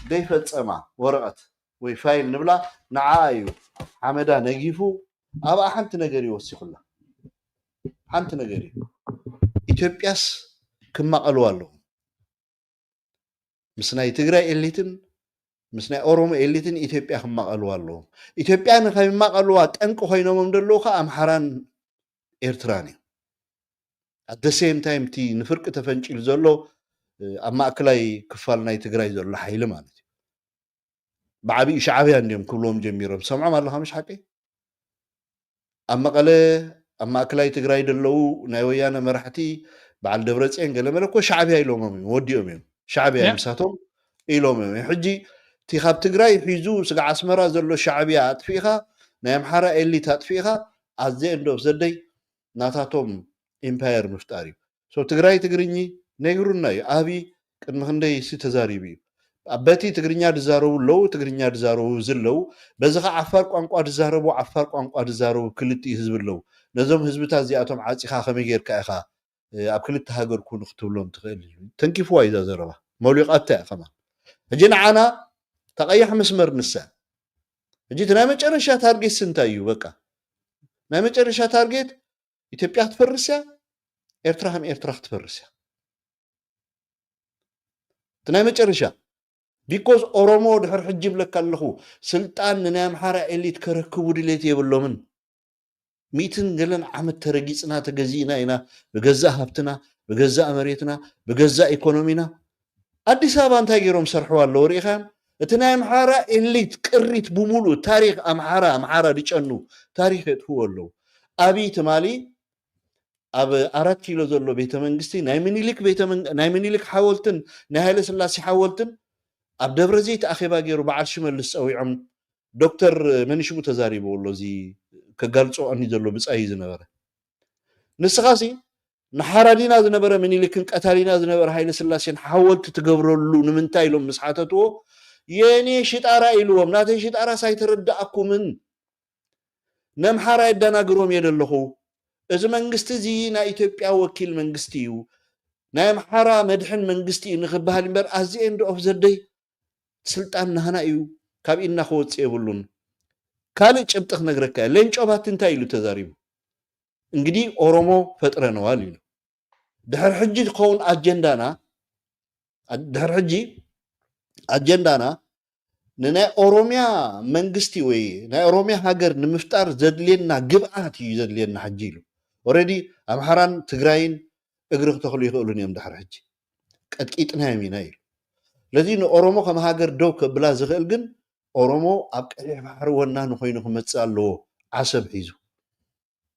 ዘይፈፀማ ወረቐት ወይ ፋይል ንብላ ንዓ እዩ ሓመዳ ነጊፉ ኣብኣ ሓንቲ ነገር እዩ ወሲኹላ። ሓንቲ ነገር እዩ ኢትዮጵያስ ክማቐልዋ ኣለዎም ምስ ናይ ትግራይ ኤሊትን ምስ ናይ ኦሮሞ ኤሊትን ኢትዮጵያ ክማቐልዋ ኣለዎም። ኢትዮጵያ ንኸይማቐልዋ ጠንቂ ኮይኖሞም ዘለዉ ከዓ ኣምሓራን ኤርትራን እዮም። At the same time እቲ ንፍርቂ ተፈንጪሉ ዘሎ ኣብ ማእከላይ ክፋል ናይ ትግራይ ዘሎ ሓይሊ ማለት እዩ። ብዓብዩ ሻዕብያ እንዲዮም ክብልዎም ጀሚሮም። ሰምዖም ኣለኻ ምሽ ሓቂ? ኣብ መቐለ ኣብ ማእከላይ ትግራይ ዘለዉ ናይ ወያነ መራሕቲ በዓል ደብረፅዮን ገለመለ እኮ ሻዕብያ ኢሎሞም እዮም፣ ወዲኦም እዮም። ሻዕብያ እዮም ምሳቶም ኢሎም እዮም። ሕጂ እቲ ካብ ትግራይ ሒዙ ስጋዕ ኣስመራ ዘሎ ሻዕብያ ኣጥፊእኻ ናይ ኣምሓራ ኤሊት ኣጥፊእኻ ኣዘ እንዶ ዘደይ ናታቶም ኢምፓየር ምፍጣር እዩ። So ትግራይ ትግርኚ ነግሩና እዩ። ኣብይ ቅድሚ ክንደይ ሲ ተዛሪቡ እዩ። በቲ ትግርኛ ድዛረቡ ኣለዉ፣ ትግርኛ ድዛረቡ ዝለዉ፣ በዚ ኸዓ ዓፋር ቋንቋ ድዛረቡ፣ ዓፋር ቋንቋ ድዛረቡ ክልቲኡ ህዝቢ ኣለዉ። ነዞም ህዝብታት እዚኣቶም ዓፂኻ ከመይ ጌርካ ኢኻ ኣብ ክልተ ሃገር ኩኑ ክትብሎም ትኽእል? ተንኪፍዋ እዩ እዛ ዘረባ። መውሊቓታ እያ ከማን። ሕጂ ንዓና ተቐያሕ መስመር ንሳ። ሕጂ እቲ ናይ መጨረሻ ታርጌት እንታይ እዩ? በቃ ናይ መጨረሻ ታርጌት ኢትዮጵያ ክትፈርስ እያ፣ ኤርትራ ከም ኤርትራ ክትፈርስ እያ። እቲ ናይ መጨረሻ because ኦሮሞ ድሕር ሕጂ ይብለካ ኣለኹ ስልጣን ንናይ ኣምሓራ ኤሊት ከረክቡ ድሌት የብሎምን። ሚእትን ገለን ዓመት ተረጊፅና ተገዚእና ኢና ብገዛእ ሃብትና ብገዛእ መሬትና ብገዛእ ኢኮኖሚና። ኣዲስ ኣበባ እንታይ ገይሮም ሰርሕዋ ኣለዉ ርኢኻዮም? እቲ ናይ ኣምሓራ ኤሊት ቅሪት ብምሉእ ታሪክ ኣምሓራ ኣምሓራ ድጨኑ ታሪክ የጥፍዎ ኣለዉ። ኣብይ ትማሊ ኣብ ኣራት ኪሎ ዘሎ ቤተ መንግስቲ ናይ ምኒልክ ቤተ መንግ- ናይ ምኒልክ ሓወልትን ናይ ሃይለ ስላሴ ሓወልትን ኣብ ደብረ ዘይት ኣኼባ ገይሩ በዓል ሽመልስ ፀዊዖም ዶክተር መኒሽሙ ተዛሪቡ ኣሎ። እዚ ከጋልፆ ቀኒ ዘሎ ብፃይ ዝነበረ ንስኻሲ ንሓራዲና ዝነበረ ምኒልክን ቀታሊና ዝነበረ ሃይለ ስላሴን ሓወልቲ ትገብረሉ ንምንታይ ኢሎም ምስ ሓተትዎ የኔ ሽጣራ ኢልዎም። ናተይ ሽጣራስ ኣይተረዳእኩምን። ነምሓራ የደናግሮም እየ ዘለኹ። እዚ መንግስቲ እዚ ናይ ኢትዮጵያ ወኪል መንግስቲ እዩ። ናይ ኣምሓራ መድሕን መንግስቲ እዩ ንኽበሃል እምበር ኣዚ ኤንድ ኦፍ ዘደይ ስልጣን ናህና እዩ፣ ካብ ኢድና ክወፅእ የብሉን። ካልእ ጭብጢ ክነግረካ እየ። ሌንጮ ባቲ እንታይ ኢሉ ተዛሪቡ? እንግዲህ ኦሮሞ ፈጥረነዋል ኢሉ። ድሕር ሕጂ ዝኸውን ኣጀንዳና ድሕር ሕጂ ኣጀንዳና ንናይ ኦሮሚያ መንግስቲ ወይ ናይ ኦሮሚያ ሃገር ንምፍጣር ዘድልየና ግብኣት እዩ ዘድልየና ሕጂ ኢሉ። ኦረዲ ኣምሓራን ትግራይን እግሪ ክተኽሉ ይኽእሉን እዮም ድሕር ሕጂ ቀጥቂጥናዮም ኢና ኢሉ። ስለዚ ንኦሮሞ ከም ሃገር ደው ከብላ ዝኽእል ግን ኦሮሞ ኣብ ቀይሕ ባሕሪ ወናኒ ኮይኑ ክመፅእ ኣለዎ ዓሰብ ሒዙ።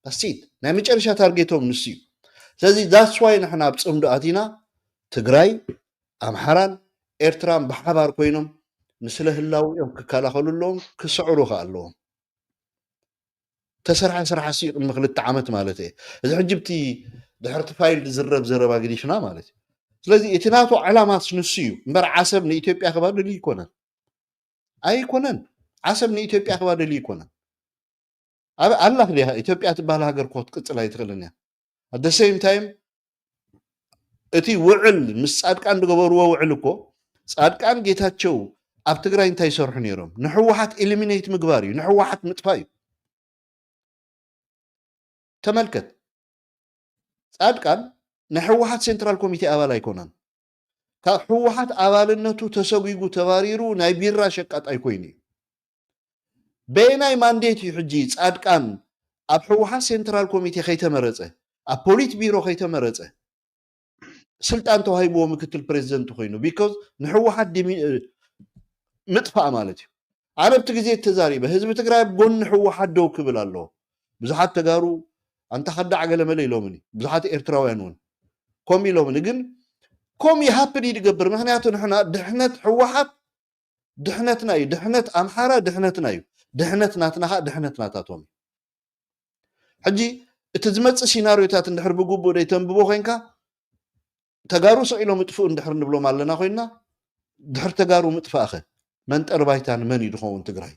ዳስቲት ናይ መጨረሻ ታርጌቶም ንሱ እዩ። ስለዚ that's why ንሕና ኣብ ፅምዶ ኣቲና ትግራይ ኣምሓራን ኤርትራን ብሓባር ኮይኖም ንስለ ህላውኦም ክከላኸሉ ኣለዎም፣ ክስዕሩ ከ ኣለዎም። ተሰርሐ ስራሕ ሲ ቅድሚ ክልተ ዓመት ማለት እየ። እዚ ሕጂ ብቲ ድሕርቲ ፋይል ዝረብ ዘረባ ግዲፍና ማለት እዩ። ስለዚ እቲ ናቱ ዕላማስ ንሱ እዩ እምበር ዓሰብ ንኢትዮጵያ ክባ ደልዩ ይኮነን ኣይኮነን። ዓሰብ ንኢትዮጵያ ክባ ደልዩ ይኮነን። ኣብ ኣላ ክዲያ ኢትዮጵያ ትበሃል ሃገር እኮ ክትቅፅል ኣይትኽእልን እያ። At the same time እቲ ውዕል ምስ ፃድቃን ዝገበርዎ ውዕል እኮ ፃድቃን ጌታቸው ኣብ ትግራይ እንታይ ይሰርሑ ነይሮም? ንሕወሓት ኤሊሚኔት ምግባር እዩ፣ ንሕወሓት ምጥፋእ እዩ። ተመልከት፣ ፃድቃን ናይ ህወሓት ሴንትራል ኮሚቴ ኣባል ኣይኮነን። ካብ ህወሓት ኣባልነቱ ተሰጒጉ ተባሪሩ ናይ ቢራ ሸቃጣይ ኮይኑ እዩ። በየናይ ማንዴት እዩ ሕጂ ፃድቃን ኣብ ህወሓት ሴንትራል ኮሚቴ ከይተመረፀ ኣብ ፖሊት ቢሮ ከይተመረፀ ስልጣን ተዋሂብዎ ምክትል ፕሬዚደንት ኮይኑ? ቢኮዝ ንህወሓት ምጥፋእ ማለት እዩ። ኣነ ኣብቲ ግዜ ተዛሪበ ህዝቢ ትግራይ ኣብ ጎኒ ህወሓት ደው ክብል ኣለዎ። ብዙሓት ተጋሩ ኣንታ ከዳዕ ገለመለ ኢሎምኒ፣ ብዙሓት ኤርትራውያን እውን ከም ኢሎምኒ። ግን ከም ይሃፕን እዩ ዝገብር። ምክንያቱ ንሕና ድሕነት ህወሓት ድሕነትና እዩ፣ ድሕነት ኣምሓራ ድሕነትና እዩ፣ ድሕነት ናትና ከዓ ድሕነት ናታቶም እዩ። ሕጂ እቲ ዝመፅእ ሲናሪዮታት እንድሕር ብግቡእ ደይተንብቦ ኮይንካ ተጋሩ ስቕ ኢሎም ይጥፍኡ እንድሕር ንብሎም ኣለና ኮይንና ድሕር ተጋሩ ምጥፋእኸ መንጠር ባይታ ንመን እዩ ዝኸውን? ትግራይ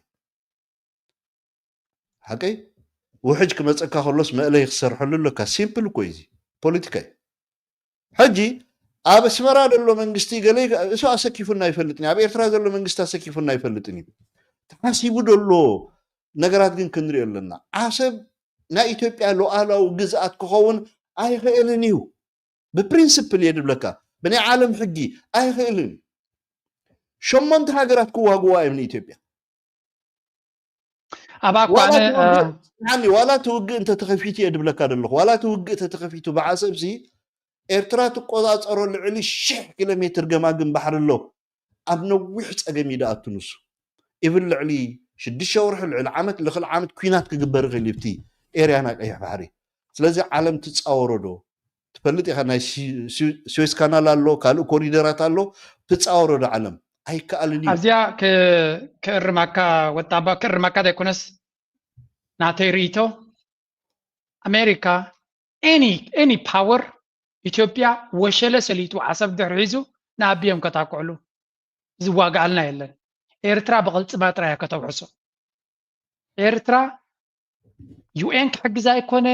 ሓቀይ ውሕጅ ክመፀካ ከሎስ መእለይ ክሰርሐሉ ኣለካ። ሲምፕል እኮ እዩ እዚ ፖለቲካ እዩ። ሕጂ ኣብ ኣስመራ ዘሎ መንግስቲ ገለ እሱ ኣሰኪፉና ኣይፈልጥን እዩ። ኣብ ኤርትራ ዘሎ መንግስቲ ኣሰኪፉና ኣይፈልጥን እዩ። ተሓሲቡ ዘሎ ነገራት ግን ክንሪኦ ኣለና። ዓሰብ ናይ ኢትዮጵያ ሉዓላዊ ግዝኣት ክኸውን ኣይኽእልን እዩ። ብፕሪንስፕል እየ ድብለካ፣ ብናይ ዓለም ሕጊ ኣይኽእልን። ሸሞንተ ሃገራት ክዋግዋ እዮም ንኢትዮጵያ። ኣባኳ ዋላ ኣነ እቲ ውግእ ስምዓኒ፣ ዋላ እቲ ውግእ እንተተኸፊቱ እየ ድብለካ ዘለኹ። ዋላ እቲ ውግእ ተተኸፊቱ ብዓሰብሲ ኤርትራ ትቆጻጸሮ ልዕሊ ሽሕ ኪሎ ሜትር ገማግም ባሕሪ ኣሎ። ኣብ ነዊሕ ጸገም እዩ ድኣቱ ንሱ። ኢብን ልዕሊ ሽዱሽተ ወርሒ፣ ልዕሊ ዓመት፣ ልኽል ዓመት ኲናት ክግበር ይኽእል እዩ ኣብቲ ኤርያ ናይ ቀይሕ ባሕሪ። ስለዚ ዓለም ትጻወሮ ዶ? ትፈልጥ ኢኻ፣ ናይ ሲ- ሲ- ስዌዝ ካናል ኣሎ፣ ካልእ ኮሪደራት ኣሎ። ትጻወሮ ዶ ዓለም? ኣይከኣልን እዩ። ኣብዚኣ ክ- ክእርማካ ወጣባ ክእርማካ ዘይኮነስ ናተይ ርእይቶ ኣሜሪካ any any power ኢትዮጵያ ወሸለ ሰሊጡ ዓሰብ ድሕሪ ሒዙ ንኣቢዮም ከታክዕሉ ዝዋግኣልና የለን። ኤርትራ ብቕልጽማ ጥራይ እያ ከተውሕሶ። ኤርትራ ዩ ኤን ክሕግዛ ኣይኮነ፣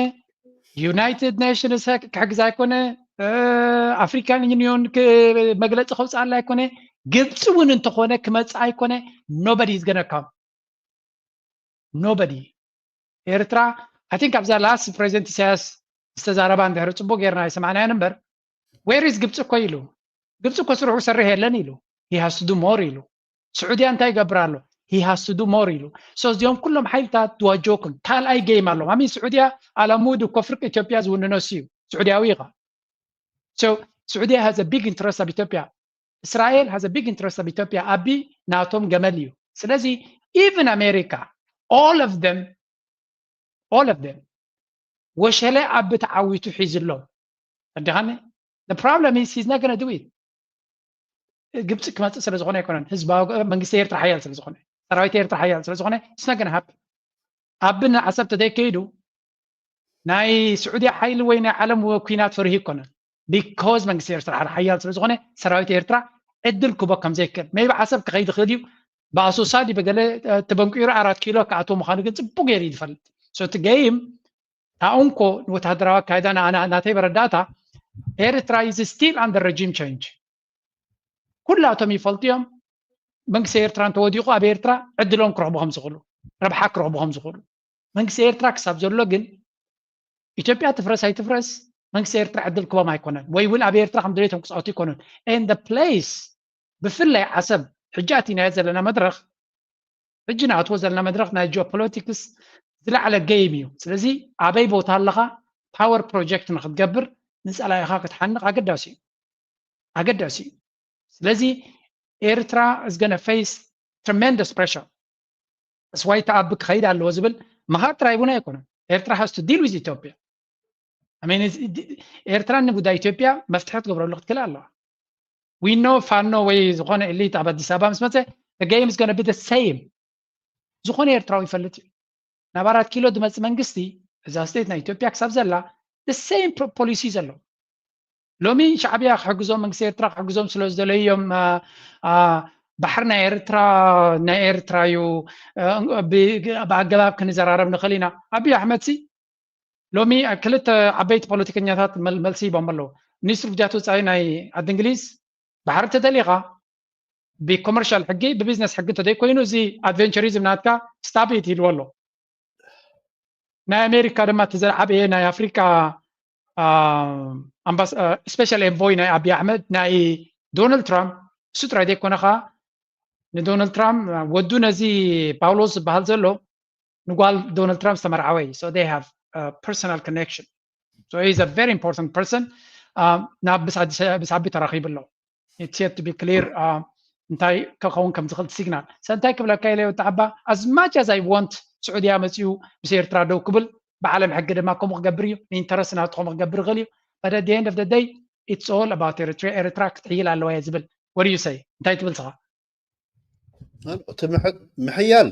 ዩናይትድ ኔሽንስ ክሕግዛ ኣይኮነ፣ ኣፍሪካን ዩኒዮን መግለፂ ከውፅኣላ ኣይኮነ። ግብፂ እውን እንተኾነ ክመፅእ ኣይኮነ። Nobody is gonna come, nobody. ኤርትራ I think ኣብዛ last ፕሬዚደንት ኢሳያስ ዝተዛረባ እንድሕር ፅቡቅ ጌርና ኣይሰማዕናያን እምበር where is ግብፂ እኮ ኢሉ። ግብፂ እኮ ስርሑ ክሰርሕ የለን ኢሉ። He has to do more ኢሉ። ስዑድያ እንታይ ይገብር ኣሎ? He has to do more ኢሉ። So እዚኦም ኩሎም ሓይልታት ድዋጆኩም ካልኣይ ጌም ኣለዎም። ኣሚ ስዑድያ ኣላሙድ እኮ ፍርቂ ኢትዮጵያ ዝውንኖ እሱ እዩ። ስዑድያዊ ኢኻ። So ስዑድያ has a big interest ኣብ ኢትዮጵያ። እስራኤል has a big interest ኣብ ኢትዮጵያ። ኣቢ ናቶም ገመል እዩ። ስለዚ even ኣሜሪካ all of them all of them ወሸለ ኣቢ ተዓዊቱ ሒዝሎም። እንዲኻኒ problem is he's not gonna do it። ግብፂ ክመፅእ ስለ ዝኾነ ኣይኮነን። ህዝባዊ መንግስቲ ኤርትራ ሓያል ስለ ዝኾነ፣ ሰራዊት ኤርትራ ሓያል ስለ ዝኾነ it's not gonna happen። ኣቢ ንዓሰብ ተዘይከይዱ ናይ ስዑድያ ሓይሊ ወይ ናይ ዓለም ኩናት ፈሪሁ ይኮነን። Because መንግስቲ ኤርትራ ሓያል ስለ ዝኾነ ሰራዊት ኤርትራ ዕድል ክቦ ከም ዘይከድ maybe ዓሰብ ክኸይድ ይኽእል እዩ። ብኣሶሳ ድዩ ብገለ ተበንቂሩ ኣራት ኪሎ ክኣትዎ ምዃኑ ግን ፅቡቅ ገይሩ እዩ ዝፈልጥ። So እቲ game ታኡንኮ ንወታደራዊ ኣካይዳ ናተይ በረዳእታ ኤርትራ is still under regime change። ኩላቶም ይፈልጡ እዮም። መንግስቲ ኤርትራ እንተወዲቑ ኣብ ኤርትራ ዕድሎም ክረኽቡ ከም ዝኽእሉ፣ ረብሓ ክረኽቡ ከም ዝኽእሉ። መንግስቲ ኤርትራ ክሳብ ዘሎ ግን ኢትዮጵያ ትፍረስ ኣይትፍረስ መንግስቲ ኤርትራ ዕድል ክቦም ኣይኮነን። ወይ እውን ኣብ ኤርትራ ከም ድሌቶም ክፃወቱ ኣይኮነን። And the place ብፍላይ ዓሰብ ሕጂ ኣቲናዮ ዘለና መድረኽ ሕጂ ንኣትዎ ዘለና መድረኽ ናይ ጂኦፖለቲክስ ዝለዓለ game እዩ። ስለዚ ኣበይ ቦታ ኣለኻ power project ንክትገብር ንፀላኢኻ ክትሓንቕ ኣገዳሲ እዩ ኣገዳሲ እዩ። ስለዚ ኤርትራ is gonna face tremendous pressure። That's why ተኣቢ ክኸይድ ኣለዎ ዝብል ምሃብ ጥራይ እውን ኣይኮነን። ኤርትራ has to deal with ኢትዮጵያ። I mean ኤርትራ ንጉዳይ ኢትዮጵያ መፍትሒ ክትገብረሉ ክትክእል ኣለዋ። We know ፋኖ ወይ ዝኾነ elite ኣብ ኣዲስ ኣበባ ምስ መፀ the game is gonna be the same። ዝኾነ ኤርትራዊ ይፈልጥ እዩ። ናብ ኣራት ኪሎ ዝመፅእ መንግስቲ እዛ state ናይ ኢትዮጵያ ክሳብ ዘላ the same policy ዘሎ። ሎሚ ሻዕብያ ክሕግዞም መንግስቲ ኤርትራ ክሕግዞም ስለ ዝደለዩ እዮም። ባሕሪ ናይ ኤርትራ ናይ ኤርትራ እዩ። ብኣገባብ ክንዘራረብ ንኽእል ኢና። ኣቢይ ኣሕመድ ሲ ሎሚ ክልተ ዓበይቲ ፖለቲከኛታት መልሲ ሂቦም ኣለዉ። ሚኒስትሪ ጉዳያት ወፃኢ ናይ ዓዲ እንግሊዝ ባሕሪ ተደሊኻ ብኮመርሻል ሕጊ ብቢዝነስ ሕጊ እንተዘይኮይኑ እዚ ኣድቨንቸሪዝም ናትካ stop it ኢልዎ ኣሎ። ናይ ኣሜሪካ ድማ እቲ ዝዓበየ ናይ ኣፍሪካ special envoy ናይ ኣቢይ ኣሕመድ ናይ ዶናልድ ትራምፕ እሱ ጥራይ ዘይኮነ ከዓ ንዶናልድ ትራምፕ ወዱ ነዚ ፓውሎስ ዝበሃል ዘሎ ንጓል ዶናልድ ትራምፕ ዝተመርዓወ እዩ። So they have personal connection. So he's a very important person. ናብ ምስ ኣቢ ተራኺቡ ኣሎ። It's yet to be clear እንታይ ክኸውን ከም ዝኽእል signal። So እንታይ ክብለካ ኢለ ወዲ ዓባ as much as I want ስዑድያ መፂኡ ምስ ኤርትራ ደው ክብል ብዓለም ሕጊ ድማ ከምኡ ክገብር እዩ። ንኢንተረስት ናቱ ከምኡ ክገብር ይኽእል እዩ። But at the end of the day it's all about ኤርትራ። ኤርትራ ክትሕይል ኣለዋ እየ ዝብል። What do you say? እንታይ ትብል ስኻ? እቲ ምሕያል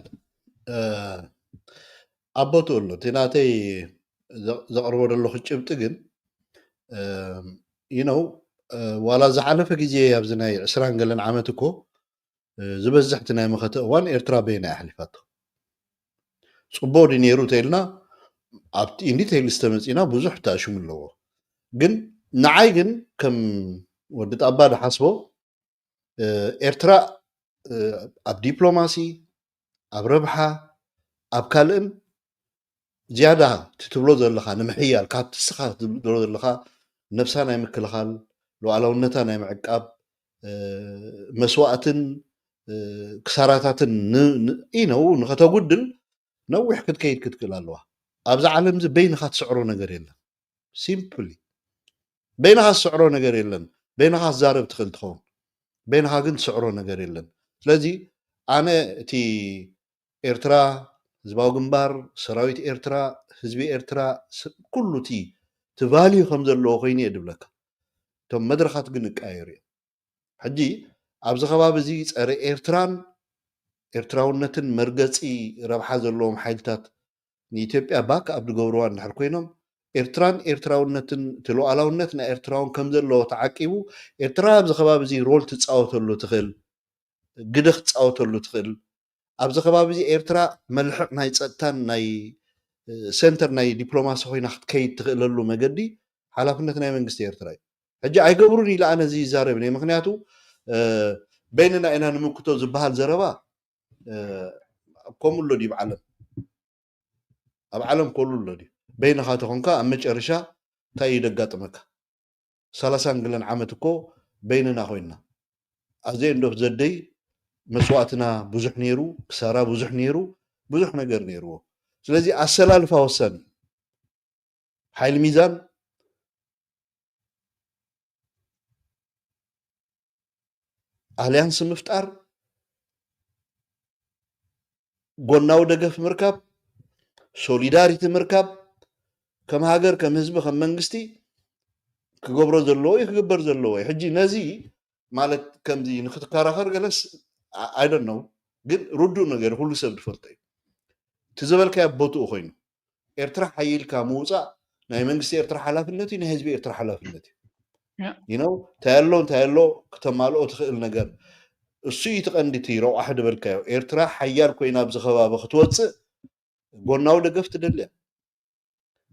ኣብ ቦትኡ ኣሎ። እቲ ናተይ ዘቕርቦ ዘለኹ ጭብጢ ግን you know ዋላ ዝሓለፈ ግዜ ኣብዚ ናይ ዕስራን ገለን ዓመት እኮ ዝበዝሕ እቲ ናይ መኸተ እዋን ኤርትራ በየናይ ኣሕሊፋቶ? ፅቡቕ ድዩ ነይሩ ተኢልና ኣብቲ in details ተመፂና ብዙሕ ተኣሽሙ ኣለዎ። ግን ንዓይ ግን ከም ወዲ ጣባ ዝሓስቦ ኤርትራ ኣብ ዲፕሎማሲ ኣብ ረብሓ ኣብ ካልእን ዝያዳ እቲ ትብሎ ዘለኻ ንምሕያል ካብቲ ንስኻ ትብሎ ዘለኻ ነብሳ ናይ ምክልኻል ሉዓላውነታ ናይ ምዕቃብ መስዋእትን ክሳራታትን ኢነው ንኸተጉድል ነዊሕ ክትከይድ ክትክእል ኣለዋ። ኣብዛ ዓለም እዚ በይንኻ ትስዕሮ ነገር የለን። ሲምፕሊ በይንኻ ትስዕሮ ነገር የለን። በይንኻ ትዛረብ ትኽእል ትኸውን፣ በይንኻ ግን ትስዕሮ ነገር የለን። ስለዚ ኣነ እቲ ኤርትራ፣ ህዝባዊ ግንባር፣ ሰራዊት ኤርትራ፣ ህዝቢ ኤርትራ፣ ኩሉ እቲ እቲ ቫልዩ ከም ዘለዎ ኮይኑ እየ ድብለካ። እቶም መድረኻት ግን ይቀያየሩ እዮም። ሕጂ ኣብዚ ከባቢ እዚ ጸረ ኤርትራን ኤርትራውነትን መርገጺ ረብሓ ዘለዎም ሓይልታት ንኢትዮጵያ ባክ ኣብ ዝገብርዋ እንድሕር ኮይኖም፣ ኤርትራን ኤርትራውነትን እቲ ሉዓላውነት ናይ ኤርትራውን ከም ዘለዎ ተዓቂቡ፣ ኤርትራ ኣብዚ ከባቢ እዚ ሮል ትጻወተሉ ትኽእል፣ ግደ ክትጻወተሉ ትኽእል። ኣብዚ ከባቢ እዚ ኤርትራ መልሕቕ ናይ ጸጥታን ናይ ሴንተር ናይ ዲፕሎማሲ ኮይና ክትከይድ ትኽእለሉ መገዲ ሓላፍነት ናይ መንግስቲ ኤርትራ እዩ። ሕጂ ኣይገብሩን ኢለ ኣነ እዚ ይዛረብን እየ። ምክንያቱ በይንና ኢና ንምክቶ ዝበሃል ዘረባ ከምኡ ኣሎ ድዩ ኣብ ዓለም? ኣብ ዓለም ከሉ ኣሎ ድዩ? በይንኻ ተኾንካ ኣብ መጨረሻ እንታይ እዩ ደጋጥመካ? ሰላሳን ገለን ዓመት እኮ በይንና ኮይንና። ኣዘይ እንዶፍ ዘደይ መስዋእትና ብዙሕ ነይሩ፣ ክሳራ ብዙሕ ነይሩ፣ ብዙሕ ነገር ነይርዎ። ስለዚ ኣሰላልፋ ወሳኒ። ሓይሊ ሚዛን ኣልያንስ ምፍጣር፣ ጎናዊ ደገፍ ምርካብ፣ ሶሊዳሪቲ ምርካብ፣ ከም ሃገር፣ ከም ህዝቢ፣ ከም መንግስቲ ክገብሮ ዘለዎ እዩ፣ ክግበር ዘለዎ እዩ። ሕጂ ነዚ ማለት ከምዚ ንክትከራኸር ገለስ ኣይደነው፣ ግን ርዱእ ነገር ኩሉ ሰብ ዝፈልጦ እዩ። እቲ ዝበልካዮ ቦትኡ ኮይኑ ኤርትራ ሓይልካ ምውፃእ ናይ መንግስቲ ኤርትራ ሓላፍነት እዩ፣ ናይ ህዝቢ ኤርትራ ሓላፍነት እዩ። ይነው እንታይ ኣሎ እንታይ ኣሎ ክተማልኦ ትኽእል ነገር እሱ እዩ። ትቐንዲ እቲ ረቋሒ ዝበልካዮ ኤርትራ ሓያል ኮይና ኣብዚ ከባቢ ክትወፅእ ጎናዊ ደገፍ ትደልያ፣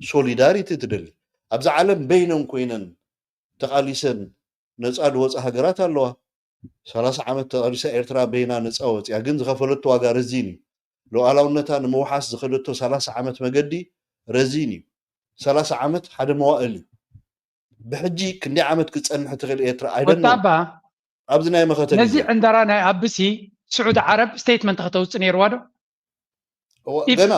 ሶሊዳሪቲ ትደሊ። ኣብዚ ዓለም በይነን ኮይነን ተቓሊሰን ነፃ ዝወፃ ሃገራት ኣለዋ። ሰላሳ ዓመት ተቓሊሳ ኤርትራ በይና ነፃ ወፂያ፣ ግን ዝኸፈለቶ ዋጋ ረዚን እዩ። ሉዓላውነታ ንምውሓስ ዝኸደቶ ሰላሳ ዓመት መገዲ ረዚን እዩ። ሰላሳ ዓመት ሓደ መዋእል እዩ። ብሕጂ ክንደይ ዓመት ክትፀንሕ ትኽእል ኤርትራ ኣይደነው። ወጣባ ኣብዚ ናይ መኸተ ነዚ ግዜ ዕንደራ ናይ ኣብሲ ስዑዲ ዓረብ ስቴትመንት ከተውፅእ ነይርዋ ዶ? እዋ፣ ኢፍ- ገና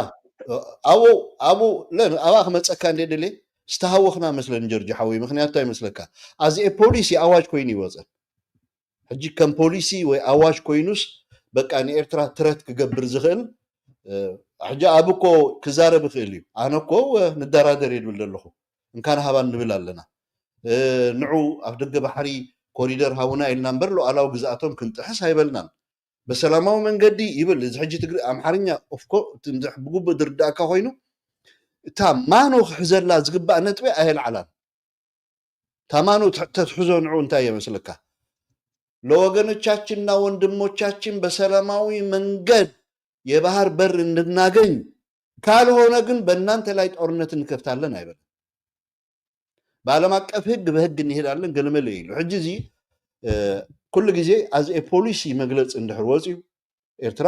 ኣብኡ ኣብኡ ለ- ኣብኣ ክመፀካ እንደ ድሌ ዝተሃወኽና መስለኒ ጀርጆ ሓወይ። ምክንያቱ እንታይ ይመስለካ? ኣዚ ፖሊሲ ኣዋጅ ኮይኑ ይወፀን። ሕጂ ከም ፖሊሲ ወይ ኣዋጅ ኮይኑስ በቃ ንኤርትራ ትረት ክገብር ዝኽእል እ፣ ሕጂ ኣብ እኮ ክዛረብ ይኽእል እዩ። ኣነ እኮ እ፣ ንደራደር እየ ድብል ዘለኹ። እንካን ሃባን ንብል ኣለና። እ፣ ንዑ ኣብ ደገ ባሕሪ ኮሪደር ሃቡና ኢልና እምበር ሉዓላዊ ግዝኣቶም ክንጥሕስ ኣይበልናን። በሰላማዊ መንገዲ ይብል እዚ ሕጂ ትግሪ ኣምሓርኛ ኦፍኮ ብግቡእ ዝርዳእካ ኮይኑ እታ ማኖ ክሕዘላ ዝግባእ ነጥቢ ኣየልዓላን። ታማኑ ተትሕዞ ንዑ እንታይ የመስልካ? ለወገኖቻችንና ወንድሞቻችን በሰላማዊ መንገድ የባህር በር እንድናገኝ ካልሆነ ግን በእናንተ ላይ ጦርነት እንከፍታለን ኣይበለም። በዓለም አቀፍ ህግ በህግ እንሄዳለን ገለመለ ኢሉ። ሕጂ እዚ ኩሉ ግዜ ኣዝ ፖሊሲ መግለፂ እንድሕር ወፅዩ ኤርትራ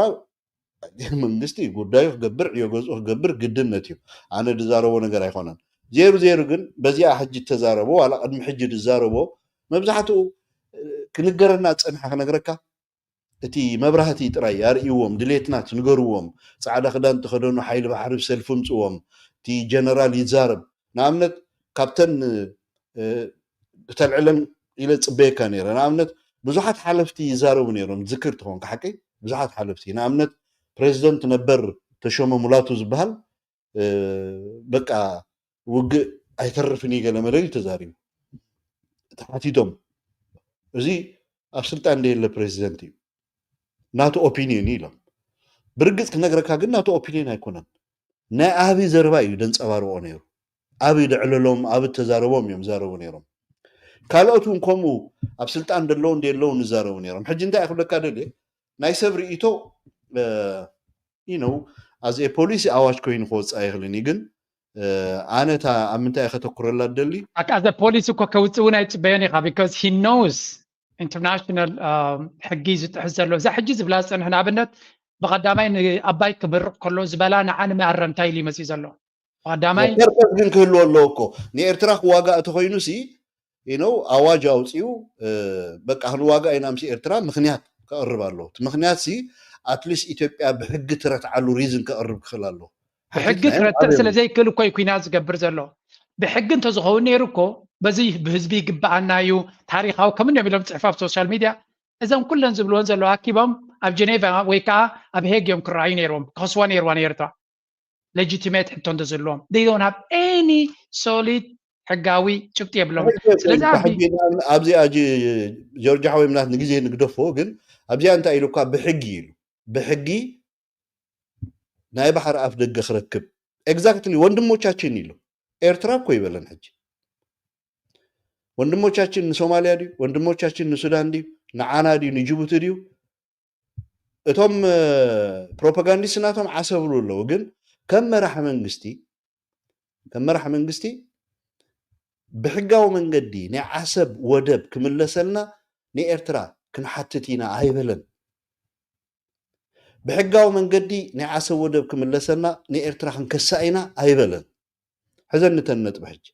መንግስቲ ጉዳዩ ክገብር ዕዮ ገዝኡ ክገብር ግድነት እዩ። ኣነ ድዛረቦ ነገር ኣይኮነን። ዜሩ ዜሩ ግን በዚኣ ሕጂ እተዛረቦ ዋላ ቅድሚ ሕጂ ድዛረቦ መብዛሕትኡ ክንገረና ዝፀንሐ ክነግረካ እቲ መብራህቲ ጥራይ ኣርእይዎም፣ ድሌትና ትንገርዎም፣ ፃዕዳ ክዳን ተኸደኑ ሓይሊ ባሕሪ ሰልፊ ምፅዎም፣ እቲ ጀነራል ይዛረብ። ንኣብነት ካብተን ተልዕለን ኢለ ፅበየካ ነይረ። ንኣብነት ብዙሓት ሓለፍቲ ይዛረቡ ነይሮም፣ ዝክር ትኾንካ ሓቀይ ብዙሓት ሓለፍቲ ንኣብነት ፕሬዚደንት ነበር ተሾመ ሙላቱ ዝበሃል በቃ ውግእ ኣይተርፍን እዩ ገለ መለ እዩ ተዛሪቡ። ተሓቲቶም እዚ ኣብ ስልጣን ደየለ ፕሬዚደንት እዩ ናቱ ኦፒኒየን እዩ ኢሎም። ብርግፅ ክነግረካ ግን ናቱ ኦፒኒየን ኣይኮነን። ናይ ኣብይ ዘረባ እዩ ደንፀባርቆ ነይሩ። ኣብይ ደዕለሎም ኣብ ተዛረቦም እዮም ዛረቡ ነይሮም። ካልኦት እውን ከምኡ ኣብ ስልጣን ደለዉ እንደየለዉ ንዛረቡ ነይሮም። ሕጂ እንታይ ክብለካ ደልየ ናይ ሰብ ርእይቶ you know as a policy ኣዋጅ ኮይኑ ክወፅእ ኣይኽልን እዩ ግን ኣነ እታ ኣብ ምንታይ ከተኩረላ ደሊ ኣዚ ፖሊሲ እኮ ከውፅእ እውን ኣይፅበዮን ኢኻ because he knows international ሕጊ ዝጥሕስ ዘሎ እዛ ሕጂ ዝብላ ዝፀንሕ ንኣብነት ብቐዳማይ ንኣባይ ክምርቕ ከሎ ዝበላ ንዓ ንምኣረምታ ኢሉ ይመፅእ ዘሎ ብቐዳማይ ፐርፐስ ግን ክህልዎ ኣለዎ እኮ ንኤርትራ ክዋጋእ ተኮይኑ ሲ you know ኣዋጅ ኣውፅኡ በቃ ክንዋጋእ ኢና ምስ ኤርትራ ምክንያት ከቕርብ ኣለዎ። እቲ ምኽንያት ሲ ኣትሊስት ኢትዮጵያ ብሕጊ ትረትዓሉ ሪዝን ከቕርብ ክኽእል ኣለዎ። ብሕጊ ትረትዕ ስለ ዘይክእል እኮ እዩ ኩናት ዝገብር ዘሎ። ብሕጊ እንተዝኸውን ነይሩ እኮ በዚ ብህዝቢ ይግብኣና እዩ ታሪካዊ ከምንዮም ኢሎም ፅሕፋ ኣብ ሶሻል ሚድያ እዘም ኩለን ዝብልዎን ዘለዉ ኣኪቦም ኣብ ጀኔቫ ወይ ከዓ ኣብ ሄግ እዮም ክረኣዩ ነይርዎም ክኸስዋ ነይርዋ ንኤርትራ። ሌጂቲሜት ሕቶ እንተዘለዎም they don't have any solid ሕጋዊ ጭብጢ የብሎም። ስለዚ ኣብዚ ጆርጅ ሓወይ ምናት ንግዜ ንግደፎ ግን ኣብዚኣ እንታይ ኢሉ እኳ ብሕጊ ኢሉ ብሕጊ ናይ ባሕሪ ኣፍ ደገ ክረክብ ኤግዛክትሊ ወንድሞቻችን ኢሉ ኤርትራ እኮ ይበለን ሕጂ ወንድሞቻችን ንሶማልያ ድዩ ወንድሞቻችን ንሱዳን ድዩ ንዓና ድዩ ንጅቡቲ ድዩ እቶም ፕሮፓጋንዲስት ናቶም ዓሰብሉ ኣለዉ ግን ከም መራሕ መንግስቲ ከም መራሕ መንግስቲ ብሕጋዊ መንገዲ ናይ ዓሰብ ወደብ ክምለሰልና ንኤርትራ ክንሓትት ኢና ኣይበለን ብሕጋዊ መንገዲ ናይ ዓሰብ ወደብ ክምለሰልና ንኤርትራ ክንከሳ ኢና ኣይበለን ሕዘን ንተን ነጥቢ ሕጂ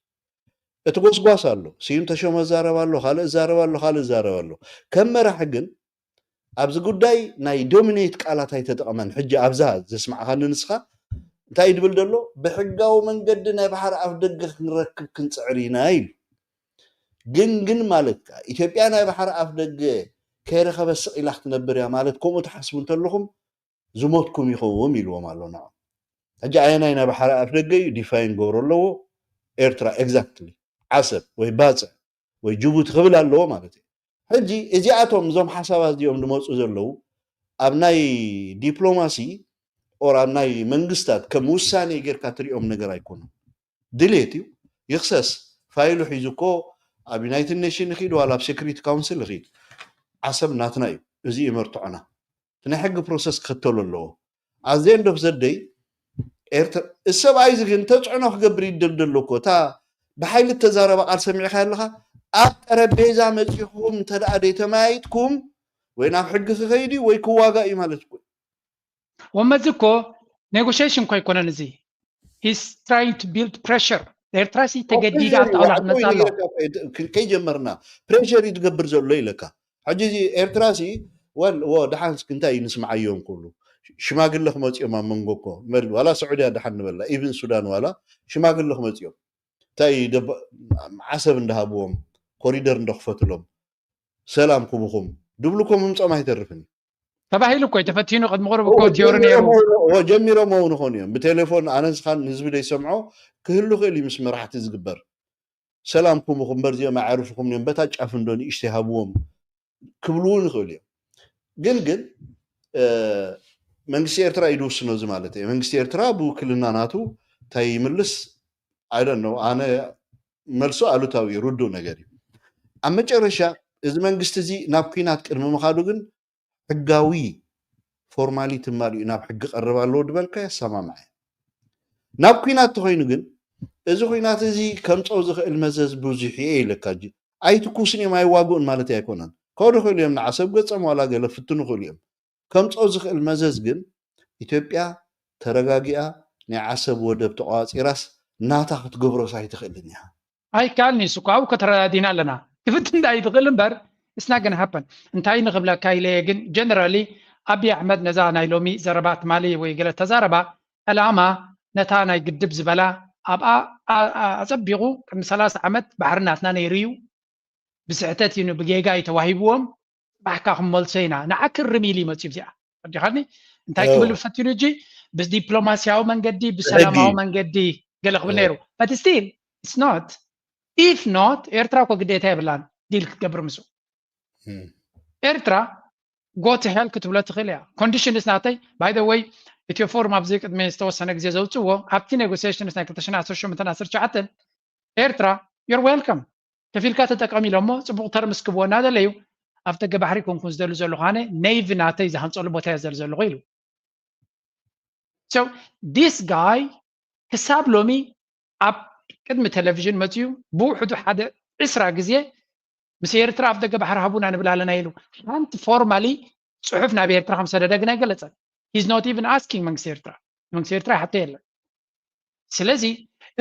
እቲ ጎስጓስ ኣሎ ስዩም ተሾመ ዛረብ ኣሎ ካልእ ዛረብ ኣሎ ካልእ ዛረብ ኣሎ ከም መራሒ ግን ኣብዚ ጉዳይ ናይ ዶሚኔት ቃላት ኣይተጠቐመን ሕጂ ኣብዛ ዘስማዕኻኒ ንስኻ እንታይ ድብል ዘሎ ብሕጋዊ መንገዲ ናይ ባሕሪ ኣፍ ደገ ክንረክብ ክንፅዕር ኢና ኢሉ ግን ግን ማለት ኢትዮጵያ ናይ ባሕሪ ኣፍ ደገ ከይረኸበ ስቕ ኢላ ክትነብር እያ ማለት ከምኡ ትሓስቡ እንተለኹም ዝሞትኩም ይኸውን ኢልዎም ኣሎ ንዖም ሕጂ ኣየናይ ናይ ባሕሪ ኣፍ ደገ እዩ ዲፋይን ገብሮ ኣለዎ ኤርትራ ኤግዛክትሊ ዓሰብ ወይ ባፅዕ ወይ ጅቡቲ ክብል ኣለዎ ማለት እዩ ሕጂ እዚኣቶም እዞም ሓሳባት እዚኦም ዝመፁ ዘለዉ ኣብ ናይ ዲፕሎማሲ ኦር ኣብ ናይ መንግስታት ከም ውሳኔ ጌርካ ትሪኦም ነገር ኣይኮኑን ድሌት እዩ ይክሰስ ፋይሉ ሒዙ እኮ ኣብ ዩናይትድ ኔሽን ይኽድ ዋላ ኣብ ሴኩሪቲ ካውንስል ይኽድ ዓሰብ ናትና እዩ እዚ እዩ መርትዖና እቲ ናይ ሕጊ ፕሮሰስ ክኽተሎ ኣለዎ ኣዘ ኤንድ ኦፍ ዘደይ ኤርትራ እዚ ሰብኣይ እዚ ግን ተፅዕኖ ክገብር ይደልደሎ እኮ እታ ብሓይሊ እተዛረባ ቃል ሰሚዕካ ኣለካ ኣብ ጠረቤዛ መፂኹም እንተደኣ ዘይተመያይጥኩም ወይ ናብ ሕጊ ክኸይድ እዩ ወይ ክዋጋ እዩ ማለት እኮ ወመዚ እኮ ኔጎሽሽን እኮ ኣይኮነን እዚ he's trying to build pressure ኤርትራ ሲ ተገዲዳ ኣብ ጣውላ ክትመፅእ ኣለዋ ከይጀመርና ፕሬሸር እዩ ዝገብር ዘሎ ኢለካ ሕጂ እዚ ኤርትራ ሲ ወል ወ ደሓን እስኪ እንታይ እዩ ንስምዓዮም ክብሉ ሽማግለ ክመፅኦም ኣብ መንጎ እኮ መል ዋላ ስዑድያ ደሓን ንበላ ኢቭን ሱዳን ዋላ ሽማግለ ክመፅኦም እንታይ ዓሰብ እንዳሃብዎም ኮሪደር እንደክፈትሎም ሰላም ክቡኹም ድብሉ እኮ ምምፆም ኣይተርፍን እዩ ተባሂሉ እኮ ተፈቲኑ ቅድሚ ቅርብ እኮ ቲዮሪ ነይሩ ጀሚሮም ው ንኾኑ እዮም ብቴሌፎን ኣነስኻን ንህዝቢ ዘይሰምዖ ክህሉ ክእል እዩ ምስ መራሕቲ ዝግበር ሰላም ኩምኹም በርዚኦም ኣዕርፍኹም እዮም በታ ጫፍ እንዶ ንእሽተይ ሃብዎም ክብሉ እውን ይኽእሉ እዮም ግን ግን መንግስቲ ኤርትራ እዩ ዝውስኖ እዚ ማለት እዩ መንግስቲ ኤርትራ ብውክልና ናቱ እንታይ ይምልስ ኣይደን ነው ኣነ መልሱ ኣሉታዊ ርዱእ ነገር እዩ ኣብ መጨረሻ እዚ መንግስቲ እዚ ናብ ኩናት ቅድሚ ምኻዱ ግን ሕጋዊ ፎርማሊ ትማሊኡ ናብ ሕጊ ቀርብ ኣለዎ ዝበልካ የሰማምዐ ናብ ኩናት ተኮይኑ ግን እዚ ኩናት እዚ ከምፀው ዝኽእል መዘዝ ብዙሕ እየ ኢለካ ኣይትኩስን እዮም ኣይዋግኡን ማለት ኣይኮነን ከዱ ክእሉ እዮም ንዓሰብ ገፀም ዋላ ገለ ፍትኑ ክእሉ እዮም ከምፀው ዝኽእል መዘዝ ግን ኢትዮጵያ ተረጋጊኣ ናይ ዓሰብ ወደብ ተቋፂራስ ናታ ክትገብሮስ ኣይትኽእልን እያ ኣይከኣልን እዩ እኮ ኣብኡ ከተረዳዲና ኣለና ክፍት እንዳ ይትኽእል እምበር it's not gonna happen እንታይ ንኽብለካ ኢለ ግን ጀነራሊ ኣብይ ኣሕመድ ነዛ ናይ ሎሚ ዘረባ ትማሊ ወይ ገለ ተዛረባ ዕላማ ነታ ናይ ግድብ ዝበላ ኣብኣ ኣፀቢቑ ቅድሚ ሰላሳ ዓመት ባሕሪ ናትና ነይሩ እዩ ብስሕተት እዩ ብጌጋ እዩ ተዋሂብዎም ባሕካ ክንመልሶ ኢና ንዓ ክርም ኢሉ ይመፅዩ እዚኣ ረዲኻኒ እንታይ ክብል ፈቲኑ እጂ ብዲፕሎማሲያዊ መንገዲ ብሰላማዊ መንገዲ ገለ ክብል ነይሩ but still it's not if not ኤርትራ እኮ ግዴታ የብላን ዲል ክትገብር ምስ ኤርትራ go to hell ክትብሎ ትኽእል እያ conditions ናተይ by the way ኢትዮ ፎርም ኣብዚ ቅድሚ ዝተወሰነ ግዜ ዘውፅዎ ኣብቲ negotiations ናይ ክልተ ሽሕን ዓሰርተ ሸሞንተን ዓሰርተ ትሽዓተን ኤርትራ you're welcome ከፊልካ ተጠቀም ኢሎሞ ፅቡቅ ተርምስ ክብዎ እናደለዩ ኣብ ደገ ባሕሪ ኮንኩን ዝደሉ ዘለኹ ኣነ navy ናተይ ዝሃንፀሉ ቦታ እየ ዘሉ ዘለኹ ኢሉ so this guy ክሳብ ሎሚ ኣብ ቅድሚ ቴሌቪዥን መፅዩ ብውሕዱ ሓደ ዕስራ ግዜ ምስ ኤርትራ ኣብ ደገ ባሕሪ ሃቡና ንብል ኣለና ኢሉ ሓንቲ formally ፅሑፍ ናብ ኤርትራ ከም ዝሰደደ ግን ኣይገለፀን he's not even asking መንግስቲ ኤርትራ መንግስቲ ኤርትራ ይሓቶ የለን ስለዚ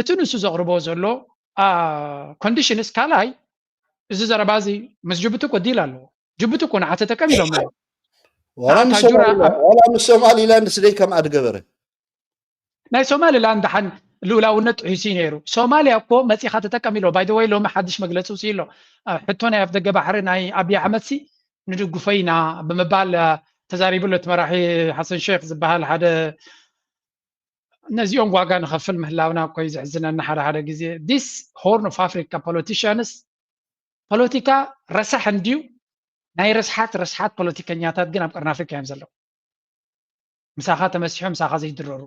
እቲ ንሱ ዘቕርቦ ዘሎ conditions ካልኣይ እዚ ዘረባ እዚ ምስ ጅቡቲ እኮ ዲል ኣለዎ ጅቡቲ እኮ ንዓ ተጠቀም ኢሎም ዋላ ኣታ ምስ ጁራ ሶማሊላ- ዋላ ምስ ሶማሊላንድ ስደይ ከምኣ ድገበረ። ናይ ሶማሊላንድ ሓን ልኡላውነት ጥሒሱ እዩ ነይሩ። ሶማሊያ እኮ መፂኻ ተጠቀም ኢሎ። ባይ ወይ ሎሚ ሓድሽ መግለፂ ውፅእ ኣሎ። ሕቶ ናይ ኣፍደገ ባሕሪ ናይ ኣብይ ኣሕመድ ሲ ንድግፎ ኢና ብምባል ተዛሪቡ ኣሎ። እቲ መራሒ ሓሰን ሼክ ዝበሃል ሓደ ነዚኦም ዋጋ ንኸፍል ምህላውና እኮ እዩ ዘሕዝነኒ ሓደ ሓደ ግዜ። This Horn of Africa politicians ፖለቲካ ረሳሕ እንድዩ። ናይ ረስሓት ረስሓት ፖለቲከኛታት ግን ኣብ ቀርኒ ኣፍሪካ እዮም ዘለዉ። ምሳኻ ተመሲሖም ምሳኻ ዘይድረሩ።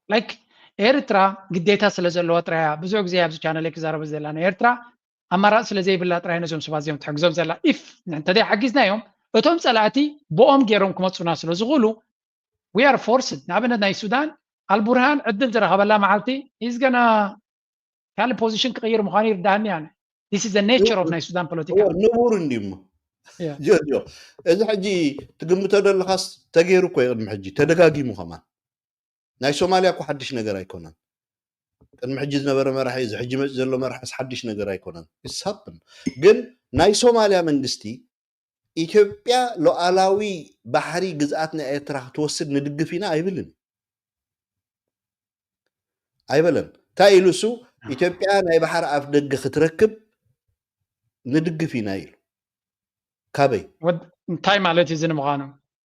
ላይክ ኤርትራ ግዴታ ስለ ዘለዋ ጥራያ ብዙሕ ግዜ ኣብዚ ቻነል ክዛረበ ዘለና ኤርትራ ኣማራፂ ስለ ዘይብላ ጥራይ ነዞም ሰባት እዚኦም ትሕግዞም ዘላ። ኢፍ እንተዘይ ሓጊዝናዮም እቶም ፀላእቲ ብኦም ገይሮም ክመፁና ስለ ዝኽእሉ we are forced። ንኣብነት ናይ ሱዳን ኣልቡርሃን ዕድል ዝረኸበላ መዓልቲ is gonna ካልእ position ክቕይር ምዃኑ ይርዳእኒ ኣነ። This is the nature of ናይ ሱዳን ፖለቲካ። ንቡር እንዲሞ ጆርጆ፣ እዚ ሕጂ ትግምቶ ዘለኻስ ተገይሩ እኮ እዩ። ቅድሚ ሕጂ ተደጋጊሙ ከማን ናይ ሶማሊያ እኮ ሓድሽ ነገር ኣይኮነን። ቅድሚ ሕጂ ዝነበረ መራሒ፣ እዚ ሕጂ መፂ ዘሎ መራሒስ ሓድሽ ነገር ኣይኮነን። ይሳብን ግን ናይ ሶማሊያ መንግስቲ ኢትዮጵያ ሉዓላዊ ባሕሪ ግዝኣት ናይ ኤርትራ ክትወስድ ንድግፍ ኢና ኣይብልን ኣይበለን። እንታይ ኢሉ እሱ? ኢትዮጵያ ናይ ባሕሪ ኣፍ ደገ ክትረክብ ንድግፍ ኢና ኢሉ። ካበይ እንታይ ማለት እዩ? እዚ ንምዃኑ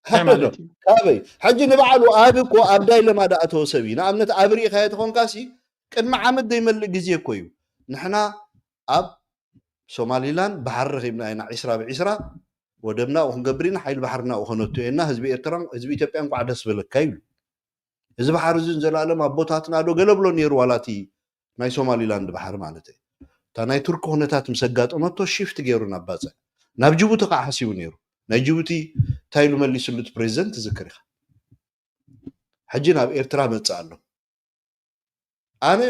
እንታይ ማለት እዩ? ካበይ? ሕጂ ንባዕሉ ኣብ እኮ ኣብ ዳይለማ ደኣተወ ሰብ እዩ። ንኣብነት ኣብ ርኢኻዮ ተኾንካሲ ቅድሚ ዓመት ዘይመልእ ግዜ እኮ እዩ። ንሕና ኣብ ሶማሊላንድ ባሕሪ ረኺብና ኢና፣ ዒስራ ብዒስራ ወደብና ኣብኡ ክንገብር ኢና፣ ሓይሊ ባሕርና ኣብኡ ከነቱ ኢና፣ ህዝቢ ኤርትራ ህዝቢ ኢትዮጵያ እንኳዕ ደስ በለካ ይብሉ። እዚ ባሕሪ እዚ ንዘለኣለም ኣቦታትና ዶ ገለ ብሎ ነይሩ፣ ዋላ እቲ ናይ ሶማሊላንድ ባሕሪ ማለት እዩ። እታ ናይ ቱርኪ ኩነታት ምስ ኣጋጠመቶ ሽፍት ገይሩ ናብ ባፅዕ፣ ናብ ጅቡቲ ከዓ ሓሲቡ ነይሩ። ናይ ጅቡቲ እንታይ ኢሉ መሊስሉ እቲ ፕሬዚደንት ትዝክር ኢኻ። ሕጂ ናብ ኤርትራ መፅእ ኣሎ። ኣነ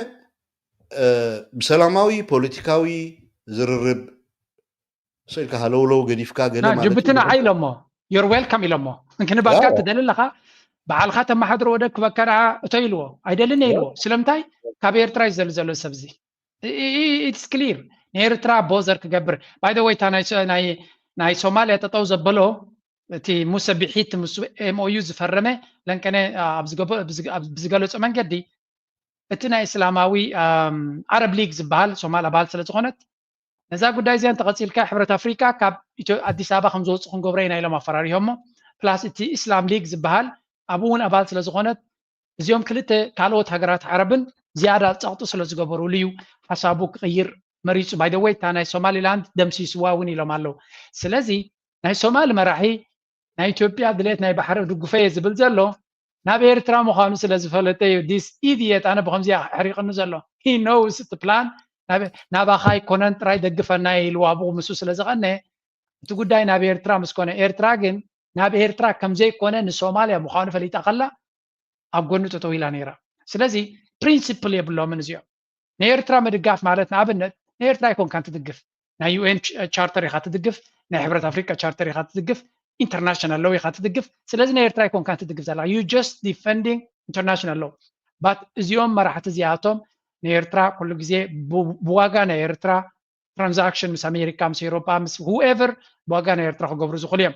ብሰላማዊ ፖለቲካዊ ዝርርብ ስኢልካ ሃለውለው ገዲፍካ ገለ ማለት ጅቡቲ ንዓይ ኢሎሞ you're welcome ኢሎሞ ክንባካ ትደሊ ኣለኻ። በዓልኻ ተመሓድሮ ወደብ ክበካ ደኣ እቶ ኢልዎ ኣይደልን ኢልዎ። ስለምንታይ? ካብ ኤርትራ እዩ ዘሉ ዘሎ ሰብዚ። It's clear። ንኤርትራ ቦዘር ክገብር ባይ ወይ እታ ናይ ሶማልያ ጠጠው ዘበሎ እቲ ሙሰ ቢሒት ምስ ኤምኦዩ ዝፈረመ ለንቀነ ብዝገለጾ መንገዲ እቲ ናይ እስላማዊ ዓረብ ሊግ ዝበሃል ሶማል ኣባል ስለ ዝኾነት ነዛ ጉዳይ እዚኣ እንተቐፂልካ ሕብረት ኣፍሪካ ካብ ኣዲስ ኣበባ ከም ዝወፁ ክንገብሮ ኢና ኢሎም ኣፈራሪሆሞ። ፕላስ እቲ እስላም ሊግ ዝበሃል ኣብኡ እውን ኣባል ስለ ዝኾነት እዚኦም ክልተ ካልኦት ሃገራት ዓረብን ዝያዳ ፀቕጢ ስለ ዝገበሩሉ እዩ ሓሳቡ ክቕይር መሪፁ። ባይ ወይ እታ ናይ ሶማሊላንድ ደምሲስዋ እውን ኢሎም ኣለዉ። ስለዚ ናይ ሶማል መራሒ ናይ ኢትዮጵያ ድሌት ናይ ባሕሪ ድጉፈ እየ ዝብል ዘሎ ናብ ኤርትራ ምዃኑ ስለ ዝፈለጠ እዩ። This idiot ኣነ ብከምዚ ኣሕሪቕኒ ዘሎ። He knows እቲ ፕላን ናባኻ ኣይኮነን ጥራይ ደግፈና ኢልዋ ብኡ ምስኡ ስለ ዝቐነ እቲ ጉዳይ ናብ ኤርትራ ምስ ኮነ ኤርትራ ግን ናብ ኤርትራ ከም ዘይኮነ ንሶማልያ ምዃኑ ፈሊጣ ከላ ኣብ ጎኑ ጠጠው ኢላ ነይራ። ስለዚ ፕሪንሲፕል የብሎምን እዚኦም። ንኤርትራ ምድጋፍ ማለት ንኣብነት ንኤርትራ ኣይኮንካን ትድግፍ፣ ናይ ዩኤን ቻርተር ኢኻ ትድግፍ፣ ናይ ሕብረት ኣፍሪቃ ቻርተር ኢኻ ትድግፍ፣ ኢንተርናሽናል ሎው ኢኻ ትድግፍ። ስለዚ ንኤርትራ ኣይኮንካን ትድግፍ ዘላ you just defending international law። But እዚኦም መራሕቲ እዚኣቶም ንኤርትራ ኩሉ ግዜ ብዋጋ ናይ ኤርትራ ትራንዛክሽን ምስ ኣሜሪካ ምስ ኤሮጳ ምስ whoever ብዋጋ ናይ ኤርትራ ክገብሩ ዝኽእሉ እዮም።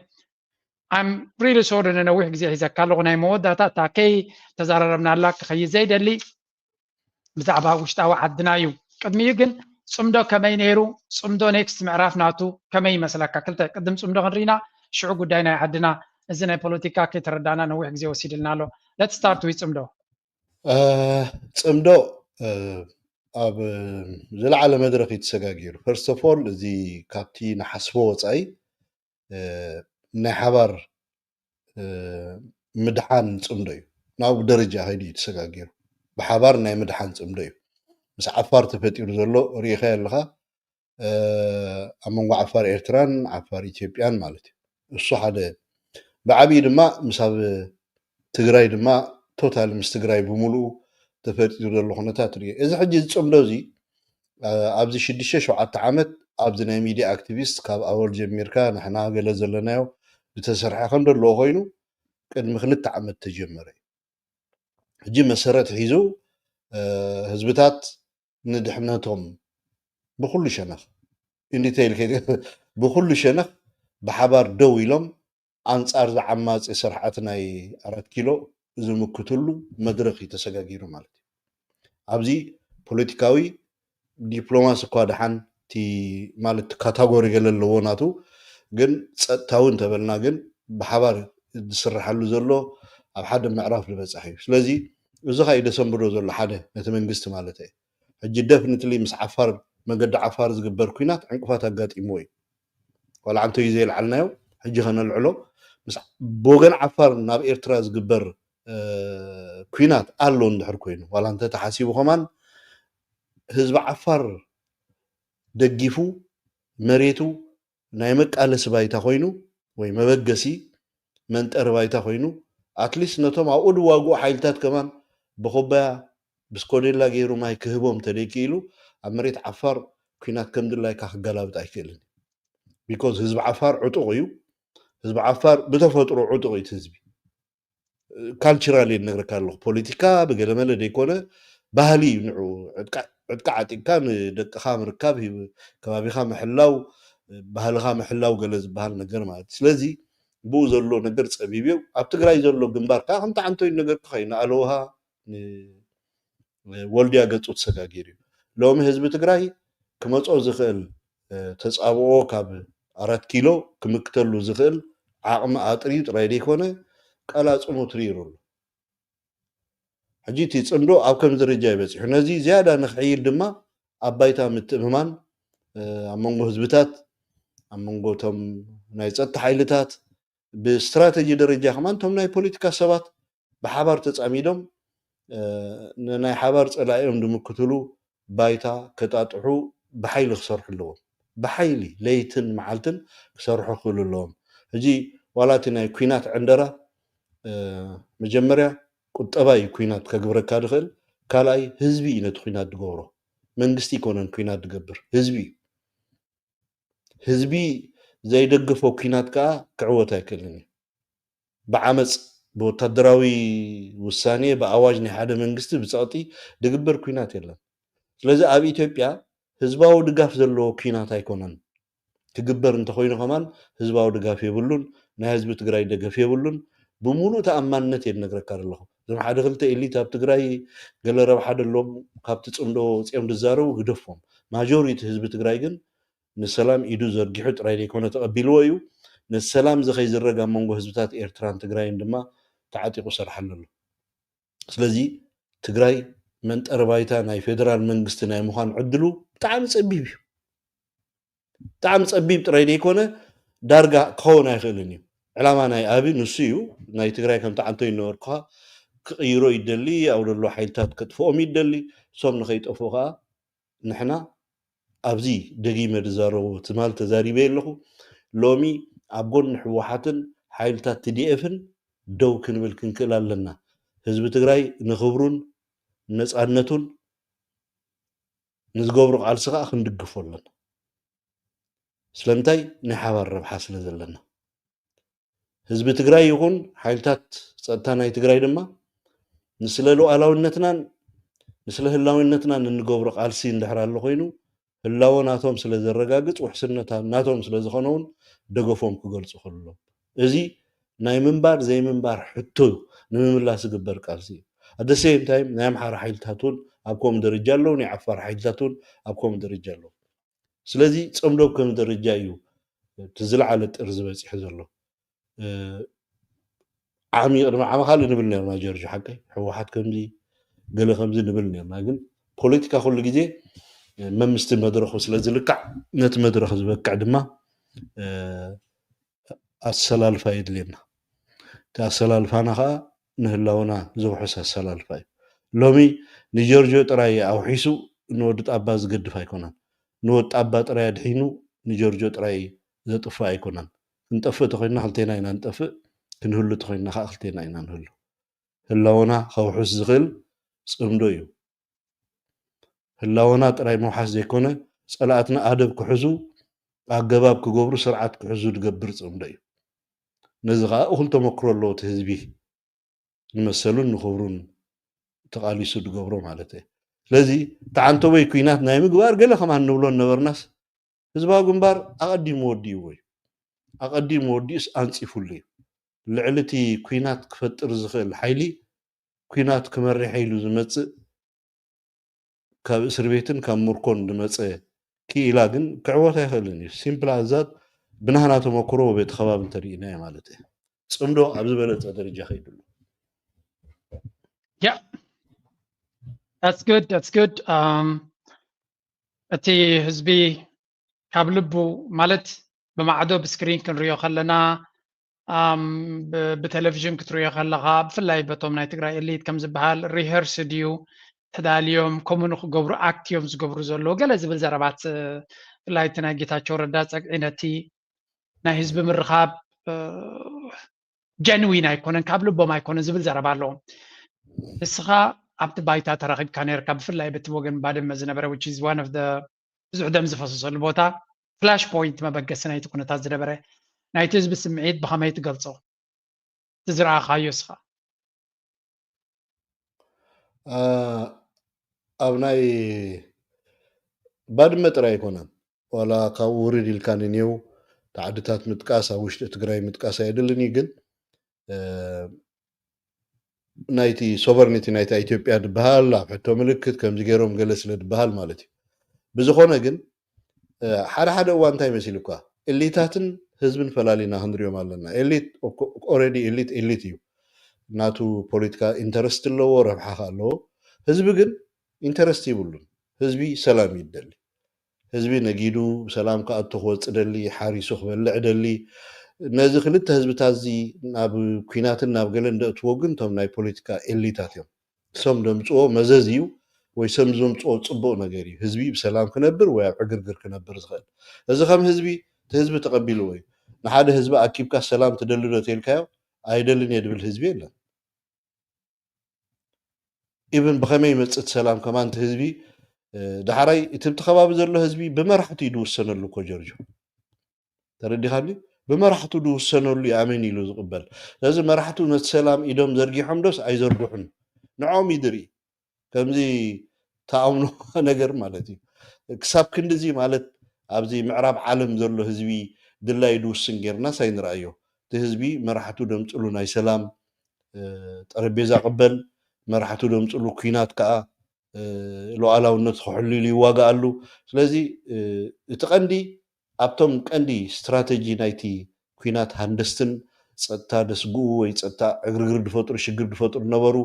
I'm really sorry ንነዊሕ ግዜ ሒዘካ ኣለኹ። ናይ መወዳእታ እታ ከይ ተዘራረብናላ ክኸይድ ዘይደሊ ብዛዕባ ውሽጣዊ ዓድና እዩ። ቅድሚኡ ግን ፅምዶ ከመይ ነይሩ? ፅምዶ ኔክስት ምዕራፍ ናቱ ከመይ ይመስለካ? ክልተ ቅድም ፅምዶ ክንርኢና ሽዑ ጉዳይ ናይ ዓድና። እዚ ናይ ፖለቲካ ከይተረዳእና ነዊሕ ግዜ ወሲድልና ኣሎ። Let's start with ፅምዶ። ፅምዶ ኣብ ዝለዓለ መድረክ እዩ ተሰጋጊሩ። First of all እዚ ካብቲ ንሓስቦ ወፃኢ ናይ ሓባር ምድሓን ፅምዶ እዩ። ናብ ደረጃ ከይዱ እዩ ተሰጋጊሩ። ብሓባር ናይ ምድሓን ፅምዶ እዩ። ምስ ዓፋር ተፈጢሩ ዘሎ ርኢኻ ኣለኻ። ኣብ መንጎ ዓፋር ኤርትራን ዓፋር ኢትዮጵያን ማለት እዩ። እሱ ሓደ። ብዓብዪ ድማ ምስ ኣብ ትግራይ ድማ ቶታል ምስ ትግራይ ብምሉኡ ተፈጢሩ ዘሎ ኩነታት ርኢ። እዚ ሕጂ ዝፅምዶ እዚ ኣብዚ ሽዱሽተ ሸውዓተ ዓመት ኣብዚ ናይ ሚድያ ኣክቲቪስት ካብ ኣወል ጀሚርካ ንሕና ገለ ዘለናዮ ዝተሰርሐ ከም ዘለዎ ኮይኑ ቅድሚ ክልተ ዓመት ተጀመረ እዩ። ሕጂ መሰረት ሒዙ ህዝብታት ንድሕነቶም ብኩሉ ሸነኽ ኢንዲቴይል ብኩሉ ሸነኽ ብሓባር ደው ኢሎም ኣንጻር ዝዓማጺ ስርዓት ናይ ኣራት ኪሎ ዝምክትሉ መድረኽ እዩ ተሰጋጊሩ ማለት እዩ። ኣብዚ ፖለቲካዊ ዲፕሎማሲ እኳ ደሓን እቲ ማለት ካታጎሪ ገለ ኣለዎ ናቱ፣ ግን ጸጥታዊ እንተበልና ግን ብሓባር ዝስርሓሉ ዘሎ ኣብ ሓደ ምዕራፍ ዝበጻሕ እዩ። ስለዚ እዚ ኸኣ እዩ ደሰንብዶ ዘሎ ሓደ ነቲ መንግስቲ ማለት እዩ። ሕጂ ደፍኒትሊ ምስ ዓፋር መገዲ ዓፋር ዝግበር ኩናት ዕንቅፋት ኣጋጢምዎ እዩ። ዋላ ዓንቶ እዩ ዘይልዓልናዮ ሕጂ ከነልዕሎ ምስ ብወገን ዓፋር ናብ ኤርትራ ዝግበር ኩናት ኣሎ እንድሕር ኮይኑ ዋላ እንተ ተሓሲቡ ከማን ህዝቢ ዓፋር ደጊፉ መሬቱ ናይ መቃለሲ ባይታ ኮይኑ ወይ መበገሲ መንጠሪ ባይታ ኮይኑ ኣትሊስት ነቶም ኣብኡ ዝዋግኡ ሓይልታት ከማን ብኮባያ ብስኮዴላ ገይሩ ማይ ክህቦም ተደይክኢሉ ኣብ መሬት ዓፋር ኩናት ከም ድላይካ ክገላብጥ ኣይክእልን። ቢኮዝ ህዝቢ ዓፋር ዕጡቕ እዩ። ህዝቢ ዓፋር ብተፈጥሮ ዕጡቕ እዩ ህዝቢ ካልቸራል እየ ዝነግረካ ኣለኹ። ፖለቲካ ብገለመለ ዘይኮነ ባህሊ እዩ። ንዑ ዕጥቃ ዓጢቅካ ንደቅኻ ምርካብ፣ ከባቢኻ ምሕላው፣ ባህልኻ ምሕላው ገለ ዝበሃል ነገር ማለት እዩ። ስለዚ ብኡ ዘሎ ነገር ፀቢብ እዩ። ኣብ ትግራይ ዘሎ ግንባር ከዓ ከምቲ ዓንቶይ ነገር ክኸይኑ ኣለውሃ ወልድያ ገጹ ተሰጋጊሩ እዩ። ሎሚ ህዝቢ ትግራይ ክመጾ ዝኽእል ተጻብኦ ካብ ኣራት ኪሎ ክምክተሉ ዝኽእል ዓቕሚ ኣጥርዩ ጥራይ ዘይኮነ ቀላጽሙ ትርኢሩ ኣሎ። ሕጂ እቲ ጽምዶ ኣብ ከም ደረጃ ይበጺሑ ነዚ ዝያዳ ንክሕይል ድማ ኣብ ባይታ ምትእምማን ኣብ መንጎ ህዝብታት ኣብ መንጎ እቶም ናይ ጸጥታ ሓይልታት ብስትራተጂ ደረጃ ከማን እቶም ናይ ፖለቲካ ሰባት ብሓባር ተፃሚዶም ንናይ ሓባር ፀላኢኦም ዝምክትሉ ባይታ ከጣጥሑ ብሓይሊ ክሰርሑ ኣለዎም። ብሓይሊ ለይትን መዓልትን ክሰርሑ ክኽእሉ ኣለዎም። ሕጂ ዋላ እቲ ናይ ኩናት ዕንደራ መጀመርያ ቁጠባ እዩ ኩናት ከግብረካ ዝኽእል። ካልኣይ ህዝቢ እዩ ነቲ ኩናት ዝገብሮ። መንግስቲ ይኮነን ኩናት ዝገብር ህዝቢ እዩ። ህዝቢ ዘይደገፎ ኩናት ከዓ ክዕወት ኣይክእልን እዩ። ብዓመፅ ብወታደራዊ ውሳኔ ብኣዋጅ ናይ ሓደ መንግስቲ ብፀቕጢ ዝግበር ኩናት የለን። ስለዚ ኣብ ኢትዮጵያ ህዝባዊ ድጋፍ ዘለዎ ኩናት ኣይኮነን ክግበር እንተኮይኑ ከማን ህዝባዊ ድጋፍ የብሉን። ናይ ህዝቢ ትግራይ ደገፍ የብሉን። ብሙሉእ ተኣማንነት እየ ዝነግረካ ዘለኹ። እዞም ሓደ ክልተ ኤሊት ኣብ ትግራይ ገለ ረብሓ ደሎም ካብቲ ፅምዶ ወፂኦም ዝዛረቡ ግደፎም። ማጆሪቲ ህዝቢ ትግራይ ግን ንሰላም ኢዱ ዘርጊሑ ጥራይ ዘይኮነ ተቐቢልዎ እዩ። ነቲ ሰላም እዚ ከይዝረግ ኣብ መንጎ ህዝብታት ኤርትራን ትግራይን ድማ ተዓጢቑ ይሰርሓሉ ኣሎ። ስለዚ ትግራይ መንጠሪ ባይታ ናይ ፌደራል መንግስቲ ናይ ምዃን ዕድሉ ብጣዕሚ ጸቢብ እዩ። ብጣዕሚ ጸቢብ ጥራይ ዘይኮነ ዳርጋ ክኸውን ኣይኽእልን እዩ። ዕላማ ናይ ኣብይ ንሱ እዩ። ናይ ትግራይ ከም ተዓንቶ ይነበርኩኻ ክቕይሮ ይደሊ፣ ኣብ ዘሎ ሓይልታት ከጥፍኦም ይደሊ። እሶም ንኸይጠፍኡ ከዓ ንሕና ኣብዚ ደጊመ ዝዛረቦ ትማል ተዛሪበ ኣለኹ። ሎሚ ኣብ ጎኒ ህወሓትን ሓይልታት ቲ ዲ ኤፍን ደው ክንብል ክንክእል ኣለና። ህዝቢ ትግራይ ንኽብሩን ነፃነቱን ንዝገብሮ ቃልሲ ከዓ ክንድግፎ ኣለና። ስለምንታይ? ናይ ሓባር ረብሓ ስለ ዘለና። ህዝቢ ትግራይ ይኹን ሓይልታት ፀጥታ ናይ ትግራይ ድማ ንስለ ሉዓላዊነትናን ንስለ ህላዊነትናን እንገብሮ ቃልሲ እንድሕር ኣሎ ኮይኑ ህላወ ናቶም ስለ ዘረጋግፅ ውሕስነት ናቶም ስለ ዝኾነ እውን ደገፎም ክገልፁ ከሎ እዚ ናይ ምንባር ዘይምንባር ሕቶ ንምምላስ ዝግበር ቃልሲ እዩ። ኣደ ሴም ታይም ናይ ኣምሓራ ሓይልታት እውን ኣብ ከምኡ ደረጃ ኣለዉ፣ ናይ ዓፋር ሓይልታት እውን ኣብ ከምኡ ደረጃ ኣለዉ። ስለዚ ፅምዶ ከም ደረጃ እዩ እቲ ዝለዓለ ጥርዚ በፂሑ ዘሎ። ዓሚ ቅድሚ ዓሚ ካልእ ንብል ነርና ጀርጆ ሓቀይ ህወሓት ከምዚ ገለ ከምዚ ንብል ነርና፣ ግን ፖለቲካ ኩሉ ግዜ መምስቲ መድረኹ ስለ ዝልካዕ ነቲ መድረኽ ዝበክዕ ድማ ኣሰላልፋ የድልየና። እቲ ኣሰላልፋና ከዓ ንህላውና ዘውሕስ ኣሰላልፋ እዩ። ሎሚ ንጀርጆ ጥራይ ኣውሒሱ ንወዲ ጣባ ዝገድፍ ኣይኮነን። ንወዲ ጣባ ጥራይ ኣድሒኑ ንጀርጆ ጥራይ ዘጥፍእ ኣይኮነን። ክንጠፍእ ተኮይንና ክልቴና ኢና ንጠፍእ፣ ክንህሉ ተኮይንና ከዓ ክልቴና ኢና ንህሉ። ህላወና ከውሕስ ዝኽእል ፅምዶ እዩ። ህላወና ጥራይ ምውሓስ ዘይኮነ ፀላእትና ኣደብ ክሕዙ ኣገባብ ክገብሩ ስርዓት ክሕዙ ዝገብር ፅምዶ እዩ። ነዚ ከዓ እኹል ተመክሮ ኣለዎ እቲ ህዝቢ ንመሰሉን ንኽብሩን ተቓሊሱ ዝገብሮ ማለት እየ። ስለዚ ተዓንተቦይ ኩናት ናይ ምግባር ገለ ከማን ንብሎ ነበርናስ ህዝባዊ ግንባር ኣቐዲሙ ወዲእዎ እዩ። ኣቐዲሙ ወዲኡስ ኣንፂፉሉ እዩ። ልዕሊ እቲ ኲናት ክፈጥር ዝኽእል ሓይሊ ኲናት ክመርሕ ኢሉ ዝመጽእ ካብ እስር ቤትን ካብ ምርኮን ዝመጸ ክኢላ ግን ክዕወት ኣይኽእልን እዩ። ሲምፕል ኣዛት ብናህና ተመክሮ ቤት ከባቢ እንተርኢናዮ ማለት እዩ። ጽምዶ ኣብ ዝበለጸ ደረጃ ከይድሉ Yeah, that's good, that's good. Um, እቲ ህዝቢ ካብ ልቡ ማለት ብማዕዶ ብስክሪን ክንሪኦ ከለና ብቴሌቪዥን ክትሪኦ ከለካ ብፍላይ በቶም ናይ ትግራይ ኤሊት ከም ዝበሃል ሪሀርስ ድዩ ተዳልዮም ከምኡ ንክገብሩ ኣክት እዮም ዝገብሩ ዘለዉ ገለ ዝብል ዘረባት ብፍላይ እቲ ናይ ጌታቸው ረዳ ጸግዒ ነቲ ናይ ህዝቢ ምርኻብ ጀንዊን ኣይኮነን ካብ ልቦም ኣይኮነን ዝብል ዘረባ ኣለዎም። ንስኻ ኣብቲ ባይታ ተራኺብካ ነርካ ብፍላይ በቲ ወገን ባድመ ዝነበረ which is one of the ብዙሕ ደም ዝፈሰሰሉ ቦታ ፍላሽ ፖይንት መበገሲ ናይቲ ኩነታት ዝነበረ ናይቲ ህዝቢ ስምዒት ብኸመይ ትገልጾ? እቲ ዝረኣኻዮ እስኻ? ኣብ ናይ ባድመ ጥራይ ኣይኮነን ዋላ ካብኡ ውርድ ኢልካ ንኔው ዓድታት ምጥቃስ ኣብ ውሽጢ ትግራይ ምጥቃስ ኣየድልን እዩ ግን ናይቲ ሶቨርኒቲ ናይታ ኢትዮጵያ ድበሃል ኣብ ሕቶ ምልክት ከምዚ ገይሮም ገለ ስለ ድበሃል ማለት እዩ። ብዝኾነ ግን ሓደ ሓደ እዋን እንታይ መሲሉ እኳ ኤሊታትን ህዝብን ፈላሊና ክንሪኦም ኣለና። ኤሊት ኦረዲ ኤሊት ኤሊት እዩ። ናቱ ፖለቲካ ኢንተረስት ኣለዎ፣ ረብሓ ከ ኣለዎ። ህዝቢ ግን ኢንተረስት ይብሉን። ህዝቢ ሰላም ይደሊ። ህዝቢ ነጊዱ ብሰላም ክኣቱ ክወፅእ ደሊ፣ ሓሪሱ ክበልዕ ደሊ። ነዚ ክልተ ህዝብታት እዚ ናብ ኲናትን ናብ ገለን ደእትዎ ግን እቶም ናይ ፖለቲካ ኤሊታት እዮም። እሶም ደምፅዎ መዘዝ እዩ ወይ ሰም ዘምፅዎ ፅቡቅ ነገር እዩ። ህዝቢ ብሰላም ክነብር ወይ ኣብ ዕግርግር ክነብር ዝኽእል። እዚ ከም ህዝቢ እቲ ህዝቢ ተቐቢልዎ እዩ። ንሓደ ህዝቢ ኣኪብካ ሰላም ትደሊ ዶ ተልካዮ ኣይደልን እየ ድብል ህዝቢ የለን። ኢብን ብኸመይ ይመፅእ እቲ ሰላም ከማን እቲ ህዝቢ ዳሕራይ እቲ ብቲ ከባቢ ዘሎ ህዝቢ ብመራሕቱ እዩ ዝውሰነሉ እኮ ጀርጆ። ተረዲኻኒ? ብመራሕቱ ዝውሰነሉ እዩ ኣሜን ኢሉ ዝቕበል። ስለዚ መራሕቱ ነቲ ሰላም ኢዶም ዘርጊሖም ዶስ ኣይዘርግሑን ንዖም እዩ ድርኢ። ከምዚ ተኣምኖ ነገር ማለት እዩ። ክሳብ ክንድዚ ማለት ኣብዚ ምዕራብ ዓለም ዘሎ ህዝቢ ድላይ ድውስን ጌርናስ ኣይንረኣዮ። እቲ ህዝቢ መራሕቱ ደምፅሉ ናይ ሰላም ጠረቤዛ ቅበል፣ መራሕቱ ደምፅሉ ኲናት ከዓ ሉዓላውነት ክሕሉ ኢሉ ይዋጋኣሉ። ስለዚ እቲ ቀንዲ ኣብቶም ቀንዲ ስትራተጂ ናይቲ ኲናት ሃንደስትን ፀጥታ ደስግኡ ወይ ፀጥታ ዕግርግር ድፈጥሩ ሽግር ድፈጥሩ ነበሩ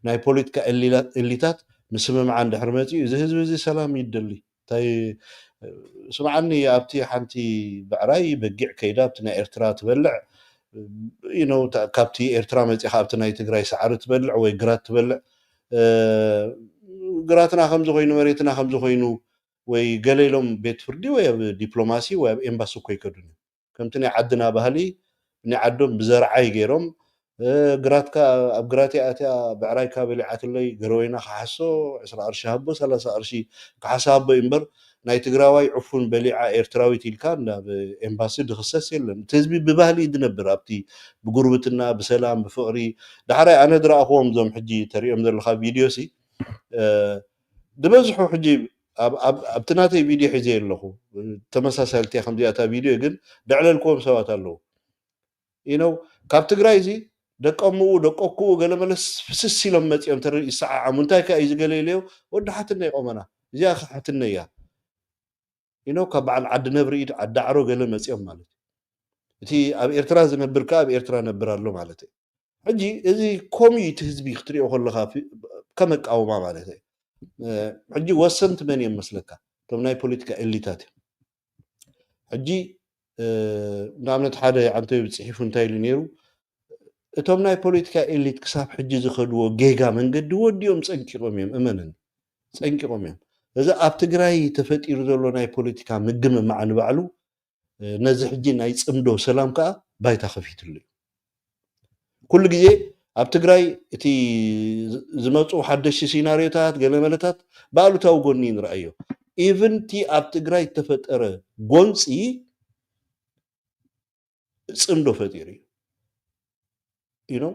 ናይ ፖለቲካ ኤሊታት ምስምምዓ እንድሕር መፂኡ እዚ ህዝቢ እዚ ሰላም ይደሊ እንታይ ስምዓኒ ኣብቲ ሓንቲ ብዕራይ በጊዕ ከይዳ ኣብቲ ናይ ኤርትራ ትበልዕ you know ካብቲ ኤርትራ መፂኻ ኣብቲ ናይ ትግራይ ሳዕሪ ትበልዕ ወይ ግራት ትበልዕ ግራትና ከምዚ ኮይኑ መሬትና ከምዚ ኮይኑ ወይ ገለ ኢሎም ቤት ፍርዲ ወይ ኣብ ዲፕሎማሲ ወይ ኣብ ኤምባሲ እኮ ይከዱን ከምቲ ናይ ዓድና ባህሊ ናይ ዓዶም ብዘርዓይ ገይሮም እ፣ ግራትካ ኣብ ግራተይ ኣትያ ብዕራይካ በሊዓትለይ ገረወይና ክሓሶ ዕስራ ቅርሺ ሃቦ ሰላሳ ቅርሺ ክሓሳ ሃቦ እዩ እምበር ናይ ትግራዋይ ዕፉን በሊዓ ኤርትራዊት ኢልካ ናብ ኤምባሲ ድኽሰስ የለን። እቲ ህዝቢ ብባህሊ እዩ ድነብር ኣብቲ ብጉርብትና ብሰላም ብፍቕሪ። ዳሕራይ ኣነ ድረኣኽዎም እዞም ሕጂ ተሪኦም ዘለኻ ቪድዮ ሲ እ፣ ዝበዝሑ ሕጂ ኣብ- ኣብ- ኣብቲ ናተይ ቪድዮ ሒዘ ኣለኹ ተመሳሳልቲ ከምዚኣታ ቪድዮ ግን ደዕለልክዎም ሰባት ኣለዉ ኢነው ካብ ትግራይ እዚ ደቀምኡ ደቀኩኡ ገለመለስ ፍስስ ኢሎም መፂኦም ተረ ይሰዓዓሙ እንታይ ከ እዩ ዝገለ ኢለዮ ወዲ ሓትነ ይቆመና እዚኣ ከ ሓትነ እያ ኢነው ካብ በዓል ዓዲ ነብሪ ኢድ ዓዲ ዓሮ ገለ መፂኦም ማለት እዩ እቲ ኣብ ኤርትራ ዝነብር ከ ኣብ ኤርትራ ነብር ኣሎ ማለት እዩ ሕጂ እዚ ኮሚዩ እቲ ህዝቢ ክትሪኦ ከለካ ከመቃወማ ማለት እዩ ሕጂ ወሰንቲ መን እዮም መስለካ እቶም ናይ ፖለቲካ ኤሊታት እዮም ሕጂ ንኣብነት ሓደ ዓንተቢ ፅሒፉ እንታይ ኢሉ ነይሩ እቶም ናይ ፖለቲካ ኤሊት ክሳብ ሕጂ ዝኸድዎ ጌጋ መንገዲ ወዲኦም ፀንቂቆም እዮም እመንን ፀንቂቆም እዮም እዚ ኣብ ትግራይ ተፈጢሩ ዘሎ ናይ ፖለቲካ ምግምማዕ ንባዕሉ ነዚ ሕጂ ናይ ፅምዶ ሰላም ከዓ ባይታ ከፊትሉ እዩ ኩሉ ግዜ ኣብ ትግራይ እቲ ዝመፁ ሓደሽቲ ሲናሪዮታት ገለመለታት ብኣሉታዊ ጎኒ ንረኣዮ ኢቨን እቲ ኣብ ትግራይ ዝተፈጠረ ጎንፂ ፅምዶ ፈጢሩ እዩ you know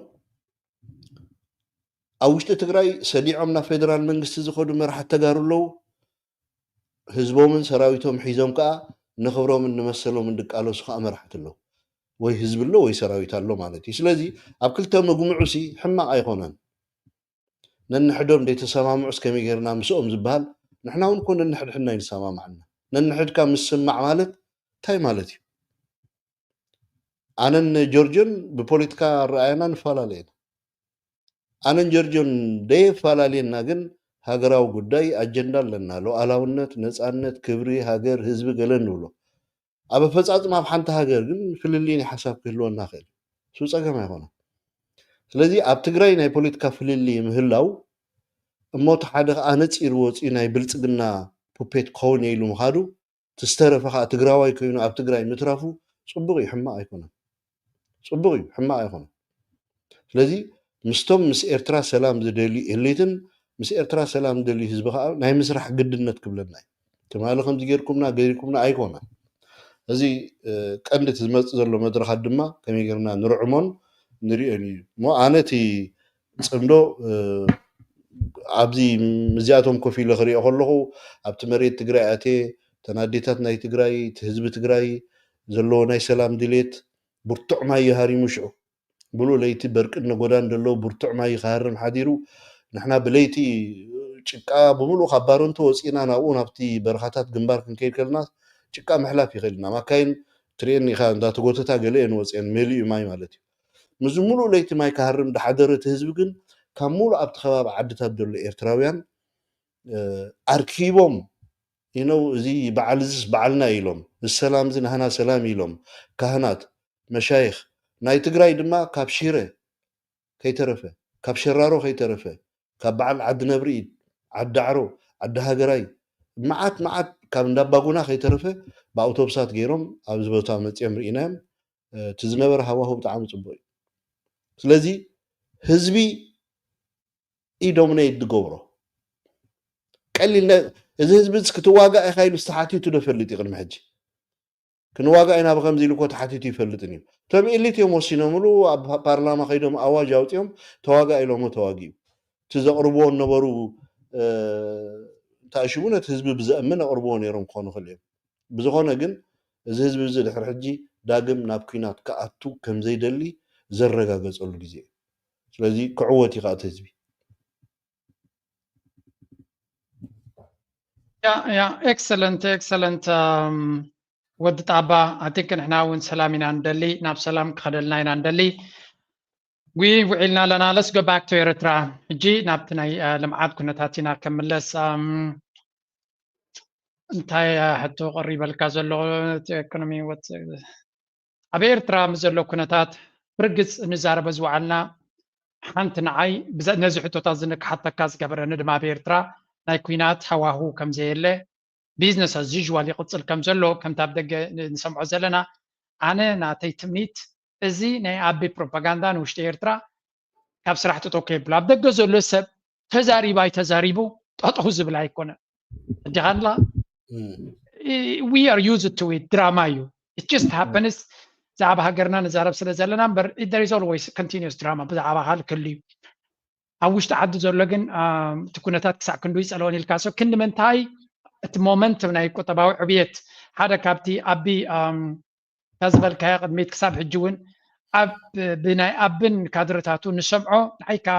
ኣብ ውሽጢ ትግራይ ሰዲዖም ናብ ፌደራል መንግስቲ ዝኸዱ መራሕቲ ተጋሩ ኣለዉ ህዝቦምን ሰራዊቶም ሒዞም ከዓ ንክብሮምን ንመሰሎምን ድቃለሱ ከዓ መራሕቲ ኣለዉ ወይ ህዝቢ ኣሎ ወይ ሰራዊት ኣሎ ማለት እዩ። ስለዚ ኣብ ክልተ ምግምዑ ሲ ሕማቕ ኣይኮነን። ነንሕዶም ዘይተሰማምዑስ ከመይ ጌርና ምስኦም ዝበሃል፣ ንሕና እውን እኮ ነንሕድሕድና ይንሰማማዕና። ነንሕድካ ምስማዕ ማለት እንታይ ማለት እዩ? ኣነን ጆርጆን ብፖለቲካ ኣረኣእያና ንፈላለ ኢና። ኣነን ጆርጆን ደየፈላለየና ግን ሃገራዊ ጉዳይ ኣጀንዳ ኣለና። ሉዓላውነት፣ ነፃነት፣ ክብሪ ሃገር፣ ህዝቢ ገለ ንብሎ። ኣብ ኣፈፃፅማ ኣብ ሓንቲ ሃገር ግን ፍልልይ ናይ ሓሳብ ክህልወና ይኽእል። እሱ ፀገም ኣይኮነን። ስለዚ ኣብ ትግራይ ናይ ፖለቲካ ፍልልይ ምህላው እሞ እቲ ሓደ ከዓ ነፂሩ ወፂኡ ናይ ብልፅግና ፑፔት ክኸውን እየ ኢሉ ምኻዱ፣ እቲ ዝተረፈ ከዓ ትግራዋይ ኮይኑ ኣብ ትግራይ ምትራፉ ፅቡቕ እዩ፣ ሕማቕ ኣይኮነን። ፅቡቕ እዩ፣ ሕማቕ ኣይኮነን። ስለዚ ምስቶም ምስ ኤርትራ ሰላም ዝደልዩ ኤሊትን ምስ ኤርትራ ሰላም ዝደልዩ ህዝቢ ከዓ ናይ ምስራሕ ግድነት ክብለና እዩ። ትማሊ ከምዚ ጌርኩምና ገይርኩምና ኣይኮነን። እዚ እ፣ ቀንዲ እቲ ዝመፅእ ዘሎ መድረኻት ድማ ከመይ ጌርና ንርዕሞን ንሪኦን እዩ እሞ ኣነ እቲ ፅምዶ እ፣ ኣብዚ ምስዚኣቶም ኮፍ ኢለ ክሪኦ ከለኹ ኣብቲ መሬት ትግራይ ኣትየ እተን ኣዴታት ናይ ትግራይ እቲ ህዝቢ ትግራይ ዘለዎ ናይ ሰላም ድሌት ብርቱዕ ማይ እዩ ሃሪሙ ሽዑ ብሉእ ለይቲ በርቅን ነጎዳን ዘለዎ ብርቱዕ ማይ ክሃርም ሓዲሩ ንሕና ብለይቲ ጭቃ ብምሉእ ካብ ባረንቱ ወፂና ናብኡ ናብቲ በረኻታት ግንባር ክንከይድ ከለና ጭቃ ምሕላፍ ይኽእል ኢና ማካይን ትርእየኒ ኢኻ እንዳተጎተታ ገለ እየን ወፅአን መሊኡ ማይ ማለት እዩ ምዚ ሙሉእ ለይቲ ማይ ክሃርም ዝሓደረ እቲ ህዝቢ ግን ካብ ሙሉእ ኣብቲ ከባቢ ዓድታት ዘሎ ኤርትራውያን ኣርኪቦም you know እዚ በዓል እዚስ በዓልና ኢሎም እዚ ሰላም እዚ ናህና ሰላም ኢሎም ካህናት መሻይኽ ናይ ትግራይ ድማ ካብ ሽረ ከይተረፈ ካብ ሸራሮ ከይተረፈ ካብ በዓል ዓዲ ነብርኢድ ዓዲ ዳዕሮ ዓዲ ሃገራይ መዓት መዓት ካብ እንዳባጉና ከይተረፈ ብኣውቶብሳት ገይሮም ኣብዚ ቦታ መፅኦም ርኢናዮም እቲ ዝነበረ ሃዋሁ ብጣዕሚ ፅቡቅ እዩ ስለዚ ህዝቢ ኢዶምነይ ዝገብሮ ቀሊል እዚ ህዝቢ ክትዋጋእ ኢኻ ኢሉ ዝተሓቲቱ ዶ ፈልጥ እዩ ቅድሚ ሕጂ ክንዋጋእ ኢና ብከምዚ ኢሉ እኮ ተሓቲቱ ይፈልጥን እዩ እቶም ኤሊት እዮም ወሲኖምሉ ኣብ ፓርላማ ከይዶም ኣዋጅ ኣውፅኦም ተዋጋ ኢሎሞ ተዋጊኡ እቲ ዘቕርብዎ ነበሩ እንተኣሽሙ ነቲ ህዝቢ ብዘእምን ኣቕርብዎ ነይሮም ክኾኑ ክእል እዮም ብዝኾነ ግን እዚ ህዝቢ እዚ ድሕሪ ሕጂ ዳግም ናብ ኩናት ክኣቱ ከምዘይደሊ ዘረጋገፀሉ ግዜ እዩ ስለዚ ክዕወት እዩ ከዓ እቲ ህዝቢ ያ ያ excellent excellent ወዲ ጣባ ኣቲንክ ንሕና እውን ሰላም ኢና ንደሊ ናብ ሰላም ክኸደልና ኢና ንደሊ ዊ ውዒልና ኣለና let's go back to ኤርትራ ሕጂ ናብቲ ናይ ልምዓት ኩነታት ኢና ከምለስ እንታይ ሕቶ ቀሪበልካ ዘሎ ኢኮኖሚ ወት ኣብ ኤርትራ ምስ ዘሎ ኩነታት ብርግፅ ንዛረበ ዝወዓልና ሓንቲ ንዓይ ነዚ ሕቶታት ዝንክሓተካ ዝገበረኒ ድማ ኣብ ኤርትራ ናይ ኩናት ሃዋሁ ከምዘየለ business as usual ይቕፅል ከም ዘሎ ከምቲ ኣብ ደገ ንሰምዖ ዘለና ኣነ ናተይ ትምኒት እዚ ናይ ኣቢ ፕሮፓጋንዳ ንውሽጢ ኤርትራ ካብ ስራሕ ጠጠው ከይብሉ ኣብ ደገ ዘሎ ሰብ ተዛሪቡ ኣይተዛሪቡ ጠጠው ዝብል ኣይኮነን እንዲኻንላ we are used to it ድራማ እዩ it just happens ብዛዕባ ሃገርና ንዛረብ ስለ ዘለና እምበር there is always continuous drama ብዛዕባ ካልክል እዩ ኣብ ውሽጢ ዓዲ ዘሎ ግን እቲ ኩነታት ክሳዕ ክንዱ ይፀለወን ኢልካ so ክንዲ ምንታይ እቲ ሞመንት ናይ ቁጠባዊ ዕብየት ሓደ ካብቲ ኣቢ እታ ዝበልካዮ ቅድሚት ክሳብ ሕጂ እውን ኣብ ብናይ ኣብን ካድረታቱ ንሰምዖ ንዓይ ከዓ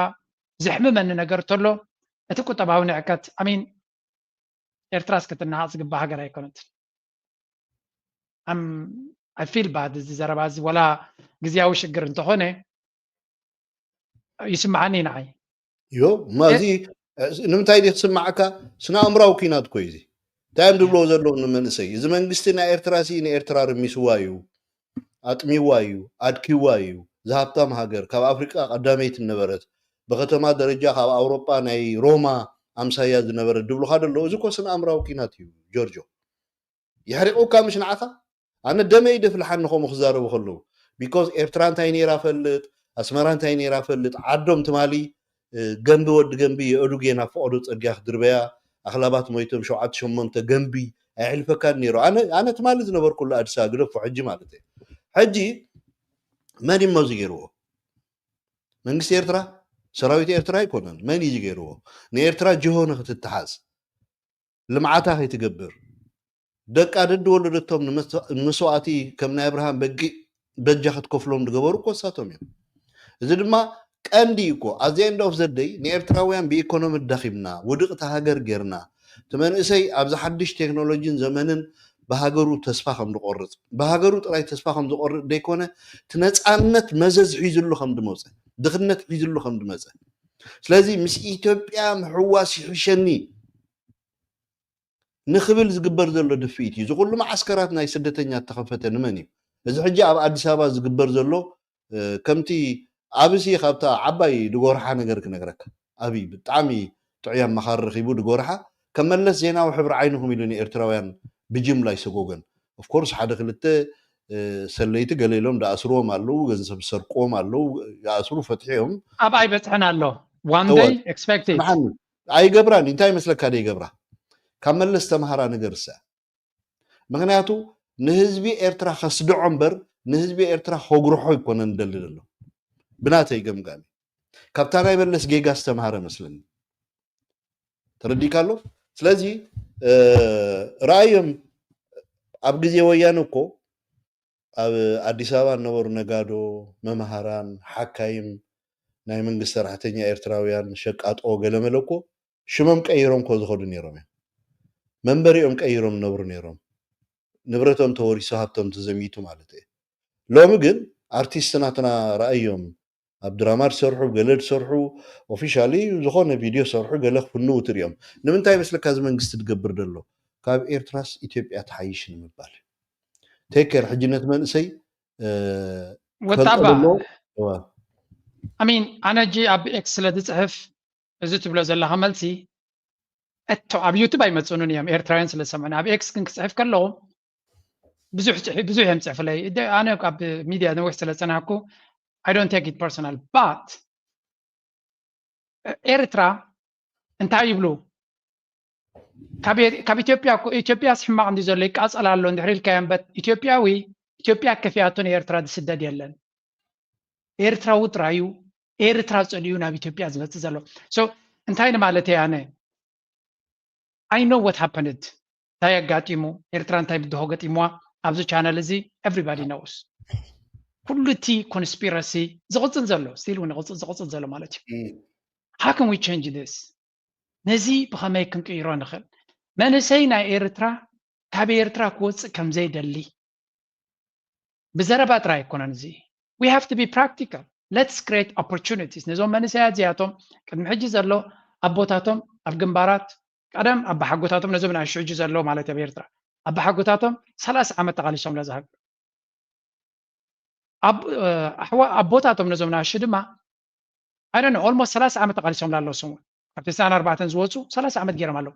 ዘሕምመኒ ነገር ተሎ እቲ ቁጠባዊ ንዕቀት ኣሚን ኤርትራስ ክትነሃቕ ዝግባእ ሃገር ኣይኮነትን I feel bad እዚ ዘረባ እዚ ወላ ግዝያዊ ሽግር እንተኾነ ይስምዓኒ ንዓይ ዮ እማ እዚ ንምንታይ ድዩ ክስምዓካ ስነ ኣእምራዊ ኩናት እኮ እዩ እዚ እንታይ እዮም ዝብልዎ ዘለዉ ንመንእሰይ እዚ መንግስቲ ናይ ኤርትራ ሲ ንኤርትራ ርሚስዋ እዩ ኣጥሚዋ እዩ ኣድኪዋ እዩ ዝሃብታም ሃገር ካብ ኣፍሪቃ ቀዳመይቲ ነበረት ብከተማ ደረጃ ካብ ኣውሮጳ ናይ ሮማ ኣምሳያ ዝነበረት ድብሉካ ደለዉ እዚ እኮ ስነ ኣእምራዊ ኩናት እዩ ጆርጆ የሕሪቑካ ምሽ ንዓኻ ኣነ ደመይ ደፍልሓኒ ከምኡ ክዛረቡ ከለዉ because ኤርትራ እንታይ ነይራ ፈልጥ ኣስመራ እንታይ ነይራ ፈልጥ ዓዶም ትማሊ ገንቢ ወዲ ገንቢ የእዱጌ ናብ ፈቐዶ ፅርግያ ክድርበያ ኣኽላባት ሞይቶም ሸውዓተ ሸሞንተ ገንቢ ኣየሕልፈካን ነይሩ ኣነ ትማሊ ዝነበርኩሉ ኣዲስ ኣበባ ግደፎ ሕጂ ማለት እዩ ሕጂ መን እሞ እዚ ገይርዎ መንግስቲ ኤርትራ ሰራዊት ኤርትራ ኣይኮነን መን እዩ ገይርዎ ንኤርትራ ጅሆ ንክትተሓዝ ልምዓታ ከይትገብር ደቃ ደድወለደቶም ንመስዋእቲ ከም ናይ ኣብርሃም በጊዕ በጃ ክትከፍሎም ዝገበሩ እኮ እሳቶም እዮም። እዚ ድማ ቀንዲ እዩ እኮ። At the end of the day ንኤርትራውያን ብኢኮኖሚ ዳኺምና፣ ውድቕቲ ሃገር ጌርና፣ እቲ መንእሰይ ኣብዚ ሓድሽ ቴክኖሎጂን ዘመንን ብሃገሩ ተስፋ ከም ዝቆርጽ፣ ብሃገሩ ጥራይ ተስፋ ከም ዝቆርጽ ዘይኮነ፣ እቲ ነጻነት መዘዝ ሒዝሉ ከም ዝመጸ፣ ድኽነት ሒዝሉ ከም ዝመጸ። ስለዚ ምስ ኢትዮጵያ ምሕዋስ ይሕሸኒ ንኽብል ዝግበር ዘሎ ድፍኢት እዩ። እዚ ኩሉ መዓስከራት ናይ ስደተኛ እተኸፈተ ንመን እዩ? እዚ ሕጂ ኣብ ኣዲስ ኣበባ ዝግበር ዘሎ፣ እ፣ ከምቲ ኣብሲ ካብታ ዓባይ ድጎርሓ ነገር ክነግረካ። ኣብይ ብጣዕሚ ጥዑይ ኣማኻሪ ረኺቡ ድጎርሓ። ከም መለስ ዜናዊ ሕብሪ ዓይንኹም ኢሉ ንኤርትራውያን ብጅምላ ይሰጎገን። Of course ሓደ ክልተ፣ እ፣ ሰለይቲ ገለ ኢሎም ደኣስርዎም ኣለዉ፣ ገንዘብ ዝሰርቅዎም ኣለዉ፣ ይኣስሩ ፈትሑ እዮም። ኣብ ኣይበጽሕን ኣሎ። One እወ። day expect it። ስምዓኒ፣ ኣይገብራን እዩ። እንታይ ይመስለካ ደይገብራ? ካብ መለስ ተምሃራ ነገር እሳ። ምኽንያቱ ንህዝቢ ኤርትራ ከስድዖ እምበር ንህዝቢ ኤርትራ ከጉርሖ ኣይኮነን ደሊ ዘሎ። ብናተይ ገምጋሚ። ካብታ ናይ መለስ ጌጋ ዝተምሃረ መስለኒ። ተረዲእካ ኣሎ? ስለዚ፣ እ፣ ረኣዮም ኣብ ግዜ ወያነ እኮ ኣብ ኣዲስ ኣበባ ዝነበሩ ነጋዶ፣ መምሃራን፣ ሓካይም፣ ናይ መንግስቲ ሰራሕተኛ ኤርትራውያን፣ ሸቃጦ፣ ገለመለ እኮ ሽሞም ቀይሮም እኮ ዝኸዱ ነይሮም እዮም። መንበሪኦም ቀይሮም ዝነብሩ ነይሮም። ንብረቶም ተወሪሱ፣ ሃብቶም ተዘሚቱ ማለት እዩ። ሎሚ ግን ኣርቲስት ናትና ረኣዮም፣ ኣብ ድራማ ዝሰርሑ፣ ገለ ዝሰርሑ፣ ኦፊሻሊ ዝኾነ ቪድዮ ዝሰርሑ፣ ገለ ክፍንዉ ትሪኦም። ንምንታይ ይመስለካ እዚ መንግስቲ ዝገብር ዘሎ? ካብ ኤርትራስ ኢትዮጵያ ትሓይሽ ንምባል። ቴክ ኬር፣ ሕጂ ነቲ መንእሰይ፣ እ፣ ክፈልጦ ወጣባ ዘለዎ፣ እዋ። I mean ኣነ ሕጂ ኣብ ኤክስ ስለ ዝጽሕፍ እዚ ትብሎ ዘለኻ መልሲ እቶ ኣብ ዩቱብ ኣይመጽኡንን እዮም ኤርትራውያን ስለ ዝሰምዑኒ። ኣብ ኤክስ ግን ክጽሕፍ ከለኹ ብዙሕ ጽሒ-፣ ብዙሕ እዮም ጽሕፍለይ። እደ-፣ ኣነ ኣብ ሚድያ ነዊሕ ስለ ዝጸናሕኩ I don't take it personal, but ኤርትራ እንታይ ይብሉ? ካብ ኤ-፣ ካብ ኢትዮጵያ እኮ፣ ኢትዮጵያስ ሕማቕ እንዲ ዘሎ ይቃጸል ኣሎ እንድሕር ኢልካዮ እምበር ኢትዮጵያዊ ኢትዮጵያ ከፊኣቶ ንኤርትራ ዝስደድ የለን። ኤርትራዊ ጥራዩ ኤርትራ ጸሊኡ ናብ ኢትዮጵያ ዝመጽእ ዘሎ። So እንታይ ንማለት እየ ኣነ? I know what happened። እንታይ ኣጋጢሙ፣ ኤርትራ እንታይ ብድሆ ገጢምዋ ኣብዚ ቻነል እዚ everybody knows። ኩሉ እቲ ኮንስፒረሲ ዝቕጽል ዘሎ፣ ስቲል እውን ይቕጽል፣ ዝቕጽል ዘሎ ማለት እዩ። እም። How can we change this? ነዚ ብኸመይ ክንቅይሮ ንኽእል? መንእሰይ ናይ ኤርትራ ካብ ኤርትራ ክወጽእ ከም ዘይደሊ ብዘረባ ጥራይ ኣይኮነን እዚ። We have to be practical. Let's create opportunities። ነዞም መንእሰያት እዚኣቶም ቅድሚ ሕጂ ዘሎ ኣቦታቶም ኣብ ግንባራት፣ ቀደም ኣባሓጎታቶም፣ ነዞም ንኣሽቱ ሕጂ ዘለዉ ማለት ኣብ ኤርትራ ኣባሓጎታቶም ሰላሳ ዓመት ተቓሊሶም ለዛ ሃገር። ኣብ-፣ እ፣ ኣሕዋ-፣ ኣቦታቶም ነዞም ንኣሽቱ ድማ I don't know, almost ሰላሳ ዓመት ተቓሊሶም ላለዉ ስሙ ካብ ተስዓን ኣርባዕተን ዝወፁ ሰላሳ ዓመት ገይሮም ኣለዉ።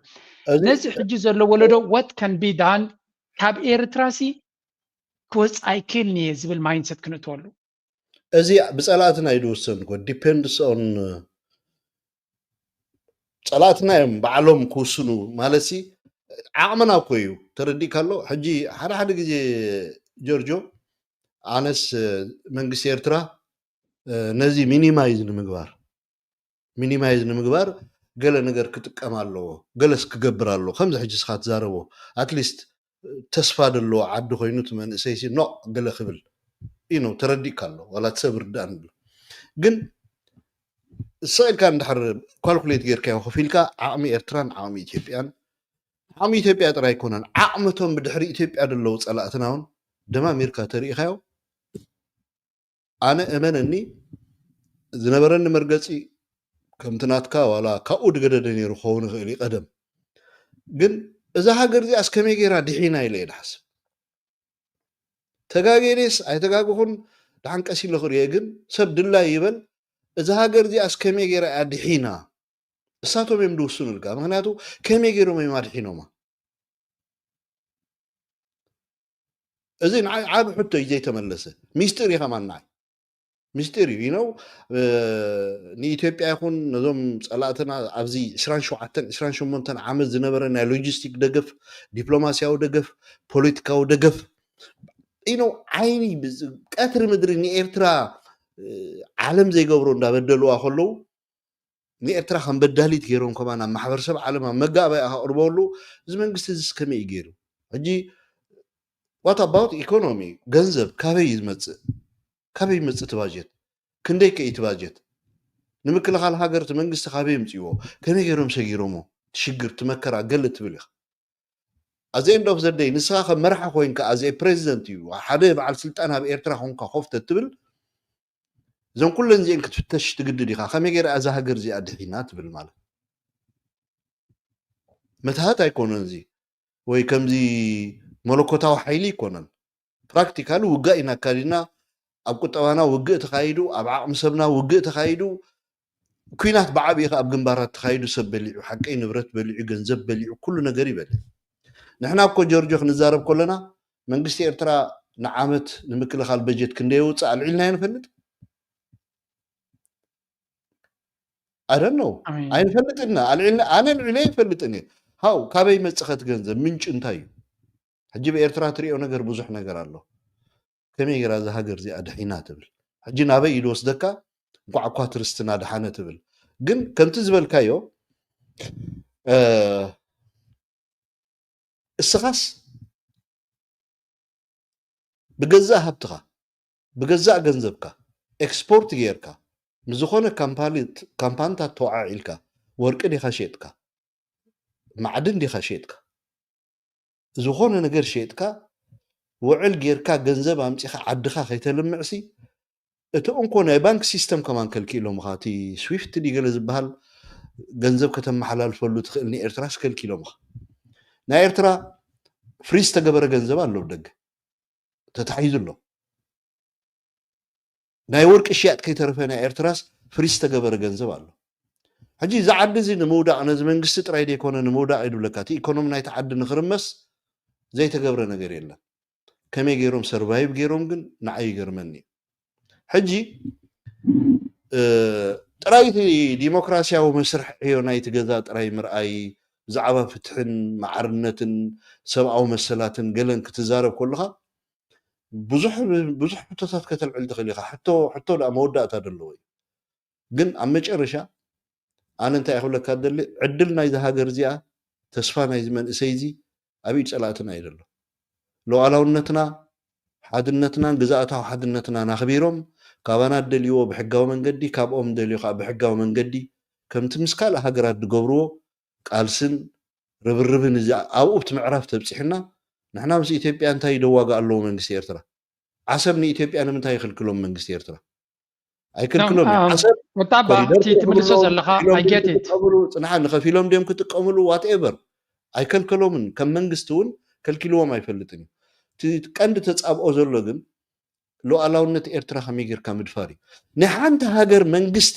እዚ ነዚ ሕጂ ዘሎ ወለዶ what can be done ካብ ኤርትራ ሲ ክወፅእ ኣይክእልን እየ ዝብል ማይንድሰት ክንእትወሉ። እዚ ብጸላእትና እዩ ዝውሰን እኮ። Depends on ጸላእትና እዮም ባዕሎም ክውስኑ ማለት ሲ ዓቕምና እኮ እዩ። ተረዲእካ ኣሎ? ሕጂ ሓደ ሓደ ግዜ ጆርጆ፣ ኣነስ መንግስቲ ኤርትራ፣ እ፣ ነዚ ሚኒማይዝ ንምግባር፣ ሚኒማይዝ ንምግባር ገለ ነገር ክጥቀም ኣለዎ፣ ገለስ ክገብር ኣለዎ። ከምዚ ሕጂ እስኻ ትዛረቦ፣ ኣትሊስት ተስፋ ዘለዎ ዓዲ ኮይኑ እቲ መንእሰይ ሲ ኖ ገለ ክብል እዩ ነው ተረዲእካ ኣሎ። ዋላ እቲ ሰብ ርዳእ ንብል። ግን ስቕ ኢልካ እንድሕር ኳልኩሌት ጌርካዮ፣ ከፊልካ ዓቕሚ ኤርትራን ዓቕሚ ኢትዮጵያን፣ ዓቕሚ ኢትዮጵያ ጥራይ ኣይኮነን፣ ዓቕሚ እቶም ብድሕሪ ኢትዮጵያ ዘለዉ ጸላእትና እውን ደማሚርካ ተሪኢኻዮ፣ ኣነ እመነኒ፣ ዝነበረኒ መርገጺ ከምቲ ናትካ ዋላ ካብኡ ዝገደደ ነይሩ ክኸውን ይኽእል እዩ ቀደም። ግን እዛ ሃገር እዚኣስ ከመይ ገይራ ድሒና ኢለ እየ ዝሓስብ። ተጋግየስ ኣይተጋግኹን ደሓን ቀስ ኢለ ክርእየ፣ ግን ሰብ ድላይ ይበል፣ እዛ ሃገር እዚኣስ ከመይ ገይራ እያ ድሒና? እሳቶም እዮም ዝውስኑልካ። ምኽንያቱ ከመይ ገይሮም እዮም ኣድሒኖማ? እዚ ንዓይ ዓቢ ሕቶ እዩ ዘይተመለሰ። ሚስጢር እዩ ከማን ንዓይ። ሚስጢር እዩ። You know፣ እ፣ ንኢትዮጵያ ይኹን ነዞም ጸላእትና ኣብዚ ዕስራን ሸውዓተን ዕስራን ሸሞንተን ዓመት ዝነበረ ናይ ሎጂስቲክ ደገፍ፣ ዲፕሎማስያዊ ደገፍ፣ ፖለቲካዊ ደገፍ፣ you know፣ ዓይኒ ብዝ-፣ ቀትሪ ምድሪ ንኤርትራ፣ እ፣ ዓለም ዘይገብሮ እንዳበደልዋ ከለዉ ንኤርትራ ከም በዳሊት ገይሮም ከማን ኣብ ማሕበረሰብ ዓለም ኣብ መጋባእያ ከቕርበሉ እዚ መንግስቲ እዚስ ከመይ እዩ ገይሩ? ሕጂ What about economy? ገንዘብ ካበይ ይመጽእ? ካበይ ይመጽእ እቲ ባጀት? ክንደይ ከ እዩ እቲ ባጀት? ንምክልኻል ሃገር እቲ መንግስቲ ካበይ የምጽእዎ? ከመይ ገይሮም ሰጊሮሞ? እቲ ሽግር፣ እቲ መከራ ገለ ትብል ኢኻ። At the end of the day ንስኻ ከም መራሒ ኮይንካ፣ as a president እዩ፣ ሓደ በዓል ስልጣን ኣብ ኤርትራ ኮንካ ኮፍ ተትብል፣ እዞም ኩለን እዚአን ክትፍተሽ ትግድድ ኢኻ። ከመይ ገይራ እዛ ሃገር እዚኣ ድሒና ትብል ማለት? መትሃት ኣይኮነን እዚ፣ ወይ ከምዚ መለኮታዊ ሓይሊ ኣይኮነን። ፕራክቲካሊ ውጋእ ኢና ኣካዲድና። ኣብ ቁጠባና ውግእ ተኻይዱ፣ ኣብ ዓቕሚ ሰብና ውግእ ተኻይዱ። ኲናት ብዓብዪ ከኣ ኣብ ግንባራት ተኻይዱ፣ ሰብ በሊዑ፣ ሓቀይ ንብረት በሊዑ፣ ገንዘብ በሊዑ፣ ኩሉ ነገር ይበልዕ። ንሕና እኮ ጆርጆ ክንዛረብ ከለና መንግስቲ ኤርትራ ንዓመት ንምክልኻል በጀት ክንደይ የውፅእ ኣልዒልናዮ ንፈልጥ? I don't know። ኣይንፈልጥና ኣልዒልና፣ ኣነ ኣልዒለ ኣይፈልጥን እየ። ሃው ካበይ መፅኸት ገንዘብ ምንጭ እንታይ እዩ? ሕጂ ብኤርትራ ትሪኦ ነገር ብዙሕ ነገር ኣሎ። ከመይ ገይራ እዛ ሃገር እዚኣ ድሒና ትብል? ሕጂ ናበይ እዩ ዝወስደካ? እንኳዕ እኳ ትርስትና ድሓነ ትብል። ግን ከምቲ ዝበልካዮ እ፣ እስኻስ ብገዛእ ሃብትኻ ብገዛእ ገንዘብካ ኤክስፖርት ጌርካ ምስ ዝኾነ ካምፓኒታት ተወዓዒልካ ወርቂ ዲኻ ሸጥካ? ማዕድን ዲኻ ሸጥካ? ዝኾነ ነገር ሸጥካ ውዕል ጌርካ ገንዘብ ኣምጺኻ ዓድኻ ከይተልምዕሲ እቲ እንኮ ናይ ባንክ ሲስተም ከማን ከልኪሎምኻ። እቲ ስዊፍት ድዩ ገለ ዝበሃል ገንዘብ ከተመሓላልፈሉ ትኽእል ንኤርትራስ ከልኪሎምኻ። ናይ ኤርትራ ፍሪዝ ዝተገበረ ገንዘብ ኣሎ ብደገ ተታሒዙ ኣሎ። ናይ ወርቂ ሽያጥ ከይተረፈ ናይ ኤርትራስ ፍሪዝ ዝተገበረ ገንዘብ ኣሎ። ሕጂ እዚ ዓዲ እዚ ንምውዳቕ ነዚ መንግስቲ ጥራይ ዘይኮነ ንምውዳቕ እዩ ድብለካ። እቲ ኢኮኖሚ ናይቲ ዓዲ ንኽርመስ ዘይተገብረ ነገር የለን። ከመይ ገይሮም ሰርቫይቭ ገይሮም ግን ንዓይ ይገርመኒ እዩ። ሕጂ እ፣ ጥራይ እቲ ዲሞክራሲያዊ መስርሕ ዕዮ ናይቲ ገዛ ጥራይ ምርኣይ ብዛዕባ ፍትሕን ማዕርነትን ሰብኣዊ መሰላትን ገለን ክትዛረብ ከለኻ ብዙሕ ብዙሕ ሕቶታት ከተልዕል ትኽእል ኢኻ። ሕቶ ሕቶ ደኣ መወዳእታ ዘለዎ እዩ። ግን ኣብ መጨረሻ ኣነ እንታይ ክብለካ ደሊ ዕድል ናይዚ ሃገር እዚኣ ተስፋ ናይዚ መንእሰይ እዚ ኣብ ኢድ ጸላእትና እዩ ዘሎ። ሉዓላውነትና ሓድነትናን ግዝኣታዊ ሓድነትናን ኣኽቢሮም ካባና እደልይዎ ብሕጋዊ መንገዲ ካብኦም እደልዩ ከዓ ብሕጋዊ መንገዲ ከምቲ ምስ ካልእ ሃገራት ዝገብርዎ ቃልስን ርብርብን እዚ ኣብኡ ኣብቲ ምዕራፍ ተብፂሕና ንሕና ምስ ኢትዮጵያ እንታይ ደዋጋ ኣለዎ መንግስቲ ኤርትራ? ዓሰብ ንኢትዮጵያ ንምንታይ ይኽልክሎም መንግስቲ ኤርትራ? ኣይከልክሎም እዩ። ዓሰብ ቁጣባ እቲ ትምልሶ ዘለኻ ኣይጌት ክጥቀምሉ ፅንሓ ንኸፊሎም ድዮም ክጥቀምሉ ዋትኤቨር ኣይከልከሎምን። ከም መንግስቲ እውን ከልኪልዎም ኣይፈልጥን እዩ። እቲ ቀንዲ ተፃብኦ ዘሎ ግን ሉዓላውነት ኤርትራ ከመይ ጌርካ ምድፋር እዩ። ናይ ሓንቲ ሃገር መንግስቲ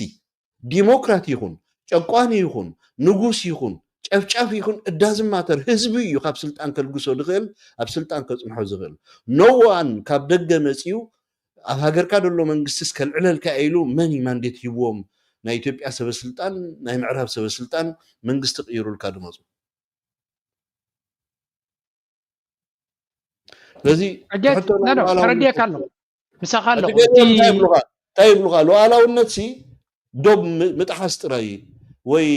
ዲሞክራት ይኹን ጨቋኒ ይኹን ንጉስ ይኹን ጨፍጫፍ ይኹን እዳዝማተር ህዝቢ እዩ ካብ ስልጣን ከልግሶ ዝኽእል ኣብ ስልጣን ከፅንሖ ዝኽእል። ኖዋን ካብ ደገ መፅዩ ኣብ ሃገርካ ዘሎ መንግስቲ እስከልዕለልካ ኢሉ መን እዩ ማንዴት ሂብዎም ናይ ኢትዮጵያ ሰበስልጣን ናይ ምዕራብ ሰበስልጣን መንግስቲ ቅይሩልካ ድመፁ? ስለዚ ሕቶ ናይ ሉዓላውነት ተረዲእካ ኣሎ። ምሳኻ ኣለኹ። ሕጂ ገሊኦም እንታይ ይብሉኻ? እንታይ ይብሉኻ? ሉዓላውነት ሲ ዶብ ም- ምጥሓስ ጥራይ ወይ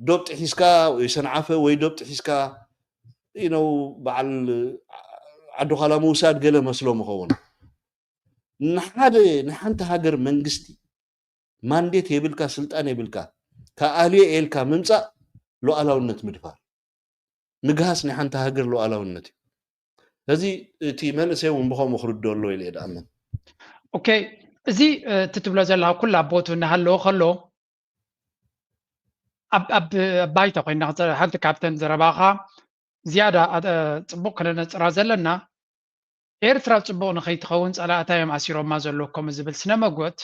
ዶብ ጥሒስካ ወይ ሰንዓፈ ወይ ዶብ ጥሒስካ you know በዓል ዓዲ ዃላ ምውሳድ ገለ መስሎም ይኸውን። ንሓደ ንሓንቲ ሃገር መንግስቲ ማንዴት የብልካ ስልጣን የብልካ ከኣልዮ ኤልካ ምምፃእ ሉዓላውነት ምድፋር ምግሃስ ናይ ሓንቲ ሃገር ሉዓላውነት እዩ። ስለዚ እቲ መንእሰይ እውን ብኸምኡ ክርድኦ ኣለዎ ኢለ እየ ድኣምን። ኦኬ፣ እዚ እቲ ትብሎ ዘለኻ ኩሉ ኣብ ቦቱ እናሃለወ ከሎ ኣብ ኣብ ባይታ ኮይና ሓንቲ ካብተን ዘረባኻ ዝያዳ ጽቡቕ ከነነጽራ ዘለና ኤርትራ ጽቡቕ ንኸይትኸውን ጸላእታ እዮም ኣሲሮማ ዘለዉ ከምኡ ዝብል ስነ መጎት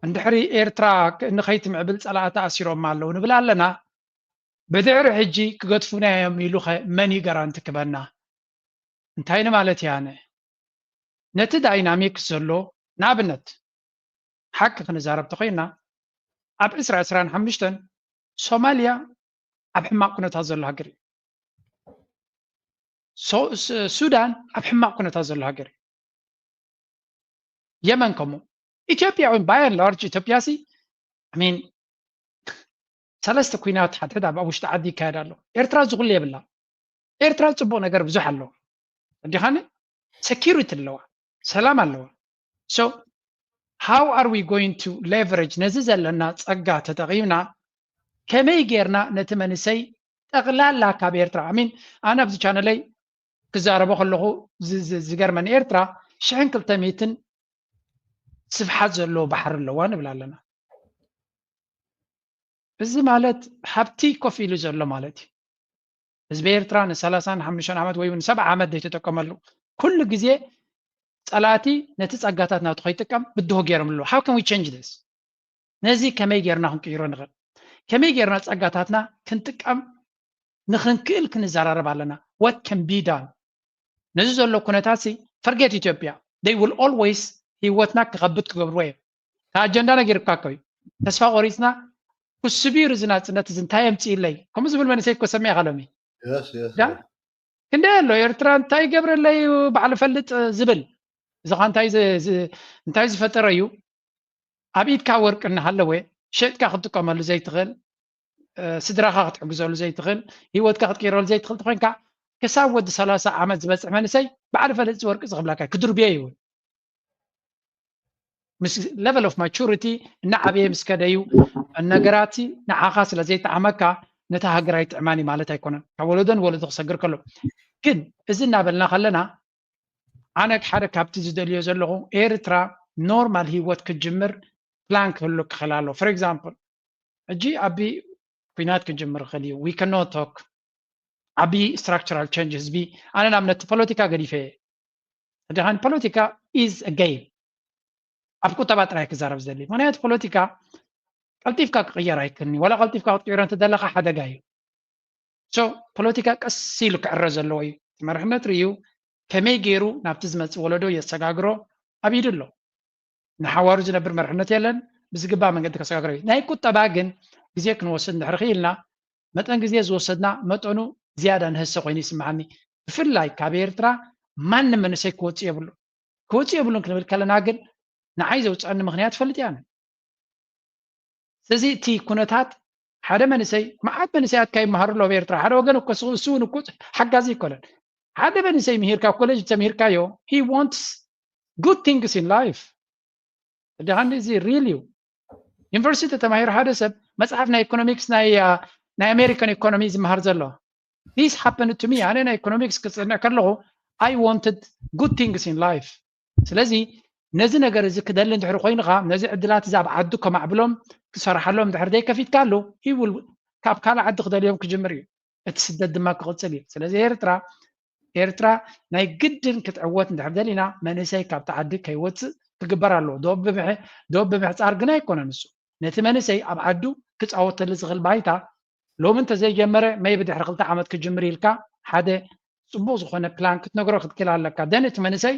እንድሕሪ ኤርትራ ንኸይትምዕብል ጸላእታ ኣሲሮማ ኣለዉ ንብል ኣለና። ብድሕሪ ሕጂ ክገድፉና እዮም ኢሉ ኸ መን እዩ ጋራንቲ ክበና? እንታይ ንማለት እየ ኣነ? ነቲ ዳይናሚክስ ዘሎ ንኣብነት ሓቂ ክንዛረብ ተኾይና ኣብ ዕስራ ዕስራን ሓሙሽተን ሶማልያ ኣብ ሕማቕ ኩነታት ዘሎ ሃገር እዩ። ሱዳን ኣብ ሕማቕ ኩነታት ዘሎ ሃገር እዩ። የመን ከምኡ። ኢትዮጵያ እውን ባይ ላርጅ ኢትዮጵያ ሲ ሚን ሰለስተ ኩናት ሓድሕድ ኣብ ውሽጢ ዓዲ ይካየድ ኣሎ። ኤርትራ ዝኹሉ የብላ። ኤርትራ ፅቡቕ ነገር ብዙሕ ኣሎ። እንዲኻኒ security ኣለዋ፣ ሰላም ኣለዋ። So how are we going to leverage ነዚ ዘለና ጸጋ ተጠቒምና ከመይ ጌርና ነቲ መንእሰይ ጠቕላላ ካብ ኤርትራ ኣሚን ኣነ ኣብዚ ቻነለይ ክዛረቦ ከለኹ ዝገርመን ኤርትራ ሽሕን ክልተ ሚእትን ስፍሓት ዘለዎ ባሕሪ ኣለዋ ንብል ኣለና። እዚ ማለት ሃብቲ ኮፍ ኢሉ ዘሎ ማለት እዩ። ህዝቢ ኤርትራ ንሰላሳን ሓሙሽተን ዓመት ወይ እውን ሰብዓ ዓመት ዘይተጠቀመሉ ኩሉ ግዜ ጸላእቲ ነቲ ጸጋታት ናቱ ከይጥቀም ብድሆ ገይሮም ኣለዉ። How can we change this? ነዚ ከመይ ጌርና ክንቅይሮ ንኽእል? ከመይ ጌርና ጸጋታትና ክንጥቀም ንኽንክእል ክንዘራረብ ኣለና። What can be done? ነዚ ዘሎ ኩነታት ሲ forget ኢትዮጵያ they will always ህይወትና ክኸብድ ክገብርዎ እዮም። ኣጀንዳ ነጊርካ እኮ እዩ። ተስፋ ቆሪፅና ክስቢር እዚ ናፅነት እዚ እንታይ የምፅእለይ ከምኡ ዝብል መንእሰይ እኮ ሰሚዕካ ሎሚ። ክንደይ ኣሎ ኤርትራ እንታይ ይገብረለይ ባዕሉ ፈልጥ ዝብል እዚ እንታይ ዝፈጠረ እዩ? ኣብ ኢድካ ወርቂ እናሃለወ ሸጥካ ክትጥቀመሉ ዘይትኽእል፣ ስድራኻ ክትሕግዘሉ ዘይትኽእል፣ ህይወትካ ክትቀይረሉ ዘይትኽእል ተኾይንካ ክሳብ ወዲ ሰላሳ ዓመት ዝበፅሕ መንእሰይ ባዕሉ ፈልጥ እዚ ወርቂ ዝኽብላካ ክድርብዮ ይብል። ምስ level of maturity እናዓበየ ምስ ከደዩ ነገራት ንዓኻ ስለ ዘይጠዓመካ ነታ ሃገር ኣይጥዕማን እዩ ማለት ኣይኮነን። ካብ ወለዶ ንወለዶ ክሰግር ከሎ ግን እዚ እናበልና ከለና ኣነ ሓደ ካብቲ ዝደልዮ ዘለኹ ኤርትራ ኖርማል ህይወት ክጅምር ፕላን ክህሉ ክኽእል ኣሎ። For example ሕጂ ኣቢ ኩናት ክጅምር ይኽእል እዩ። We cannot talk ዓቢ structural change ህዝቢ ኣነ ናብ ነቲ ፖለቲካ ገዲፈ እየ። ድኻን ፖለቲካ is a game ኣብ ቁጠባ ጥራይ ክዛረብ ዝደሊ ምክንያቱ ፖለቲካ ቀልጢፍካ ክቕየር ኣይክእልኒ ዋላ ቀልጢፍካ ክትቅይሮ እንተደለካ ሓደጋ እዩ። So ፖለቲካ ቀስ ኢሉ ክዕረ ዘለዎ እዩ። መርሕነት ርእዩ ከመይ ገይሩ ናብቲ ዝመፅእ ወለዶ የሰጋግሮ ኣብ ኢዱ ኣሎ። ንሓዋሩ ዝነብር መርሕነት የለን። ብዝግባእ መንገዲ ከሰጋግሮ እዩ። ናይ ቁጠባ ግን ግዜ ክንወስድ እንድሕር ክኢልና መጠን ግዜ ዝወሰድና መጠኑ ዝያዳ ንህሰ ኮይኑ ይስምዓኒ። ብፍላይ ካብ ኤርትራ ማንም መንእሰይ ክወፅእ የብሉ ክወፅእ የብሉን ክንብል ከለና ግን ንዓይ ዘውፅአኒ ምክንያት ፈልጥ ያነ ስለዚ እቲ ኩነታት ሓደ መንእሰይ መዓት መንእሰያት ካብ ይመሃሩ ኣለዉ ኣብ ኤርትራ ሓደ ወገን እኮ እሱ እውን እኮ ሓጋዚ ይኮነን ሓደ መንእሰይ ምሂርካ ኮሌጅ ተምሂርካዮ he wants good things in life ድሃን እዚ real እዩ ዩኒቨርሲቲ ተማሂሩ ሓደ ሰብ መፅሓፍ ናይ ኢኮኖሚክስ ናይ ናይ ኣሜሪካን ኢኮኖሚ ዝመሃር ዘሎ this happened to me ኣነ ናይ ኢኮኖሚክስ ክፅንዕ ከለኹ I wanted good things in life ስለዚ ነዚ ነገር እዚ ክደሊ እንድሕሪ ኮይንኻ ነዚ ዕድላት እዚ ኣብ ዓዱ ከማዕብሎም ክሰርሓሎም እንድሕር ዘይከፊትካሉ he will ካብ ካልእ ዓዲ ክደልዮም ክጅምር እዩ እቲ ስደት ድማ ክቕፅል እዩ ስለዚ ኤርትራ ኤርትራ ናይ ግድን ክትዕወት እንድሕር ደሊና መንእሰይ ካብቲ ዓዲ ከይወፅእ ክግበር ኣለዎ ዶብ ብምሕፃር ግን ኣይኮነን እሱ ነቲ መንእሰይ ኣብ ዓዱ ክፃወተሉ ዝኽእል ባይታ ሎሚ እንተዘይጀመረ መይ ብድሕሪ ክልተ ዓመት ክጅምር ኢልካ ሓደ ፅቡቅ ዝኾነ ፕላን ክትነግሮ ክትክእል ኣለካ ደን እቲ መንእሰይ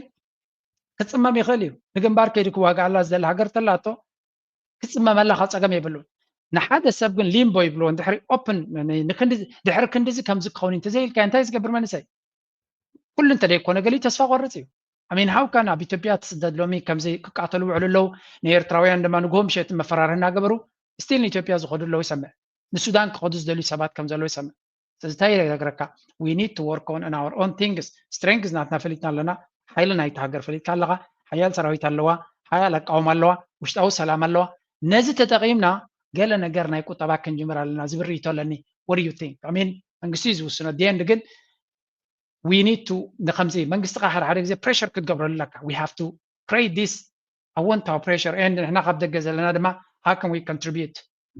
ክፅመም ይኽእል እዩ ንግንባር ከይዱ ክዋግኣላ ዝደሊ ሃገር ተላቶ ክፅመመላ ካብ ፀገም የብሉን ንሓደ ሰብ ግን ሊምቦ ይብልዎ ድሕሪ ኦፕን ድሕሪ ክንድዚ ከምዚ ክኸውን እንተዘይኢልካ እንታይ ዝገብር መንእሰይ ኩሉ እንተደይኮነ ገሊኡ ተስፋ ቆርፅ እዩ ኣሚን ሃውካን ኣብ ኢትዮጵያ ትስደድ ሎሚ ከምዚ ክቃተሉ ውዕሉ ኣለዉ ንኤርትራውያን ድማ ንግሆ ምሸት መፈራርህ እናገበሩ ስቲል ንኢትዮጵያ ዝኸዱ ኣለዉ ይሰምዕ ንሱዳን ክኸዱ ዝደልዩ ሰባት ከም ዘለዉ ይሰምዕ ስለዚ እንታይ ይነግረካ we need to work on our own things strength ናትና ፈሊጥና ኣለና ሓይሊ ናይቲ ሃገር ፈሊጥካ ኣለኻ ሓያል ሰራዊት ኣለዋ ሓያል ኣቃውማ ኣለዋ ውሽጣዊ ሰላም ኣለዋ ነዚ ተጠቒምና ገለ ነገር ናይ ቁጠባ ክንጅምር ኣለና ዝብል ርእይቶ ኣለኒ what do you think I mean መንግስቲ እዩ ዝውስኖ the end ግን we need to ንከምዚ መንግስቲ ከዓ ሓደ ሓደ ግዜ pressure ክትገብረሉ ኣለካ we have to create this ኣወንታዊ pressure and ንሕና ካብ ደገ ዘለና ድማ how can we contribute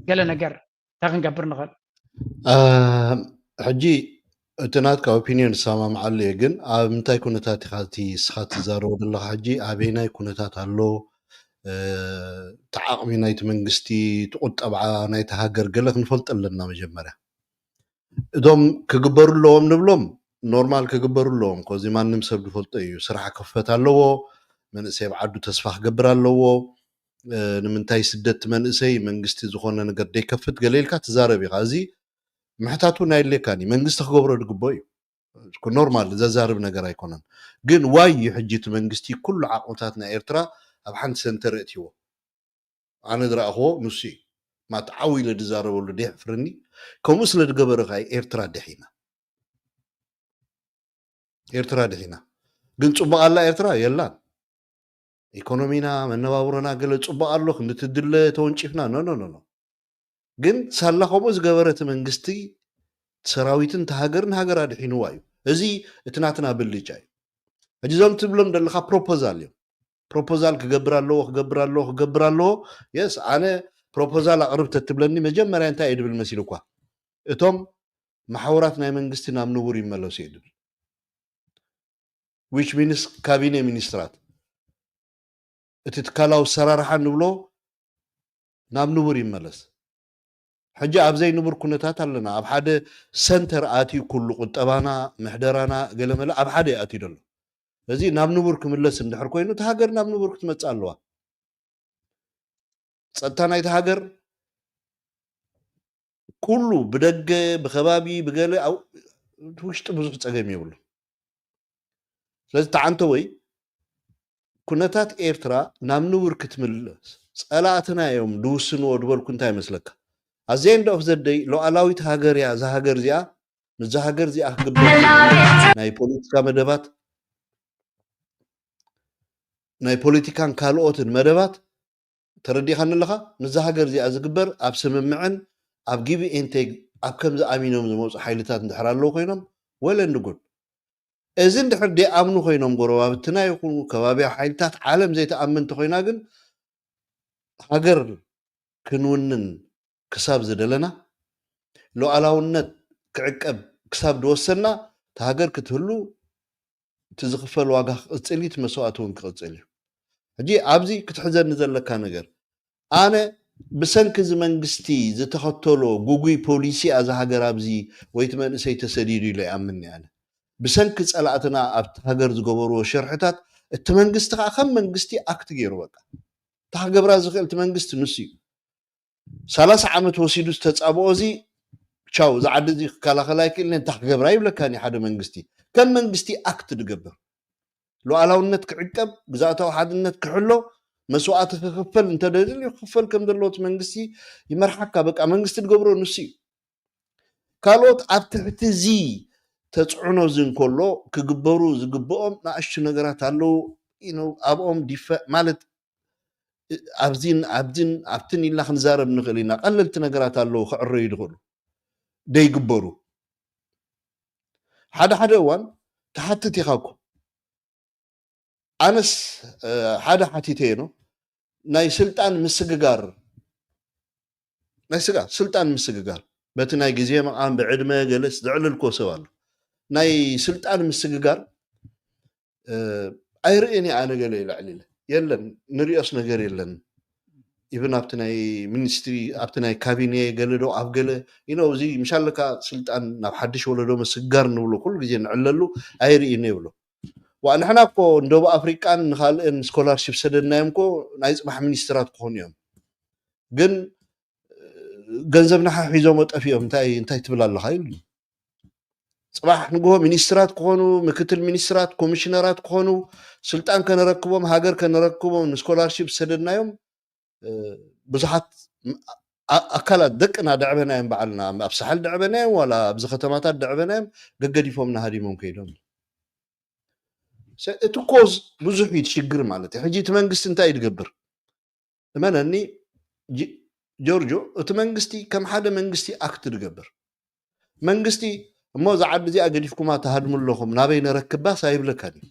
ገለ ነገር እንታይ ክንገብር ንኽእል ሕጂ እቲ ናትካ ኦፒኒዮን ዝሰማምዓሉ እየ ግን ኣብ ምንታይ ኩነታት ኢኻ እቲ ስኻ ትዛረቦ ዘለኻ ሕጂ ኣበይናይ ኩነታት ኣሎ እቲ ዓቕሚ ናይቲ መንግስቲ እቲ ቁጠባ ናይቲ ሃገር ገለ ክንፈልጥ ኣለና መጀመርያ እቶም ክግበሩ ኣለዎም ንብሎም ኖርማል ክግበሩ ኣለዎም ኮዚ ማንም ሰብ ዝፈልጦ እዩ ስራሕ ክፈት ኣለዎ መንእሰይ ኣብ ዓዱ ተስፋ ክገብር ኣለዎ ንምንታይ ስደት መንእሰይ መንግስቲ ዝኾነ ነገር ደይከፍት ገለ ኢልካ ትዛረብ ኢኻ እዚ ምሕታት እውን ኣየድልየካን እዩ መንግስቲ ክገብሮ ዝግበኦ እዩ ኖርማል ዘዛርብ ነገር ኣይኮነን ግን ዋይ እዩ ሕጂ እቲ መንግስቲ ኩሉ ዓቕምታት ናይ ኤርትራ ኣብ ሓንቲ ሰንተር እእትዎ ኣነ ዝረኣኽዎ ንሱ እዩ ማት ዓው ኢለ ዝዛረበሉ ደይሕፍርኒ ከምኡ ስለ ዝገበረ ከዓ ኤርትራ ደሒና ኤርትራ ድሒና ግን ጽቡቕ ኣላ ኤርትራ? የላን። ኢኮኖሚና፣ መነባብሮና ገለ ጽቡቕ ኣሎ፣ ክንዲ ትድለ ተወንጪፍና? ኖ፣ ኖ፣ ኖ፣ ኖ። ግን ሳላ ከምኡ ዝገበረ እቲ መንግስቲ ሰራዊትን እቲ ሃገርን ሃገር ኣድሒንዋ እዩ። እዚ እቲ ናትና ብልጫ እዩ። ሕጂ እዞም ትብሎም ዘለኻ ፕሮፖዛል እዮም። ፕሮፖዛል ክገብር ኣለዎ፣ ክገብር ኣለዎ፣ ክገብር ኣለዎ። የስ፣ ኣነ ፕሮፖዛል ኣቕርብ ተትብለኒ መጀመርያ እንታይ እየ ድብል መሲልኳ? እቶም መሓውራት ናይ መንግስቲ ናብ ንቡር ይመለሱ እየ ድብል። ዊች ሚንስ ካቢኔ ሚኒስትራት፣ እቲ ትካላዊ ኣሰራርሓ ንብሎ ናብ ንቡር ይመለስ። ሕጂ ኣብ ዘይንቡር ኩነታት ኣለና። ኣብ ሓደ ሰንተር ኣትዩ ኩሉ ቁጠባና፣ ምሕደራና፣ ገለመለ ኣብ ሓደ እዩ ኣትዩ ዘሎ። እዚ ናብ ንቡር ክምለስ እንድሕር ኮይኑ፣ እቲ ሃገር ናብ ንቡር ክትመጽእ ኣለዋ። ጸጥታ ናይቲ ሃገር ኩሉ ብደገ፣ ብከባቢ፣ ብገለ ኣብ ውሽጢ ብዙሕ ጸገም የብሉ። ስለዚ ተዓንተ ወይ ኩነታት ኤርትራ ናብ ንቡር ክትምለስ ጸላእትና እዮም ድውስንዎ ድበልኩ እንታይ ይመስለካ? ኣዘ ኤንድ ኦፍ ዘደይ ሉዓላዊት ሃገር እያ። እዛ ሃገር እዚኣ፣ ምስዛ ሃገር እዚኣ ክግበር ናይ ፖለቲካ መደባት፣ ናይ ፖለቲካን ካልኦትን መደባት ተረዲኻኒ ኣለኻ? ምስዛ ሃገር እዚኣ ዝግበር ኣብ ስምምዕን ኣብ ጊቭ ኤንድ ቴክ ኣብ ከምዚ ኣሚኖም ዝመፁ ሓይልታት እንድሕር ኣለዉ ኮይኖም፣ ወለ እንድጉድ። እዚ እንድሕር ደይኣምኑ ኮይኖም፣ ጎረባብትና ይኹኑ ከባቢያ ሓይልታት ዓለም ዘይተኣምን እንተኾይና ግን፣ ሃገር ክንውንን ክሳብ ዝደለና፣ ሉዓላውነት ክዕቀብ ክሳብ ዝወሰንና፣ እታ ሃገር ክትህሉ እቲ ዝኽፈል ዋጋ ክቕጽል እዩ፣ እቲ መስዋእቲ እውን ክቕጽል እዩ። ሕጂ ኣብዚ ክትሕዘኒ ዘለካ ነገር፣ ኣነ ብሰንኪ እዚ መንግስቲ ዝተኸተሎ ጉጉይ ፖሊሲ እያ እዛ ሃገር ኣብዚ ወይ እቲ መንእሰይ ተሰዲዱ ኢለ ይኣምን እየ። ኣነ ብሰንኪ ጸላእትና ኣብቲ ሃገር ዝገበርዎ ሸርሕታት፣ እቲ መንግስቲ ከዓ ከም መንግስቲ ኣክት ገይሩ፣ በቃ እታ ክገብራ ዝኽእል እቲ መንግስቲ ንሱ እዩ። ሰላሳ ዓመት ወሲዱ ዝተጻብኦ እዚ፣ ቻው፣ እዚ ዓዲ እዚ ክከላኸል ኣይክእልን፣ እንታይ ክገብራ ይብለካን እዩ ሓደ መንግስቲ። ከም መንግስቲ ኣክት ዝገብር፣ ሉዓላውነት ክዕቀብ፣ ግዝኣታዊ ሓድነት ክሕሎ፣ መስዋእቲ ክኽፈል እንተደልዩ ክኽፈል ከም ዘለዎ እቲ መንግስቲ ይመርሓካ። በቃ መንግስቲ ዝገብሮ ንሱ እዩ። ካልኦት ኣብ ትሕቲ እዚ ተጽዕኖ እዚ እንከሎ ክግበሩ ዝግብኦም ንኣሽቱ ነገራት ኣለዉ። You know፣ ኣብኦም ዲፈ-፣ ማለት ኣብዚን ኣብዚን ኣብትን ኢልና ክንዛረብ ንኽእል ኢና። ቀለልቲ ነገራት ኣለዉ ክዕረዩ ዝኽእሉ ደይግበሩ። ሓደ ሓደ እዋን ትሓትት ኢኻ እኮ። ኣነስ፣ እ፣ ሓደ ሓቲተዮ ነው፣ ናይ ስልጣን ምስግጋር፣ ናይ ስጋ-፣ ስልጣን ምስግጋር፣ በቲ ናይ ግዜ መቓን ብዕድመ ገለስ ዘዕለልክዎ ሰብ ኣሎ። ናይ ስልጣን ምስግጋር፣ እ፣ ኣይርእን እየ ኣነ ገለ ኢለ ኣዕሊለ። የለን፣ ንሪኦስ ነገር የለን። ኢቭን ኣብቲ ናይ ሚኒስትሪ፣ ኣብቲ ናይ ካቢኔ ገለ ዶ ኣብ ገለ፣ you know፣ እዚ ምሻለካ ስልጣን ናብ ሓድሽ ወለዶ ምስግጋር ንብሎ ኩሉ ግዜ ንዕለሉ ኣይርእን እየ ይብሎ። ዋ፣ ንሕና እኮ ንደቡብ ኣፍሪቃን ንኻልእን ስኮላርሺፕ ሰደድናዮም እኮ ናይ ጽባሕ ሚኒስትራት ክኾኑ እዮም። ግን ገንዘብና ሓሒዞሞ ጠፊኦም፣ እንታይ፣ እንታይ ትብል ኣለኻ? ኢሉኒ። ጽባሕ ንግሆ ሚኒስትራት ክኾኑ፣ ምክትል ሚኒስትራት፣ ኮሚሽነራት ክኾኑ፣ ስልጣን ከነረክቦም፣ ሃገር ከነረክቦም ንስኮላርሺፕ ዝሰደድናዮም፣ እ፣ ብዙሓት ም-፣ ኣ-፣ ኣካላት ደቅና ደዕበናዮም፣ ባዕልና ኣብ ሳሕል ደዕበናዮም፣ ዋላ ኣብዚ ከተማታት ደዕበናዮም፣ ገገዲፎምና ሃዲሞም ከይዶም። ሰ-፣ እቲ ኮዝ ብዙሕ እዩ፣ እቲ ሽግር ማለት እዩ። ሕጂ እቲ መንግስቲ እንታይ እዩ ዝገብር? እመነኒ ጅ-፣ ጆርጆ፣ እቲ መንግስቲ ከም ሓደ መንግስቲ ኣክት ዝገብር መንግስቲ፣ እሞ እዛ ዓዲ እዚኣ ገዲፍኩማ ትሃድሙ ኣለኹም፣ ናበይ ነረክባስ ኣይብለካን እዩ።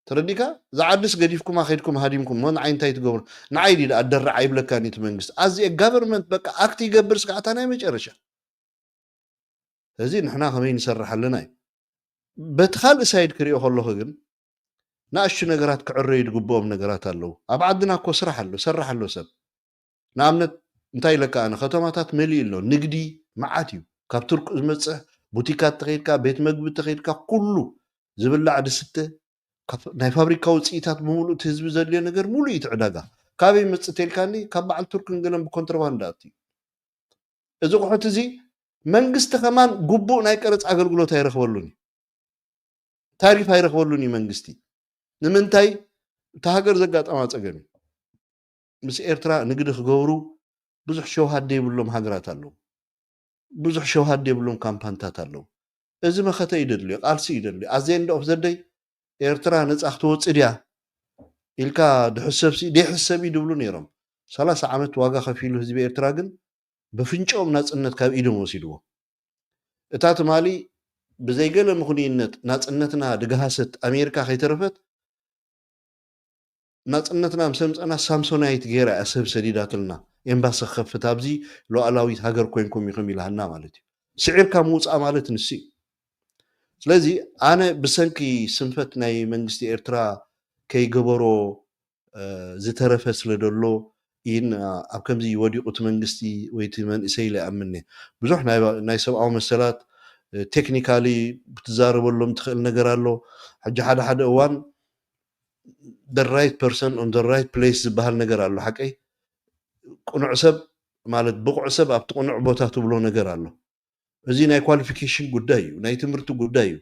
ተረዲካ? እዛ ዓድስ ገዲፍኩማ ከይድኩም ሃዲምኩም፣ እሞ ንዓይ እንታይ ትገብሩ? ንዓይ ድዩ ደኣ ደርዕ ኣይብለካን እዩ እቲ መንግስቲ። ኣዚ ጋቨርንመንት በቃ ኣክት ይገብር፣ ስጋዕታ ናይ መጨረሻ። እዚ ንሕና ከመይ ንሰርሕ ኣለና እዩ። በቲ ካልእ ሳይድ ክሪኦ ከለኹ ግን፣ ንኣሽቱ ነገራት ክዕረዩ ዝግብኦም ነገራት ኣለዉ። ኣብ ዓድና እኮ ስራሕ ኣሎ፣ ሰርሕ ኣሎ ሰብ። ንኣብነት፣ እንታይ ኢለካ ኣነ፣ ከተማታት መሊኡ ኣሎ፣ ንግዲ መዓት እዩ። ካብ ቱርክ ዝመጽእ ቡቲካት ተኸይድካ፣ ቤት መግቢ ተኸይድካ፣ ኩሉ ዝብላዕ ዝስተ፣ ካብ ናይ ፋብሪካ ውጽኢታት ብምሉእ እቲ ህዝቢ ዘድልዮ ነገር ሙሉእ እዩ እቲ ዕዳጋ። ካበይ ይመጽእ ተልካኒ፣ ካብ በዓል ቱርክን ገለን ብኮንትሮባንድ ኣትዩ። እዚ ቁሑት እዚ መንግስቲ ከማን ግቡእ ናይ ቀረጽ ኣገልግሎት ኣይረኽበሉን እዩ። ታሪፍ ኣይረኽበሉን እዩ መንግስቲ። ንምንታይ? እታ ሃገር ዘጋጠማ ጸገም እዩ። ምስ ኤርትራ ንግዲ ክገብሩ ብዙሕ ሸውሃት ዘይብሎም ሃገራት ኣለዉ። ብዙሕ ሸውሃት ዘይብሎም ካምፓንታት ኣለዉ። እዚ መኸተ እዩ ደድልዮ፣ ቃልሲ እዩ ደድልዮ። ኣዘ እንደ ኦፍ ዘደይ ኤርትራ ነፃ ክትወፅእ ድያ ኢልካ ድሕሰብሲ ደይሕሰብ እዩ ድብሉ ነይሮም። ሰላሳ ዓመት ዋጋ ከፊሉ ህዝቢ ኤርትራ ግን ብፍንጭኦም ናፅነት ካብ ኢዶም ወሲድዎ። እታ ትማሊ ብዘይገለ ምኽንዩነት ናፅነትና ድግሃሰት ኣሜሪካ ከይተረፈት ናፅነትና ምስ ኣምፀና ሳምሶናይት ገይራ እያ ሰብ ሰዲዳትልና ኤምባሲ ክኸፍት ኣብዚ ሉዓላዊት ሃገር ኮይንኩም ኢኹም ኢላሃና ማለት እዩ። ስዒርካ ምውፃእ ማለት ንሱ እዩ። ስለዚ ኣነ ብሰንኪ ስንፈት ናይ መንግስቲ ኤርትራ ከይገበሮ ዝተረፈ ስለ ደሎ ኢን ኣብ ከምዚ ወዲቑ እቲ መንግስቲ ወይ እቲ መንእሰይ ኢለ ይኣምን እየ። ብዙሕ ናይ ሰብኣዊ መሰላት ቴክኒካሊ ክትዛረበሎም ትኽእል ነገር ኣሎ። ሕጂ ሓደ ሓደ እዋን the right person on the right place ዝበሃል ነገር ኣሎ። ሓቀይ ቅኑዕ ሰብ ማለት ብቑዕ ሰብ ኣብቲ ቅኑዕ ቦታ ትብሎ ነገር ኣሎ። እዚ ናይ ኳሊፊኬሽን ጉዳይ እዩ፣ ናይ ትምህርቲ ጉዳይ እዩ።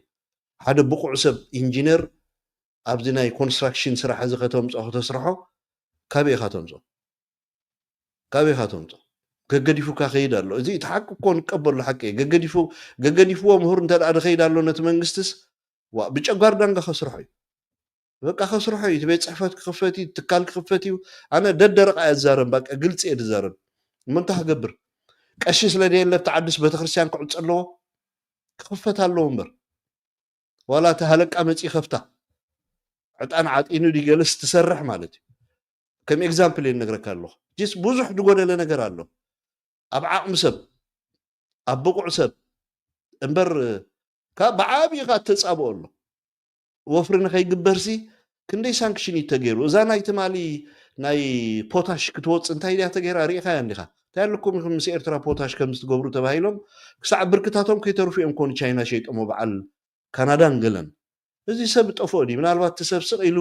ሓደ ብቑዕ ሰብ ኢንጂነር ኣብዚ ናይ ኮንስትራክሽን ስራሕ እዚ ከተምፅኦ ከተስርሖ ካበይ ኢኻ ተምፅኦ? ካበይ ኢኻ ተምፅኦ? ገገዲፉካ ከይድ ኣሎ። እዚ እቲ ሓቂ እኮ ንቀበሎ ሓቂ እዩ። ገገዲፉ ገገዲፍዎ ምሁር እንተ ደኣ ዝኸይድ ኣሎ ነቲ መንግስትስ ዋ ብጨጓር ዳንጋ ከስርሖ እዩ። በቃ ከስርሖ እዩ። እቲ ቤት ፅሕፈት ክኽፈት እዩ፣ ትካል ክኽፈት እዩ። ኣነ ደደረቃ እየ ዝዛረብ፣ በቃ ግልፂ እየ ዝዛረብ። እሞ እንታይ ክገብር? ቀሺ ስለ ደየለ ኣብቲ ዓድስ ቤተክርስትያን ክዕፅ ኣለዎ? ክኽፈት ኣለዎ እምበር ዋላ እቲ ሃለቃ መፂ ከፍታ ዕጣን ዓጢኑ ድገለስ ትሰርሕ ማለት እዩ። ከም ኤግዛምፕል እየ ነግረካ ኣለኹ። ጅስ ብዙሕ ዝጎደለ ነገር ኣሎ ኣብ ዓቕሚ ሰብ ኣብ ብቑዕ ሰብ እምበር ካብ ብዓብዪ ካ ተፃብኦ ኣሎ። ወፍሪ ንኸይግበርሲ ክንደይ ሳንክሽን እዩ ተገይሩ። እዛ ናይ ትማሊ ናይ ፖታሽ ክትወፅ እንታይ ድያ ተገይራ ርኢኻያ እንዲኻ? እንታይ ኣለኩም ኢኹም ምስ ኤርትራ ፖታሽ ከም ዝትገብሩ ተባሂሎም ክሳዕ ብርክታቶም ከይተርፉ እዮም ኮኑ ቻይና ሸይጦሞ በዓል ካናዳን ገለን። እዚ ሰብ ጠፍኦ ድዩ? ምናልባት እቲ ሰብ ስቕ ኢሉ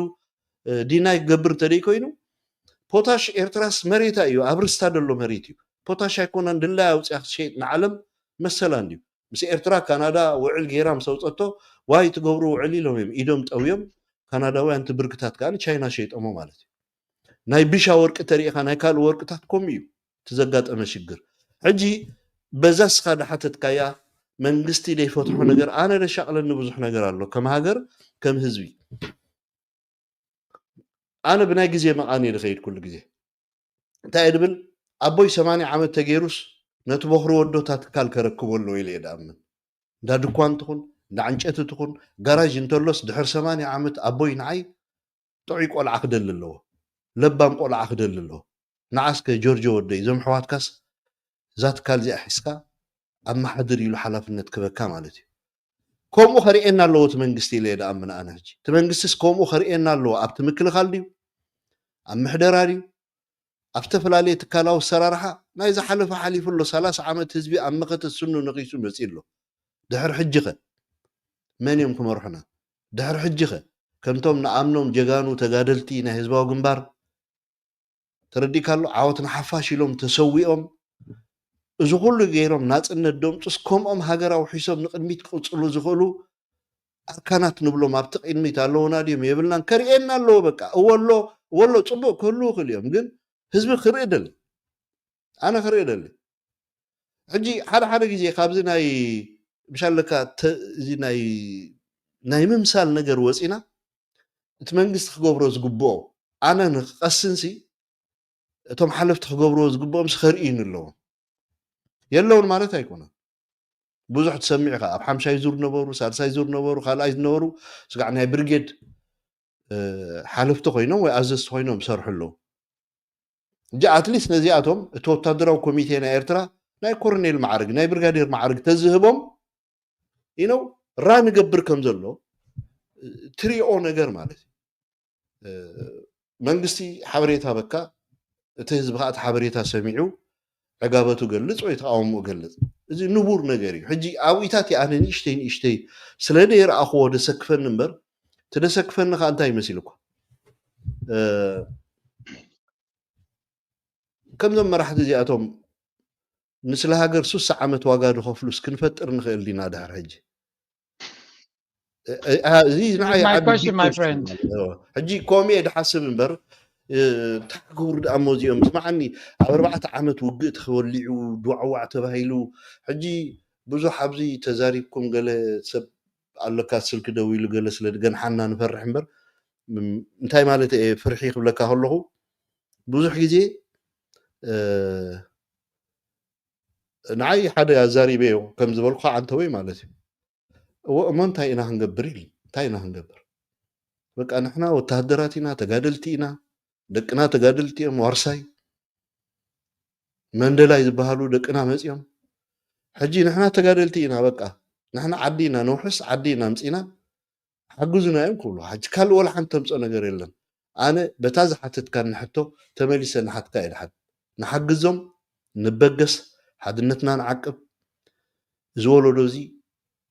ዲናይ ክገብር እንተደይ ኮይኑ ፖታሽ ኤርትራስ መሬታ እዩ፣ ኣብ ርስታ ደሎ መሬት እዩ። ፖታሽ ኣይኮነን ድላይ ኣውፅያ ክትሸይጥ ንዓለም መሰላ እንድዩ። ምስ ኤርትራ ካናዳ ውዕል ገይራ ምስ ኣውፀቶ ዋይ ትገብሩ ውዕል ኢሎም እዮም ኢዶም ጠውዮም። ካናዳውያን ትብርክታት ከዓ ንቻይና ሸይጦሞ ማለት እዩ። ናይ ቢሻ ወርቂ ተሪኢኻ ናይ ካልእ ወርቅታት ከምኡ እዩ እቲ ዘጋጠመ ሽግር። ሕጂ በዛ ስኻ ድሓተትካያ መንግስቲ ደይፈትሖ ነገር ኣነ ደሻቕለኒ ብዙሕ ነገር ኣሎ ከም ሃገር ከም ህዝቢ። ኣነ ብናይ ግዜ መቓን እየ ድኸይድ ኩሉ ግዜ እንታይ እየ ድብል ኣቦይ ሰማንያ ዓመት ተገይሩስ ነቲ በኽሪ ወዶ እታ ትካል ከረክቦ ኣለዎ ኢለ እየ ድኣምን። እንዳ ድኳን ትኹን እንዳ ዕንጨቲ ትኹን ጋራዥ እንተሎስ ድሕር ሰማንያ ዓመት ኣቦይ ንዓይ ጥዑይ ቆልዓ ክደሊ ኣለዎ። ለባም ቆልዓ ክደሊ ኣለዎ። ንዓስከ ጆርጆ ወደይ እዞም ኣሕዋትካስ እዛ ትካል እዚኣ ሒዝካ ኣመሓድር ኢሉ ሓላፍነት ክበካ ማለት እዩ። ከምኡ ከርእየና ኣለዎ እቲ መንግስቲ ኢለ እየ ድኣምን ኣነ። ሕጂ እቲ መንግስቲስ ከምኡ ከርእየና ኣለዎ ኣብቲ ምክልኻል ድዩ ኣብ ምሕደራ ድዩ ኣብ ዝተፈላለየ ትካላዊ ኣሰራርሓ ናይ ዝሓለፈ ሓሊፉ ኣሎ። ሰላሳ ዓመት ህዝቢ ኣብ መኸተ ስኑ ነኺሱ መፂኡ ኣሎ። ድሕር ሕጂ ኸ መን እዮም ክመርሑና? ድሕር ሕጂ ኸ ከምቶም ንኣምኖም ጀጋኑ ተጋደልቲ ናይ ህዝባዊ ግንባር ተረዲእካ ኣሎ ዓወት ንሓፋሽ ኢሎም ተሰዊኦም እዚ ኩሉ ገይሮም ናፅነት ደምፁስ ከምኦም ሃገር ኣውሒሶም ንቅድሚት ክቅፅሉ ዝኽእሉ ኣርካናት ንብሎም ኣብቲ ቅድሚት ኣለውና ድዮም የብልናን ከርእየና ኣለዎ በቃ እወሎ እወሎ ፅቡቅ ክህልው ይኽእል እዮም ግን ህዝቢ ክርኢ ደሊ ኣነ ክርኢ ደሊ ሕጂ ሓደ ሓደ ግዜ ካብዚ ናይ ብሻለካ እዚ ናይ ናይ ምምሳል ነገር ወፂና እቲ መንግስቲ ክገብሮ ዝግብኦ ኣነ ንክቀስንሲ እቶም ሓለፍቲ ክገብርዎ ዝግብኦም ከርእዩኒ ኣለዎም የለውን ማለት ኣይኮነን ብዙሕ ትሰሚዕ ኢኻ ኣብ ሓምሻይ ዙር ነበሩ ሳልሳይ ዙር ነበሩ ካልኣይ ዝነበሩ ስጋዕ ናይ ብርጌድ ሓለፍቲ ኮይኖም ወይ ኣዘዝቲ ኮይኖም ሰርሑ ኣለዉ እንጂ ኣትሊስት ነዚኣቶም እቲ ወታደራዊ ኮሚቴ ናይ ኤርትራ ናይ ኮርኔል ማዕርግ ናይ ብርጋዴር ማዕርግ ተዝህቦም ኢነው ራ ንገብር ከም ዘሎ ትሪኦ ነገር ማለት እዩ መንግስቲ ሓበሬታ በካ እቲ ህዝቢ ከዓ እቲ ሓበሬታ ሰሚዑ ዕጋበቱ ገልፅ ወይ ተቃውሞኡ ገልፅ እዚ ንቡር ነገር እዩ ሕጂ ኣብኢታት ኣነ ንእሽተይ ንእሽተይ ስለ ደይረኣኽዎ ደሰክፈኒ እምበር ትደሰክፈኒ ከዓ እንታይ ይመስል እኳ ከምዞም መራሕቲ እዚኣቶም ንስለ ሃገር ሱሳ ዓመት ዋጋ ዝኸፍሉስ ክንፈጥር ንኽእል ዲና ድሕር ሕጂ እዚ ንዓይ ዓቢ question my friend ሕጂ ከምኡ እየ ድሓስብ እምበር እንታይ ክገብሩ ደኣ እሞ እዚኦም ስማዓኒ ኣብ ኣርባዕተ ዓመት ውግእ ተወሊዑ ድዋዕዋዕ ተባሂሉ ሕጂ ብዙሕ ኣብዚ ተዛሪብኩም ገለ ሰብ ኣለካ ስልኪ ደው ኢሉ ገለ ስለ ዝገንሓና ንፈርሕ እምበር እንታይ ማለት እየ ፍርሒ ክብለካ ከለኹ ብዙሕ ግዜ ንዓይ ሓደ ኣዛሪበዮ ከም ዝበልኩ ዓንተወይ ማለት እዩ። እዎ እሞ እንታይ ኢና ክንገብር ኢሉ እንታይ ኢና ክንገብር? በቃ ንሕና ወታሃደራት ኢና፣ ተጋደልቲ ኢና፣ ደቅና ተጋደልቲ እዮም፣ ዋርሳይ መንደላይ ዝበሃሉ ደቅና መፂኦም። ሕጂ ንሕና ተጋደልቲ ኢና፣ በቃ ንሕና ዓዲ ኢና ነውሕስ፣ ዓዲ ኢና ኣምፂና፣ ሓግዙና እዮም ክብሉ። ሕጂ ካልእ ወላ ሓንቲ ተምፅኦ ነገር የለን። ኣነ በታ ዝሓተትካኒ ሕቶ ተመሊሰ ንሓትካ እየ ድሓን። ንሓግዞም፣ ንበገስ፣ ሓድነትና ንዓቅብ። እዚ ወለዶ እዚ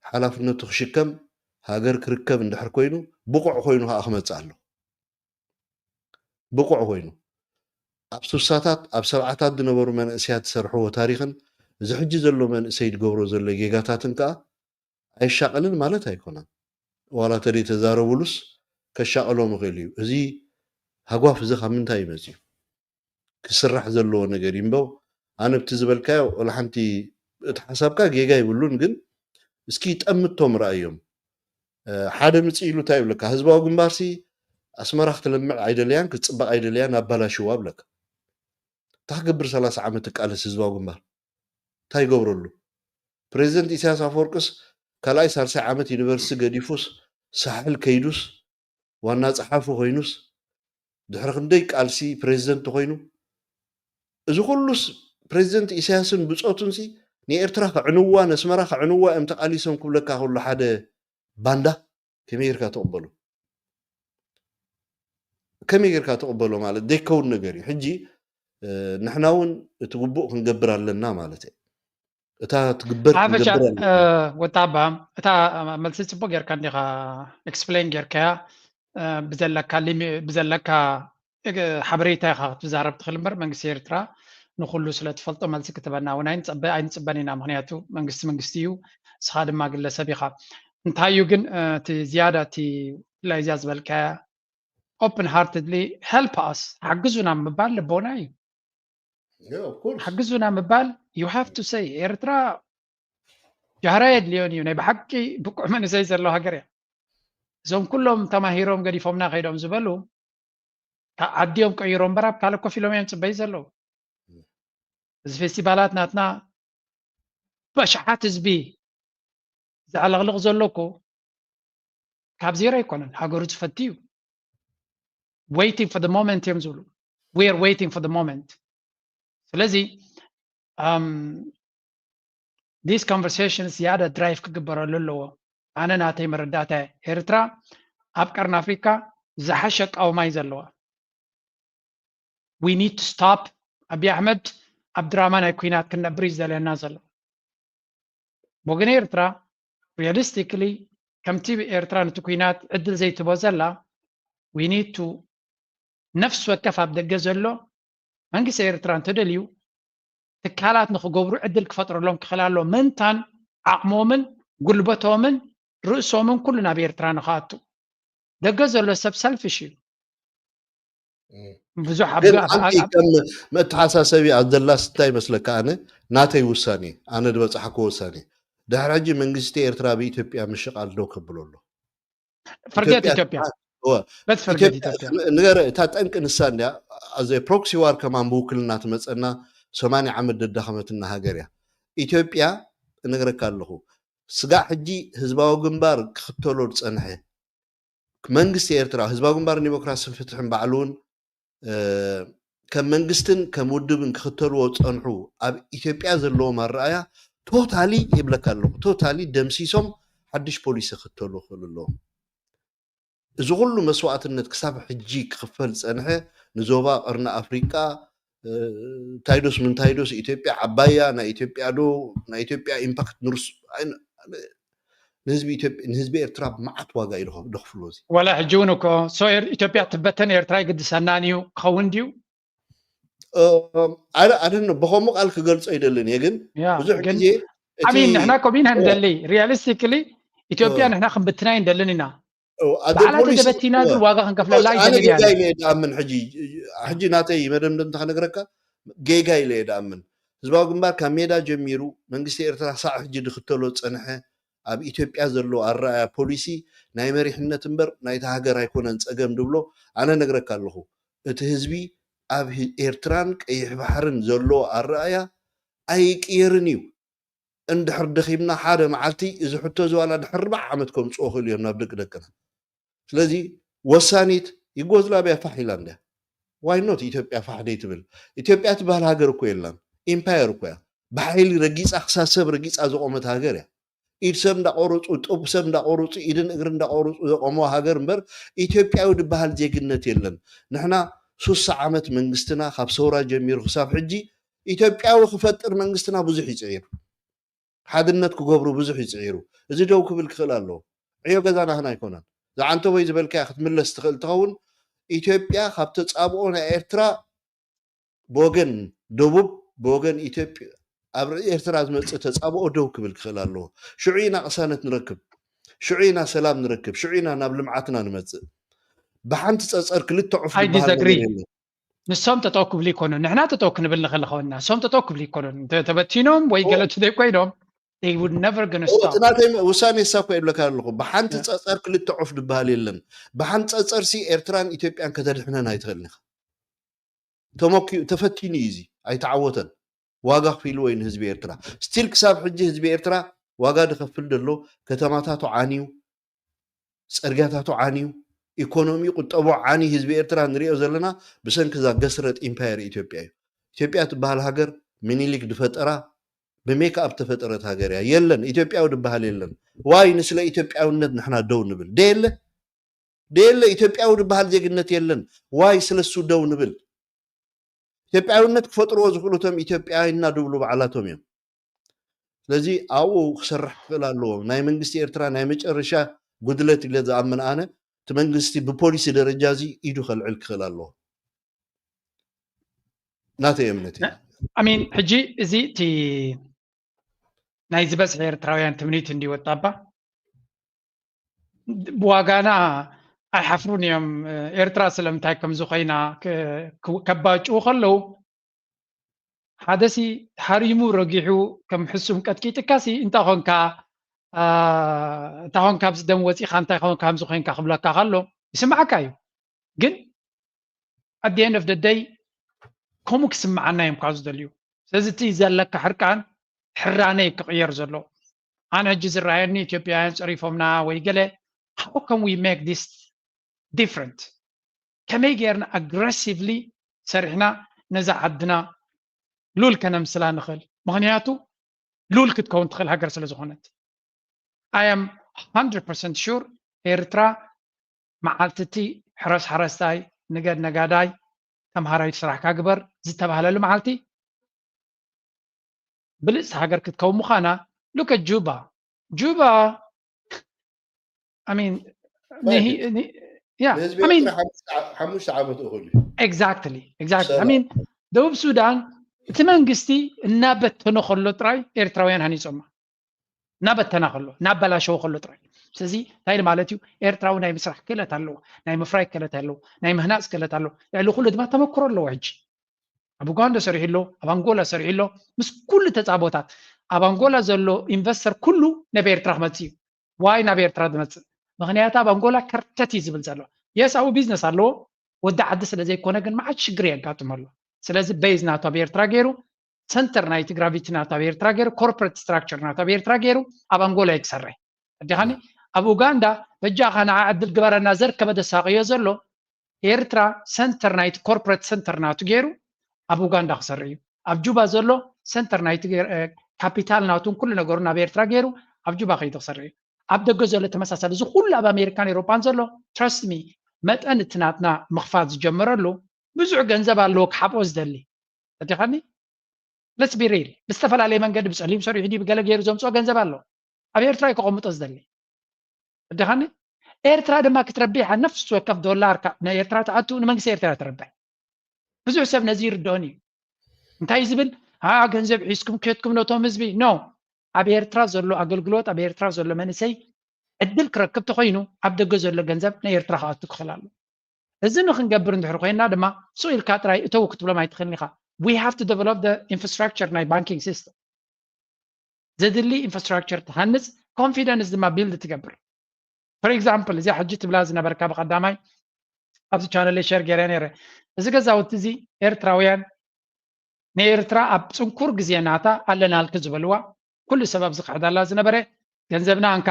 ሓላፍነቱ ክሽከም፣ ሃገር ክርከብ እንድሕር ኮይኑ ብቑዕ ኮይኑ ከዓ ክመፅእ ኣሎ። ብቑዕ ኮይኑ ኣብ ሱሳታት ኣብ ሰብዓታት ዝነበሩ መንእሰያት ዝሰርሕዎ ታሪኽን እዚ ሕጂ ዘሎ መንእሰይ ዝገብሮ ዘሎ ጌጋታትን ከዓ ኣይሻቐልን ማለት ኣይኮነን። ዋላ ተደይ ተዛረቡሉስ ከሻቐሎም ይኽእል እዩ። እዚ ሃጓፍ እዚ ካብ ምንታይ ይመፅእ እዩ? ክስራሕ ዘለዎ ነገር እዩ እምበው ኣነ ብቲ ዝበልካዮ ወላ ሓንቲ እቲ ሓሳብካ ጌጋ ይብሉን ግን እስኪ ጠምቶም ረኣዮም ሓደ ምፅ ኢሉ እንታይ ይብለካ ህዝባዊ ግንባርሲ ኣስመራ ክትለምዕ ኣይደለያን ክትፅበቕ ኣይደለያን ኣባላሽዋ ብለካ እንታይ ክገብር ሰላሳ ዓመት ትቃለስ ህዝባዊ ግንባር እንታይ ይገብረሉ ፕሬዚደንት ኢሳያስ ኣፈወርቅስ ካልኣይ ሳልሳይ ዓመት ዩኒቨርሲቲ ገዲፉስ ሳሕል ከይዱስ ዋና ጸሓፊ ኮይኑስ ድሕሪ ክንደይ ቃልሲ ፕሬዚደንት ኮይኑ እዚ ኩሉስ ፕሬዚደንት ኢሳያስን ብጾቱንሲ ንኤርትራ ከዕንዋ ነስመራ ከዕንዋ እዮም ተቃሊሶም ክብለካ ከሎ ሓደ ባንዳ ከመይ ጌርካ ትቕበሎ ከመይ ጌርካ ትቕበሎ ማለት ዘይከውን ነገር እዩ ሕጂ ንሕና እውን እቲ ግቡእ ክንገብር ኣለና ማለት እዩ እታ ትግበር ሓፈሻ ክንገብር ኣለና። ወጣባ እታ መልሲ ጽቡቅ ጌርካ እንዲኻ ኤክስፕሌን ጌርካያ ብዘለካ ሊሚ- ብዘለካ እግ- ሓበሬታ ኢኻ ክትዛረብ ትኽእል እምበር መንግስቲ ኤርትራ ንኩሉ ስለ ትፈልጦ መልሲ ክትበና እውን ኣይንጸበ ኣይንጽበን ኢና ምክንያቱ መንግስቲ መንግስቲ እዩ ንስኻ ድማ ግለሰብ ኢኻ እንታይ እዩ ግን እቲ ዝያዳ እቲ ብፍላይ እዚኣ ዝበልካያ open heartedly help us ሓግዙና ምባል ልቦና እዩ ሓግዙና ምባል you have to say ኤርትራ ጃህራ የድልዮን እዩ ናይ ብሓቂ ብቁዕ መንእሰይ ዘሎ ሃገር እያ እዞም ኩሎም ተማሂሮም ገዲፎምና ከይዶም ዝበሉ ካብ ዓዲኦም ቀይሮም በራብ ካልእ ኮፍ ኢሎም እዮም ፅበይ ዘለዉ እዚ ፌስቲቫላት ናትና በሽሓት ህዝቢ ዘዕለቕልቕ ዘሎ እኮ ካብ ዜሮ ኣይኮነን ሃገሩ ዝፈቲ እዩ waiting for the moment እዮም ዝብሉ we are waiting for the moment ስለዚ this conversation ዝያዳ ድራይቭ ክግበረሉ ኣለዎ ኣነ ናተይ መረዳእታ ኤርትራ ኣብ ቀርኒ ኣፍሪካ ዝሓሸ ኣቃውማ እዩ ዘለዋ we need to stop ኣብይ ኣሕመድ ኣብ ድራማ ናይ ኩናት ክነብር እዩ ዝደልየና ዘሎ ብወገን ኤርትራ realistically ከምቲ ኤርትራ ነቲ ኩናት ዕድል ዘይትቦ ዘላ we need to ነፍሲ ወከፍ ኣብ ደገ ዘሎ መንግስቲ ኤርትራ እንተደልዩ ትካላት ንክገብሩ ዕድል ክፈጥረሎም ክኽእል ኣሎ ምንታን ዓቕሞምን ጉልበቶምን ርእሶምን ኩሉ ናብ ኤርትራ ንክኣቱ ደገ ዘሎ ሰብ ሰልፍሽ እዩ ብዙሕ ግን ኣንቲ ከም መተሓሳሰቢ ኣዘላስ እንታይ ይመስለካ ኣነ ናተይ ውሳኔ ኣነ ዝበፅሓኩ ውሳኔ ድሕሪ ሕጂ መንግስቲ ኤርትራ ብኢትዮጵያ ምሽቃል ደው ከብሎ ኣሎ ፍርገት ኢትዮጵያ በስ ፍርገት ኢትዮጵያ ንገረ እታ ጠንቂ ንሳ እንዲያ ኣዘ ፕሮክሲ ዋር ከማን ብውክልና ትመፀና ሰማንያ ዓመት ደዳኸመትና ሃገር እያ ኢትዮጵያ እነግረካ ኣለኹ ስጋዕ ሕጂ ህዝባዊ ግንባር ክኽተሎ ዝፀንሐ መንግስቲ ኤርትራ ህዝባዊ ግንባር ዲሞክራስን ፍትሕን ባዕሉ እውን ከም መንግስትን ከም ውድብን ክኽተልዎ ዝፀንሑ ኣብ ኢትዮጵያ ዘለዎም ኣረኣያ ቶታሊ ይብለካ ኣለኹ ቶታሊ ደምሲሶም ሓድሽ ፖሊሲ ክኽተሉ ክኽእሉ ኣለዎም እዚ ኩሉ መስዋእትነት ክሳብ ሕጂ ክኽፈል ዝፀንሐ ንዞባ ቀርኒ ኣፍሪቃ ታይዶስ ምንታይዶስ ኢትዮጵያ ዓባያ ናይ ኢትዮጵያ ዶ ናይ ኢትዮጵያ ኢምፓክት ንርስ ንህዝቢ ኢትዮጵያ ንህዝቢ ኤርትራ ብመዓት ዋጋ እዩ ደኽፍሎ እዚ ወላ ሕጂ እውን እኮ ሶ ኢትዮጵያ ትበተን ኤርትራ ይግድሰናን እዩ ክኸውን ድዩ ኣደን ብኸምኡ ቃል ክገልጾ ይደልን እየ ግን ብዙሕ ግዜ ኣሚን ንሕና ከምኡ ኢና ንደሊ ሪያሊስቲክሊ ኢትዮጵያ ንሕና ክንብትና ይንደልን ኢና ባዕላ ተደበቲና ግን ዋጋ ክንከፍለላ ይደልን ጌጋ ኢለ እየ ድኣምን ሕጂ ሕጂ ናተይ መደምደምታ ክነግረካ ጌጋ ኢለ እየ ድኣምን ህዝባዊ ግንባር ካብ ሜዳ ጀሚሩ መንግስቲ ኤርትራ ሳዕ ሕጂ ዝኽተሎ ዝጸንሐ ኣብ ኢትዮጵያ ዘሎ ኣረኣያ ፖሊሲ ናይ መሪሕነት እምበር ናይታ ሃገር ኣይኮነን ጸገም ድብሎ ኣነ ነግረካ ኣለኹ። እቲ ህዝቢ ኣብ ህ- ኤርትራን ቀይሕ ባሕርን ዘሎ ኣረኣያ ኣይቅየርን እዩ። እንድሕር ደኺምና ሓደ መዓልቲ እዚ ሕቶ እዚ ዋላ ድሕሪ ኣርባዓ ዓመት ከምፅኦ ክእሉ እዮም ናብ ደቂ ደቅና። ስለዚ ወሳኒት ዩጎዝላቪያ ፋሕ ኢላ እንድያ። ዋይ ኖት ኢትዮጵያ ፋሕ ደይ ትብል? ኢትዮጵያ ትበሃል ሃገር እኮ የላን፣ ኢምፓየር እኮ እያ። ብሓይሊ ረጊፃ ክሳብ ሰብ ረጊፃ ዘቆመት ሃገር እያ። ኢድ ሰብ እንዳቆረፁ፣ ጡብ ሰብ እንዳቆረፁ፣ ኢድን እግርን እንዳቆረፁ ዘቆመዋ ሃገር እምበር ኢትዮጵያዊ ዝበሃል ዜግነት የለን። ንሕና ሱሳ ዓመት መንግስትና ካብ ሰውራ ጀሚሩ ክሳብ ሕጂ ኢትዮጵያዊ ክፈጥር መንግስትና ብዙሕ ይፅዒር። ሓድነት ክገብሩ ብዙሕ ይፅዒሩ። እዚ ደው ክብል ክኽእል ኣለዎ። ዕዮ ገዛ ናህና ኣይኮነን። ዝዓንተቦይ ዝበልካያ ክትምለስ ትኽእል ትኸውን። ኢትዮጵያ ካብ ተፃብኦ ናይ ኤርትራ ብወገን ደቡብ ብወገን ኢትዮጵያ ኣብ ኤርትራ ዝመፅእ ተፃብኦ ደው ክብል ክኽእል ኣለዎ። ሽዑ ኢና ቅሳነት ንረክብ፣ ሽዑ ኢና ሰላም ንረክብ፣ ሽዑ ኢና ናብ ልምዓትና ንመፅእ። ብሓንቲ ፀፀር ክልተ ዑፍ I ዝበሃል ነገር disagree። የለን። ንሶም ጠጠው ክብሉ ይኮኑ፣ ንሕና ጠጠው ክንብል ንኽእል ኾንና፣ ንሶም ጠጠው ክብሉ ይኮኑ። እንተ- ተበቲኖም ወይ ኦ። ገለ ትደይ ኮይኖም they would never gonna ኦ፣ stop። እቲ ናተይ ውሳኔ እሳ እኮ ይብለካ ኣለኹ። ብሓንቲ እ። ፀፀር ክልተ ዑፍ ዝበሃል የለን። ብሓንቲ ፀፀር ሲ ኤርትራን ኢትዮጵያን ከተድሕነን ኣይትኽእልን ኢኻ። ተመኪ ተፈቲኑ እዩ፣ እዚ ኣይተዓወተን። ዋጋ ክፊልዎ እዩ ንህዝቢ ኤርትራ። ስቲል ክሳብ ሕጂ ህዝቢ ኤርትራ ዋጋ ዝኸፍል ዘሎ፣ ከተማታቱ ዓንዩ፣ ፅርግያታቱ ዓንዩ፣ ኢኮኖሚ ቁጠቦ ዓንዩ ህዝቢ ኤርትራ ንሪኦ ዘለና ብሰንኪ እዛ ገስረጥ ኢምፓየር ኢትዮጵያ እዩ። ኢትዮጵያ ትበሃል ሃገር ሚኒሊክ ዝፈጠራ ብሜክኣፕ ተፈጠረት ሃገር እያ። የለን ኢትዮጵያዊ ዝበሃል የለን። ዋይ ንስለ ኢትዮጵያውነት ንሕና ደው ንብል ደየለ ደየለ ኢትዮጵያዊ ዝበሃል ዜግነት የለን። ዋይ ስለሱ ደው ንብል? ኢትዮጵያውነት ክፈጥርዎ ዝኽእሉ እቶም ኢትዮጵያዊና ድብሉ ባዕላቶም እዮም። ስለዚ ኣብኡ ክሰርሕ ክኽእል ኣለዎ። ናይ መንግስቲ ኤርትራ ናይ መጨረሻ ጉድለት ኢለ ዝኣምን ኣነ እቲ መንግስቲ ብፖሊሲ ደረጃ እዚ ኢዱ ከልዕል ክኽእል ኣለዎ። ናተይ እምነት እዩ። I mean ሕጂ እዚ እቲ ናይ ዝበዝሒ ኤርትራውያን ትምኒት እንዲወጣባ ብዋጋና ኣይሓፍሩን እዮም። ኤርትራ ስለምንታይ ከምዚ ኮይና ከ- ከ- ከባጭው ከለዉ ሓደሲ ሃሪሙ ረጊሑ ከም ሕሱም ቀጥቂጥካሲ እንታይ ኮንካ፣ አ፣ እንታይ ኮንካ ኣብዚ ደም ወፂኻ እንታይ ኮንካ ከምዚ ኮይንካ ክብለካ ከሎ ይስምዓካ እዩ። ግን at the end of the day ከምኡ ክስምዓና እዮም ካብ ዝደልዩ። ስለዚ እቲ ዘለካ ሕርቃን ሕራነ እዩ ክቕየር ዘሎ። ኣነ ሕጂ ዝረኣየኒ ኢትዮጵያውያን ፀሪፎምና ወይ ገለ how can we make this different? ከመይ ጌርና ኣግረሲቭሊ ሰሪሕና ነዛ ዓድና ሉል ከነምስላ ንኽእል? ምኽንያቱ ሉል ክትከውን ትኽእል ሃገር ስለ ዝኾነት። I am hundred percent sure ኤርትራ መዓልቲ እቲ ሕረስ ሓረስታይ፣ ንገድ ነጋዳይ፣ ተምሃራይ ስራሕካ ግበር ዝተባህለሉ መዓልቲ ብልፅቲ ሃገር ክትከውን ምዃና። Look at Juba. Juba I mean ንሂ- ኒ- yeah, ንህዝቢ I mean ኤርትራ ሓሙሽተ ዓ- ሓሙሽተ ዓመት እኹል እዩ። exactly exactly I ሰላም። mean ደቡብ ሱዳን እቲ መንግስቲ እናበተኖ ከሎ ጥራይ ኤርትራውያን ሃኒፆማ። እናበተና ከሎ እናበላሸዎ ከሎ ጥራይ። ስለዚ እንታይ ማለት እዩ? ኤርትራዊ ናይ ምስራሕ ክእለት ኣለዎ፣ ናይ ምፍራይ ክእለት ኣለዎ፣ ናይ ምህናፅ ክእለት ኣለዎ። ልዕሊ ኩሉ ድማ ተመክሮ ኣለዎ። ሕጂ ኣብ ኡጋንዳ ሰሪሑ ኣሎ፣ ኣብ ኣንጎላ ሰሪሑ ኣሎ። ምስ ኩሉ ተፃቦታት ኣብ ኣንጎላ ዘሎ ኢንቨስተር ኩሉ ናብ ኤርትራ ክመፅእ እዩ። ዋይ ናብ ኤርትራ ዝመፅእ? ምኽንያቱ ኣብ ኣንጎላ ከርተት እዩ ዝብል ዘሎ። የስ ኣብኡ ቢዝነስ ኣለዎ፣ ወዲ ዓዲ ስለ ዘይኮነ ግን መዓት ሽግር የጋጥሞ ኣሎ። ስለዚ ቤዝ ናቱ ኣብ ኤርትራ ገይሩ ሰንተር ናይቲ ግራቪቲ ናቱ ኣብ ኤርትራ ገይሩ ኮርፖሬት ስትራክቸር ናቱ ኣብ ኤርትራ ገይሩ ኣብ ኣንጎላ እዩ ክሰርሕ። ኣዲኻኒ ኣብ ኡጋንዳ በጃኻ ንዓ ዕድል ግበረና ዘርከበ ደሳቅዮ ዘሎ ኤርትራ ሰንተር ናይቲ ኮርፖሬት ሰንተር ናቱ ገይሩ ኣብ ኡጋንዳ ክሰርሕ እዩ። ኣብ ጁባ ዘሎ ሰንተር ናይቲ ካፒታል ናቱን ኩሉ ነገሩን ኣብ ኤርትራ ገይሩ ኣብ ጁባ ከይዱ ክሰርሕ እዩ። ኣብ ደገ ዘሎ ተመሳሳሊ እዚ ኩሉ ኣብ ኣሜሪካን ኤሮፓን ዘሎ trust me መጠን እቲ ናትና ምኽፋት ዝጀመረሉ ብዙሕ ገንዘብ ኣለዎ ክሓብኦ ዝደሊ። ኣዲኻኒ let's be real ብዝተፈላለየ መንገዲ ብፀሊም ሰሪሑ ድዩ ብገለ ገይሩ ዘምፅኦ ገንዘብ ኣሎ ኣብ ኤርትራ እዩ ከቐምጦ ዝደሊ። ኣዲኻኒ ኤርትራ ድማ ክትረብሕ ነፍሲ ወከፍ ዶላር ካብ ናይ ኤርትራ ትኣቱ ንመንግስቲ ኤርትራ ትረብሕ። ብዙሕ ሰብ ነዚ ይርድኦን እዩ። እንታይ ዝብል ኣ ገንዘብ ሒዝኩም ከድኩም ነቶም ህዝቢ no ኣብ ኤርትራ ዘሎ ኣገልግሎት ኣብ ኤርትራ ዘሎ መንእሰይ ዕድል ክረክብ ተኮይኑ ኣብ ደገ ዘሎ ገንዘብ ናይ ኤርትራ ክኣቱ ክኽእል ኣሎ። እዚ ንክንገብር እንድሕር ኮይና ድማ ሱቕ ኢልካ ጥራይ እተው ክትብሎም ኣይትኽእልን ኢኻ። we have to develop the infrastructure ናይ banking system ዘድሊ infrastructure ትሃንፅ፣ confidence ድማ build ትገብር። For example እዚኣ ሕጂ ትብላ ዝነበርካ ብቀዳማይ ኣብዚ ቻነለይ ሸር ገይረ ነይረ። እዚ ገዛውቲ እዚ ኤርትራውያን ንኤርትራ ኣብ ፅንኩር ግዜ ናታ ኣለናልኪ ዝበልዋ ኩሉ ሰብ ኣብዚ ክሕዳላ ዝነበረ ገንዘብና እንካ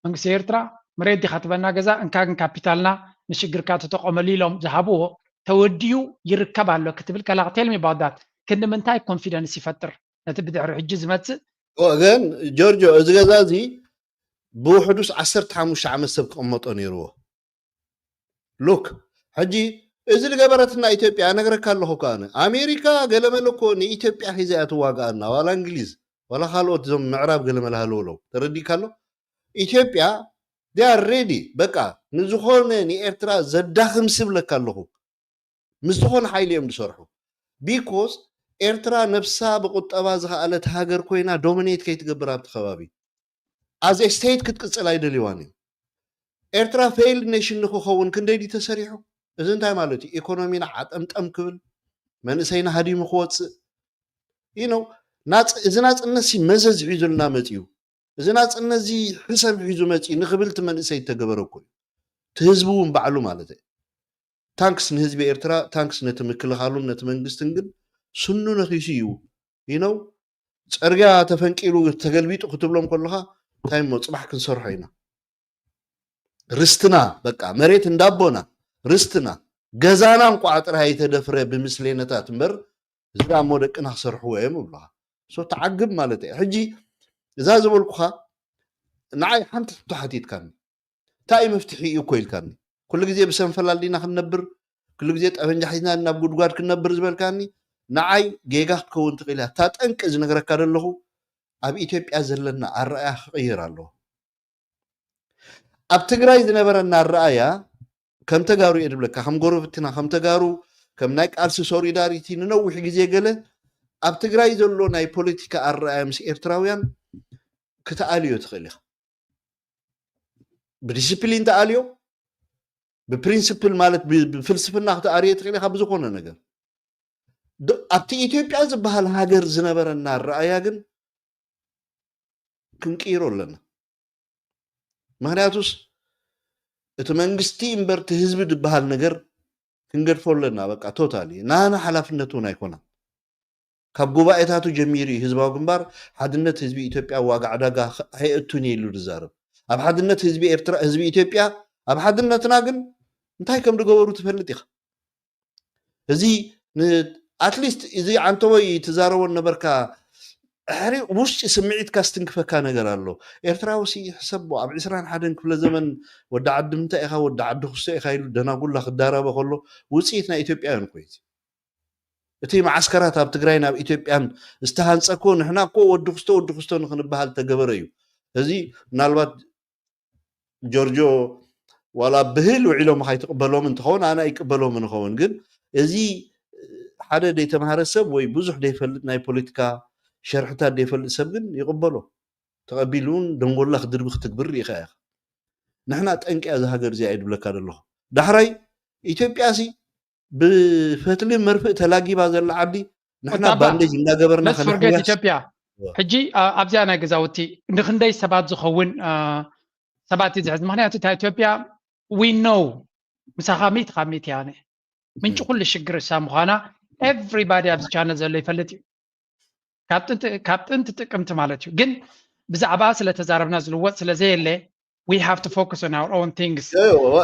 መንግስቲ ኤርትራ መሬት ዲኻ ትበና ገዛ እንካ ግን ካፒታልና ንሽግርካ ተጠቆመሉ ኢሎም ዝሃብዎ ተወዲኡ ይርከብ ኣሎ ክትብል ከላ tell me about that ክንዲ ምንታይ confidence ይፈጥር ነቲ ብድሕሪ ሕጂ ዝመፅእ ግን ጆርጆ እዚ ገዛ እዚ ብውሕዱስ ዓሰርተ ሓሙሽተ ዓመት ሰብ ክቕመጦ ነይርዎ። ሉክ ሕጂ እዚ ዝገበረትና ኢትዮጵያ እነግረካ ኣለኹ እኮ ኣነ ኣሜሪካ ገለመለ እኮ ንኢትዮጵያ ሒዛ እያ ትዋግኣና ዋላ እንግሊዝ ዋላ ካልኦት እዞም ምዕራብ ገለመለ ሃለውለው ተረዲእካ ኣሎ ኢትዮጵያ they are ready በቃ ንዝኾነ ንኤርትራ ዘዳኽም ስብለካ ኣለኹ ምስ ዝኾነ ሓይሊ እዮም ዝሰርሑ because ኤርትራ ነብሳ ብቁጠባ ዝኸኣለት ሃገር ኮይና dominate ከይትገብር ኣብቲ ከባቢ as a state ክትቅፅል ኣይደልይዋን እዩ ኤርትራ failed nation ንክኸውን ክንደይ ድዩ ተሰሪሑ እዚ እንታይ ማለት እዩ economy ና ዓጠምጠም ክብል መንእሰይና ሃዲሙ ክወፅእ you know ናፅ- እዚ ናፅነት ሲ መዘዝ ሒዙልና መፅዩ እዚ ናፅነት እዚ ሕሰም ሒዙ መፅዩ ንክብል እቲ መንእሰይ ተገበረ እኮ እዩ እቲ ህዝቢ እውን ባዕሉ ማለት እዩ thanks ንህዝቢ ኤርትራ thanks ነቲ ምክልኻሉን ነቲ መንግስትን ግን ስኑ ነኺሱ እዩ you know ፅርግያ ተፈንቂሉ ተገልቢጡ ክትብሎም ከለኻ እንታይ እሞ ፅባሕ ክንሰርሖ ኢና ርስትና በቃ መሬት እንዳቦና ርስትና ገዛና እንቋዕ ጥራይ ኣይተደፍረ ብምስሌነታት እምበር እዚ ዳ እሞ ደቅና ክሰርሕዎ እዮም እብልኻ so ተዓግብ ማለት እየ ሕጂ እዛ ዝበልኩኻ ንዓይ ሓንቲ ሕቶ ሓቲትካኒ እንታይ እዩ መፍትሒ እዩ እኮ ኢልካኒ ኩሉ ግዜ ብሰንፈላል ዲና ክንነብር ኩሉ ግዜ ጠበንጃ ሒዝና ናብ ጉድጓድ ክንነብር ዝበልካኒ ንዓይ ጌጋ ክትከውን ትኽእል እያ እታ ጠንቂ ዝነግረካ ዘለኹ ኣብ ኢትዮጵያ ዘለና ኣረኣያ ክቕይር ኣለዎ ኣብ ትግራይ ዝነበረና ኣረኣያ ከም ተጋሩ እየ ዝብለካ ከም ጎረብትና ከም ተጋሩ ከም ናይ ቃልሲ ሶሊዳሪቲ ንነዊሕ ግዜ ገለ ኣብ ትግራይ ዘሎ ናይ ፖለቲካ ኣረኣያ ምስ ኤርትራውያን ክትኣልዮ ትኽእል ኢኻ ብዲስፕሊን ተኣልዮ ብፕሪንስፕል ማለት ብፍልስፍና ክትኣልዮ ትኽእል ኢኻ ብዝኾነ ነገር ኣብቲ ኢትዮጵያ ዝበሃል ሃገር ዝነበረና ኣረኣያ ግን ክንቅይሮ ኣለና ምክንያቱስ እቲ መንግስቲ እምበር እቲ ህዝቢ ዝበሃል ነገር ክንገድፎ ኣለና በቃ totally ናና ሓላፍነት እውን ኣይኮነን ካብ ጉባኤታቱ ጀሚሩ እዩ ህዝባዊ ግንባር ሓድነት ህዝቢ ኢትዮጵያ ዋጋ ዕዳጋ ኣየእቱን እየ ኢሉ ዝዛረብ ኣብ ሓድነት ህዝቢ ኤርትራ ህዝቢ ኢትዮጵያ ኣብ ሓድነትና ግን እንታይ ከም ዝገበሩ ትፈልጥ ኢኻ እዚ ኣትሊስት እዚ ዓንተቦይ ትዛረቦ ነበርካ ሕሪ ውሽጢ ስምዒትካ ስትንክፈካ ነገር ኣሎ ኤርትራዊ ሲ ሕሰቦ ኣብ ዕስራን ሓደን ክፍለ ዘመን ወዲ ዓዲ ምንታይ ኢኻ ወዲ ዓዲ ክስቶ ኢኻ ኢሉ ደናጉላ ክዳረበ ከሎ ውፅኢት ናይ ኢትዮጵያውያን እኮ እዩ እቲ መዓስከራት ኣብ ትግራይን ኣብ ኢትዮጵያን ዝተሃንፀ እኮ ንሕና እኮ ወዲ ክስቶ ወዲ ክስቶ ንክንበሃል ተገበረ እዩ እዚ ምናልባት ጆርጆ ዋላ ብህል ውዒሎም ካይትቅበሎም እንትኸውን ኣነ ኣይቅበሎም ንኸውን ግን እዚ ሓደ ደይተምሃረ ሰብ ወይ ብዙሕ ደይፈልጥ ናይ ፖለቲካ ሸርሕታት ደይፈልጥ ሰብ ግን ይቅበሎ ተቐቢሉ እውን ደንጎላ ክድርቢ ክትግብር ርኢኻ ኢኻ ንሕና ጠንቂ እያ ዝሃገር እዚኣ ይድብለካ ዘለኹ ዳሕራይ ኢትዮጵያ ሲ ብፈትሊ መርፍእ ተላጊባ ዘላ ዓዲ ንሕና ባንዴጅ እንዳገበርና ኢትዮጵያ ሕጂ ኣብዚኣ ናይ ገዛውቲ ንክንደይ ሰባት ዝኸውን ሰባት እዩ ዝሕዝ ምክንያቱ እታ ኢትዮጵያ we know ምሳኻ ሚት ካብ ሚት ያነ ምንጭ ኩሉ ሽግር እሳ ምዃና everybody ኣብዚ ቻነል ዘሎ ይፈልጥ እዩ ካብ ጥንቲ ጥቅምቲ ማለት እዩ ግን ብዛዕባ ስለተዛረብና ዝልወጥ ስለዘየለ we have to focus on our own things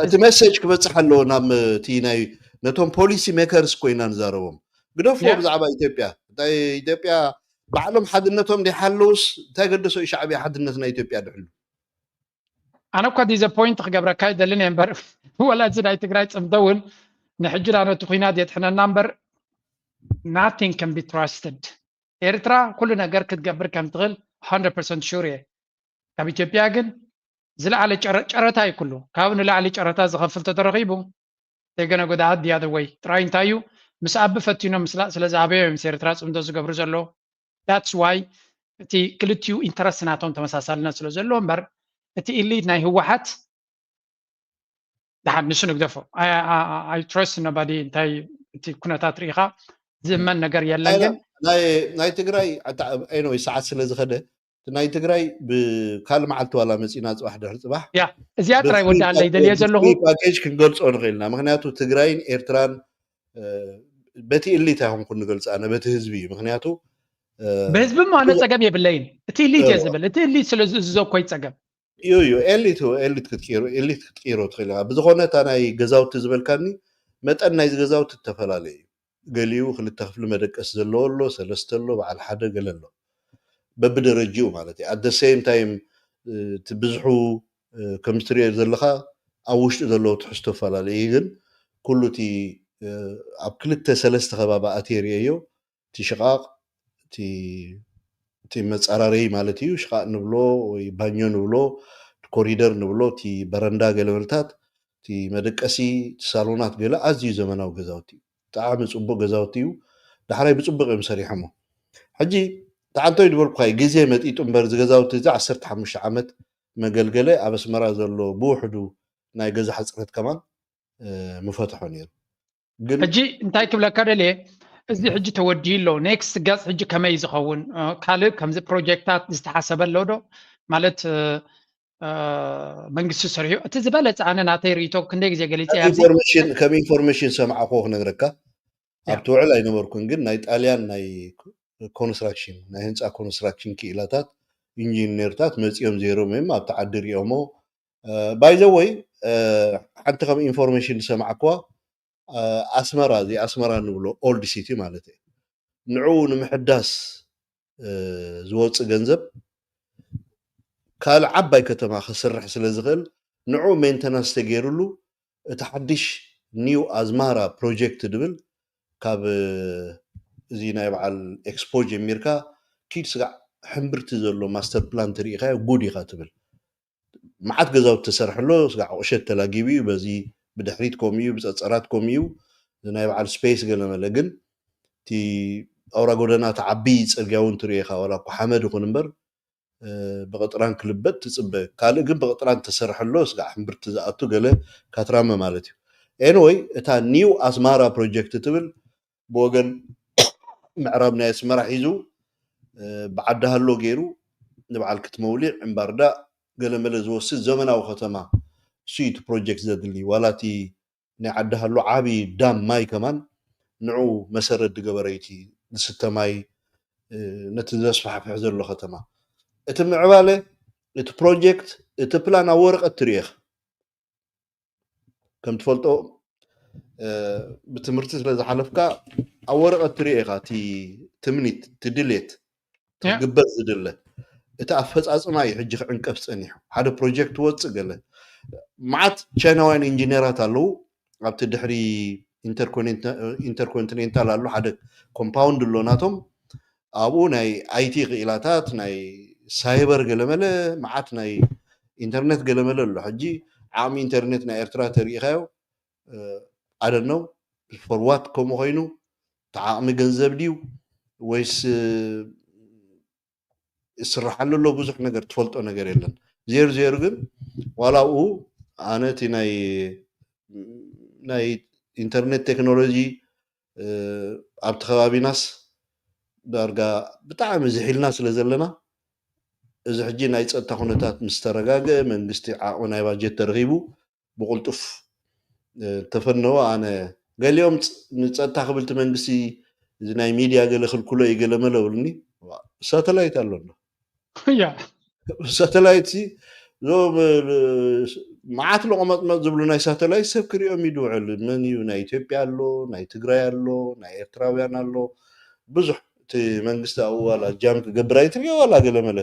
እቲ message ክበፅሕ ኣለዎ ናብ እቲ ናይ ነቶም policy makers ኮይና ንዛረቦም ግደፍዎ ብዛዕባ ኢትዮጵያ ኢትዮጵያ ባዕሎም ሓድነቶም ደይሓለውስ እንታይ ገደሶ ሻዕብያ ሓድነት ናይ ኢትዮጵያ ድሕሉ ኣነ እኳ disappoint ክገብረካ ይደልን እየ እምበር ወላ እዚ ናይ ትግራይ ፅምዶ እውን ንሕጂ ዳ ነቲ ኩናት የጥሕነና እምበር nothing can be trusted ኤርትራ ኩሉ ነገር ክትገብር ከም ትኽእል one hundred percent sure እየ ካብ ኢትዮጵያ ግን ዝለዓለ ጨረታ እዩ ኩሉ ካብኡ ንላዕሊ ጨረታ ዝኸፍል ተተረኺቡ they're gonna go the other way ጥራይ እንታይ እዩ ምስ ኣቢ ፈቲኖም ምስላእ ስለ ዝኣበዮ እዮም ምስ ኤርትራ ፅምዶ ዝገብሩ ዘሎ that's why እቲ ክልቲኡ interest ናቶም ተመሳሳልነት ስለ ዘሎ እምበር እቲ elite ናይ ህወሓት ደሓን ንሱ ንግደፎ I trust nobody እንታይ እቲ ኩነታት ርኢኻ ዝእመን ነገር የለን። ግን ናይ ትግራይ፣ anyway፣ ሰዓት ስለ ዝኸደ፣ ናይ ትግራይ ብካል መዓልቲ ዋላ መፂና ፅባሕ ድሕሪ ፅባሕ ያ እዚኣ ጥራይ ወዳለይ ደልየ ዘለኹ። ፓኬጅ ክንገልፆ ንኽእልና። ምክንያቱ ትግራይን ኤርትራን በቲ እሊት ኣይኮንኩን ንገልፃ፣ ኣነ በቲ ህዝቢ እዩ። ምክንያቱ ብህዝቢ ማ ኣነ ፀገም የብለይን። እቲ እሊት እየ ዝብል፣ እቲ እሊት ስለ ዝእዝዞ እኮ ይፀገም። እዩ እዩ ኤሊት ኤሊት ክትቀይሮ ኤሊት ክትቀይሮ ትኽእል ኢኻ። ብዝኾነ እታ ናይ ገዛውቲ ዝበልካኒ መጠን ናይዚ ገዛውቲ ዝተፈላለዩ እዩ። ገሊኡ ክልተ ክፍሊ መደቀስ ዘለዎ ኣሎ፣ ሰለስተ ኣሎ፣ በዓል ሓደ ገለ ኣሎ፣ በብደረጅኡ ማለት እዩ። ኣደ ሴም ታይም እቲ ብዝሑ ከምዚ ትሪኦ ዘለኻ ኣብ ውሽጢ ዘለዎ ትሕዝቶፈላለዩ እዩ። ግን ኩሉ እቲ ኣብ ክልተ ሰለስተ ከባቢ ኣትየ ርእየዮ። እቲ ሽቓቕ እቲ መፃራረይ ማለት እዩ። ሽቓቕ ንብሎ ወይ ባኞ ንብሎ፣ ኮሪደር ንብሎ፣ እቲ በረንዳ ገለመለታት፣ እቲ መደቀሲ፣ እቲ ሳሎናት ገለ ኣዝዩ ዘመናዊ ገዛውቲ እዩ። ብጣዕሚ ፅቡቅ ገዛውቲ እዩ። ዳሕራይ ብፅቡቅ እዮም ሰሪሖሞ። ሕጂ ተዓንቶይ ዝበልኩካ እዩ፣ ግዜ መጢጡ እምበር፣ እዚ ገዛውቲ እዚ ዓሰርተ ሓሙሽተ ዓመት መገልገለ ኣብ ኣስመራ ዘሎ ብውሕዱ ናይ ገዛ ሕፅረት ከማን ምፈትሖ ነይሩ። ግን ሕጂ እንታይ ክብለካ ደልየ፣ እዚ ሕጂ ተወዲኡ ኣሎ። ኔክስት ገፅ ሕጂ ከመይ ዝኸውን ካልእ ከምዚ ፕሮጀክታት ዝተሓሰበ ኣሎ ዶ? ማለት መንግስቲ ሰሪሑ እቲ ዝበለፀ፣ ኣነ ናተይ ርእቶ ክንደይ ግዜ ገሊፀ ኢንፎርሜሽን ከም ኢንፎርሜሽን ሰማዕኮ ክነግረካ፣ ኣብቲ ውዕል ኣይነበርኩን፣ ግን ናይ ጣልያን ናይ ኮንስትራክሽን ናይ ህንፃ ኮንስትራክሽን ክኢላታት ኢንጂነርታት መፂኦም ዜሮም እዮም ኣብቲ ዓዲ ሪኦሞ። ባይዘወይ ሓንቲ ከም ኢንፎርሜሽን ዝሰማዕኩዋ፣ ኣስመራ፣ እዚ ኣስመራ ንብሎ ኦልድ ሲቲ ማለት እዩ፣ ንዕኡ ንምሕዳስ ዝወፅእ ገንዘብ ካልእ ዓባይ ከተማ ክስርሕ ስለ ዝኽእል፣ ንዕኡ ሜንተናንስ ተገይሩሉ፣ እቲ ሓድሽ ኒው ኣዝማራ ፕሮጀክት ድብል ካብ እዚ ናይ በዓል ኤክስፖ ጀሚርካ ኪድ ስጋዕ ሕምብርቲ ዘሎ ማስተር ፕላን ትርኢኻዮ ጉድ ኢኻ ትብል። መዓት ገዛውቲ ተሰርሐሎ፣ ስጋዕ ቁሸት ተላጊቡ እዩ። በዚ ብድሕሪት ከምኡ እዩ፣ ብፀፀራት ከምኡ እዩ። እዚ ናይ በዓል ስፔስ ገለመለ ግን እቲ ኣውራ ጎደና፣ እቲ ዓብዪ ፅርግያ እውን ትሪኦ ኢኻ፣ ዋላ እኮ ሓመድ ይኹን እምበር ብቕጥራን ክልበጥ ትፅበ። ካልእ ግን ብቕጥራን ተሰርሐሎ፣ ስጋዕ ሕምብርቲ ዝኣቱ ገለ ካትራመ ማለት እዩ። ኤንወይ፣ እታ ኒው ኣስማራ ፕሮጀክት ትብል ብወገን ምዕራብ ናይ ኣስመራ ሒዙ ብዓዲ ሃሎ ገይሩ ንበዓል ክትመውሊዕ እምባርዳ ገለመለ ዝወስድ ዘመናዊ ከተማ እሱ እዩ እቲ ፕሮጀክት ዘድሊ። ዋላ እቲ ናይ ዓዲ ሃሎ ዓብዪ ዳም ማይ ከማን ንዑ መሰረት ዝገበረ እዩ እቲ ዝስተ ማይ ነቲ ዘስፋሕፍሕ ዘሎ ከተማ። እቲ ምዕባለ፣ እቲ ፕሮጀክት፣ እቲ ፕላን ኣብ ወረቐት ትሪኦ ኢኻ። ከም ትፈልጦ ብትምህርቲ ስለ ዝሓለፍካ ኣብ ወረቐት ትሪኦ ኢኻ፣ እቲ ትምኒት፣ እቲ ድሌት፣ እቲ ክግበር ዝድለ። እቲ ኣፈፃፅማ እዩ ሕጂ ክዕንቀፍ ፀኒሑ። ሓደ ፕሮጀክት ወፅእ ገለ፣ መዓት ቻይናውያን ኢንጂነራት ኣለዉ ኣብቲ ድሕሪ ኢንተርኮንቲኔንታል ኣሎ ሓደ ኮምፓውንድ ኣሎ ናቶም፣ ኣብኡ ናይ ኣይቲ ክኢላታት፣ ናይ ሳይበር ገለመለ፣ መዓት ናይ ኢንተርኔት ገለመለ ኣሎ። ሕጂ ዓቕሚ ኢንተርኔት ናይ ኤርትራ ተሪኢኻዮ፣ ኣደነው ፎርዋት ከምኡ ኮይኑ፣ እቲ ዓቕሚ ገንዘብ ድዩ ወይስ ይስራሓሉ ኣሎ? ብዙሕ ነገር ትፈልጦ ነገር የለን። ዜሩ ዜሩ ግን ዋላ ኣብኡ ኣነ እቲ ናይ ናይ ኢንተርኔት ቴክኖሎጂ ኣብቲ ከባቢናስ ዳርጋ ብጣዕሚ ዝሒልና ስለ ዘለና፣ እዚ ሕጂ ናይ ፀጥታ ኩነታት ምስ ተረጋገ፣ መንግስቲ ዓቕሚ ናይ ባጀት ተረኺቡ ብቕልጡፍ ተፈነወ። ኣነ ገሊኦም ንፀጥታ ክብል እቲ መንግስቲ እዚ ናይ ሚድያ ገለ ክልክሎ እዩ ገለ መለ ብሉኒ። ሳተላይት ኣሎ ኣሎ ያ ሳተላይት ሲ እዞም መዓት ለቆመጥመጥ ዝብሉ ናይ ሳተላይት ሰብ ክሪኦም እዩ ድውዕል። መን እዩ? ናይ ኢትዮጵያ ኣሎ፣ ናይ ትግራይ ኣሎ፣ ናይ ኤርትራውያን ኣሎ። ብዙሕ እቲ መንግስቲ ኣብኡ ዋላ ጃም ክገብር ኣይትሪኦ ዋላ ገለ መለ።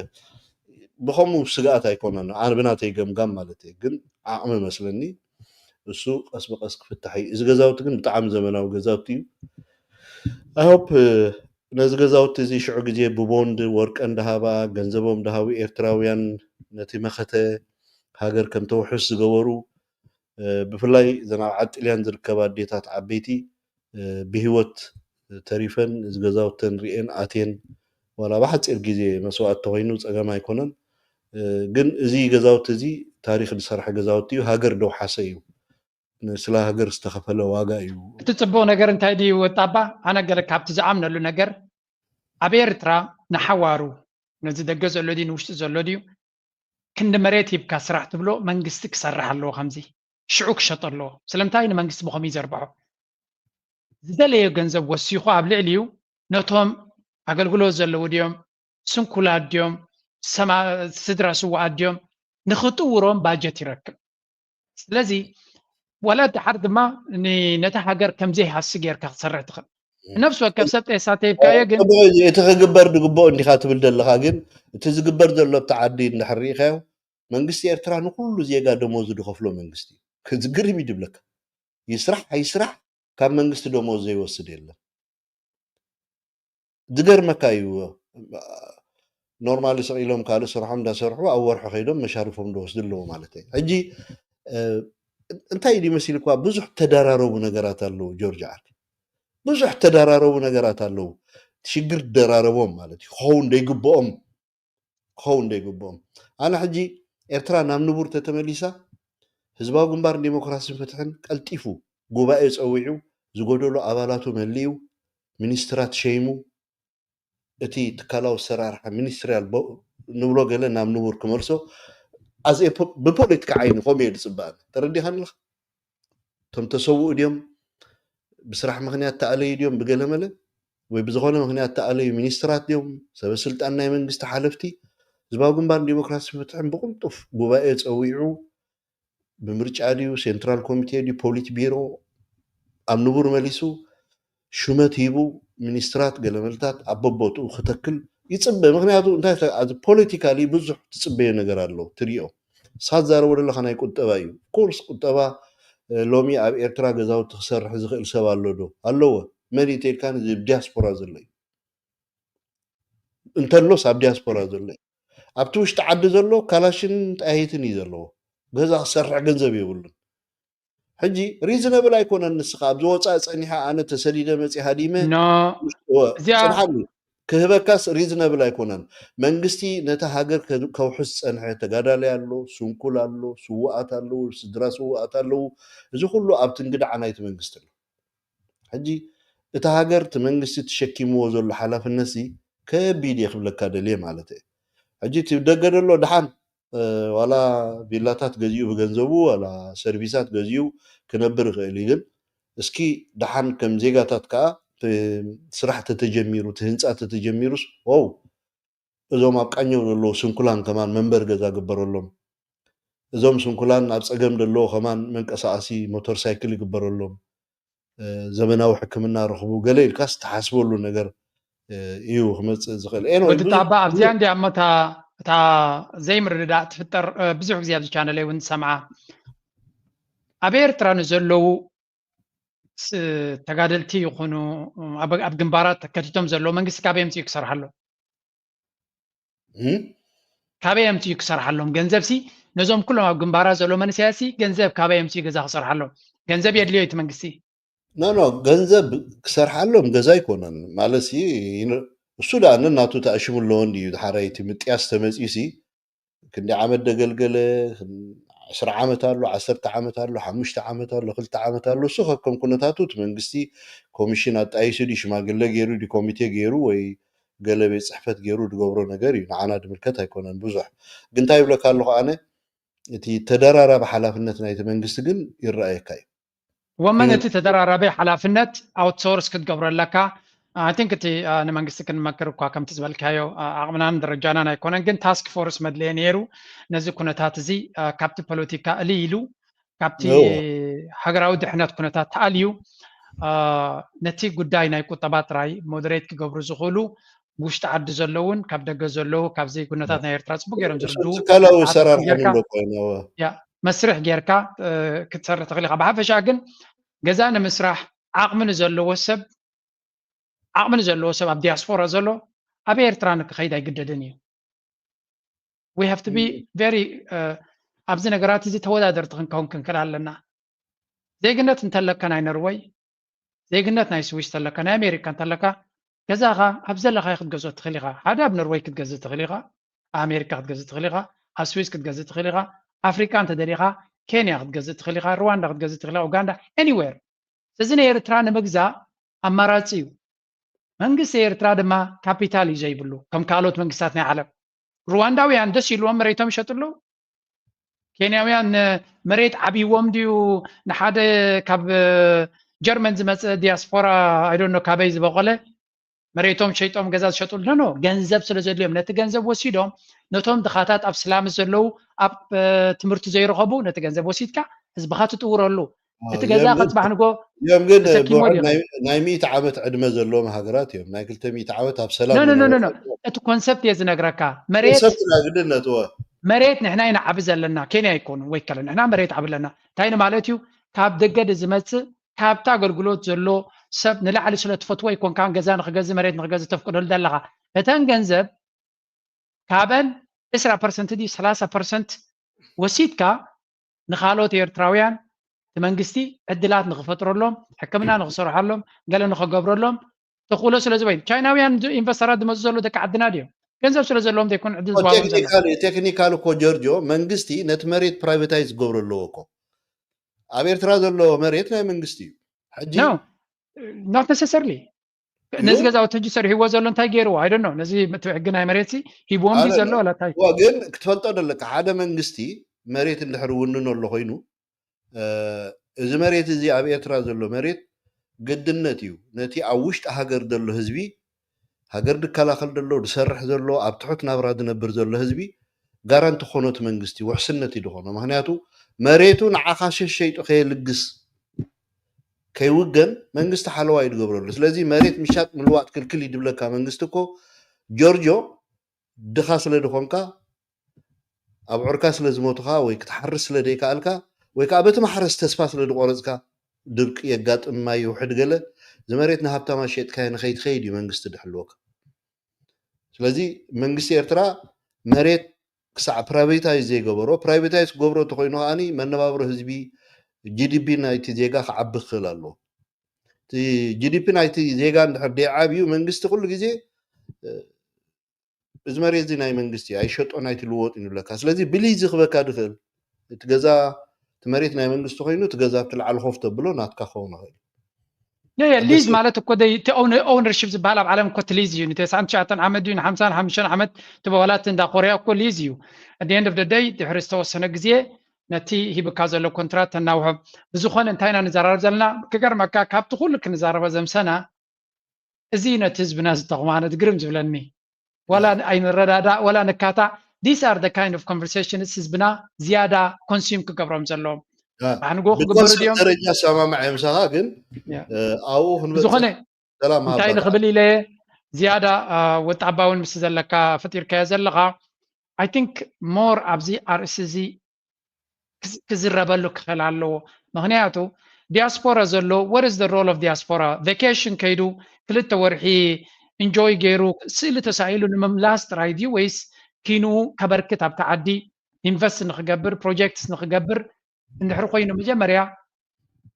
ብኸምኡ ስግኣት ኣይኮነን፣ ኣነ ብናተይ ገምጋም ማለት እየ። ግን ዓቕሚ መስለኒ እሱ ቀስ ብቀስ ክፍታሕ እዩ። እዚ ገዛውቲ ግን ብጣዕሚ ዘመናዊ ገዛውቲ እዩ። I hope ነዚ ገዛውቲ እዚ ሽዑ ግዜ ብቦንድ ወርቀን ደሃባ ገንዘቦም ደሃቡ ኤርትራውያን ነቲ መኸተ ሃገር ከም ተውሕስ ዝገበሩ፣ ብፍላይ እዘን ኣብ ዓዲ ጥልያን ዝርከባ ኣዴታት ዓበይቲ ብህይወት ተሪፈን እዚ ገዛውተን ሪኤን ኣትየን ዋላ ብሓፂር ግዜ መስዋእቲ ተኮይኑ ፀገም ኣይኮነን። ግን እዚ ገዛውቲ እዚ ታሪክ ዝሰርሐ ገዛውቲ እዩ። ሃገር ደውሓሰ እዩ። ስለ ሃገር ዝተኸፈለ ዋጋ እዩ። እቲ ጽቡቕ ነገር እንታይ ድዩ ወጣባ? ኣነ ገለ ካብቲ ዝኣምነሉ ነገር ኣብ ኤርትራ ንሓዋሩ ነዚ ደገ ዘሎ ድዩ ንውሽጢ ዘሎ ድዩ ክንዲ መሬት ሂብካ ስራሕ ትብሎ መንግስቲ ክሰርሕ ኣለዎ። ከምዚ ሽዑ ክሸጦ ኣለዎ። ስለምንታይ ንመንግስቲ ብኸምኡ እዩ ዘርብሖ። ዝደለዮ ገንዘብ ወሲኹ ኣብ ልዕሊኡ ነቶም ኣገልግሎት ዘለዉ ድዮም ስንኩላት ድዮም ስድራ ስውኣት ድዮም ንኽጥውሮም ባጀት ይረክብ። ስለዚ ዋላ ድሓር ድማ ነታ ሃገር ከምዘይሃሲ ጌርካ ክትሰርሕ ትኽእል። ነፍሲ ወከፍ ሰብ ጤሳ ተሂብካዮ ግን እቲ ክግበር ዝግብኦ እንዲኻ ትብል ዘለኻ ግን እቲ ዝግበር ዘሎ ኣብቲ ዓዲ እንድሕር ርኢኻዮ መንግስቲ ኤርትራ ንኩሉ ዜጋ ደሞዙ ዝኸፍሎ መንግስቲ እዩ። ዝግርም እዩ ዝብለካ። ይስራሕ ኣይስራሕ ካብ መንግስቲ ደሞዝ ዘይወስድ የለን። ዝገርመካ እዩ። ኖርማሊ ስቕ ኢሎም ካልእ ስርሖም እንዳሰርሑ ኣብ ወርሒ ከይዶም መሻርፎም ዝወስዱ ኣለዉ ማለት እዩ። ሕጂ እንታይ እዩ መሲልኳ ብዙሕ ተደራረቡ ነገራት ኣለዉ ጆርጅ ዓርከይ። ብዙሕ ተደራረቡ ነገራት ኣለዉ። ሽግር ደራረቦም ማለት እዩ። ክኸውን ዘይግብኦም ክኸውን ዘይግብኦም። ኣነ ሕጂ ኤርትራ ናብ ንቡር ተተመሊሳ ህዝባዊ ግንባር ዲሞክራሲን ፍትሕን ቀልጢፉ ጉባኤ ጸዊዑ ዝጎደሎ ኣባላቱ መሊኡ ሚኒስትራት ሸይሙ እቲ ትካላዊ ኣሰራርሓ ሚኒስትሪያል ንብሎ ገለ ናብ ንቡር ክመልሶ ኣዝ ብፖለቲካ ዓይኒ ከምኡ እየ ዝፅበኣኒ። ተረዲኻኒ ኣለኻ? እቶም ተሰውኡ ድዮም ብስራሕ ምክንያት ተኣለዩ ድዮም ብገለመለ ወይ ብዝኾነ ምክንያት ተኣለዩ ሚኒስትራት ድዮም ሰበ ስልጣን ናይ መንግስቲ ሓለፍቲ ህዝባዊ ግንባር ዲሞክራሲ ፍትሕን ብቅልጡፍ ጉባኤ ፀዊዑ ብምርጫ ድዩ ሴንትራል ኮሚቴ ድዩ ፖሊት ቢሮ ኣብ ንቡር መሊሱ ሹመት ሂቡ ሚኒስትራት ገለመልታት ኣብ በቦትኡ ክተክል ይፅበ። ምክንያቱ እንታይ ፖለቲካሊ ብዙሕ ትፅበዮ ነገር ኣሎ ትሪኦ። ሳት ዛረቦ ዘለካ ናይ ቁጠባ እዩ። ኮርስ ቁጠባ ሎሚ ኣብ ኤርትራ ገዛውቲ ክሰርሕ ዝኽእል ሰብ ኣሎ ዶ? ኣለዎ። መን እዩ ተልካ እዚ ዲያስፖራ ዘሎ እዩ። እንተሎስ ኣብ ዲያስፖራ ዘሎ እዩ። ኣብቲ ውሽጢ ዓዲ ዘሎ ካላሽን ጣይትን እዩ ዘለዎ። ገዛ ክሰርሕ ገንዘብ የብሉን። ሕጂ ሪዝነብል ኣይኮነን። ንስኻ ኣብ ዝወፃእ ፀኒሓ ኣነ ተሰዲደ መፂ ሃዲመ እዚኣ ክህበካስ ሪዝነብል ኣይኮነን። መንግስቲ ነታ ሃገር ከውሕስ ዝፀንሐ ተጋዳላይ ኣሎ፣ ስንኩል ኣሎ፣ ስውኣት ኣለዉ፣ ስድራ ስውኣት ኣለዉ። እዚ ኩሉ ኣብቲ እንግድዓ ናይቲ መንግስቲ ኣሎ። ሕጂ እቲ ሃገር እቲ መንግስቲ ተሸኪምዎ ዘሎ ሓላፍነት ሲ ከቢድ እየ ክብለካ ደልየ ማለት እየ። ሕጂ እቲ ደገ ደሎ ድሓን ዋላ ቪላታት ገዚኡ ብገንዘቡ ዋላ ሰርቪሳት ገዚኡ ክነብር ይኽእል እዩ። ግን እስኪ ደሓን ከም ዜጋታት ከዓ ስራሕ ተተጀሚሩ እቲ ህንፃ ተተጀሚሩስ ው እዞም ኣብ ቃኘው ዘለዉ ስንኩላን ከማን መንበር ገዛ ግበረሎም። እዞም ስንኩላን ኣብ ፀገም ዘለዉ ከማን መንቀሳቀሲ ሞተር ሳይክል ይግበረሎም። ዘመናዊ ሕክምና ረኽቡ ገለ ኢልካስ ትሓስበሉ ነገር እዩ ክመፅእ ዝኽእል። ወዲ ጣባ ኣብዚኣ እንዲኣ እሞ እታ ዘይምርድዳእ ትፍጠር። ብዙሕ ግዜ ኣብዚ ቻነለይ እውን ዝሰምዓ ኣብ ኤርትራ ንዘለዉ ተጋደልቲ ይኹኑ ኣብ ግንባራት ከቲቶም ዘለዉ መንግስቲ ካበይ ኣምፂኡ ክሰርሓሎም? ካበይ ኣምፂኡ ክሰርሓሎም? ገንዘብ ሲ ነዞም ኩሎም ኣብ ግንባራት ዘለዉ መንእሰያት ሲ ገንዘብ ካበይ ኣምፂኡ ገዛ ክሰርሓሎም? ገንዘብ የድልዮ እቲ መንግስቲ። ኖ ኖ ገንዘብ ክሰርሓሎም ገዛ ኣይኮነን ማለት ሲ እሱ ደኣ ነናቱ ተኣሽሙ ኣለዎ እንድዩ። ሓራይ እቲ ምጥያስ ተመፂኡ ሲ ክንደይ ዓመት ደገልገለ ዕስራ ዓመት ኣሎ፣ ዓሰርተ ዓመት ኣሎ፣ ሓሙሽተ ዓመት ኣሎ፣ ክልተ ዓመት ኣሎ። እሱ ከከም ኩነታቱ እቲ መንግስቲ ኮሚሽን ኣጣይሱ ድዩ ሽማግለ ገይሩ ድዩ ኮሚቴ ገይሩ ወይ ገለ ቤት ፅሕፈት ገይሩ ዝገብሮ ነገር እዩ። ንዓና ድምልከት ኣይኮነን ብዙሕ። ግን እንታይ ይብለካ ኣለኹ ኣነ እቲ ተደራራቢ ሓላፍነት ናይቲ መንግስቲ ግን ይረኣየካ እዩ። ወመን እቲ ተደራራቢ ሓላፍነት ኣውትሶርስ ክትገብሮ ኣለካ። ኣይ ቲንክ እቲ ንመንግስቲ ክንመክር እኳ ከምቲ ዝበልካዮ ዓቕምናን ደረጃናን ኣይኮነን፣ ግን ታስክ ፎርስ መድለየ ነይሩ ነዚ ኩነታት እዚ ካብቲ ፖለቲካ እልይ ኢሉ ካብቲ ሃገራዊ ድሕነት ኩነታት ተኣልዩ ነቲ ጉዳይ ናይ ቁጠባ ጥራይ ሞደሬት ክገብሩ ዝኽእሉ ውሽጢ ዓዲ ዘለውን ካብ ደገ ዘለዉ ካብዚ ኩነታት ናይ ኤርትራ ፅቡቅ ገይሮም ዝርድኡ ትካላዊ ኣሰራርሓ ንብሎ ኮይና መስርሕ ጌርካ ክትሰርሕ ትኽእል ኢኻ። ብሓፈሻ ግን ገዛ ንምስራሕ ዓቕሚ ንዘለዎ ሰብ ዓቕሚ ንዘለዎ ሰብ ኣብ ዲያስፖራ ዘሎ ኣብ ኤርትራ ንክኸይድ ኣይግደድን እዩ። We have to be very ኣብዚ ነገራት እዚ ተወዳደርቲ ክንከውን ክንክእል ኣለና። ዜግነት እንተለካ ናይ ኖርወይ ዜግነት ናይ ስዊስ ተለካ ናይ ኣሜሪካ እንተለካ ገዛኻ ኣብ ዘለኻዮ ክትገዝኦ ትኽእል ኢኻ። ሓደ ኣብ ኖርወይ ክትገዝእ ትኽእል ኢኻ፣ ኣብ ኣሜሪካ ክትገዝእ ትኽእል ኢኻ፣ ኣብ ስዊስ ክትገዝእ ትኽእል ኢኻ። ኣፍሪቃ እንተደሊኻ ኬንያ ክትገዝእ ትኽእል ኢኻ፣ ሩዋንዳ ክትገዝእ ትኽእል ኢኻ፣ ኡጋንዳ፣ anywhere። ስለዚ ንኤርትራ ንምግዛእ ኣማራጺ እዩ። መንግስቲ ኤርትራ ድማ ካፒታል እዩ ዘይብሉ፣ ከም ካልኦት መንግስታት ናይ ዓለም። ሩዋንዳውያን ደስ ኢልዎም መሬቶም ይሸጡ ኣለዉ። ኬንያውያን መሬት ዓብይዎም ድዩ? ንሓደ ካብ ጀርመን ዝመፀ ዲያስፖራ፣ I don't know ካበይ ዝበቆለ፣ መሬቶም ሸይጦም ገዛ ዝሸጡ ኣለዉ። ገንዘብ ስለ ዘድልዮም ነቲ ገንዘብ ወሲዶም ነቶም ድኻታት ኣብ ስላምስ ዘለዉ፣ ኣብ ትምህርቲ ዘይረኸቡ ነቲ ገንዘብ ወሲድካ ህዝብኻ ትጥውረሉ። እቲ ገዛ ከፅባሕ ንጎ እዮም ግን ብውዕድ ናይ ሚእቲ ዓመት ዕድመ ዘለዎም ሃገራት እዮም። ናይ ክልተ ሚእቲ ዓመት ኣብ ሰላም እቲ ኮንሰፕት እየ ዝነግረካ። መሬት ግድነት መሬት ንሕና ኢና ዓቢ ዘለና፣ ኬንያ ኣይኮኑ ወይ ከለ ንሕና መሬት ዓቢ ኣለና። እንታይ ንማለት እዩ? ካብ ደገ ዝመፅእ ካብቲ ኣገልግሎት ዘሎ ሰብ ንላዕሊ ስለ ትፈትዎ ኣይኮንካን ገዛ ንክገዝእ መሬት ንክገዝእ ተፍቅደሉ ዘለኻ። እተን ገንዘብ ካብአን ዕስራ ፐርሰንት ድዩ ሰላሳ ፐርሰንት ወሲድካ ንኻልኦት ኤርትራውያን እቲ መንግስቲ ዕድላት ንክፈጥረሎም፣ ሕክምና ንክሰርሐሎም፣ ገለ ንክገብረሎም ተኽእሎ ስለ ዝበይን። ቻይናውያን ኢንቨስተራት ዝመፁ ዘለዉ ደቂ ዓድና ድዮም? ገንዘብ ስለ ዘለዎም ዘይኮኑ ዕድል ዝዋሃቦም ዘሎ። ቴክኒካል እኮ ጆርጆ መንግስቲ ነቲ መሬት ፕራይቬታይዝ ክገብሮ ኣለዎ እኮ። ኣብ ኤርትራ ዘሎ መሬት ናይ መንግስቲ እዩ። ሕጂ not necessarily ነዚ ገዛውቲ ሕጂ ሰሪሕዎ ዘሎ እንታይ ገይርዎ? I don't know። ነዚ እቲ ሕጊ ናይ መሬት ሲ ሂብዎም ድዩ ዘሎ ዋላ እንታይ? ግን ክትፈልጦ ዘለካ ሓደ መንግስቲ መሬት እንድሕር ውንኖ ኣሎ ኮይኑ እዚ መሬት እዚ ኣብ ኤርትራ ዘሎ መሬት ግድነት እዩ ነቲ ኣብ ውሽጢ ሃገር ዘሎ ህዝቢ ሃገር ዝከላኸል ዘሎ ዝሰርሕ ዘሎ ኣብ ትሑት ናብራ ዝነብር ዘሎ ህዝቢ ጋራንቲ ክኾኖ እቲ መንግስቲ ውሕስነት እዩ ዝኾኖ። ምክንያቱ መሬቱ ንዓኻ ሸሸይጡ ከየልግስ ከይውገን መንግስቲ ሓለዋ እዩ ዝገብረሉ። ስለዚ መሬት ምሻጥ ምልዋጥ ክልክል እዩ ዝብለካ መንግስቲ እኮ ጆርጆ ድኻ ስለ ዝኾንካ ኣብዑርካ ስለ ዝሞቱኻ ወይ ክትሓርስ ስለ ዘይከኣልካ ወይ ከዓ በቲ ማሕረስ ተስፋ ስለ ዝቆረፅካ ድርቂ የጋጥም ማይ ይውሕድ ገለ እዚ መሬት ንሃብታማት ሸጥካዮ ንኸይትኸይድ እዩ መንግስቲ ድሕልወካ። ስለዚ መንግስቲ ኤርትራ መሬት ክሳዕ ፕራይቬታይዝ ዘይገበሮ ፕራይቬታይዝ ክገብሮ እንተኮይኑ ከዓኒ መነባብሮ ህዝቢ ጂዲፒ ናይቲ ዜጋ ክዓቢ ክኽእል ኣለዎ። እቲ ጂዲፒ ናይቲ ዜጋ እንድሕር ደይዓብዩ መንግስቲ ኩሉ ግዜ እዚ መሬት እዚ ናይ መንግስቲ ኣይሸጦ ናይቲ ልወጥ እዩ ንብለካ። ስለዚ ብሊዝ ክበካ ድኽእል እቲ ገዛ እቲ መሬት ናይ መንግስቲ ኮይኑ እቲ ገዛ ኣብቲ ላዕሊ ኮፍ ተብሎ ናትካ ክኸውን ይኽእል። ሊዝ ማለት እኮ ኦውነርሽፕ ዝበሃል ኣብ ዓለም እኮ እቲ ሊዝ እዩ። ንተስዓን ትሽዓተን ዓመት ድዩ ንሓምሳን ሓሙሽተን ዓመት ትበዋላት እንዳ ኮርያ እኮ ሊዝ እዩ። ኣት ኤንድ ኦፍ ደይ ድሕሪ ዝተወሰነ ግዜ ነቲ ሂብካ ዘሎ ኮንትራት ተናውሖ። ብዝኾነ እንታይ ኢና ንዘራረብ ዘለና? ክገርመካ ካብቲ ኩሉ ክንዛረቦ ዘምሰና እዚ ነቲ ህዝብና ዝጠቕማ ነቲ ግርም ዝብለኒ ዋላ ኣይንረዳዳእ ዋላ ንካታዕ these are the kind of conversations ህዝብና ዝያዳ ኮንሱም ክገብሮም ዘለዎም። ኣሕንጎ ክግበሩ ድዮም? ደረጃ ሰማማዕ ምሳኻ ግን ኣብኡ ክንበዝኾነ እንታይ ንክብል ኢለ ዝያዳ ወጣባውን ምስ ዘለካ ፈጢርካዮ ዘለኻ I think more ኣብዚ ኣርእስቲ እዚ ክዝረበሉ ክኽእል ኣለዎ። ምክንያቱ ዲያስፖራ ዘሎ what is the role of diaspora? ቬኬሽን ከይዱ ክልተ ወርሒ ኢንጆይ ገይሩ ስእሊ ተሳኢሉ ንምምላስ ጥራይ ድዩ ወይስ ኪኑ ከበርክት ኣብቲ ዓዲ ኢንቨስት ንክገብር ፕሮጀክትስ ንክገብር እንድሕር ኮይኑ መጀመርያ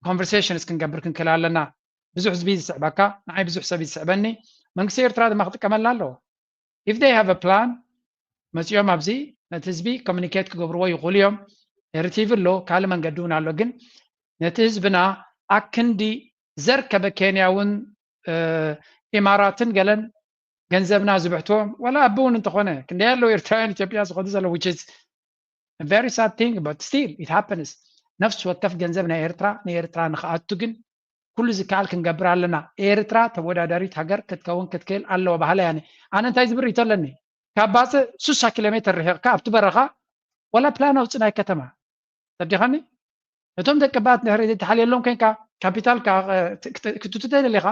ኮንቨርሴሽንስ ክንገብር ክንክእል ኣለና። ብዙሕ ህዝቢ ዝስዕበካ ንዓይ ብዙሕ ሰብ ዝስዕበኒ መንግስቲ ኤርትራ ድማ ክጥቀመላ ኣለዎ። If they have a plan መፂኦም ኣብዚ ነቲ ህዝቢ ኮሚኒኬት ክገብርዎ ይኽእሉ እዮም። ኤርቲቪ ኣሎ ካልእ መንገዲ እውን ኣሎ ግን ነቲ ህዝብና ኣክንዲ ዘርከበ ኬንያ እውን ኢማራትን ገለን ገንዘብና ዝብሕትዎም ዋላ ኣቢ እውን እንተኾነ ክንደይ ኣለዉ ኤርትራውያን ኢትዮጵያ ዝኸዱ ዘለዉ which is very sad thing but still it happens። ነፍሲ ወከፍ ገንዘብ ናይ ኤርትራ ንኤርትራ ንክኣቱ ግን ኩሉ ዝከኣል ክንገብር ኣለና። ኤርትራ ተወዳዳሪት ሃገር ክትከውን ክትክእል ኣለዎ ባህላ ያኒ ኣነ እንታይ ዝብር ይተለኒ ካብ ባፅእ ሱሳ ኪሎ ሜትር ርሒቕካ ኣብቲ በረኻ ዋላ ፕላን ኣውፅእ ናይ ከተማ ተዲኻኒ እቶም ደቂ ባት ድሕሪ ተሓልየሎም ኮንካ ካፒታል ክትትተ ደሊኻ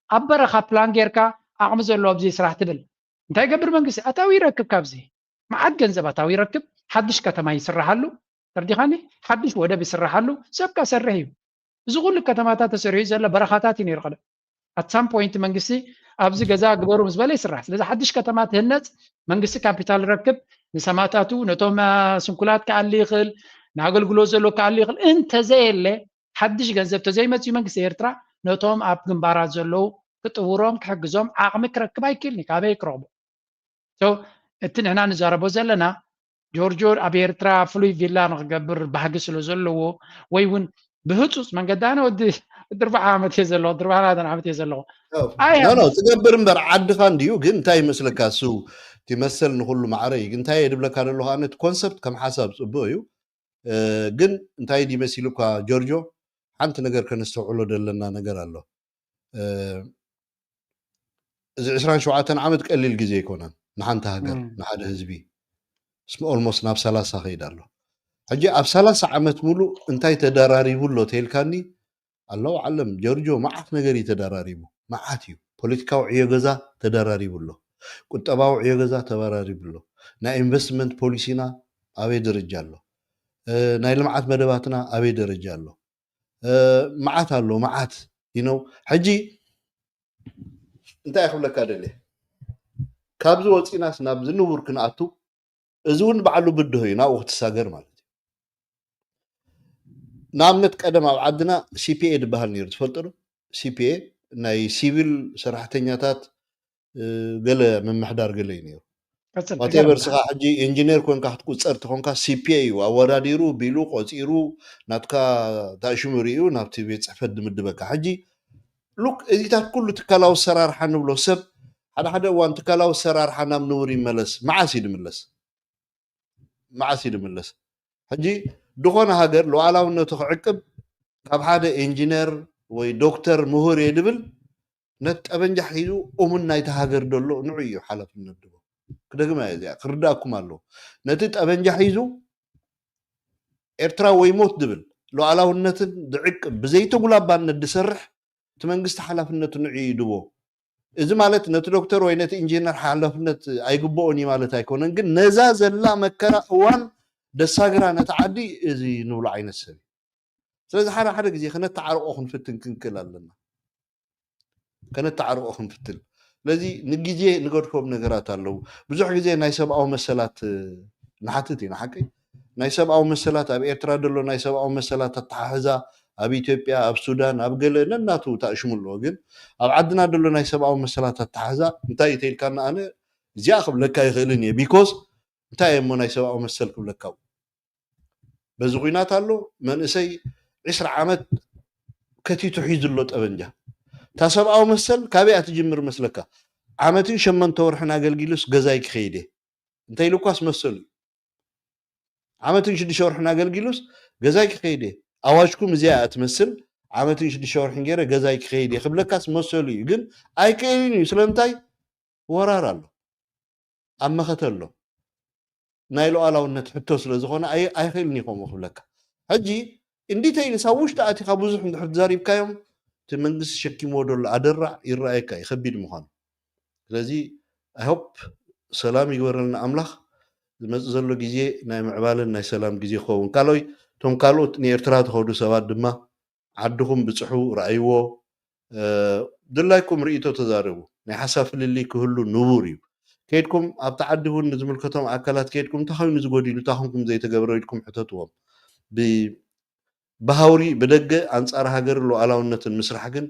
ኣብ በረኻ ፕላን ጌርካ ዓቕሚ ዘለዎ ኣብዚ ስራሕ ትብል እንታይ ገብር መንግስቲ ኣታዊ ይረክብ ካብዚ መዓት ገንዘብ ኣታዊ ይረክብ ሓድሽ ከተማ ይስራሓሉ ተርዲኻኒ ሓድሽ ወደብ ይስራሓሉ ሰብካ ሰርሕ እዩ እዚ ኩሉ ከተማታት ተሰሪሑ ዘሎ በረኻታት እዩ ነይሩ ቀደም ኣት ሳም ፖይንት መንግስቲ ኣብዚ ገዛ ግበሩ ምስ በለ ይስራሕ ስለዚ ሓድሽ ከተማ ትህነፅ መንግስቲ ካፒታል ይረክብ ንሰማታቱ ነቶም ስንኩላት ክኣሊ ይኽእል ንኣገልግሎት ዘሎ ክኣሊ ይኽእል እንተዘየለ ሓድሽ ገንዘብ ተዘይመፅኡ መንግስቲ ኤርትራ ነቶም ኣብ ግንባራት ዘለዉ ክጥውሮም ክሕግዞም ዓቕሚ ክረክብ ኣይክእልኒ ካበይ ክረኽቦ እቲ ንሕና ንዛረቦ ዘለና ጆርጆ ኣብ ኤርትራ ፍሉይ ቪላ ንክገብር ባህጊ ስለ ዘለዎ፣ ወይ እውን ብህፁፅ መንገዲ፣ ኣነ ወዲ ወዲ ኣርባዓ ዓመት እየ ዘለኹ፣ ወዲ ኣርባዓ ዓመት እየ ዘለኹ። ኣይ ኖ ኖ ትገብር እምበር ዓድኻ እንድዩ። ግን እንታይ ይመስለካ፣ እሱ እቲ መሰል ንኩሉ ማዕረ እዩ። ግን እንታይ እየ ድብለካ ዘለኹ፣ ኣነ እቲ ኮንሰፕት ከም ሓሳብ ፅቡቅ እዩ። እ፣ ግን እንታይ ድዩ መሲሉካ ጆርጆ፣ ሓንቲ ነገር ከነስተውዕሎ ዘለና ነገር ኣሎ። እ፣ እዚ ዕስራን ሸውዓተን ዓመት ቀሊል ግዜ ኣይኮነን ንሓንቲ ሃገር፣ እም። ንሓደ ህዝቢ። እስመ ኦልሞስት ናብ ሰላሳ ከይድ ኣሎ። ሕጂ ኣብ ሰላሳ ዓመት ሙሉእ እንታይ ተደራሪቡ ኣሎ ተልካኒ፣ ኣላሁ ኣዕለም ጆርጆ፣ መዓት ነገር እዩ ተደራሪቡ። መዓት እዩ። ፖለቲካዊ ዕዮ ገዛ ተደራሪቡ ኣሎ። ቁጠባዊ ዕዮ ገዛ ተደራሪቡ ኣሎ። ናይ ኢንቨስትመንት ፖሊሲና ኣበይ ደረጃ ኣሎ? እ፣ ናይ ልምዓት መደባትና ኣበይ ደረጃ ኣሎ? እ፣ መዓት ኣሎ፣ መዓት። You know፣ ሕጂ እንታይ ክብለካ ደልየ፣ ካብዚ ወፂናስ ናብዚ ንቡር ክንኣቱ፣ እዚ እውን ባዕሉ ብድሆ እዩ፣ ናብኡ ክትሳገር ማለት እዩ። ንኣብነት ቀደም ኣብ ዓድና ሲፒኤ ዝበሃል ነይሩ፣ ትፈልጦ ዶ? ሲፒኤ ናይ ሲቪል ሰራሕተኛታት፣ እ፣ ገለ ምምሕዳር ገለ እዩ ነይሩ። ቀጽል፣ ዋቴቨር ትገርም። ስኻ ሕጂ ኢንጂነር ኮንካ ክትቁጸር ተኾንካ ሲፒኤ እዩ ኣወዳዲሩ፣ ቢሉ፣ ቆጺሩ፣ ናትካ ታእሽሙ ርእዩ ናብቲ ቤት ጽሕፈት ድምድበካ። ሕጂ ሉክ፣ እዚታት ኩሉ ትካላዊ ኣሰራርሓ ንብሎ፣ ሰብ ሓደ ሓደ እዋን ትካላዊ ኣሰራርሓ ናብ ንቡር ይመለስ። መዓስ እዩ ድምለስ? መዓስ እዩ ድምለስ? ሕጂ ድኾነ ሃገር ሉዓላውነቱ ክዕቅብ ካብ ሓደ ኢንጂነር ወይ ዶክተር ምሁር እየ ድብል ነቲ ጠበንጃ ሒዙ እሙን ናይቲ ሃገር ደሎ ንዑ እዩ ሓላፍነት ድቦ። ክደግማ እየ እዚኣ፣ ክርዳእኩም ኣለዎ። ነቲ ጠበንጃ ሒዙ ኤርትራ ወይ ሞት ድብል ሉዓላውነትን ድዕቅብ ብዘይተጉላባነት ድሰርሕ እቲ መንግስቲ ሓላፍነቱ ንዑ እዩ ድቦ። እዚ ማለት ነቲ ዶክተር ወይ ነቲ ኢንጂነር ሓላፍነት ኣይግብኦን እዩ ማለት ኣይኮነን፣ ግን ነዛ ዘላ መከራ እዋን ደሳግራ ነቲ ዓዲ እዚ ንብሎ ዓይነት ሰብ እዩ። ስለዚ ሓደ ሓደ ግዜ ከነተዓርቆ ክንፍትን ክንክእል ኣለና። ከነተዓርቆ ክንፍትን። ስለዚ ንግዜ ንገድፎም ነገራት ኣለዉ። ብዙሕ ግዜ ናይ ሰብኣዊ መሰላት፣ እ፣ ንሓትት ኢና፣ ሓቀይ? ናይ ሰብኣዊ መሰላት፣ ኣብ ኤርትራ ዘሎ ናይ ሰብኣዊ መሰላት ኣተሓሕዛ፣ ኣብ ኢትዮጵያ፣ ኣብ ሱዳን፣ ኣብ ገለ ነናቱ ታእሽሙ ኣለዎ። ግን ኣብ ዓድና ዘሎ ናይ ሰብኣዊ መሰላት ኣተሓሕዛ እንታይ እዩ ተኢልካና፣ ኣነ እዚኣ ክብለካ ይኽእልን እየ። ቢኮዝ እንታይ እየ እሞ ናይ ሰብኣዊ መሰል ክብለካ? በዚ ኲናት ኣሎ መንእሰይ ዒስራ ዓመት ከቲቱ ሒዙ ኣሎ ጠበንጃ። እታ ሰብኣዊ መሰል ካበይ እያ ትጅምር መስለካ? ዓመትን ሸመንተ ወርሕን ኣገልጊሉስ ገዛይ ክኸይድ እየ እንተ ኢሉ እኳስ መሰሉ እዩ። ዓመትን ሽዱሽተ ወርሕን ኣገልጊሉስ ገዛይ ክኸይድ እየ፣ ኣዋጅኩም እዚኣ እያ ትመስል፣ ዓመትን ሽዱሽተ ወርሕን ገይረ ገዛይ ክኸይድ እየ ክብለካስ መሰሉ እዩ። ግን ኣይክእልን እዩ። ስለምንታይ? ወራር ኣሎ፣ ኣብ መኸተ ኣሎ። ናይ ሉዓላውነት ሕቶ ስለ ዝኾነ ኣይ-፣ ኣይኽእልን እዩ ከምኡ ክብለካ። ሕጂ እንዲተይልስ ኣብ ውሽጢ ኣቲኻ ብዙሕ እንድሕር ተዛሪብካዮም፣ እቲ መንግስቲ ሸኪምዎ ዘሎ ኣደራዕ ይረኣየካ እዩ ከቢድ ምዃኑ። ስለዚ ኣይ ሆፕ ሰላም ይግበረልና ኣምላኽ። ዝመጽእ ዘሎ ግዜ ናይ ምዕባለን ናይ ሰላም ግዜ ክኸውን። ካልኦይ፣ እቶም ካልኦት ንኤርትራ ትኸዱ ሰባት ድማ ዓድኹም ብጽሑ፣ ረኣይዎ፣ እ፣ ድላይኩም ርእይቶ ተዛረቡ። ናይ ሓሳብ ፍልልይ ክህሉ ንቡር እዩ። ከይድኩም ኣብቲ ዓዲ እውን ንዝምልከቶም ኣካላት ከይድኩም እንታይ ኮይኑ ዝጎዲሉ፣ እንታይ ኮንኩም ዘይተገብረ ኢልኩም ሕተትዎም። ብ-፣ ብሃውሪ ብደገ ኣንጻር ሃገርን ሉዓላውነትን ምስራሕ ግን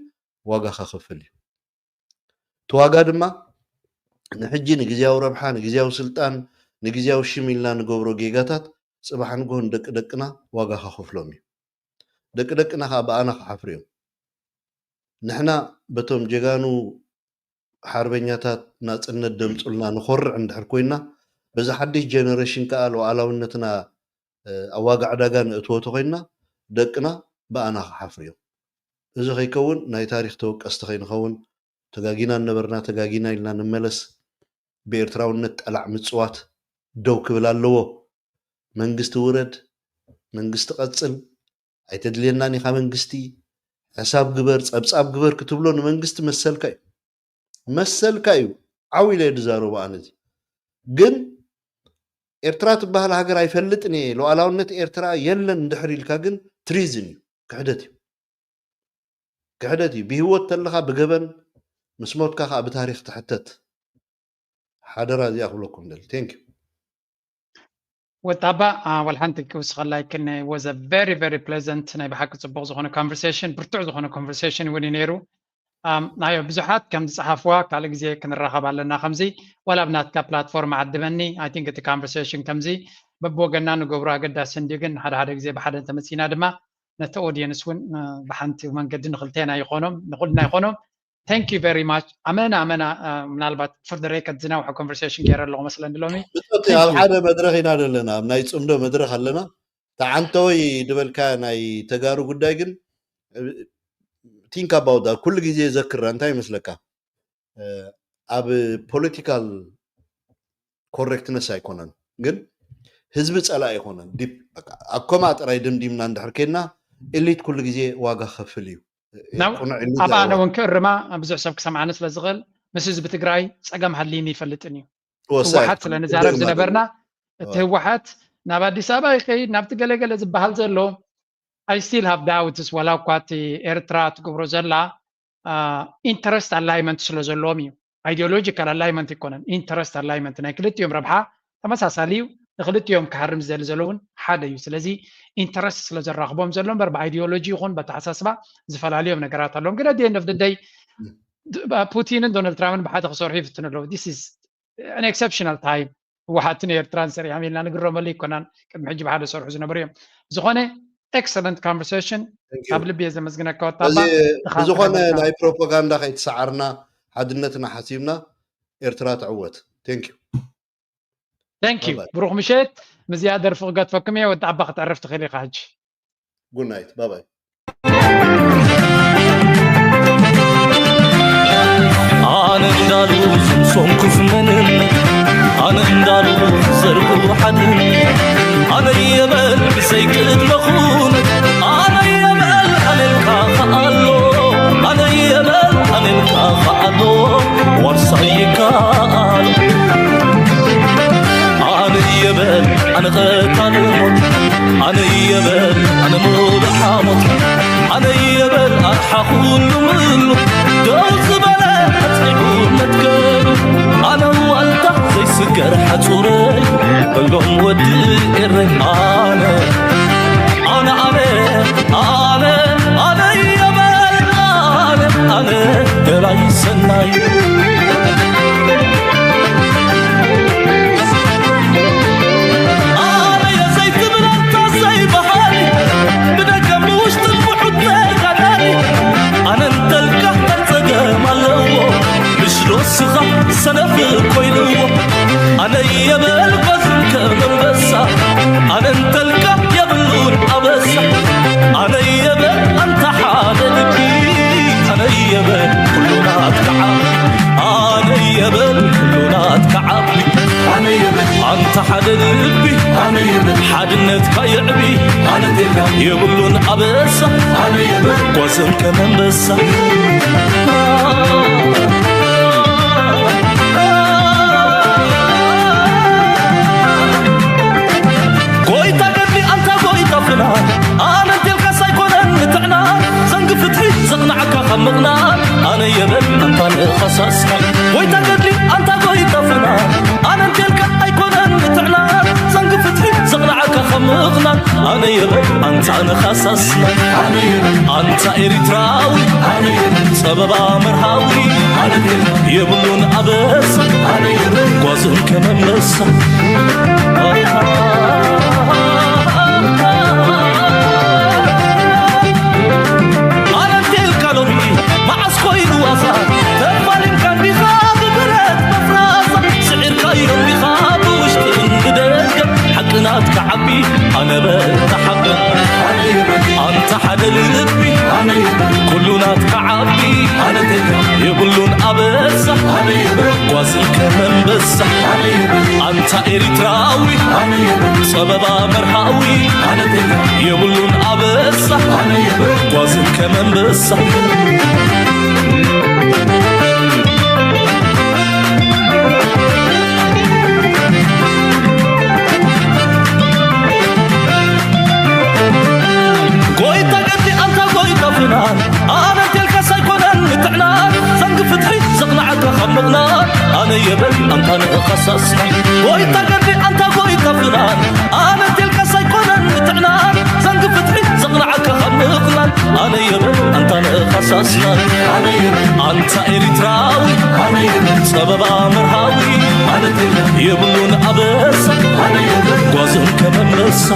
ዋጋ ከኽፍል እዩ። እቲ ዋጋ ድማ ንሕጂ ንግዝያዊ ረብሓ፣ ንግዝያዊ ስልጣን፣ ንግዝያዊ ሽም ኢልና ንገብሮ ጌጋታት ጽባሕ ንግሆ ንደቂ ደቅና ዋጋ ከኽፍሎም እዩ። ደቂ ደቅና ከዓ ብኣና ክሓፍሩ እዮም። ንሕና በቶም ጀጋኑ ሓርበኛታት ናጽነት ደምጹልና ንኾርዕ እንድሕር ኮይና፣ በዚ ሓድሽ ጀነሬሽን ከዓ ሉዓላውነትና፣ እ፣ ኣብ ዋጋ ዕዳጋ ንእትዎ ተኾይንና፣ ደቅና ብኣና ክሓፍሩ እዮም። እዚ ከይከውን ናይ ታሪኽ ተወቀስቲ ከይንኸውን፣ ተጋጊና እናነበርና ተጋጊና ኢልና ንመለስ። ብኤርትራውነት ጠላዕ ምጽዋት ደው ክብል ኣለዎ። መንግስቲ ውረድ፣ መንግስቲ ቀጽል፣ ኣይተድልየናን ኢኻ መንግስቲ፣ ሕሳብ ግበር፣ ጸብጻብ ግበር ክትብሎ ንመንግስቲ መሰልካ እዩ። መሰልካ እዩ። ዓው ኢለ እየ ዝዛረቦ ኣነ እዚ። ግን ኤርትራ ትበሃል ሃገር ኣይፈልጥን እየ፣ ሉዓላውነት ኤርትራ የለን እንድሕር ኢልካ ግን ትሪዝን እዩ፣ ክሕደት እዩ። ክሕደት እዩ። ብህይወት ተለኻ ብገበን፣ ምስ ሞትካ ከዓ ብታሪኽ ትሕተት። ሓደራ እዚኣ ክብለኩም ደሊ። Thank you። ወጣባ፣ አ፣ ዋላ ሓንቲ ክውስኸላ ይክን፣ was a very, very pleasant፣ ናይ ብሓቂ ጽቡቕ ዝኾነ ኮንቨርሴሽን፣ ብርቱዕ ዝኾነ ኮንቨርሴሽን እውን እዩ ነይሩ። ናዮ ብዙሓት ከም ዝፀሓፍዋ ካልእ ግዜ ክንራኸብ ኣለና። ከምዚ ዋላ ኣብ ናትካ ፕላትፎርም ዓድመኒ። I think እቲ ኮንቨርሴሽን ከምዚ በብወገና ንገብሮ ኣገዳሲ እንድዩ፣ ግን ሓደ ሓደ ግዜ ብሓደ እንተመፂና ድማ ነቲ ኦዲየንስ እውን ብሓንቲ መንገዲ ንክልቴና ይኾኖም ንኩልና ይኾኖም። Thank you very much። ኣመና ኣመና። ምናልባት for the record ዝነውሐ ኮንቨርሴሽን ገይረ ኣለኹ መስለኒ ሎሚ። ብፅቡቅ ኣብ ሓደ መድረኽ ኢና ዘለና፣ ኣብ ናይ ፅምዶ መድረኽ ኣለና። ተዓንተወይ ዝበልካ ናይ ተጋሩ ጉዳይ ግን think about that ኩሉ ግዜ ዘክራ። እንታይ ይመስለካ? ኣብ ፖለቲካል ኮሬክትነስ ኣይኮነን፣ ግን ህዝቢ ፀላኢ ኣይኮነን። ዲፕ ኣኮማ ጥራይ ድምዲምና እንድሕር ኬድና፣ ኤሊት ኩሉ ግዜ ዋጋ ከፍል እዩ። ናው ቅኑዕ ኤሊት ኣብ ኣነ እውን ክእርማ ብዙሕ ሰብ ክሰምዓኒ ስለ ዝኽእል፣ ምስ ህዝቢ ትግራይ ፀገም ሃልይኒ ይፈልጥን እዩ። ህወሓት ስለ ንዛረብ ዝነበርና፣ እቲ ህወሓት ናብ ኣዲስ ኣበባ ይኸይድ ናብቲ ገለገለ ዝበሃል ዘሎ፣ I still have doubts። ዋላ እኳ እቲ ኤርትራ ትገብሮ ዘላ ኢንተረስት ኣላይመንት ስለ ዘለዎም እዩ። ኣይዲዮሎጂካል ኣላይመንት ኣይኮነን፣ ኢንተረስት ኣላይመንት። ናይ ክልቲኦም ረብሓ ተመሳሳሊ እዩ። ንክልቲኦም ክሃርም ዝደሊ ዘሎ እውን ሓደ እዩ። ስለዚ ኢንተረስት ስለ ዘራኽቦም ዘሎ እምበር ብኣይዲዮሎጂ ይኹን በተሓሳስባ ዝፈላለዮም ነገራት ኣለዎም። ግን ኣት ኤንድ ኦፍ ደይ ፑቲንን ዶናልድ ትራምፕን ብሓደ ክሰርሑ ይፍትኑ ኣለዉ። This is an exceptional time። ህወሓትን ኤርትራን ሰሪሖም ኢልና ንግረመሉ ኣይኮናን። ቅድሚ ሕጂ ብሓደ ሰርሑ ዝነበሩ እዮም። ዝኾነ ኤክሰለንት ኮንቨርሴሽን። ካብ ልቢ እየ ዘመስግነካ ወጣባ። ብዝኾነ ናይ ፕሮፓጋንዳ ከይትሰዓርና፣ ሓድነትና ሓሲብና፣ ኤርትራ ትዕወት። Thank you። Thank you። ብሩኽ ምሸት። ምስዚኣ ደርፊ ክገድፈኩም እየ። ወዲ ዓባ ክትዕርፍ ትኽእል ኢኻ ሕጂ። ጉድ ናይት ባባይ። ኣነ እንዳሉ ዝምሶምኩ ዝመንን ኣነ እንዳሉ ዘርጉ ሓድን ኣነ የበል ብዘይቅድመኹን ኣነ የበል ኣነልካ ከኣሎ ኣነ የበል ኣነልካ ከኣሎ ዋርሳይ ይከኣል ኣነ የበል ኣነ ቀታል ሞት ኣነ የበል ኣነ ሙሉእ ሓሞት ኣነ የበል ኣርሓ ኩሉ ምሉ ደው ዝበለ ኣጽኒዑ መትከሉ ኣነ ዋልታ ዘይስገር ሓጹረይ በሎም ወዲ ኤረይ ኣነ ኣነ ኣነ ኣነ ኣነ የበል ኣነ ኣነ ደላይ ሰናይ ኣነ የዘይትብል ኣንታ ዘይበሃል ብደገ ብውሽጢ ምሑት ተጋዳሊ ኣነ እንተልካ እንታይ ጸገም ኣለዎ ምሽ ዶ ስኻ ሰነፍ ኮይንዎ ኣነ የበል ጓዝን ከም ኣንበሳ ኣነ እንተልካ የብሉን ኣበሳ ኣነ የበል ኣንታ ሓደ ልቢ ኣነ የበል ኩሉ ናትካ ዓቢ ኣነ የበል ኩሉ ናትካ ዓቢ ኣነ የበል ኣንታ ሓደ ልቢ ኣነ የበል ሓድነትካ የዕቢ ኣነ የብሉን ኣበሳ ኣነ የበል ጓዝን ከም ኣንበሳ ጎይታ ገድሊ ኣንታ ጎይታ ፍና ኣነ እንቴልካስ ኣይኮነን ንጥዕና ዘንጊ ፍትሒ ዘቕንዓካ ካብ ምቕናን ኣነ የበል ኣንታ ንኸሳስካ ጎይታ ገድሊ ኣንታ ጎይታ ፍና ኣነ እንቴልካ ኣይኮነን ንጥዕና ዘንጊ ፍትሒ ዘቕንዓካ ካብ ምቕናን ኣነ የበል ኣንታ ንኸሳስና ኣንታ ኤሪትራዊ ጸበባ መርሃዊ የብሉን ኣበሳ ጓዝን ከመመሳ ኣነንቴልካ ሎሚ መዓስ ኮይኑ ዋሳ ተፋሊምካ እንዲኻ ብብረት መፍራሳ ስዒርካዮ እንዲኻ ብውሽጥን ብደገ ሓቂ ናትካ ዓቢ ኣነ በል ተሓበን ኣንታ ሓደ ልቢ ኩሉ ናትካ ዓቢ የብሉን ኣበሳ ጓዝን ከም ኣንበሳ ኣንታ ኤሪትራዊ ጸበባ መርሃዊ የብሉን ኣበሳ ጓዝን ከም ኣንበሳ ጎይታ ገድሊ ኣንታ ጎይታ ፍናን ኣነ እንቴልካስ ኣይኮነን ንጥዕናን ዘንጊ ፍትሒ ዘቕንዓካ ካብ ምቕናን ኣነ የበል ኣንታ ንኸሳስናን ጎይታ ገድሊ ኣንታ ጎይታ ፍናን ኣነ እንቴልካስ ኣይኮነን ንጥዕናን ዘንጊ ፍትሒ ዘቕንዓካ ካብ ምቕናን ኣነ የብል ኣንታ ንኻሳስና ኣነ የብል ኣንታ ኤሪትራዊ ኣነ የብል ጸበባ መርሃዊ ኣነ የብል የብሉን ኣበሳ ኣነ የብል ጓዝን ከመመሳ